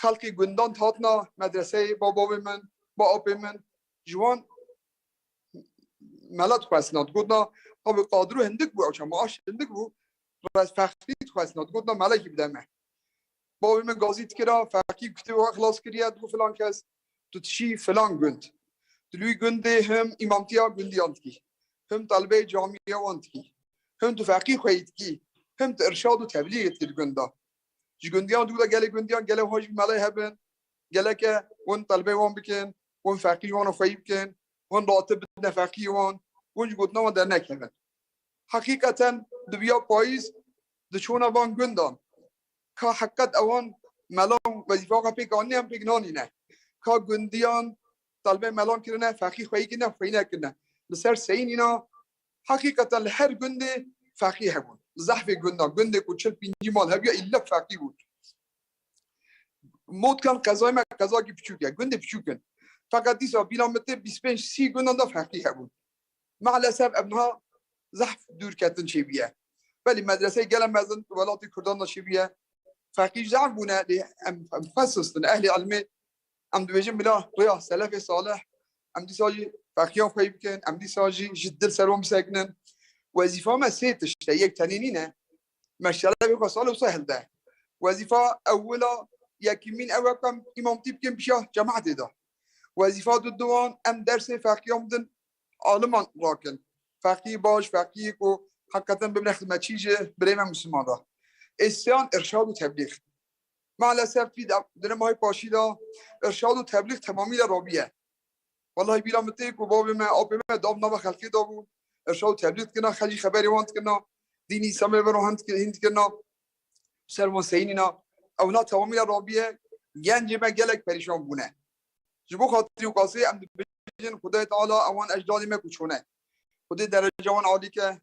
xelkê gundan dihatina medreseyê, ba bavê min, ba apê min, ji wan mela dixwestina, digotina, tabi qadiro hindik bû, ew çax maaş hindik bû, rez fexrî dixwestina, digotina, melekî bide me. Bavê min gazî dikira, feqî kutê we xilas kiriye, digot, filan kes, tu dişî filan gund. Tu li wî gundê him îmamtiya gundiyan dikî, him telbeyê camiya wan dikî, him tu feqî xweyî dikî, him tu irşad û teblîgê dikî di gunda. Ji gundiyan dû de gelê gundiyan, gelê wan jî melê hebin, geleke hûn telbeyê wan bikin, hûn feqî ji wan xweyî bikin, hûn ratib bidine feqî wan, hûn ji gotina wan dernekevin. Heqîqeten di viya payîz di çûna van gundan. Ka heqet ewan melan wezîfa xwe pêk anîne, em pêk nanîne. Ka gundiyan telbê melan kirine, feqî xweyî kirine, xweyî nekirine. Li ser seyînîna heqîqeten li her gundê feqî hebûn. Li zehfê gundan, gundê ku çil pêncî mal hebiya îlle feqî bûn. Motkan qezayê me qezakî piçûk e, gundê piçûk in. Feqet dîsa bîra min tê bîst pênc sî gundan da feqî hebûn. Maalesef ev niha zehf dûrketin çêbûye. Belê medreseyê gele mezin welatê Kurdan de çêbûye. Feqî zehf bûne, lê em, em xwe sistin, ehlê ilmê. Em dibêjin bila rêya selefê salih, em dîsa jî feqiyan xweyî bikin, em dîsa jî ji dil ser wan bisekinin. Wezîfa me sê tişt e, yek tenê nîne. Meşelevê xwe sal û sal hilde. Wezîfa ewila yekîmîn ew e ku em îmamtî bikin pişya cemaetê de. Wezîfa duduwan em dersê feqiyan bidin aliman rakin. Feqî baş, feqî ku heqîqeten bibine xizmetçî ji birê me Misliman re. Ê sêyan irşad û teblîx. Maalesef vî de-, di nemahê paşî de irşad û teblîx temamî de rabiye. Wellahî bîra min tê ku bavê me, apê me dav nava xelkê da bû. Irşad û teblîx dikirina, xelkî xeberê wan dikirina. Dînî Îslamê ver wan hîn dikir-, hîn dikirina. Ser wan seyînîna. Ew na temamî de rabiye. Gencê me gelek perîşan bûne. Ji bo xatirî wî qasê em dibêjin, Xwedayê Teala ewan ecdadê me ku çûne. Xwedê dereca wan alî ke,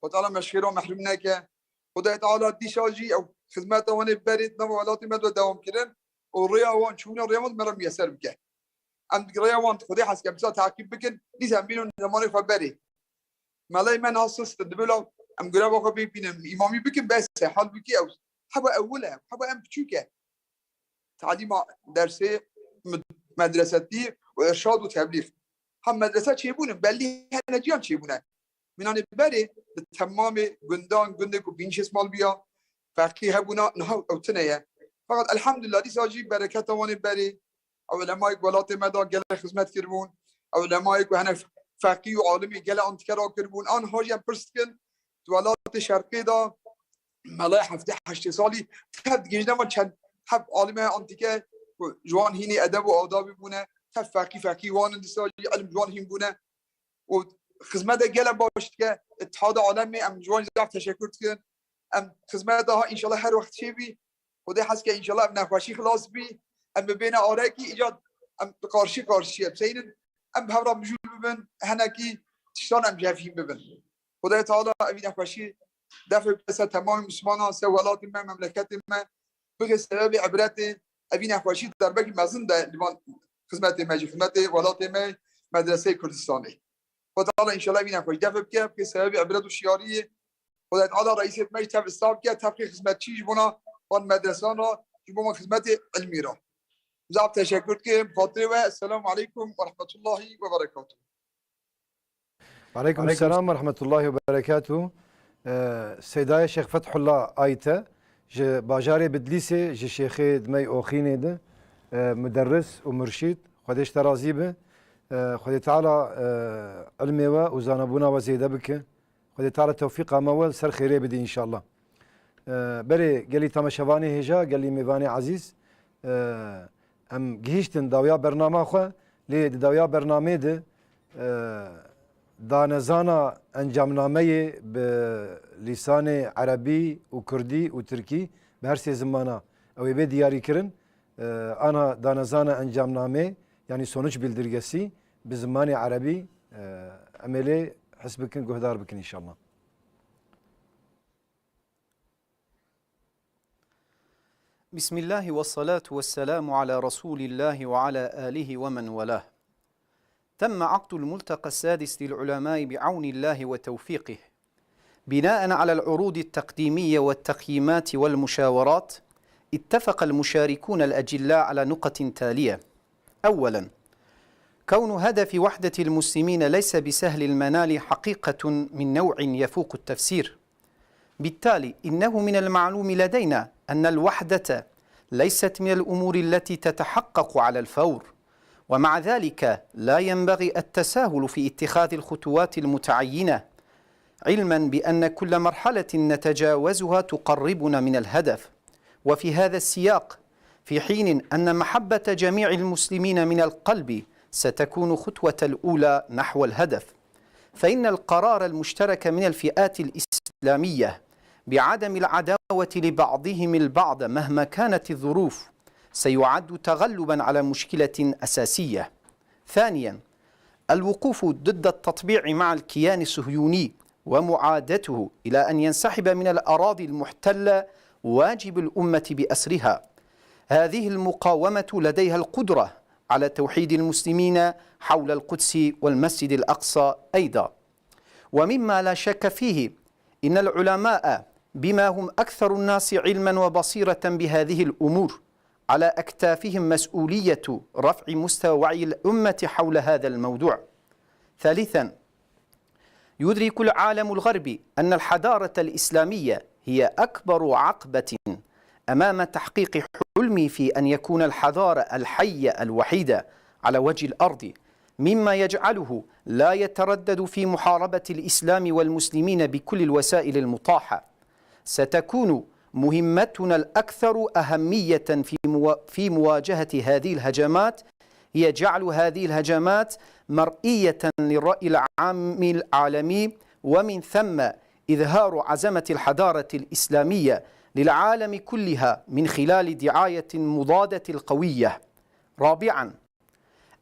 Xwedê Teala me ji xêra mehrum neke. Xwedayê Teala dîsa jî ew xizmeta wan ê berê di nava welatê me de dewam kirin û rêya wan çûna rêya wan me re miyeser bike. Em rêya wan Xwedê hez ke em dîsa teqîb bikin, dîsa em bînin zemanê xwe berê. Melay me niha sist in, dibê la em greva xwe bê bînin, îmamî bikin, bes e, halbûkî ew heba ewil e, heba em piçûk e. Talîma dersê mid-, medresetî û irşad û teblîx. Ha medrese çêbûne, belî hene ciyan çêbûne. Mînanê berê di temamê gundan, gundê ku bînî şêst mal biya, feqî hebûna, niha ew tune ye. Feqet elhamdulillah dîsa jî bereketa wan ê berê. Ew ulemayê ku welatê me de gelek xizmet kiribûn, ew ulemayê ku hene feqî û alimê gelek antike rakiribûn, anha jî em pirs dikin, di welatê şerqê de, melaya heftê heştê salî, tev digihîjne van çend heb alime antike ku ji wan hînî edeb û adabî bûne, tev feqî feqî wan in, dîsa jî ilm ji wan hîn bûne û xizmete gelek baş dike. Îtihada Alemê em ji wan zaf teşekur dikin. Em xizmeta ha înşallah her wext çêbî. Xwedê hez ke înşallah ev nexweşî xilas bî. Em bibêne arekî îca em bi qarşî qarşiye biseynin. Em bi hev re mijûl bibin. Henekî tiştan em ji hev hîn bibin. Xwedê Teala evî nexweşî def bike ser temamê Mislimanan, ser welatê me, memleketê me, bike sebebê ibretê. Evî nexweşî derbekî mezin de li van xizmetê me jî, xizmetê welatê me, medreseyê Kurdistanê. Xwedê Teala înşallah evî nexweşî def bike, bike sebebê ibret û şiyariyê. Xwedê Teala reîsê me jî tev islah bike, tev xizmetçî ji bona van medresan re, ji bo van xizmetê ilmî re. Zaf teşekur dikim, xatirê we. Esselamu aleykum ve rahmetullahi ve berekatuhu. Aleykum selam ve rahmetullahi ve berekatuhu. Ee, Seydayê Şêx Fethullah Ayte ji bajarê Bidlîsê, ji Şêxê Dimey Oxînê de, e, muderris û murşîd, Xwedê ji te razî be. E, Xwedê Teala, e, ilmê we û zanabûna we zêde bike. Xwedê Teala tewfîqa me we li ser xêrê bide înşallah. E, berê gelî temaşevanê hêja, gelî mêvanê ezîz, e, em gihîştin dawiya bernama xwe, lê di dawiya bernamê de, e, danezana encamnameyê bi lîsanê erebî û kurdî û tirkî, bi her sê zimana ew ê bê diyarîkirin. E, ana danezana encamnamê, yanî sonuç bildirgesi, bi zimanê erebî, e, em ê lê his bikin, guhdar bikin înşallah. بسم الله والصلاة والسلام على رسول الله وعلى آله ومن والاه. تم عقد الملتقى السادس للعلماء بعون الله وتوفيقه، بناء على العروض التقديمية والتقييمات والمشاورات. اتفق المشاركون الأجلاء على نقط تالية. أولا، كون هدف وحدة المسلمين ليس بسهل المنال حقيقة من نوع يفوق التفسير. بالتالي إنه من المعلوم لدينا أن الوحدة ليست من الأمور التي تتحقق على الفور، ومع ذلك لا ينبغي التساهل في اتخاذ الخطوات المتعينة، علما بأن كل مرحلة نتجاوزها تقربنا من الهدف. وفي هذا السياق، في حين أن محبة جميع المسلمين من القلب ستكون خطوة الأولى نحو الهدف، فإن القرار المشترك من الفئات الإسلامية بعدم العداوة لبعضهم البعض مهما كانت الظروف سيعد تغلبا على مشكلة أساسية. ثانيا، الوقوف ضد التطبيع مع الكيان الصهيوني ومعادته إلى أن ينسحب من الأراضي المحتلة واجب الأمة بأسرها. هذه المقاومة لديها القدرة على توحيد المسلمين حول القدس والمسجد الأقصى أيضا. ومما لا شك فيه إن العلماء بما هم أكثر الناس علما وبصيرة بهذه الأمور على أكتافهم مسؤولية رفع مستوى وعي الأمة حول هذا الموضوع. ثالثا، يدرك العالم الغربي أن الحضارة الإسلامية هي أكبر عقبة أمام تحقيق حلمه في أن يكون الحضارة الحية الوحيدة على وجه الأرض، مما يجعله لا يتردد في محاربة الإسلام والمسلمين بكل الوسائل المطاحة. ستكون مهمتنا الأكثر أهمية في موا-، في مواجهة هذه الهجمات هي جعل هذه الهجمات مرئية للرأي العام العالمي، ومن ثم إظهار عظمة الحضارة الإسلامية للعالم كلها من خلال دعاية مضادة القوية. رابعا،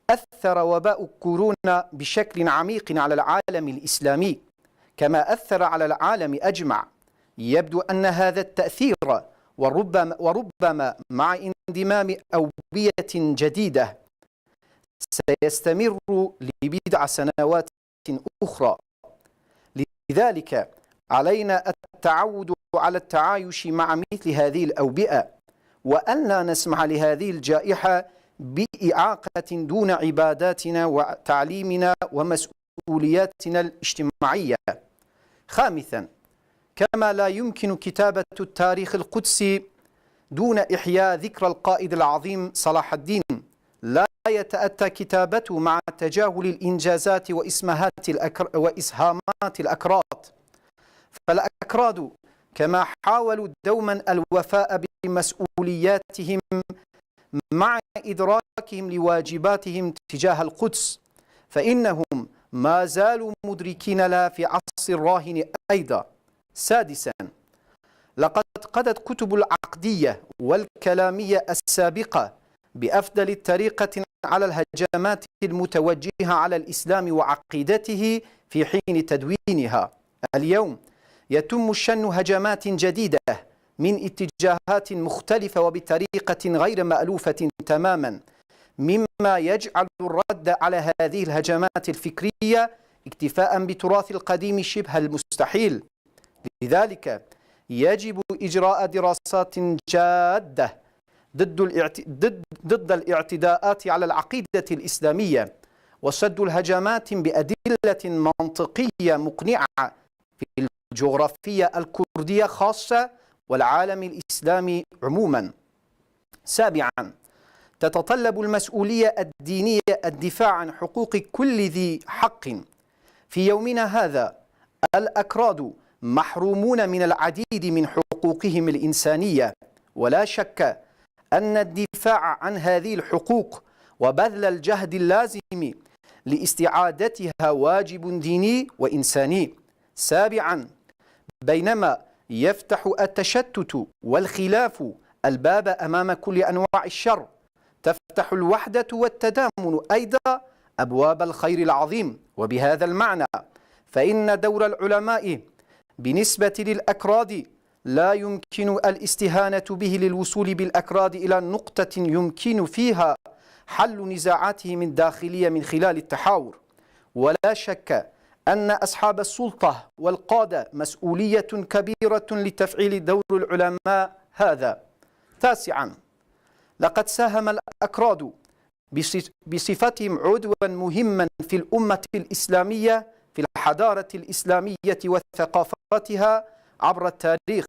أثر وباء كورونا بشكل عميق على العالم الإسلامي كما أثر على العالم أجمع. يبدو أن هذا التأثير وربما، وربما مع انضمام أوبية جديدة سيستمر لبضع سنوات أخرى. لذلك علينا التعود على التعايش مع مثل هذه الأوبئة، وأن لا نسمح لهذه الجائحة بإعاقة دون عباداتنا وتعليمنا ومسؤولياتنا الاجتماعية. خامسا، كما لا يمكن كتابة التاريخ القدسي دون إحياء ذكرى القائد العظيم صلاح الدين، لا يتأتى كتابته مع تجاهل الإنجازات وإسمهات الأكر-، وإسهامات الأكراد. فالأكراد كما حاولوا دوما الوفاء بمسؤولياتهم مع إدراكهم لواجباتهم تجاه القدس، فإنهم ما زالوا مدركين لها في عصر الراهن أيضا. سادسا، لقد قضت كتب العقدية والكلامية السابقة بأفضل طريقة على الهجمات المتوجهة على الإسلام وعقيدته في حين تدوينها. اليوم يتم شن هجمات جديدة من اتجاهات مختلفة وبطريقة غير مألوفة تماما، مما يجعل الرد على هذه الهجمات الفكرية اكتفاء بتراث القديم شبه المستحيل. لذلك يجب إجراء دراسات جادة ضد الاعت-، ضد، ضد الاعتداءات على العقيدة الإسلامية، وسد الهجمات بأدلة منطقية مقنعة في الجغرافية الكردية خاصة والعالم الإسلامي عموما. سابعا، تتطلب المسؤولية الدينية الدفاع عن حقوق كل ذي حق. في يومنا هذا الأكراد محرومون من العديد من حقوقهم الإنسانية، ولا شك أن الدفاع عن هذه الحقوق وبذل الجهد اللازم لاستعادتها واجب ديني وإنساني. سابعا، بينما يفتح التشتت والخلاف الباب أمام كل أنواع الشر، تفتح الوحدة والتدامن أيضا أبواب الخير العظيم. وبهذا المعنى، فإن دور العلماء بالنسبة للأكراد لا يمكن الاستهانة به للوصول بالأكراد إلى نقطة يمكن فيها حل نزاعاتهم الداخلية من خلال التحاور. ولا شك أن أصحاب السلطة والقادة مسؤولية كبيرة لتفعيل دور العلماء هذا. تاسعا، لقد ساهم الأكراد بص-، بصفتهم عضوا مهما في الأمة الإسلامية، في الحضارة الإسلامية وثقافتها عبر التاريخ،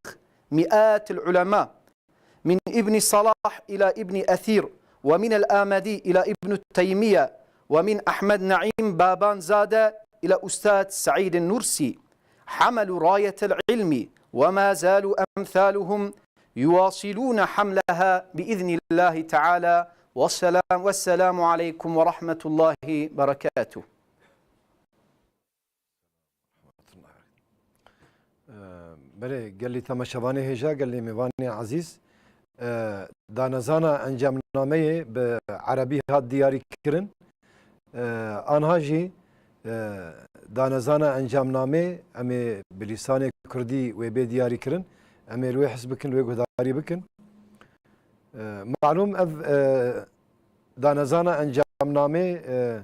مئات العلماء، من ابن صلاح إلى ابن أثير، ومن الآمدي إلى ابن تيمية، ومن أحمد نعيم بابان زادة إلى أستاذ سعيد النورسي، حملوا راية العلم وما زالوا أمثالهم يواصلون حملها بإذن الله تعالى. والسلام، والسلام عليكم ورحمة الله وبركاته. Belê, gelî temaşevanê hêja, gelî mêvanê ezîz, e, danezana encamnameyê bi erebî hat diyarî kirin. E, anha jî, e, danezana encamnamê em ê bi lîsanê kurdî wê bê diyarî kirin. Em ê li wê his bikin, li wê guhdarî bikin. E, malûm ev, e, danezana encamnamê, e,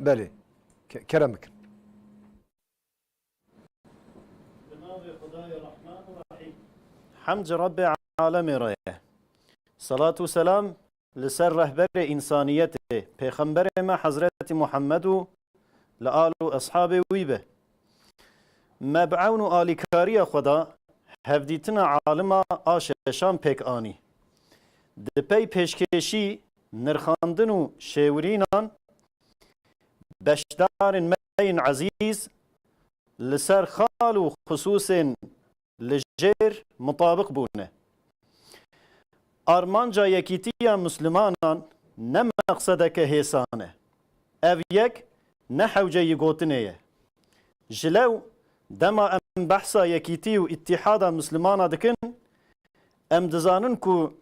belê, ke-, kerem bikin. Bi navê Xwedayê Rehman û Rehîm. Hemd ji Rebbê alemê re ye. Salat û selam li ser rehberê însaniyetê, pêxemberê me Hezretî Muhammed û li al û eshabê wî be. Me bi ewn û alîkariya Xweda hevdîtina alima a şeşan pêk anî. Di pey pêşkêşî, nirxandin û şêwirînan beşdarên me yên ezîz li ser xal û xisûsên li jêr mutabiq bûne. Armanca yekîtiya Mislimanan ne meqsedeke hêsan e. Ev yek ne hewceyî gotinê ye. Ji lew dema em behsa yekîtî û îtîhada Mislimana dikin, em dizanin ku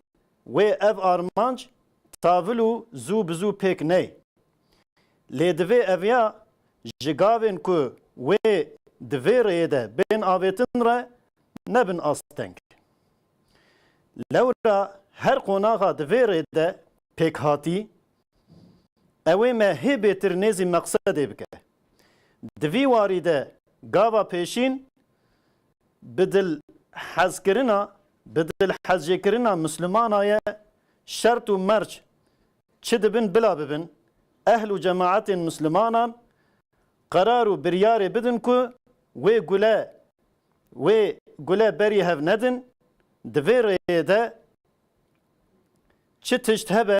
wê ev armanc tavil û zû bi zû pêk neyê. Lê divê ev ya ji gavên ku wê di vê rêyê de bên avêtin re nebin asteng. Lewra her qonaxa di vê rê de pêk hatî, ew ê me hê bêtir nêzî meqsedê bike. Di vî warî de gava pêşîn bi dilhezkirina, bi dilhezjêkirina Mislimana ye, şert û merc çi dibin bila bibin, ehl û cemaetên Mislimanan qerar û biryarê bidin ku wê gule wê gule berî hev nedin, di vê rêyê de çi tişt hebe,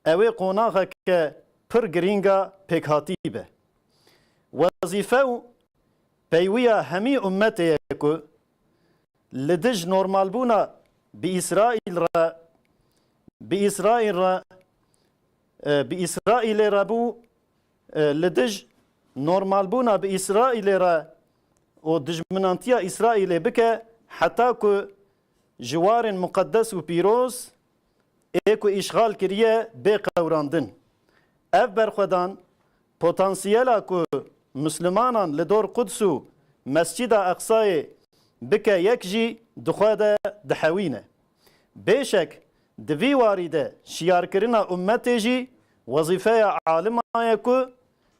ew ê qonaxeke pir girîng a pêkhatî be. Wezîfe û peywiya hemî ummetê ye ku li dij normalbûna bi Îsraîl re, bi Îsraîl re, e, bi Îsraîlê re bû, e, li dij normalbûna bi Îsraîlê re û dijminantiya Îsraîlê bike, heta ku ji warên muqedes û pîroz ê ku îşxal kiriye bê qewrandin. Ev berxwedan potansiyela ku Mislimanan li dor Quds û Mescîda Eqsayê bike yek jî di xwe de dihewîne. Bêşek, di vî warî de şiyarkirina ummetê jî wezîfeya alima ye ku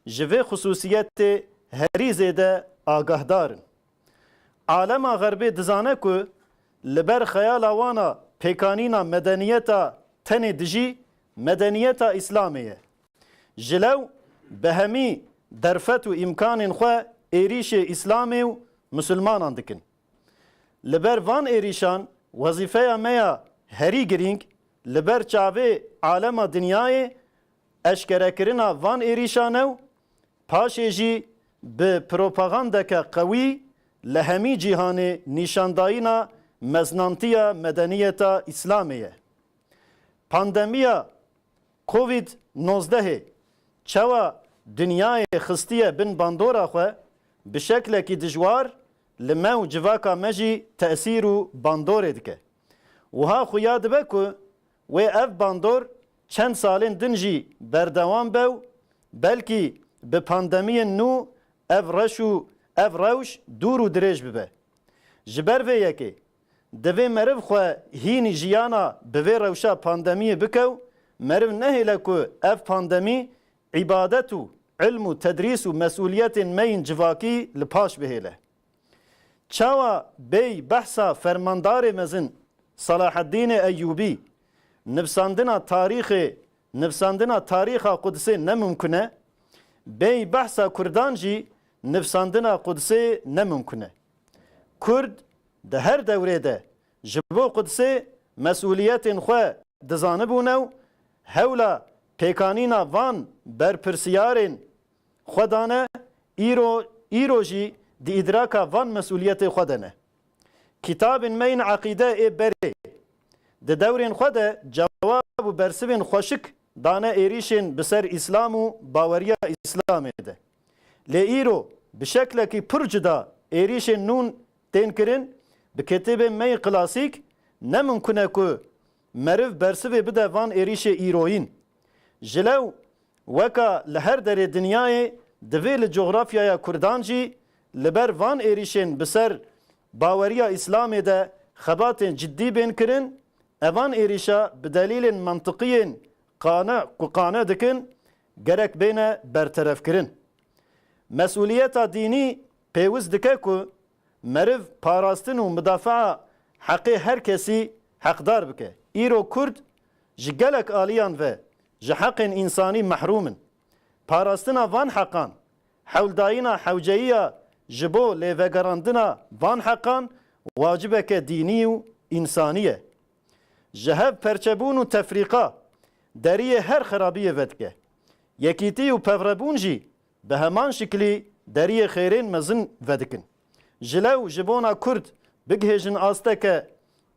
ji vê xisûsiyetê herî zêde agahdar in. Alema Xerbê dizane ku li ber xeyala wan a pêkanîna medeniyeta tenê dijî medeniyeta Îslamê ye. Ji lew bi hemî derfet û îmkanên xwe êrîşê Îslamê û Misilmanan dikin. Li ber van êrîşan wezîfeya me ya herî girîng li ber çavê alema dinyayê eşkerekirina van êrîşan e û paşê jî bi propagandeke qewî li hemî cîhanê nîşandayîna meznantiya medeniyeta Îslamê ye. Pandemiya Covid nozdehê çawa dinyayê xistiye bin bandora xwe, bi şeklekî dijwar li me û civaka me jî tesîr û bandorê dike. Wiha xuya dibe ku wê ev bandor çend salên din jî berdewam be û belkî bi pandemiyên nû ev reş û ev rewş dûr û dirêj bibe. Ji ber vê yekê, divê meriv xwe hînî jiyana bi vê rewşa pandemiyê bike û meriv nehêle ku ev pandemî îbadet û ilm û tedrîs û mesûliyetên me yên civakî li paş bihêle. Çawa bêy behsa fermandarê mezin Selaheddînê Eyyûbî, nivsandina tarîxê, nivsandina tarîxa Qudsê ne mimkun e, bêy behsa Kurdan jî nivsandina Qudsê ne mimkun e. Kurd di her dewrê de ji bo Qudsê mesûliyetên xwe dizanibûne û hewla pêkanîna van berpirsiyarên xwe dane, îro, îro jî di îdraka van mesûliyetê xwe de ne. Kitabên me yên eqîde ê berê di dewrên xwe de cewab û bersivên xweşik dane êrîşên bi ser Îslam û baweriya Îslamê de. Lê îro bi şeklekî pir cuda êrîşên nûn tên kirin, bi kitêbên me yê klasîk ne mimkun e ku meriv bersivê bide van êrîşê îroyîn. Ji lew weka li her derê dinyayê divê li cografyaya Kurdan jî li ber van êrîşên bi ser baweriya Îslamê de xebatên ciddî bên kirin, evan êrîşa bi delîlên mantiqiyên qane ku qane dikin, gerek bêne berterefkirin. Mesûliyeta dînî pêwist dike ku meriv parastin û midafaa heqê her kesî heqdar bike. Îro Kurd ji gelek aliyan ve ji heqên însanî mehrûm in. Parastina van heqan, hewldayîna hewceyiya ji bo lêvegerandina van heqan wacibeke dînî û însanî ye. Ji hev perçebûn û tefrîqa deriyê her xerabiyê vedike. Yekîtî û pevrebûn jî bi heman şiklî deriyê xêrên mezin vedikin. Ji lew ji bona Kurd bigihêjin asteke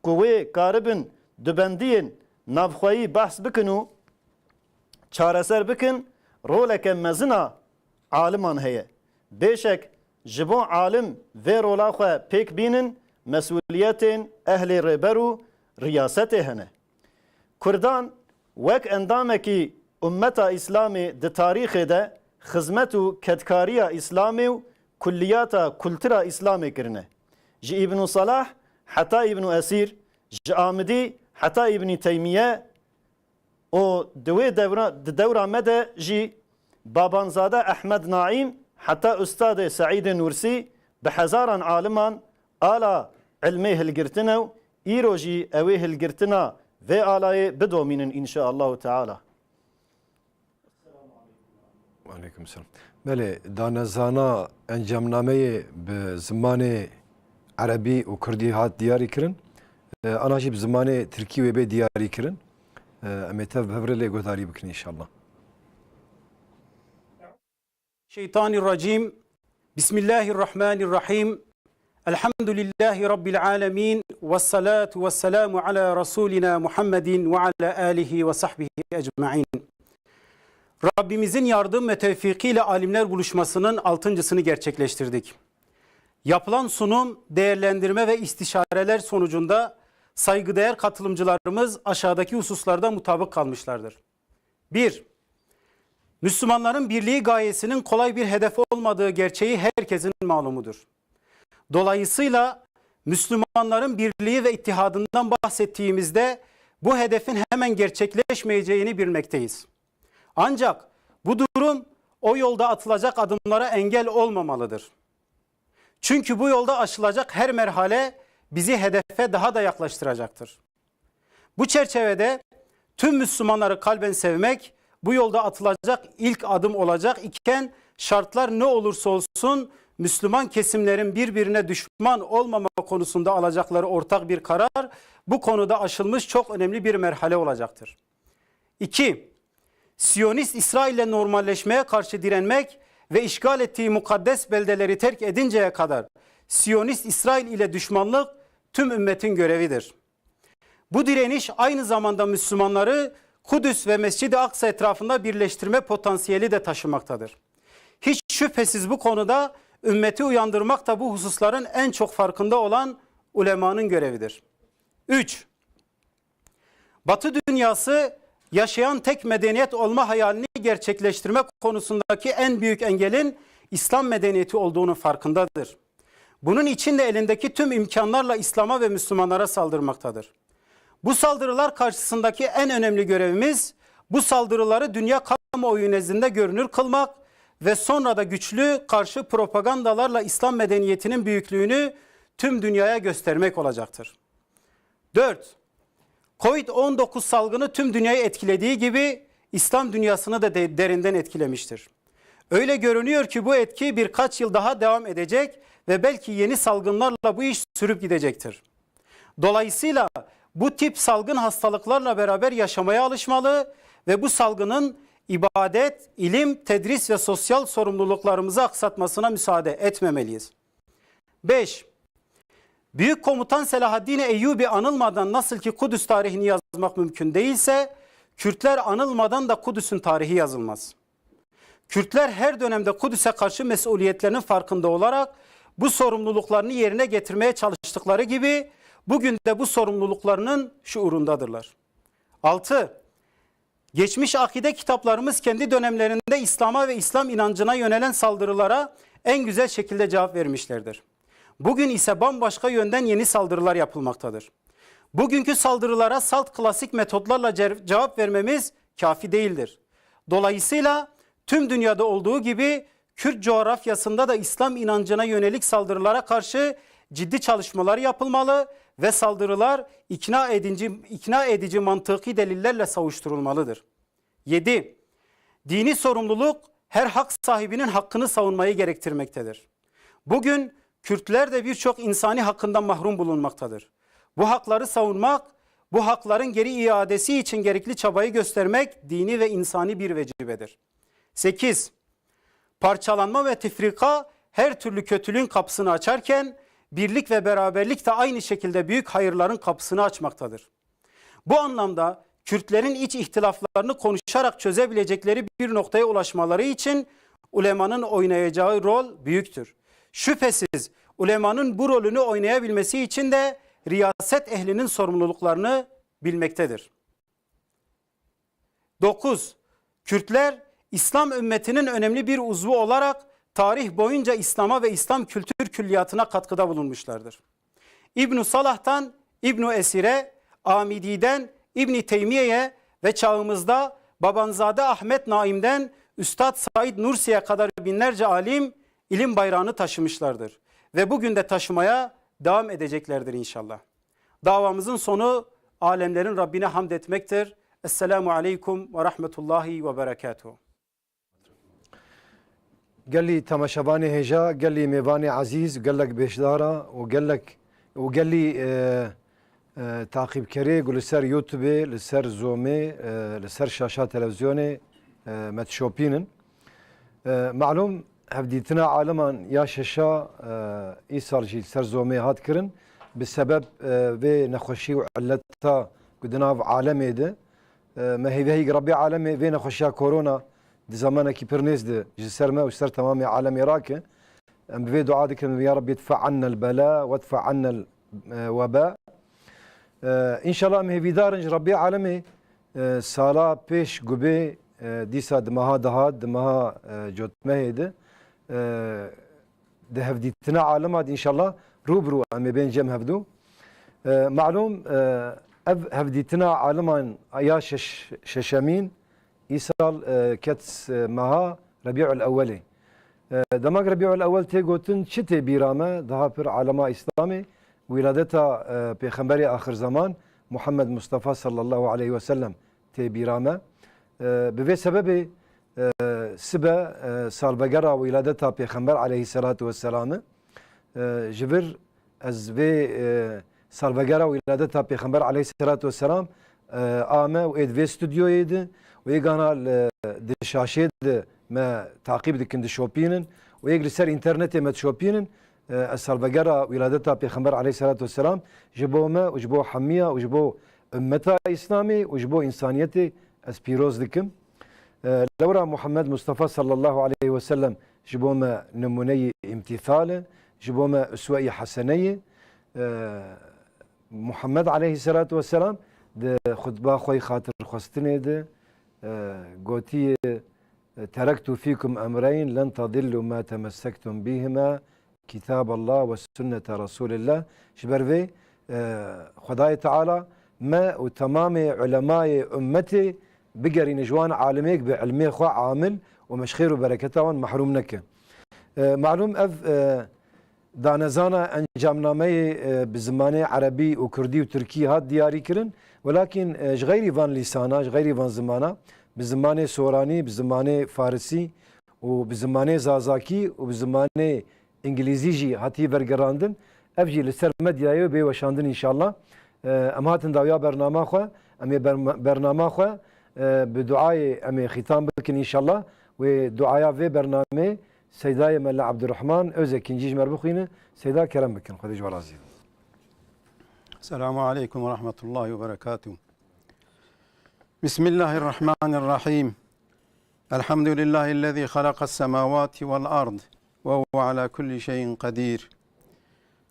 ku wê karibin dubendiyên navxweyî behs bikin û çareser bikin, roleke mezin a aliman heye. Bêşek ji bo alim vê rola xwe pêk bînin, mesûliyetên ehlê rêber û riyasetê hene. Kurdan wek endamekî ummeta Îslamê di tarîxê de xizmet û kedkariya Îslamê û kulliyata kultura Îslamê kirine. Ji Îbnû Salah heta Îbnû Esîr, ji Amidî heta Îbnî Teymiye, û di wê dewra, di dewra me de jî Babanzade Ehmed Naîm heta Ustadê Seîdê Nûrsî bi hezaran aliman ala ilmê hilgirtine û îro jî ew ê hilgirtina vê alayê bidomînin înşaallahu teala. Aleyküm selam. Belê, danezana encamnameyê bi zimanê Erebî û Kurdî hat diyarî kirin. E, ana jî bi zimanê Tirkî wê bê diyarî kirin. E, em ê tev bi hev re lê guhdarî bikin înşallah. Şeytanirracim. Bismillahirrahmanirrahim. Elhamdülillahi Rabbil alemin. Vessalatu vesselamu ala Resulina Muhammedin ve ala alihi ve sahbihi ecmain. Rabbimizin yardım ve tevfikiyle alimler buluşmasının altıncısını gerçekleştirdik. Yapılan sunum, değerlendirme ve istişareler sonucunda saygıdeğer katılımcılarımız aşağıdaki hususlarda mutabık kalmışlardır. Bir, Müslümanların birliği gayesinin kolay bir hedef olmadığı gerçeği herkesin malumudur. Dolayısıyla Müslümanların birliği ve ittihadından bahsettiğimizde bu hedefin hemen gerçekleşmeyeceğini bilmekteyiz. Ancak bu durum o yolda atılacak adımlara engel olmamalıdır. Çünkü bu yolda aşılacak her merhale bizi hedefe daha da yaklaştıracaktır. Bu çerçevede tüm Müslümanları kalben sevmek bu yolda atılacak ilk adım olacak iken şartlar ne olursa olsun Müslüman kesimlerin birbirine düşman olmama konusunda alacakları ortak bir karar bu konuda aşılmış çok önemli bir merhale olacaktır. İki, Siyonist İsrail'le normalleşmeye karşı direnmek ve işgal ettiği mukaddes beldeleri terk edinceye kadar Siyonist İsrail ile düşmanlık tüm ümmetin görevidir. Bu direniş aynı zamanda Müslümanları Kudüs ve Mescid-i Aksa etrafında birleştirme potansiyeli de taşımaktadır. Hiç şüphesiz bu konuda ümmeti uyandırmak da bu hususların en çok farkında olan ulemanın görevidir. Üç, Batı dünyası yaşayan tek medeniyet olma hayalini gerçekleştirme konusundaki en büyük engelin İslam medeniyeti olduğunun farkındadır. Bunun için de elindeki tüm imkanlarla İslam'a ve Müslümanlara saldırmaktadır. Bu saldırılar karşısındaki en önemli görevimiz bu saldırıları dünya kamuoyu nezdinde görünür kılmak ve sonra da güçlü karşı propagandalarla İslam medeniyetinin büyüklüğünü tüm dünyaya göstermek olacaktır. Dört, Covid on dokuz salgını tüm dünyayı etkilediği gibi İslam dünyasını da de- derinden etkilemiştir. Öyle görünüyor ki bu etki birkaç yıl daha devam edecek ve belki yeni salgınlarla bu iş sürüp gidecektir. Dolayısıyla bu tip salgın hastalıklarla beraber yaşamaya alışmalı ve bu salgının ibadet, ilim, tedris ve sosyal sorumluluklarımızı aksatmasına müsaade etmemeliyiz. Beş, Büyük Komutan Selahaddin Eyyubi anılmadan nasıl ki Kudüs tarihini yazmak mümkün değilse, Kürtler anılmadan da Kudüs'ün tarihi yazılmaz. Kürtler her dönemde Kudüs'e karşı mesuliyetlerinin farkında olarak bu sorumluluklarını yerine getirmeye çalıştıkları gibi bugün de bu sorumluluklarının şuurundadırlar. Altı, Geçmiş akide kitaplarımız kendi dönemlerinde İslam'a ve İslam inancına yönelen saldırılara en güzel şekilde cevap vermişlerdir. Bugün ise bambaşka yönden yeni saldırılar yapılmaktadır. Bugünkü saldırılara salt klasik metotlarla ce- cevap vermemiz kafi değildir. Dolayısıyla tüm dünyada olduğu gibi Kürt coğrafyasında da İslam inancına yönelik saldırılara karşı ciddi çalışmalar yapılmalı ve saldırılar ikna edici, ikna edici mantıki delillerle savuşturulmalıdır. Yedi, Dini sorumluluk her hak sahibinin hakkını savunmayı gerektirmektedir. Bugün Kürtler de birçok insani hakkından mahrum bulunmaktadır. Bu hakları savunmak, bu hakların geri iadesi için gerekli çabayı göstermek dini ve insani bir vecibedir. Sekiz, Parçalanma ve tefrika her türlü kötülüğün kapısını açarken birlik ve beraberlik de aynı şekilde büyük hayırların kapısını açmaktadır. Bu anlamda Kürtlerin iç ihtilaflarını konuşarak çözebilecekleri bir noktaya ulaşmaları için ulemanın oynayacağı rol büyüktür. Şüphesiz ulemanın bu rolünü oynayabilmesi için de riyaset ehlinin sorumluluklarını bilmektedir. Dokuz, Kürtler İslam ümmetinin önemli bir uzvu olarak tarih boyunca İslam'a ve İslam kültür külliyatına katkıda bulunmuşlardır. İbn-i Salah'tan İbn-i Esir'e, Amidi'den İbn-i Teymiye'ye ve çağımızda Babanzade Ahmet Naim'den Üstad Said Nursi'ye kadar binlerce alim ilim bayrağını taşımışlardır ve bugün de taşımaya devam edeceklerdir inşallah. Davamızın sonu alemlerin Rabbine hamd etmektir. Esselamu aleykum ve rahmetullahi ve berekatuhu. Gelî temaşevanê hêja, gelî mêvanê ezîz, gelek bêşdara û gelek û gelî, e, e, taqîbkerê ku li ser YouTubeê, li ser Zoomê, e, li ser şaşa televîzyonê, e, me dişopînin. E, malûm, hevdîtina aliman ya şeşa, e, îsal jî li ser Zoomê hat kirin. Bi sebeb, e, vê nexweşî û illeta ku di nav alemê de, e, me hêvî heye Rebbê alemê vê nexweşiya korona di zemanekî pir nêz de ji ser me û ji ser temamê alemê rake. Em bi vê dua dikin, ya Rebbî idfa annel bela, wedfa annel, e, weba. E, înşallah em hêvîdar in ji Rebbê alemê, e, sala pêş gubê, e, dîsa di meha dahat, di meha, e, cotmehê de, e, di hevdîtina alema de înşallah rû bi rû em ê bên cem hevdû. E, malûm, e, ev hevdîtina aliman ya şeş-, şeşemîn îsal, e, ket, e, meha Rebîul Ewwelê. E, dema ku Rebîul Ewwel tê gotin, çi tê bîra me? Daha pir alema Îslamê, wîladeta, e, Pêxemberê axir zeman Muhammed Mustafa sallallahu aleyhi ve sellem tê bîra me. E, bi vê sebebê, e, sibe, e, salvegera wîladeta Pêxember aleyhisselatu vesselam e. E, ji vir ez vê, e, salvegera wîladeta Pêxember aleyhisselatu vesselam, e, a me û ê di vê stûdyoyê de û ê gana li, di şaşê de me taqîb dikin, dişopînin û ê li ser înternetê me dişopînin. E, ez salvegera wîladeta Pêxember aleyhisselatu vesselam ji bo me û ji bo hemiya û ji bo ummeta Îslamê û ji bo însaniyetê ez pîroz dikim. E, lewra Muhammed Mustafa sallallahu aleyhi ve sellem ji bo me nimûneyê îmtîthal e, ji bo me usweyê hesene ye. E, Muhammed aleyhisselatu vesselam di xutba xwe yê xatirxwestinê de, e, gotiye, "Terektu fîkum emreyn len tedillu ma temessektum bihima, Kitaballah ve sünnete Resulillah." Ji ber vê, e, Xwedayê Teala me û temamê ulemayê ummetê bigerîne ji wan alimêk bi ilmê xwe amil û me ji xêr û bereketa wan mehrûm neke. E, malûm ev, e, danezana encamnameyê, e, bi zimanê erebî û kurdî û tirkî hat diyarî kirin, welakîn, e, ji xeyrî van lîsana, ji xeyrî van zimana, bi zimanê soranî, bi zimanê farisî û bi zimanê zazakî û bi zimanê îngilîzî jî hatiye vergerandin. Ev jî li ser medyayê wê bê weşandin înşallah. E, em hatin dawiya bernama xwe, em ê berma-, bernama xwe, e, bi duayê em ê xîtan bikin înşallah. Wê duaya vê bernamê Seydayê Mela Ebdurrahman Özekincî ji me re bixwîne. Seyda, kerem bikin, Xwedê ji we razî be. Selamu aleykum ve rahmetullahi ve berekatuhu. Bismillahirrahmanirrahim. الحمد لله الذي خلق السماوات والأرض وهو على كل شيء قدير.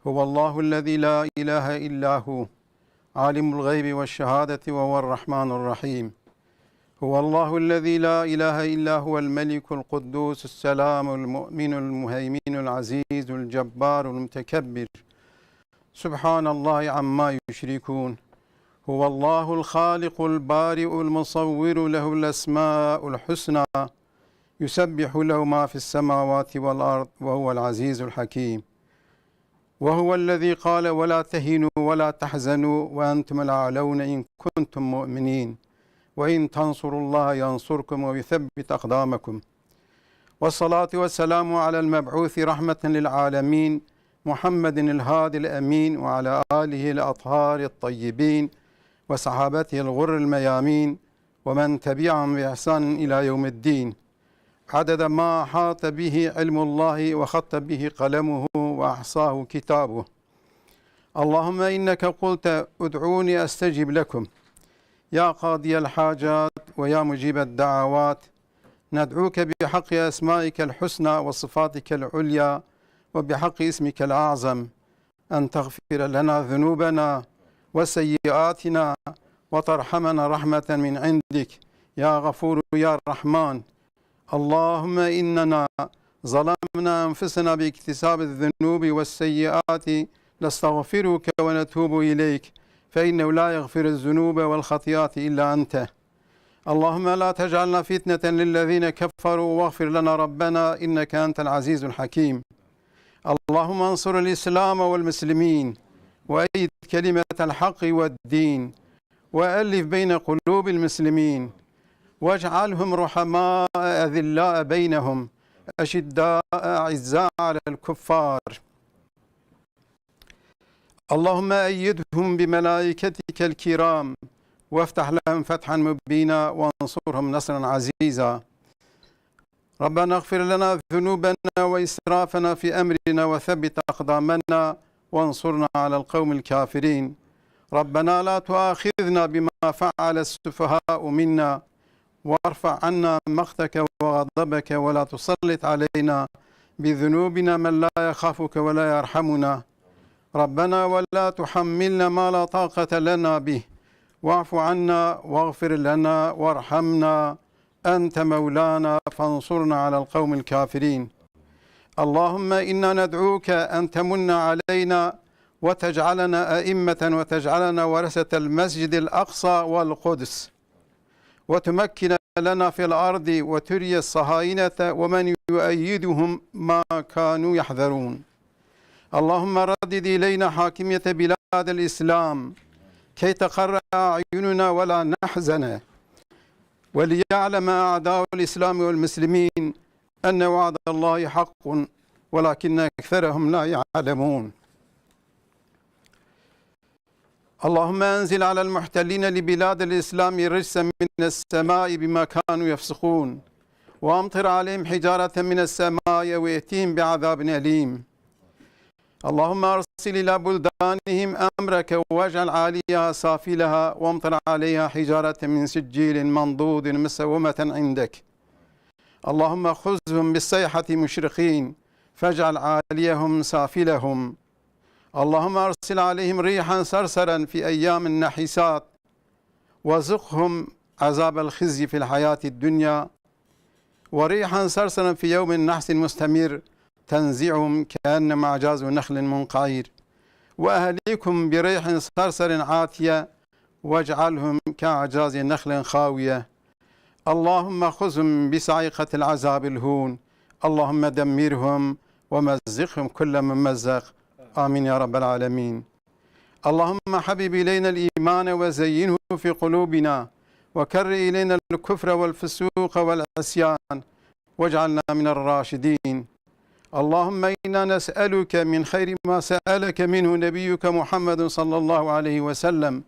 هو الله الذي لا إله إلا هو، عالم الغيب والشهادة وهو الرحمن الرحيم. هو الله الذي لا إله إلا هو الملك القدوس السلام المؤمن المهيمن العزيز الجبار المتكبر. سبحان الله عما يشركون. هو الله الخالق البارئ المصور له الأسماء الحسنى. يسبح له ما في السماوات والأرض وهو العزيز الحكيم. وهو الذي قال: "ولا تهنوا ولا تحزنوا وأنتم الأعلون إن كنتم مؤمنين. وإن تنصروا الله ينصركم ويثبت أقدامكم." والصلاة والسلام على المبعوث رحمة للعالمين محمد الهادي الأمين وعلى آله الأطهار الطيبين وصحابته الغر الميامين ومن تبعهم بإحسان إلى يوم الدين، عدد ما أحاط به علم الله وخط به قلمه وأحصاه كتابه. اللهم إنك قلت: "ادعوني أستجب لكم." يا قاضي الحاجات ويا مجيب الدعوات، ندعوك بحق أسمائك الحسنى وصفاتك العليا وبحق اسمك الأعظم أن تغفر لنا ذنوبنا وسيئاتنا وترحمنا رحمة من عندك يا غفور يا رحمن. اللهم إننا ظلمنا أنفسنا باكتساب الذنوب والسيئات، نستغفرك ونتوب إليك، فإنه لا يغفر الذنوب والخطيئات إلا أنت. اللهم لا تجعلنا فتنة للذين كفروا واغفر لنا ربنا إنك أنت العزيز الحكيم. اللهم انصر الإسلام والمسلمين وأيد كلمة الحق والدين وألف بين قلوب المسلمين واجعلهم رحماء أذلاء بينهم. أشداء أعزاء على الكفار. اللهم أيدهم بملائكتك الكرام، وافتح لهم فتحا مبينا، وانصرهم نصرا عزيزا. ربنا اغفر لنا ذنوبنا وإسرافنا في أمرنا وثبت أقدامنا وانصرنا على القوم الكافرين. ربنا لا تؤاخذنا بما فعل السفهاء منا وارفع عنا مقتك وغضبك ولا تسلط علينا بذنوبنا من لا يخافك ولا يرحمنا. ربنا ولا تحملنا ما لا طاقة لنا به واعف عنا واغفر لنا وارحمنا أنت مولانا فانصرنا على القوم الكافرين. اللهم إنا ندعوك أن تمن علينا وتجعلنا أئمة وتجعلنا ورثة المسجد الأقصى والقدس، وتمكن لنا في الأرض وتري الصهاينة ومن يؤيدهم ما كانوا يحذرون. اللهم ردد إلينا حاكمية بلاد الإسلام كي تقر أعيننا ولا نحزن، وليعلم أعداء الإسلام والمسلمين أن وعد الله حق ولكن أكثرهم لا يعلمون. اللهم أنزل على المحتلين لبلاد الإسلام رجسا من السماء بما كانوا يفسقون، وأمطر عليهم حجارة من السماء وائتهم بعذاب أليم. اللهم أرسل إلى بلدانهم أمرك واجعل عاليها سافلها وأمطر عليها حجارة من سجيل منضود مسومة عندك. اللهم خذهم بالصيحة مشرقين فاجعل عاليهم سافلهم. اللهم أرسل عليهم ريحا صرصرا في أيام النحسات وذقهم عذاب الخزي في الحياة الدنيا، وريحا صرصرا في يوم نحس مستمر تنزعهم كأنما أعجاز نخل منقعر، وأهلكهم بريح صرصر عاتية واجعلهم كأعجاز نخل خاوية. اللهم خذهم بصاعقة العذاب الهون. اللهم دمرهم ومزقهم كل ممزق. آمين يا رب العالمين. اللهم حبب إلينا الإيمان وزينه في قلوبنا، وكره إلينا الكفر والفسوق والعصيان، واجعلنا من الراشدين. اللهم إنا نسألك من خير ما سألك منه نبيك محمد صلى الله عليه وسلم،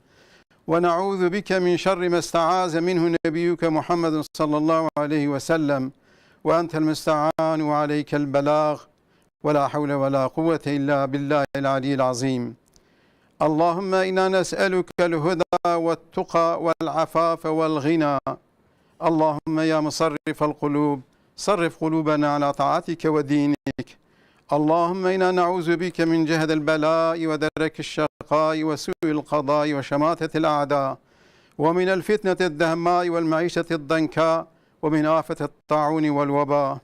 ونعوذ بك من شر ما استعاذ منه نبيك محمد صلى الله عليه وسلم، وأنت المستعان وعليك البلاغ، ولا حول ولا قوة إلا بالله العلي العظيم. اللهم إنا نسألك الهدى والتقى والعفاف والغنى. اللهم يا مصرف القلوب، صرف قلوبنا على طاعتك ودينك. اللهم إنا نعوذ بك من جهد البلاء ودرك الشقاء وسوء القضاء وشماتة الأعداء، ومن الفتنة الدهماء والمعيشة الضنكاء، ومن آفة الطاعون والوباء.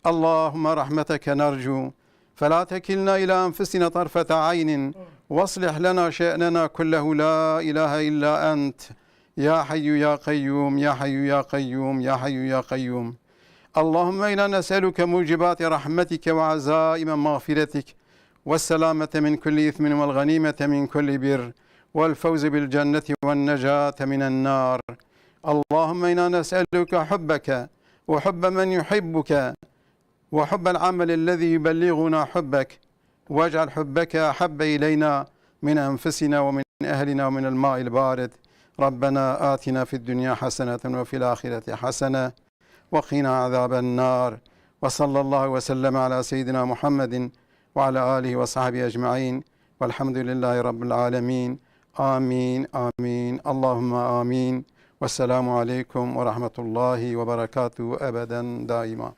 اللهم رحمتك نرجو فلا تكلنا إلى أنفسنا طرفة عين واصلح لنا شأننا كله لا إله إلا أنت يا حي يا قيوم يا حي يا قيوم يا حي يا قيوم. اللهم إنا نسألك موجبات رحمتك وعزائم مغفرتك والسلامة من كل إثم والغنيمة من كل بر والفوز بالجنة والنجاة من النار. اللهم إنا نسألك حبك وحب من يحبك وحب العمل الذي يبلغنا حبك، واجعل حبك أحب إلينا من أنفسنا ومن أهلنا ومن الماء البارد. ربنا آتنا في الدنيا حسنة وفي الآخرة حسنة وقنا عذاب النار. وصلى الله وسلم على سيدنا محمد وعلى آله وصحبه أجمعين. والحمد لله رب العالمين. آمين، آمين، اللهم آمين. والسلام عليكم ورحمة الله وبركاته أبدا دائما.